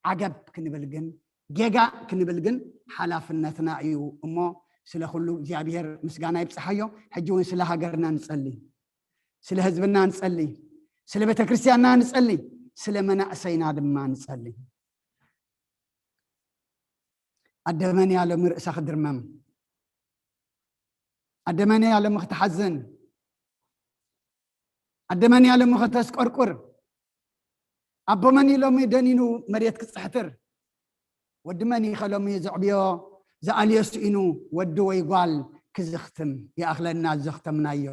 ዓገብ ክንብል ግን፣ ጌጋ ክንብል ግን ሓላፍነትና እዩ። እሞ ስለ ኩሉ እግዚኣብሔር ምስጋና ይብፅሓዮ። ሕጂ እውን ስለ ሃገርና ንጸሊ፣ ስለ ህዝብና ንጸሊ፣ ስለ ቤተ ክርስቲያንና ንጸሊ፣ ስለ መናእሰይና ድማ ንጸሊ። ኣደ መን እያ ሎሚ ርእሳ ክድርመም? ኣደ መን እያ ሎሚ ክትሓዝን? ኣደ መን እያ ሎሚ ከተስቆርቁር? ኣቦ መን እዩ ሎሚ ደኒኑ መሬት ክጽሕትር? ወዲ መን እዩ ከ ሎሚ ዘዕብዮ ዝኣልዮ ስኢኑ ወዲ ወይ ጓል ክዝኽትም? ይኣኽለና ዘኽተምናዮ፣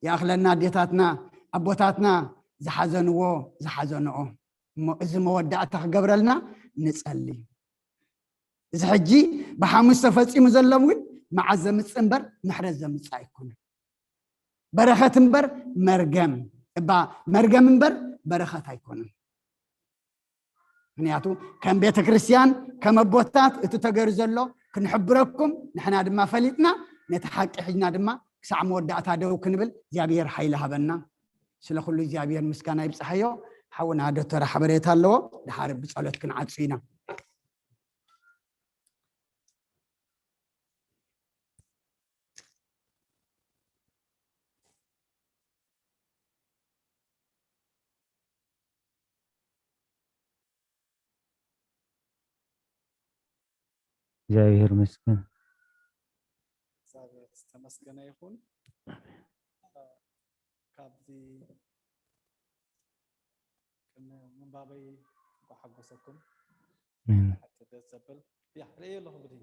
ይኣኽለና ኣዴታትና ኣቦታትና ዝሓዘንዎ ዝሓዘንኦ። እሞ እዚ መወዳእታ ክገብረልና ንጸሊ። እዚ ሕጂ ብሓሙስ ተፈጺሙ ዘሎ እውን መዓዝ ዘምጽእ እምበር ምሕረት ዘምጽእ ኣይኮነን። በረኸት እምበር መርገም፣ እባ መርገም እምበር በረኸት ኣይኮነን። ምኽንያቱ ከም ቤተ ክርስቲያን፣ ከም ኣቦታት እቲ ተገይሩ ዘሎ ክንሕብረኩም፣ ንሕና ድማ ፈሊጥና ነቲ ሓቂ ሒዝና ድማ ክሳዕ መወዳእታ ደው ክንብል እግዚኣብሔር ሓይሊ ሃበና። ስለ ኩሉ እግዚኣብሔር ምስጋና ይብጽሓዮ። ሓውና ዶክተር ሓበሬታ ኣለዎ፣ ድሓር ብጸሎት ክንዓጹ ኢና። እግዚኣብሔር ይመስገን። እግዚኣብሔር ዝተመስገነ ይኹን። ካብዚ ቅድሚ ምንባበይ እንኳ ሓጎሰኩም። ኣሜን። ሓቂ ደስ ዘብል ያ ርእየ ኣለኹ ብድሂ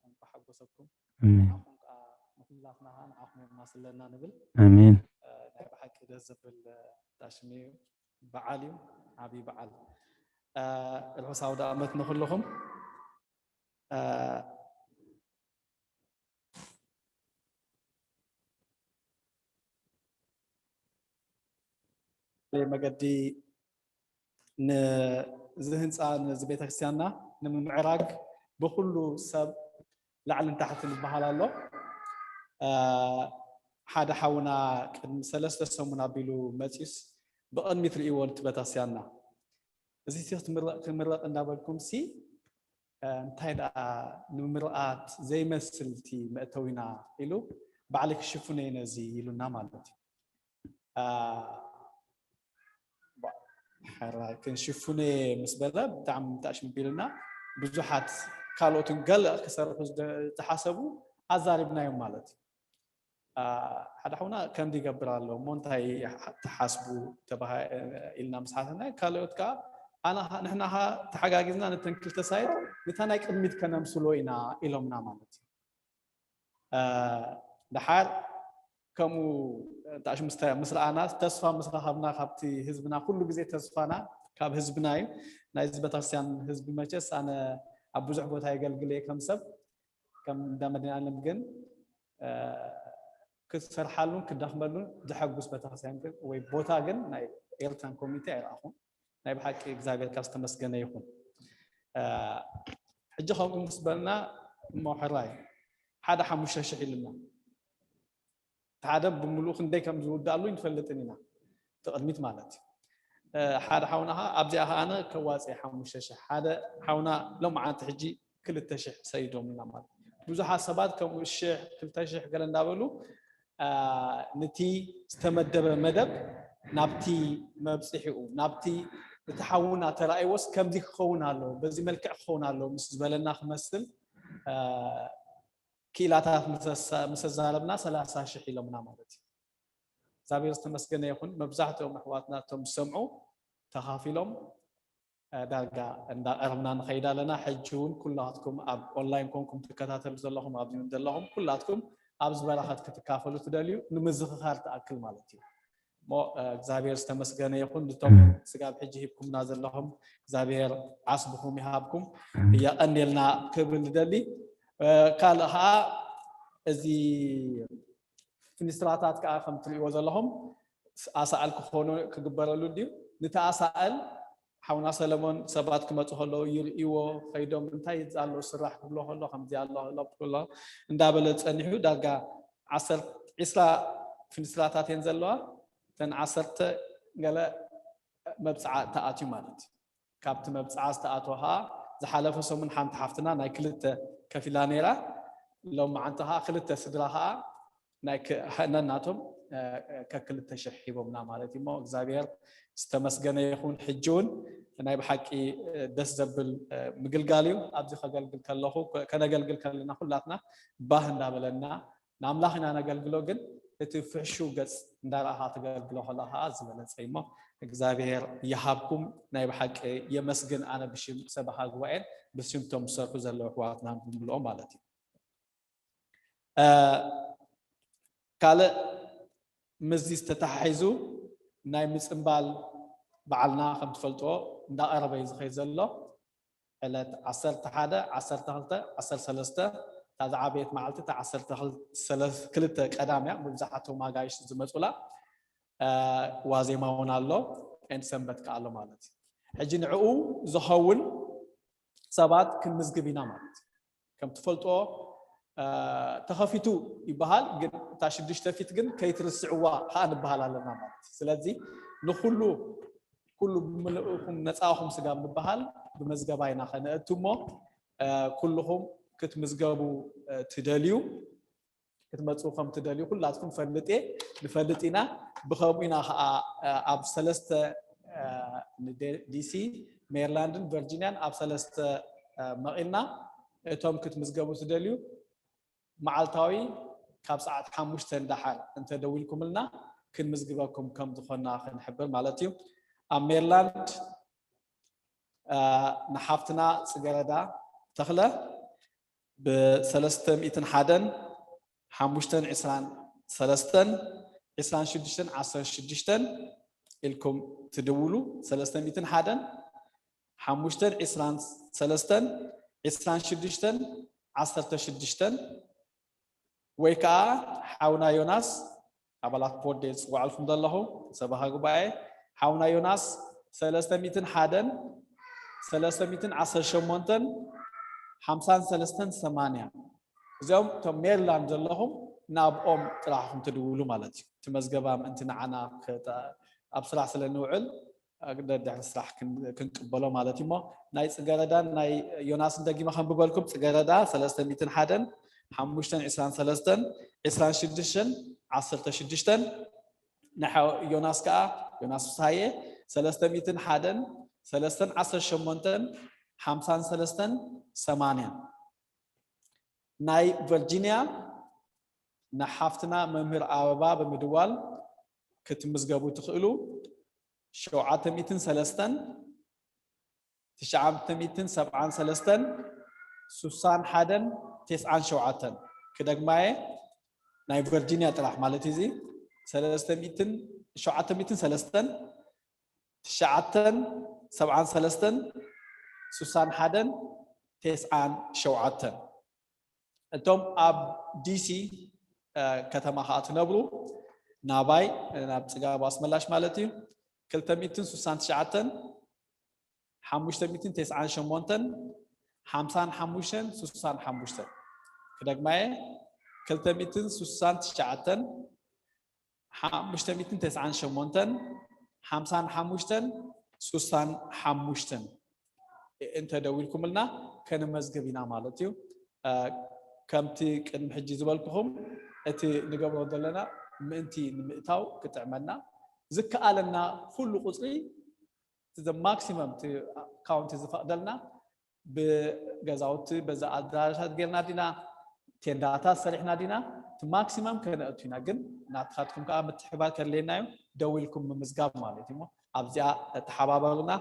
እንኳ ሓጎሰኩም። ኣሜን። ንዓኹም ከዓ ንኩላትና ከዓ ንዓኹም የማስለና ንብል። ኣሜን። ናይ ብሓቂ ደስ ዘብል ዳሽሚ በዓል እዩ፣ ዓብዪ በዓል። ርሑስ ኣውደ ኣመት ንኩልኹም። መገዲ ንዚ ህንፃ ነዚ ቤተክርስትያንና ንምምዕራግ ብኩሉ ሰብ ላዕልን ታሕትን ይበሃል ኣሎ። ሓደ ሓውና ቅድሚ ሰለስተ ሰሙን ኣቢሉ መፂኡስ ብቕድሚት ርእይዎ ነቲ ቤተክርስትያንና። እዚ ክምረቕ እንዳበልኩም ሲ እንታይ ደኣ ንምምርቓት ዘይመስል እቲ መእተዊና ኢሉ ባዕሊ ክሽፍኖ እየ ነዚ ኢሉና ማለት እዩ። ሕራይ ክንሽፍኖ እየ ምስ በለ ብጣዕሚ ተኣሽምቢልና ብዙሓት ካልኦትን ገለ ክሰርሑ ዝሓሰቡ ኣዛሪብናዮም ማለት እዩ። ሓደ ሓውና ከምዚ ይገብር ኣሎ እሞ እንታይ ትሓስቡ ኢልና ምስ ሓተትና ካልኦት ከዓ ንሕና ተሓጋጊዝና ነተን ክልተ ሳይድ ነታ ናይ ቅድሚት ከነምስሎ ኢና ኢሎምና ማለት እዩ። ደሓር ከምኡ ምስ ረኣና ተስፋ ምስ ረኸብና ካብቲ ህዝብና ኩሉ ግዜ ተስፋና ካብ ህዝብና እዩ። ናይዚ ቤተክርስትያን ህዝቢ መቸስ ኣነ ኣብ ብዙሕ ቦታ የገልግል እየ ከም ሰብ ከም እንዳ መድኃኔዓለም ግን ክትሰርሓሉን ክዳኽመሉን ዘሐጉስ ቤተክርስትያን ግን ወይ ቦታ ግን ናይ ኤርትራን ኮሚኒቲ ኣይረኣኹን። ናይ ብሓቂ እግዚኣብሔር ካብ ዝተመስገነ ይኹን። ሕጂ ከምኡ ምስ በልና እሞ ሕራይ ሓደ ሓሙሽተ ሽሕ ኢሉና ሓደ ብምሉኡ ክንደይ ከም ዝውዳእሉ ይንፈልጥን ኢና ትቕድሚት ማለት እዩ። ሓደ ሓውና ከዓ ኣብዚኣ ከዓ ኣነ ከዋፅእ ሓሙሽተ ሽሕ ሓደ ሓውና ሎመዓንቲ ሕጂ ክልተ ሽሕ ሰይዶምና ማለት ብዙሓት ሰባት ከምኡ ሽሕ ክልተ ሽሕ ገለ እንዳበሉ ነቲ ዝተመደበ መደብ ናብቲ መብፅሒኡ ናብቲ እቲ ሓውና ተራእይዎስ ከምዚ ክኸውን ኣለዎ፣ በዚ መልክዕ ክኸውን ኣለዎ ምስ ዝበለና ክመስል ክኢላታት ምስ ኣዛረብና ሰላሳ ሽሕ ኢሎምና ማለት እዩ። እግዚኣብሔር ዝተመስገነ ይኹን። መብዛሕትኦም ኣሕዋትና እቶም ዝሰምዑ ተኻፊሎም ዳርጋ እንዳቐረብና ንኸይድ ኣለና። ሕጂ እውን ኩላትኩም ኣብ ኦንላይን ኮንኩም ትከታተሉ ዘለኹም ኣብዚ ዘለኹም ኩላትኩም ኣብዚ በረኸት ክትካፈሉ ትደልዩ ንምዝኽኻር ትኣክል ማለት እዩ። እሞ እግዚኣብሔር ዝተመስገነ ይኹን። ንቶም ስጋብ ሕጂ ሂብኩምና ዘለኹም እግዚኣብሔር ዓስብኹም ይሃብኩም። የቐንየልና ክብል ንደሊ። ካልእ ከዓ እዚ ፍኒስትራታት ከዓ ከም ትሪእዎ ዘለኹም ኣሳእል ክኾኑ ክግበረሉ ድዩ? ንተኣሳእል ሓውና ሰለሞን ሰባት ክመፁ ከለዉ ይርእይዎ ከይዶም እንታይ ኣሎ ስራሕ ክብሎ ከሎ ከምዚ ኣሎ ክብሎ እንዳበለ ፀኒሑ ዳርጋ ዒስራ ፍኒስትራታት እየን ዘለዋ። እተን ዓሰርተ ገለ መብፅዓ ተኣትዩ ማለት እዩ። ካብቲ መብፅዓ ዝተኣትወ ከዓ ዝሓለፈ ሰሙን ሓንቲ ሓፍትና ናይ ክልተ ከፊላ ነይራ። ሎም መዓንቲ ከዓ ክልተ ስድራ ከዓ ናይ ነናቶም ከክልተ ሽሕ ሂቦምና ማለት እዩ። እሞ እግዚኣብሔር ዝተመስገነ ይኹን። ሕጂ እውን ናይ ብሓቂ ደስ ዘብል ምግልጋል እዩ። ኣብዚ ከገልግል ከለኹ ከነገልግል ከለና ኩላትና ባህ እንዳበለና ንኣምላኽ ኢና ነገልግሎ፣ ግን እቲ ፍሕሹ ገጽ እንዳረኣኻ ተገልግሎ ከለኻ ዝበለጸ እሞ እግዚኣብሔር ይሃብኩም። ናይ ብሓቂ የመስግን ኣነ ብሽም ሰበኻ ጉባኤን ብሽም ቶም ዝሰርሑ ዘለዉ ኣሕዋትና ብምልኦም ማለት እዩ። ካልእ ምስዚ ዝተተሓሒዙ ናይ ምጽንባል በዓልና ከም ትፈልጥዎ እንዳቐረበ እዩ ዝኸይድ ዘሎ። ዕለት ዓሰርተ ሓደ፣ ዓሰርተ ክልተ፣ ዓሰርተ ሰለስተ እታ ዝዓበየት መዓልቲ እታ ዓሰርተ ክልተ ቀዳም እያ። መብዛሕትኦም ኣጋይሽ ዝመፁላ ዋዜማ እውን ኣሎ፣ ኤንድ ሰንበት ከዓ ኣሎ ማለት እዩ። ሕጂ ንዕኡ ዝኸውን ሰባት ክንምዝግብ ኢና ማለት እዩ። ከም ትፈልጦ ተኸፊቱ ይበሃል፣ ግን እታ ሽዱሽተ ፊት ግን ከይትርስዕዋ ከዓ ንበሃል ኣለና ማለት እዩ። ስለዚ ንኩሉ ኩሉ ብምልእኹም ነፃኹም ስጋብ ንበሃል ብመዝገባ ኢና ከነእቱ እሞ ኩልኹም ክትምዝገቡ ትደልዩ ክትመፁ ከም ትደልዩ ኩላትኩም ፈልጥ እየ ንፈልጥ ኢና። ብከምኡ ኢና ከዓ ኣብ ሰለስተ ዲሲ፣ ሜሪላንድን ቨርጂኒያን ኣብ ሰለስተ መቒልና እቶም ክትምዝገቡ ትደልዩ መዓልታዊ ካብ ሰዓት ሓሙሽተ ንደሓር እንተደዊልኩምልና ክንምዝግበኩም ከም ዝኾንና ክንሕብር ማለት እዩ። ኣብ ሜሪላንድ ንሓፍትና ፅገረዳ ተኽለ ብሰለስተ ሚእትን ሓደን ሓሙሽተን ዕስራን ሰለስተን ዕስራን ሽዱሽተን ዓሰርተ ሽዱሽተን ኢልኩም ትድውሉ። ሰለስተ ሚእትን ሓደን ሓሙሽተን ዕስራን ሰለስተን ዕስራን ሽዱሽተን ዓሰርተ ሽዱሽተን ወይ ከዓ ሓውና ዮናስ ኣባላት ቦርድ እየ ዝፅዋዕልኩም ዘለኹ ሰበኻ ጉባኤ ሓውና ዮናስ ሰለስተ ሚእትን ሓደን ሰለስተ ሚእትን ዓሰርተ ሸሞንተን ሓምሳን ሰለስተን ሰማንያ እዚኦም እቶም ሜሪላንድ ዘለኹም ናብኦም ጥራሕኹም ትድውሉ ማለት እዩ። እቲ መዝገባ ምእንቲ ንዓና ኣብ ስራሕ ስለ ንውዕል ደድሕሪ ስራሕ ክንቅበሎ ማለት እዩ። እሞ ናይ ፅገረዳን ናይ ዮናስን ደጊመ ከንብበልኩም። ፅገረዳ ሰለስተ ሚእትን ሓደን ሓሙሽተን ዕስራን ሰለስተን ዕስራን ሽዱሽተን ዓሰርተ ሽዱሽተን ናይ ዮናስ ከዓ ዮናስ ፍስሃየ ሰለስተ ሚእትን ሓደን ሰለስተን ዓሰርተ ሸሞንተን ሓምሳን ሰለስተን ሰማንያን ናይ ቨርጂኒያ ንሓፍትና መምህር ኣበባ ብምድዋል ክትምዝገቡ ትኽእሉ። ሸውዓተ ሚእትን ሰለስተን ትሽዓተ ሚእትን ሰብዓን ሰለስተን ሱሳን ሓደን ተስዓን ሸውዓተን ክደግማየ ናይ ቨርጂኒያ ጥራሕ ማለት እዚ ሰለስተ ሚእትን ሸውዓተ ሚእትን ሰለስተን ትሽዓተን ሰብዓን ሰለስተን ሱሳን ሓደን ተስዓን ሸውዓተን እቶም ኣብ ዲሲ ከተማ ከዓ ትነብሩ ናባይ ናብ ፅጋቡ ኣስመላሽ ማለት እዩ ክልተ ሚእትን ሱሳን ትሽዓተን ሓሙሽተ ሚእትን ተስዓን ሸሞንተን ሓምሳን ሓሙሽተን ሱሳን ሓሙሽተን ክደግማየ ክልተ ሚእትን ሱሳን ትሽዓተን ሓሙሽተ ሚእትን ተስዓን ሸሞንተን ሓምሳን ሓሙሽተን ሱሳን ሓሙሽተን እንተደዊልኩምልና ከንመዝግብ ኢና ማለት እዩ። ከምቲ ቅድሚ ሕጂ ዝበልኩኹም እቲ ንገብሮ ዘለና ምእንቲ ንምእታው ክጥዕመና ዝከኣለና ኩሉ ቁፅሪ ማክሲመም ካውንቲ ዝፈቕደልና ብገዛውቲ በዛ ኣዳራሻት ጌርና ዲና ቴንዳታት ሰሪሕና ዲና እቲ ማክሲመም ከነእቱ ኢና። ግን ናትካትኩም ከዓ ምትሕባር ከድልየና እዩ። ደዊልኩም ምምዝጋብ ማለት እዩ። ኣብዚኣ ተሓባበሩና።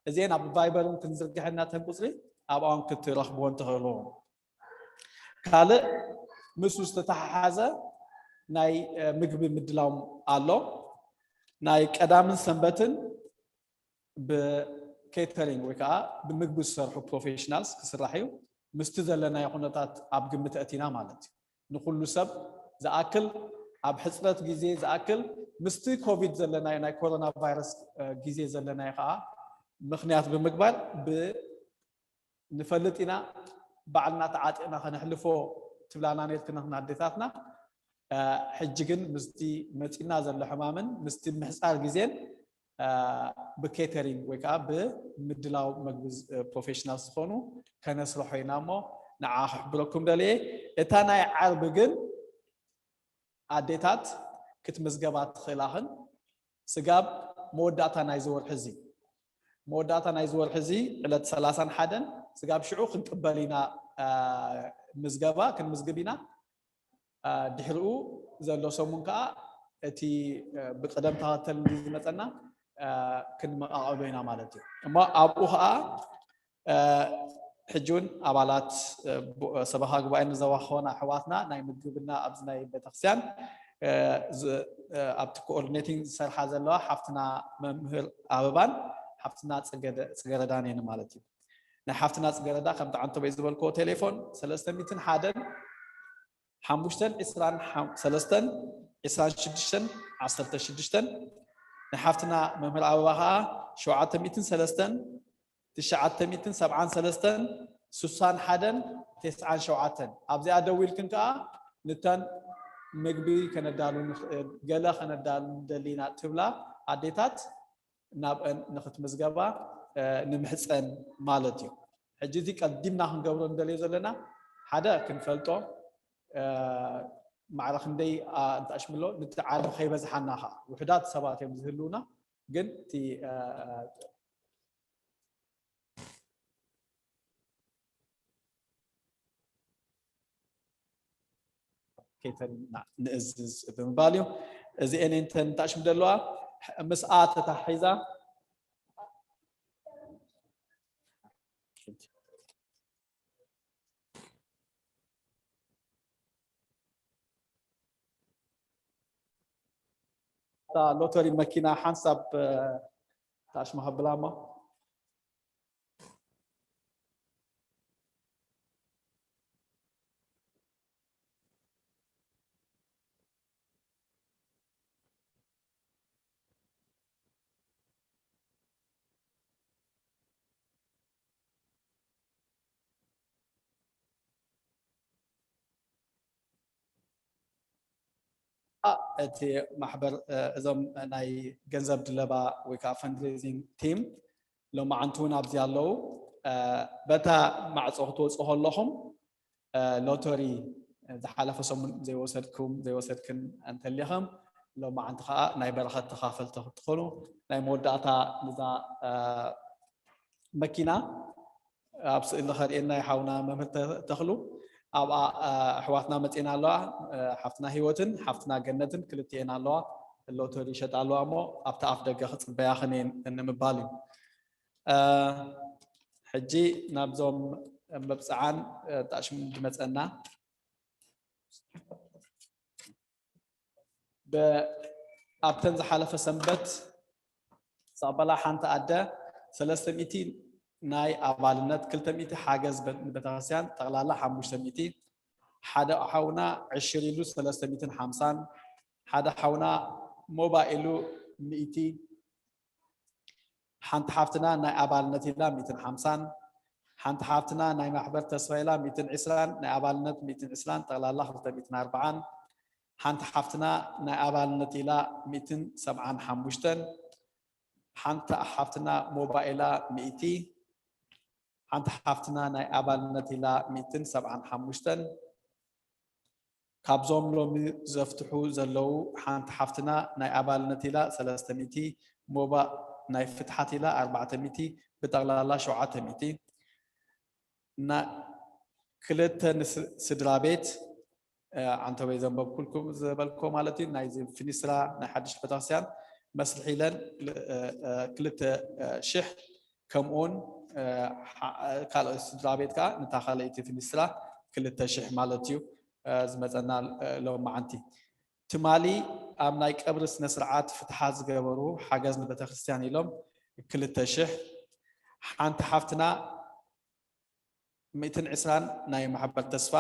እዚአን ኣብ ቫይበርን ክንዝርግሐና ተን ቁፅሪ ኣብኣውን ክትረኽብዎን ትኽእሉ። ካልእ ምስኡ ዝተተሓሓዘ ናይ ምግቢ ምድላው ኣሎ። ናይ ቀዳምን ሰንበትን ብኬተሪንግ ወይ ከዓ ብምግቢ ዝሰርሑ ፕሮፌሽናልስ ክስራሕ እዩ። ምስቲ ዘለናዮ ኩነታት ኣብ ግምት ኣእቲና ማለት እዩ። ንኩሉ ሰብ ዝኣክል ኣብ ሕፅረት ግዜ ዝኣክል ምስቲ ኮቪድ ዘለናዮ ናይ ኮሮና ቫይረስ ግዜ ዘለናዮ ከዓ ምክንያት ብምግባር ንፈልጥ ኢና ባዕልና ተዓጢቕና ከነሕልፎ ትብላና ነርክን ኣዴታትና። ሕጂ ግን ምስቲ መፂና ዘሎ ሕማምን ምስቲ ምሕፃር ግዜን ብኬተሪንግ ወይ ከዓ ብምድላው መግቢ ፕሮፌሽናል ዝኾኑ ከነስርሖ ኢና እሞ ንዓ ክሕብረኩም ደልየ። እታ ናይ ዓርቢ ግን ኣዴታት ክትምዝገባ ትኽእላኽን። ስጋብ መወዳእታ ናይ ዝወርሒ እዚ መወዳእታ ናይ ዝወርሒ እዚ ዕለት ሰላሳን ሓደን ስጋብ ሽዑ ክንቅበል ኢና ምዝገባ ክንምዝግብ ኢና። ድሕሪኡ ዘሎ ሰሙን ከዓ እቲ ብቅደም ተኸተል ዝመፀና ክንመቃቀሎ ኢና ማለት እዩ። እሞ ኣብኡ ከዓ ሕጂ እውን ኣባላት ሰበኻ ጉባኤ ንዘዋኸወና ኣሕዋትና ናይ ምግብና ኣብዚ ናይ ቤተክርስትያን ኣብቲ ኮኦርዲኔቲንግ ዝሰርሓ ዘለዋ ሓፍትና መምህር ኣበባን ሓፍትና ፅገረዳን እየን ማለት እዩ። ናይ ሓፍትና ፅገረዳ ከምቲ ዓንተበይ ዝበልክዎ ቴሌፎን ሰለስተ ሚእትን ሓደን ሓሙሽተን ዕስራን ሰለስተን ዕስራን ሽዱሽተን ዓሰርተ ሽዱሽተን፣ ናይ ሓፍትና መምህር ኣበባ ከዓ ሸውዓተ ሚእትን ሰለስተን ትሽዓተ ሚእትን ሰብዓን ሰለስተን ስሳን ሓደን ተስዓን ሸውዓተን። ኣብዚኣ ደዊልክን ከዓ ንተን ምግቢ ከነዳሉ ንኽእል ገለ ከነዳሉ ንደሊና ትብላ ኣዴታት ናብአን ንክትምዝገባ ንምሕፀን ማለት እዩ። ሕጂ እዚ ቀዲምና ክንገብሮ ንደልዮ ዘለና ሓደ ክንፈልጦ ማዕረ ክንደይ እንተኣሽምሎ ንትዓርቢ ከይበዝሓና ከዓ ውሕዳት ሰባት እዮም ዝህልውና ግን እቲ ኬተሪንግ ንእዝዝ ብምባል እዩ። እዚአን እንተን ታሽም ዘለዋ ምስኣ ተታሒዛ እታ ሎተሪ መኪና ሓንሳብ ታሽማ ሃብላ እሞ እቲ ማሕበር እዞም ናይ ገንዘብ ድለባ ወይ ከዓ ፈንድሬዚንግ ቲም ሎማዓንቲ እውን ኣብዚ ኣለዉ። በታ ማዕፆ ክትወፁ ከለኹም ሎተሪ ዝሓለፈ ሰሙን ዘይወሰድኩም ዘይወሰድክን እንተሊኹም ሎማዓንቲ ከዓ ናይ በረኸት ተኻፈልቲ ክትኾኑ ናይ መወዳእታ ንዛ መኪና ኣብ ስእሊ ከርእየና ይሓውና መምህር ተኽሉ ኣብኣ ኣሕዋትና መፅና ኣለዋ። ሓፍትና ህይወትን ሓፍትና ገነትን ክልትኤን ኣለዋ። ሎተሪ ይሸጣ ኣለዋ እሞ ኣብቲ ኣፍ ደገ ክፅበያኽን እየን ንምባል እዩ። ሕጂ ናብዞም መብፅዓን ጣሽሙ ዝመፀና ኣብተን ዝሓለፈ ሰንበት ዝቕበላ ሓንቲ ኣደ ሰለስተ ሚእቲ ናይ ኣባልነት ክልተ ሚእቲ ሓገዝ ንቤተክርስትያን ጠቕላላ ሓሙሽተ ሚእቲ ሓደ ሓውና ዕሽር ኢሉ ሰለስተ ሚእትን ሓምሳን ሓደ ሓውና ሞባይሉ ሚእቲ ሓንቲ ሓፍትና ናይ ኣባልነት ኢላ ሚእትን ሓምሳን ሓንቲ ሓፍትና ናይ ማሕበር ተስፋ ኢላ ሚእትን ዕስራን ናይ ኣባልነት ሚእትን ዕስራን ጠቕላላ ክልተ ሚእትን ኣርባዓን ሓንቲ ሓፍትና ናይ ኣባልነት ኢላ ሚእትን ሰብዓን ሓሙሽተን ሓንቲ ሓፍትና ሞባይላ ሚእቲ ሓንቲ ሓፍትና ናይ ኣባልነት ኢላ ሚእትን ሰብዓን ሓሙሽተን ካብዞም ሎሚ ዘፍትሑ ዘለዉ ሓንቲ ሓፍትና ናይ ኣባልነት ኢላ ሰለስተ ሚእቲ ሞባ ናይ ፍትሓት ኢላ ኣርባዕተ ሚእቲ፣ ብጠቕላላ ሸውዓተ ሚእቲ። እና ክልተ ንስ- ስድራ ቤት፣ እ፣ ዓንተበይ ዘንበብኩልኩም ዝበልኮ ማለት እዩ። ናይዚ ፊኒስትራ ናይ ሓድሽ ቤተክርስትያን መስርሒ ኢለን ል- እ፣ እ፣ ክልተ እ፣ ሽሕ፣ ከምኡውን እ፣ ሓ- ካልኦት ስድራ ቤት ከዓ ንታ ካልኣይቲ ፊኒስትራ ክልተ ሽሕ ማለት እዩ። እ፣ ዝመፀና እ፣ ሎም መዓንቲ ትማሊ ኣብ ናይ ቀብሪ ስነ ስርዓት ፍትሓት ዝገበሩ ሓገዝ ንቤተክርስትያን ኢሎም ክልተ ሽሕ። ሓንቲ ሓፍትና ሚእትን ዕስራን ናይ ማሕበር ተስፋ።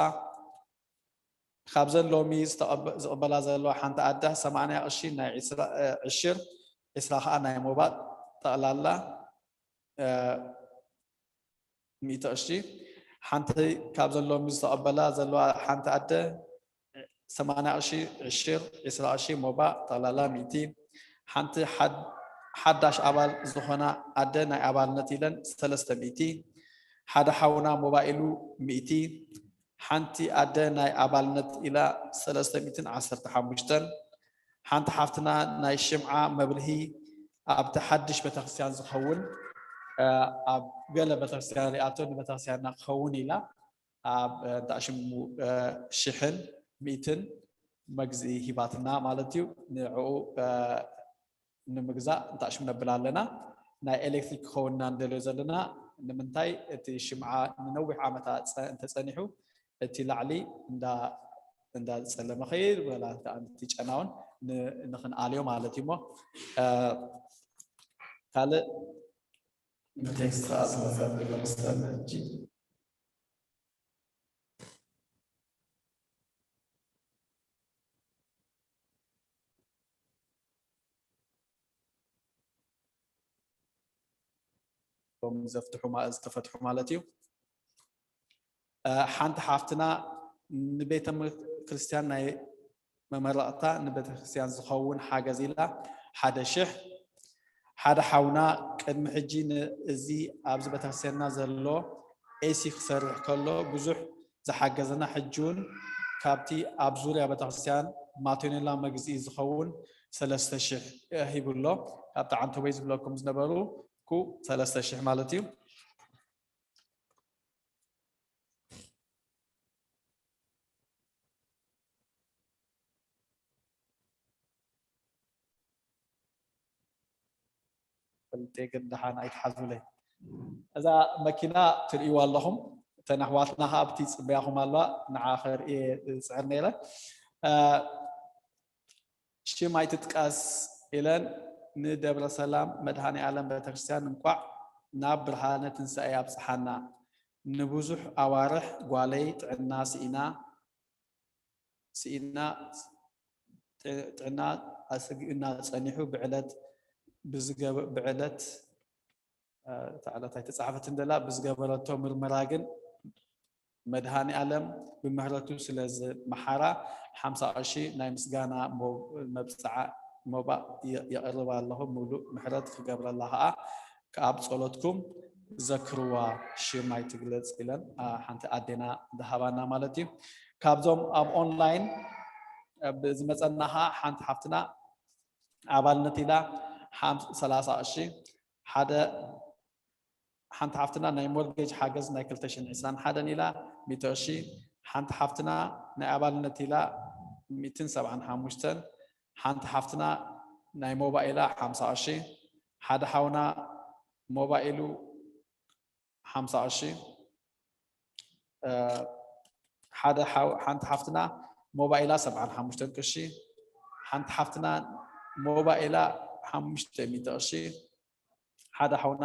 ካብዘን ሎሚ ዝተቐበ- ዝቕበላ ዘለዋ ሓንቲ ኣደ ሰማንያ ቅርሺ ናይ ዕስራ- እ፣ ዕሽር፣ ዕስራ ከዓ ናይ ሞባእ፣ ጠቕላላ እ፣ ሚእቲ ቅርሺ። ሓንቲ ካብዘን ሎሚ ዝተቐበላ ዘለዋ ሓንቲ ኣደ ሰማንያ ቅርሺ ዕሽር፣ ዕስራ ቅርሺ ሞባእ፣ ጠቕላላ ሚእቲ። ሓንቲ ሓድ- ሓዳሽ ኣባል ዝኾና ኣደ ናይ ኣባልነት ኢለን ሰለስተ ሚእቲ። ሓደ ሓውና ሞባእ ኢሉ ሚእቲ። ሓንቲ ኣደ ናይ ኣባልነት ኢላ ሰለስተ ሚእትን ዓሰርተ ሓሙሽተን። ሓንቲ ሓፍትና ናይ ሽምዓ መብርሂ ኣብቲ ሓድሽ ቤተክርስትያን ዝኸውን እ፣ ኣብ ገለ ቤተክርስትያን ሪኣቶ ንቤተክርስትያንና ክኸውን ኢላ ኣብ እ፣ እንታይ ሽሙ እ፣ ሽሕን ሚእትን መግዝኢ ሂባትና ማለት እዩ። ንዕኡ እ፣ ንምግዛእ እንታይ ሽሙ ነብል ኣለና። ናይ ኤሌክትሪክ ክኸውን ኢና ንደልዮ ዘለና። ንምንታይ እቲ ሽምዓ ንነዊሕ ዓመታት ፀ- እንተፀኒሑ እቲ ላዕሊ እንዳ እንዳፀለመ ከይድ ወላ ከዓ እቲ ጨናውን ን- ንኽንኣልዮ ማለት እዩ። እሞ እ፣ ካልእ ንቴክስት ከዓ ዝመፀ ዘሎ መሰለኒ ሕጂ። እቶም ዘፍትሑ ማ- ዝተፈትሑ ማለት እዩ። እ፣ ሓንቲ ሓፍትና ንቤተ ክርስቲያን ናይ መመረቕታ ንቤተ ክርስቲያን ዝኸውን ሓገዝ ኢላ ሓደ ሽሕ። ሓደ ሓውና ቅድሚ ሕጂ ን- እዚ ኣብዚ ቤተ ክርስቲያንና ዘሎ ኤሲ ክሰርሕ ከሎ ብዙሕ ዝሓገዘና ሕጂ እውን ካብቲ ኣብ ዙርያ ቤተ ክርስቲያን ማቴኔላ መግዝኢ ዝኸውን ሰለስተ ሽሕ ሂቡ ኣሎ። ካብቲ ዓንቶበይ ዝብለኩም ዝነበሩ ኩ ሰለስተ ሽሕ ማለት እዩ። ፈልጤ ግን ደሓን ኣይትሓዙለይ። እዛ መኪና ትርእይዋ ኣለኹም፣ እተን ኣሕዋትና ከዓ ኣብቲ ይፅበያኹም ኣለዋ፣ ንዓ ከርእየ ዝፅዕር ነይረ። እ፣ ሽም ኣይትጥቀስ ኢለን ንደብረ ሰላም መድሃኔ ዓለም ቤተክርስትያን እንቋዕ ናብ ብርሃነ ትንሳኤ ኣብፅሓና። ንብዙሕ ኣዋርሕ ጓለይ ጥዕና ስኢና ስኢና ጥ- ጥዕና ኣሰጊኡና ጸኒሑ ብዕለት ብዝገበ- ብዕለት እ፣ እታ ዕለት ኣይተጻሕፈትን ደላ ብዝገበረቶ ምርመራ ግን መድሃኔ ዓለም ብምህረቱ ስለ ዝመሓራ ሓምሳ ቅርሺ ናይ ምስጋና ሞ- መብጽዓ ሞባእ የ- የቕርብ ኣለኹ። ምሉእ ምሕረት ክገብረላ ከኣ ኣብ ጸሎትኩም ዘክርዋ ሽም ኣይትግለጽ ኢለን ኣ፣ ሓንቲ ኣዴና ዝሃባና ማለት እዩ። ካብዞም ኣብ ኦንላይን ብ- ዝመጸና ከኣ ሓንቲ ሓፍትና ኣባልነት ኢላ ሓም- ሰላሳ ቅርሺ ሓደ ሓንቲ ሓፍትና ናይ ሞርጌጅ ሓገዝ ናይ ክልተ ሽሕን ዕስራን ሓደን ኢላ ሚእቲ ቅርሺ ሓንቲ ሓፍትና ናይ ኣባልነት ኢላ ሚእትን ሰብዓን ሓሙሽተን ሓንቲ ሓፍትና ናይ ሞባእ ኢላ ሓምሳ ቅርሺ ሓደ ሓውና ሞባእ ኢሉ ሓምሳ ቅርሺ እ፣ ሓደ ሓው- ሓንቲ ሓፍትና ሞባእ ኢላ ሰብዓን ሓሙሽተን ቅርሺ ሓንቲ ሓፍትና ሞባእ ኢላ ሓሙሽተ ሚእቲ ቅርሺ ሓደ ሓውና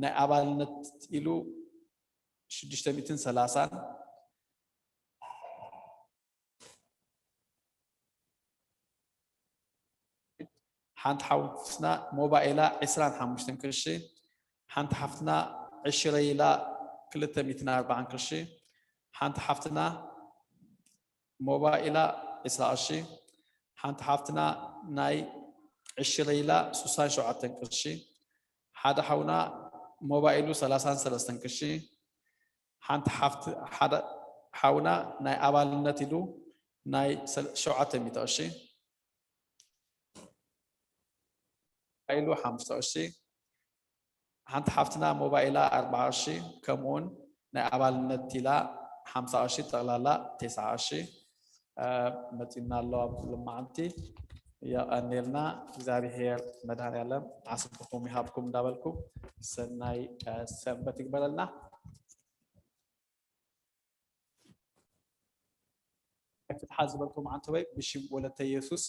ናይ ኣባልነት ኢሉ ሽዱሽተ ሚእትን ሰላሳን ሓንቲ ሓፍትና ሞባእ ኢላ ዕስራን ሓሙሽተን ቅርሺ ሓንቲ ሓፍትና ዕሽረይ ኢላ ክልተ ሚእትን ኣርባዓን ቅርሺ ሓንቲ ሓፍትና ሞባእ ኢላ ዕስራ ቅርሺ ሓንቲ ሓፍትና ናይ ዕሽረይ ኢላ ሱሳን ሸውዓተን ቅርሺ ሓደ ሓውና ሞባእ ኢሉ ሰላሳን ሰለስተን ቅርሺ ሓንቲ ሓፍቲ ሓደ ሓውና ናይ ኣባልነት ኢሉ ናይ ሰለ- ሸውዓተ ሚእቲ ቅርሺ ኢሉ ሓሙሽተ ቅርሺ ሓንቲ ሓፍትና ሞባይላ ኣርብዓ ቅርሺ፣ ከምኡውን ናይ ኣባልነት ኢላ ሓምሳ ቅርሺ፣ ጠቕላላ ተስዓ ቅርሺ መፂና ኣሎ። ኣብ ሎማዓንቲ የቐንየልና። እግዚኣብሔር መድኃኔዓለም ዓስብኹም ይሃብኩም እንዳበልኩ ሰናይ ሰንበት ይግበረልና። ፍትሓ ዝበልኩም ዓንተወይ ብሽም ወለተ ኢየሱስ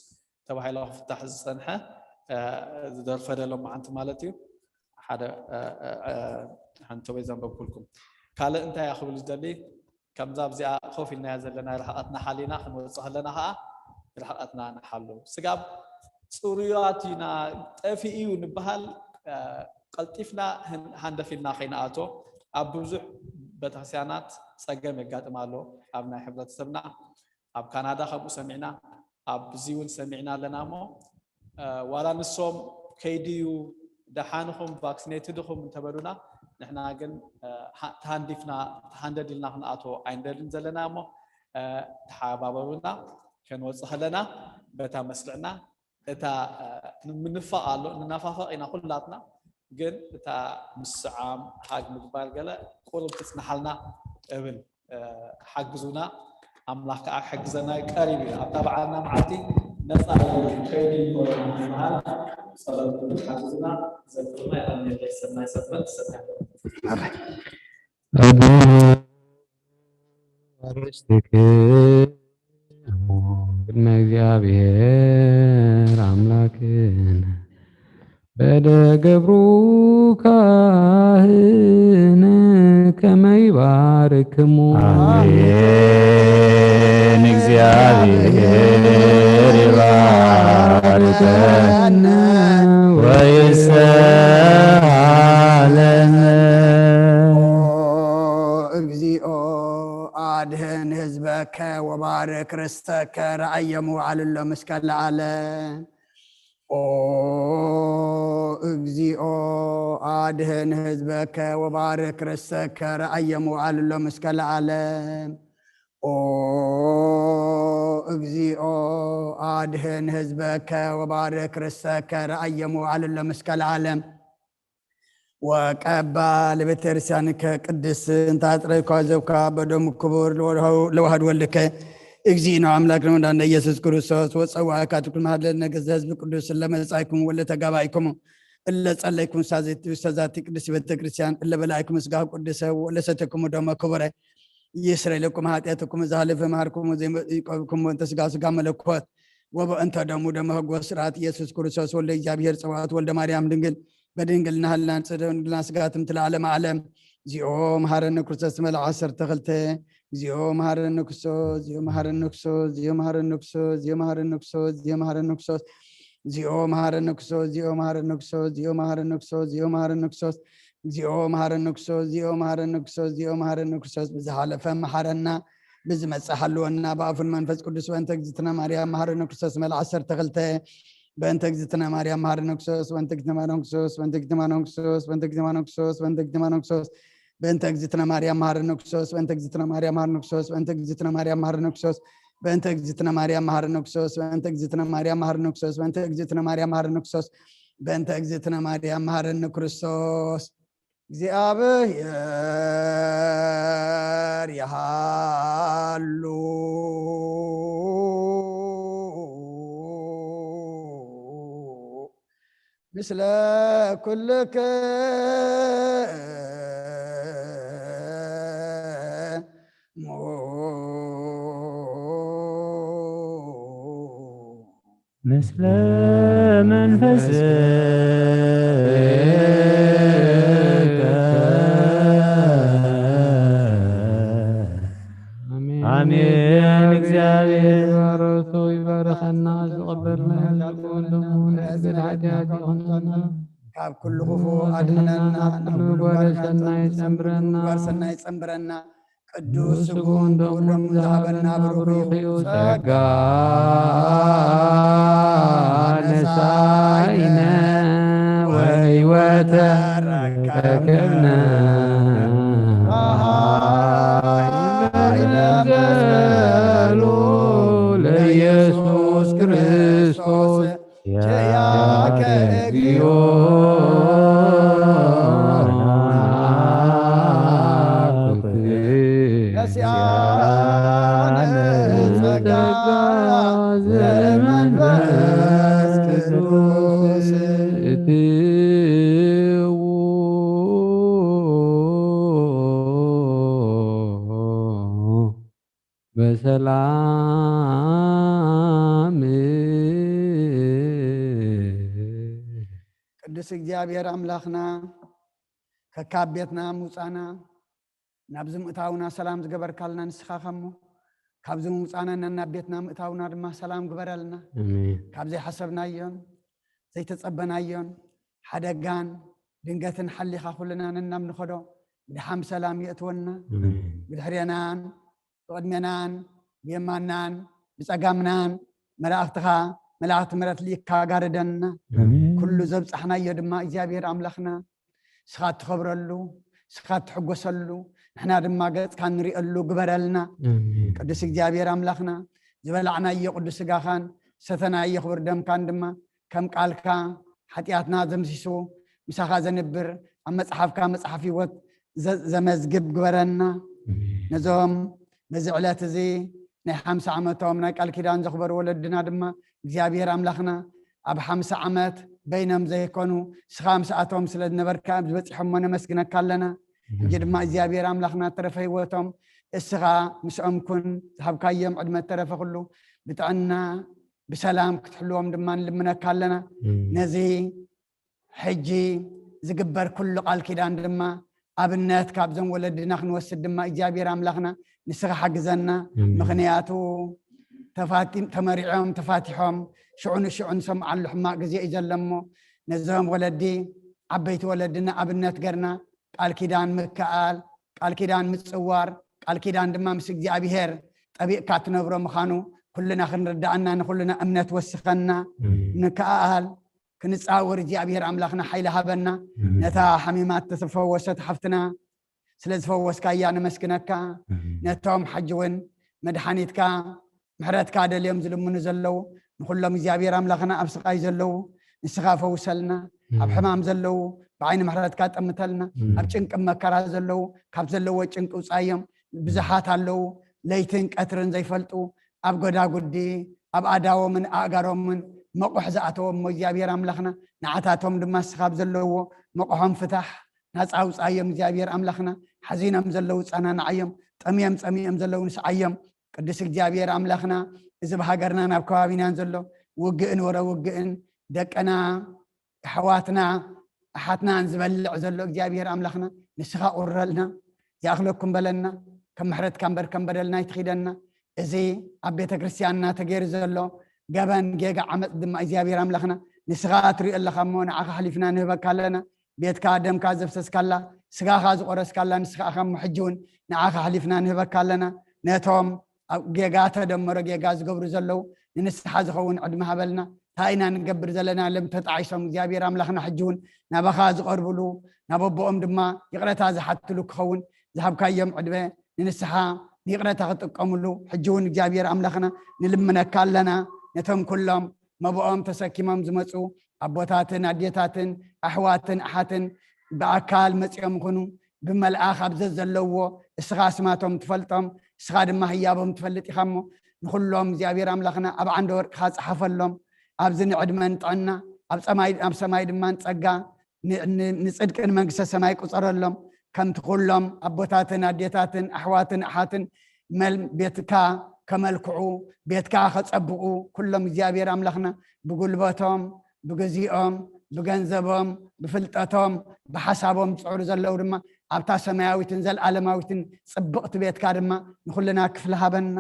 ተባሂላ ክፍታሕ ዝፀንሐ ዝደርፈ ደሎ መዓንቲ ማለት እዩ። ሓደ ዓንተወይ ዘንበብኩልኩም። ካልእ እንታይ እያ ክብል ዝደሊ፣ ከምዛ ኣብዚኣ ኮፍ ኢልናያ ዘለና ርሕቐትና ሓሊና ክንወፅእ ከለና ከዓ ርሕቐትና ንሓሉ። ስጋብ ፅሩያት ኢና፣ ጠፊኡ እዩ ንበሃል፣ ቀልጢፍና ሃንደፊልና ከይንኣቶ። ኣብ ብዙሕ ቤተክርስትያናት ፀገም የጋጥም ኣሎ። ኣብ ናይ ሕብረተሰብና ኣብ ካናዳ ከምኡ ሰሚዕና፣ ኣብዚ እውን ሰሚዕና ኣለና። እሞ ዋላ ንሶም ከይድዩ ደሓንኹም ቫክሲኔትድ ኹም እንተበሉና፣ ንሕና ግን ተሃንዲፍና ተሃንደድ ኢልና ክንኣቶ ኣይንደልን ዘለና። እሞ ተሓባበሩና። ከንወፅእ ከለና በታ መስርዕና እታ ምንፋቕ ኣሎ፣ ንናፋፈቕ ኢና ኩላትና። ግን እታ ምስዓም ሃግ ምግባር ገለ ቁሩብ ትፅንሓልና እብል። ሓግዙና። ኣምላኽ ከዓ ሕግዘና ቀሪብ እዩ። ኣብታ በዓልና መዓልቲ ነፃ ከይዱ ይበሃል ጸሎት ሓግዙና። ዘክሩና። የቐንየለይ። ሰናይ ሰንበት። ሰናይ ርስትክሙ ቅድመ እግዚኣብሔር ኣምላክነ በደ ገብሩ ካህን ከመ ይባርክሙ። ኣሜን። እግዚኣብሔር ይባርከነ ወይስሃለነ። እግዚኦ አድህን ህዝበከ ወባርክ ርስተከ ረአየሙ አልሎ እስከ ለዓለም። ኦ እግዚኦ አድህን ህዝበከ ወባርክ ርስተከ ረአየሙ አልሎ እስከ ለዓለም። ኦ እግዚኦ አድህን ህዝበከ ወባርክ ርስተከ ረአየሙ አልሎ እስከ ለዓለም። ወቀባ ለቤተክርስቲያንከ ቅድስት እንተ አጽረይኳ ዘብካ በደሙ ክቡር ለዋህድ ወልድከ እግዚእነ አምላክ ለመድኃኒነ ኢየሱስ ክርስቶስ ወጸዋዕካ ትኩን መሃለነ ገዘ ህዝብ ቅዱስ ለመጻይኩም ወለተጋባይኩም እለ ጸለይኩም ሳዘቲ ውስተ ዛቲ ቅድስት ቤተክርስቲያን እለ በላይኩም ስጋ ቅዱሰ ወለ ሰተኩም ደሞ ክቡረ ይስረይ ለኩም ኃጢአትኩም ዛህልፍ መሃርኩም ዘይቆብኩም ወንተ ስጋ ስጋ መለኮት ወበእንተ ደሙ ደመ ህጎ ስርዓት ኢየሱስ ክርስቶስ ወልደ እግዚኣብሔር ጸባኦት ወልደ ማርያም ድንግል በድንግልና ህልና ጽደ ድንግልና ስጋ ትምትል ዓለም ዓለም። እግዚኦ መሐረነ ክርስቶስ መልዓ ዓሰርተ ክልተ። እግዚኦ መሐረነ ክርስቶስ፣ እግዚኦ መሐረነ ክርስቶስ፣ እግዚኦ መሐረነ ክርስቶስ፣ እግዚኦ መሐረነ ክርስቶስ፣ እግዚኦ መሐረነ ክርስቶስ፣ እግዚኦ መሐረነ ክርስቶስ፣ እግዚኦ መሐረነ ክርስቶስ፣ እግዚኦ መሐረነ ክርስቶስ፣ እግዚኦ መሐረነ ክርስቶስ፣ እግዚኦ መሐረነ ክርስቶስ፣ እግዚኦ መሐረነ ክርስቶስ፣ እግዚኦ መሐረነ ክርስቶስ፣ ብዝሓለፈ መሐረና፣ ብዝመጽእ ሓልወና፣ ብኣፉን መንፈስ ቅዱስ፣ በእንተ እግዝእትነ ማርያም መሐረነ ክርስቶስ መልዓ ዓሰርተ ክልተ። በእንተ እግዝእትነ ማርያም መሐረነ ክርስቶስ፣ በእንተ እግዝእትነ ማርያም ክርስቶስ፣ በእንተ እግዝእትነ ማርያም ክርስቶስ፣ በእንተ እግዝእትነ ማርያም ክርስቶስ፣ በእንተ እግዝእትነ ማርያም ክርስቶስ፣ በእንተ እግዝእትነ ማርያም መሐረነ ክርስቶስ፣ በእንተ እግዝእትነ ማርያም መሐረነ ክርስቶስ፣ በእንተ እግዝእትነ ማርያም መሐረነ ክርስቶስ፣ በእንተ እግዝእትነ ማርያም መሐረነ ክርስቶስ፣ በእንተ እግዝእትነ ማርያም መሐረነ ክርስቶስ፣ በእንተ እግዝእትነ ማርያም መሐረነ ክርስቶስ። እግዚኣብሔር ይሃሉ ምስለ ኩልክሙ። ምስለ መንፈስከ። ኣሜን። እግዚኣብሔር ባረቱ ይባርኸና። ዝቐበልና ዝኸውን ደሙ ንእግዚኣብሔር ኃጢአት ይኹንና። ካብ ኩሉ ክፉእ ኣድሕነና፣ ናብ ኩሉ ምግባረ ሰናይ ጸንብረና። ምግባር ሰናይ ጸንብረና። ቅዱስ ስግኡን ደሙን ዝሃበና ብሩኽ እዩ። ጸጋ ነሳኢነ ወሕይወተ ረከብነ። ኃይለ መስቀሉ ለኢየሱስ ክርስቶስ ኪያከ እግዚኦ ጸጋ ዘመንፈስ ቅዱስ እትዉ በሰላም። ቅዱስ እግዚኣብሔር ኣምላኽና፣ ከካብ ቤትና ምውጻና፣ ናብዚ ምእታውና ሰላም ዝገበርካልና ንስኻ ኸሞ፣ ካብዚ ምውጻና ናብ ቤትና ምእታውና ድማ ሰላም ግበረልና። ኣሜን። ካብ ዘይሓሰብናዮን ዘይተጸበናዮን ሓደጋን ድንገትን ሓሊኻ ኩልና ነናብ ንኸዶ ብድሓም ሰላም የእትወና። ኣሜን። ብድሕሬናን ብቕድሜናን ብየማናን ብጸጋምናን መላእኽትኻ፣ መላእኽቲ ምሕረት ልኢካ ጋርደና። ኣሜን። ኩሉ ዘብጻሕናዮ ድማ እግዚኣብሔር ኣምላኽና፣ ንስኻ እትኸብረሉ፣ ንስኻ እትሕጎሰሉ፣ ንሕና ድማ ገጽካ ንሪእሉ ግበረልና። ኣሜን። ቅዱስ እግዚኣብሔር ኣምላኽና፣ ዝበላዕናዮ ቅዱስ ስጋኻን ሰተናዮ ክቡር ደምካን ድማ ከም ቃልካ ሓጢኣትና ዘምሲሱ ምሳኻ ዘንብር፣ ኣብ መጽሓፍካ መጽሓፍ ህይወት ዘ-፣ ዘመዝግብ ግበረና። ኣሜን። ነዞም በዚ ዕለት እዚ ናይ ሓምሳ ዓመቶም ናይ ቃል ኪዳን ዘኽበሩ ወለድና ድማ እግዚኣብሔር ኣምላኽና ኣብ ሓምሳ ዓመት በይኖም ዘይኮኑ ንስኻ ምስኣቶም ስለ ዝነበርካ ኣብዚ በጺሖሞ ነመስግነካ ኣለና። ሕጂ ድማ እግዚኣብሔር ኣምላኽና ተረፈ ህይወቶም እስኻ ምስኦም ኩን፣ ዝሃብካዮም ዕድመ ተረፈ ኩሉ ብጥዕና ብሰላም ክትሕልዎም ድማ ንልምነካ ኣለና። ኣሜን። ነዚ ሕጂ ዝግበር ኩሉ ቃል ኪዳን ድማ ኣብነት ካብዞም ወለድና ክንወስድ ድማ እግዚኣብሔር ኣምላኽና ንስኻ ሓግዘና። ኣሜን። ምኽንያቱ ተፋቲ-፣ ተመሪዖም ተፋቲሖም ሽዑ ንሽዑ ንሰምዓሉ ሕማቕ ግዜ እዩ ዘሎ እሞ ነዞም ወለዲ ዓበይቲ ወለድና ኣብነት ገርና ቃል ኪዳን ምክኣል፣ ቃል ኪዳን ምጽዋር፣ ቃል ኪዳን ድማ ምስ እግዚኣብሔር ጠቢቕካ ትነብሮ ምዃኑ ኩልና ክንርዳኣና ንኹልና እምነት ወስኸና። ኣሜን። ንክኣል ክንጻወር እግዚኣብሔር ኣምላኽና ሓይሊ ሃበና። ኣሜን። ነታ ሓሚማ ዝተፈወሰት ሓፍትና ስለ ዝፈወስካያ ነመስግነካ። ኣሜን። ነቶም ሕጂ እውን መድሓኒትካ ምሕረትካ ደልዮም ዝልምኑ ዘለዉ ንኹሎም እግዚኣብሔር ኣምላኽና ኣብ ስቓይ ዘለዉ ንስኻ ፈውሰልና። ኣብ ኣሜን። ሕማም ዘለዉ ብዓይኒ ምሕረትካ ጠምተልና። ኣሜን። ኣብ ጭንቂ መከራ ዘለዉ ካብ ዘለዎ ጭንቂ ውጻዮም። ብዙሓት ኣለዉ ለይትን ቀትርን ዘይፈልጡ ኣብ ጎዳጉዲ ኣብ ኣዳዎምን ኣእጋሮምን መቑሕ ዝኣተዎም እሞ እግዚኣብሔር ኣምላኽና ንዓታቶም ድማ ንስኻ ኣብ ዘለዎ መቑሖም ፍታሕ ናጻ ውጻዮም እግዚኣብሔር ኣምላኽና። ሓዚኖም ዘለዉ ጸናንዓዮም፣ ጠምዮም ጸሚኦም ዘለዉ ንስዓዮም። ቅዱስ እግዚኣብሔር ኣምላኽና እዚ ብሃገርናን ኣብ ከባቢናን ዘሎ ውግእን ወረ ውግእን ደቅና ኣሕዋትና ኣሓትናን ዝበልዕ ዘሎ እግዚኣብሔር ኣምላኽና ንስኻ ቁረልና፣ ይኣኽለኩም በለና። ከም ምሕረትካ እምበር ከም በደልና ኣይትኺደና። እዚ ኣብ ቤተ ክርስቲያንና ተገይሩ ዘሎ ገበን ጌጋ ዓመፅ ድማ እግዚኣብሔር ኣምላኽና ንስኻ ትሪኦ ኣለኻ እሞ ንዓኻ ሓሊፍና ንህበካ ኣለና። ቤትካ ደምካ ዘፍሰስካላ ስጋኻ ዝቆረስካላ ንስኻ ኢኻ እሞ ሕጂ እውን ንዓኻ ሓሊፍና ንህበካ ኣለና። ነቶም ኣብ ጌጋ ተደመሮ ጌጋ ዝገብሩ ዘለዉ ንንስሓ ዝኸውን ዕድመ ሃበልና። እንታይ ኢና ንገብር ዘለና ሎም ተጣዒሶም እግዚኣብሔር ኣምላኽና ሕጂ እውን ናባኻ ዝቐርብሉ ናብ ኣቦኦም ድማ ይቕረታ ዝሓትሉ ክኸውን ዝሃብካዮም ዕድመ ንንስሓ ንይቕረታ ክጥቀምሉ ሕጂ እውን እግዚኣብሔር ኣምላኽና ንልምነካ ኣለና። ነቶም ኩሎም መብኦም ተሰኪሞም ዝመፁ ኣቦታትን ኣዴታትን ኣሕዋትን ኣሓትን ብኣካል መፂኦም ይኹኑ ብመልኣኽ ኣብ ዘዘለውዎ እስኻ ስማቶም ትፈልጦም እስኻ ድማ ህያቦም ትፈልጥ ኢኻ እሞ ንኹሎም እግዚኣብሔር ኣምላኽና ኣብ ዓንደ ወርቅኻ ፀሓፈሎም። ኣብዚ ንዕድመን ጥዕና ኣብ ሰማይ ኣብ ሰማይ ድማ ንፀጋ ን- ን- ንፅድቂ ንመንግስተ ሰማይ ቁፀረሎም። ከምቲ ኩሎም ኣቦታትን ኣዴታትን ኣሕዋትን ኣሓትን መል ቤትካ ከመልክዑ ቤትካ ከፀብቑ ኩሎም እግዚኣብሔር ኣምላኽና ብጉልበቶም ብግዚኦም ብገንዘቦም ብፍልጠቶም ብሓሳቦም ዝፅዕሩ ዘለዉ ድማ ኣብታ ሰማያዊትን ዘለዓለማዊትን ፅብቕቲ ቤትካ ድማ ንኹልና ክፍሊ ሃበና።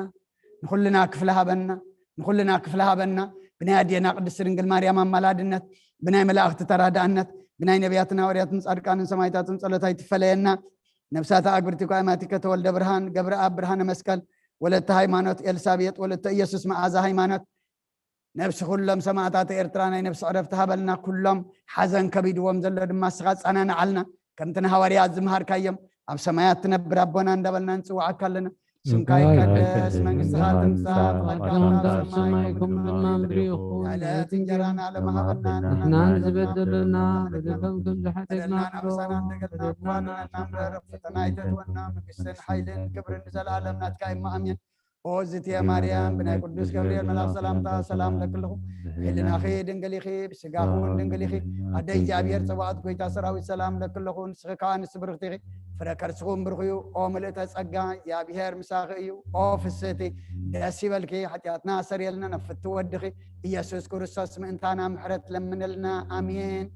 ንኹልና ክፍሊ ሃበና። ንኹልና ክፍሊ ሃበና። ብናይ ኣዴና ቅድስት ድንግል ማርያም ኣማላድነት ብናይ መላእኽቲ ተራዳእነት ብናይ ነቢያትን ሃዋርያትን ጻድቃንን ሰማይታትን ጸሎት ኣይትፈለየና። ነብሳታ ኣግብርቲ ኳይማቲ ከተወልደ ብርሃን ገብረኣብ ብርሃነ መስቀል ወለተ ሃይማኖት ኤልሳቤጥ ወለተ ኢየሱስ መዓዛ ሃይማኖት ነብሲ ኩሎም ሰማእታት ኤርትራ ናይ ነብሲ ዕረፍቲ ሃበልና። ኩሎም ሓዘን ከቢድዎም ዘሎ ድማ እስኻ ጸናንዓልና። ከምቲ ንሃዋርያት ዝመሃርካዮም ኣብ ሰማያት ትነብር ኣቦና እንዳበልና ንጽውዓካ ኣለና። ስምካ ይቀደስ፣ መንግስትኻ ትምጻእ፣ ፍቓድካ ከም ኣብ ሰማይ ከምኡ ድማ ምድሪ ይኹን። ዕለት እንጀራና ሃበና። ንሕና ንዝበደለና በደልና ከም ዝሓተትና በደልና ንብሳና እንደገና እኳ ንሕና ንረፍ ፈተና ኣይተእትወና። መንግስትን ሓይልን ክብርን ንዘለኣለም ናትካ እዩ። ኣሜን። ኦ ዝትየ ማርያም፣ ብናይ ቅዱስ ገብርኤል መልኣኽ ሰላምታ ሰላም ለክልኹ። ህልናኺ ድንግል ኢኺ፣ ብስጋኺ እውን ድንግል ኢኺ። ኣደ እግዚኣብሔር ጸባኦት፣ ጎይታ ሰራዊት ሰላም ለክልኹ። ንስኺ ከኣ ንስቲ ብርኽቲ ኢኺ፣ ፍረ ከርስኹም ብሩኽ እዩ። ኦ ምልእተ ጸጋ፣ እግዚኣብሔር ምሳኺ እዩ። ኦ ፍስህቲ፣ ደስ ይበልኪ፣ ሓጢኣትና ሰርየልና፣ ናብ ፍትው ወድኺ ኢየሱስ ክርስቶስ ምእንታና ምሕረት ለምንልና። ኣሜን።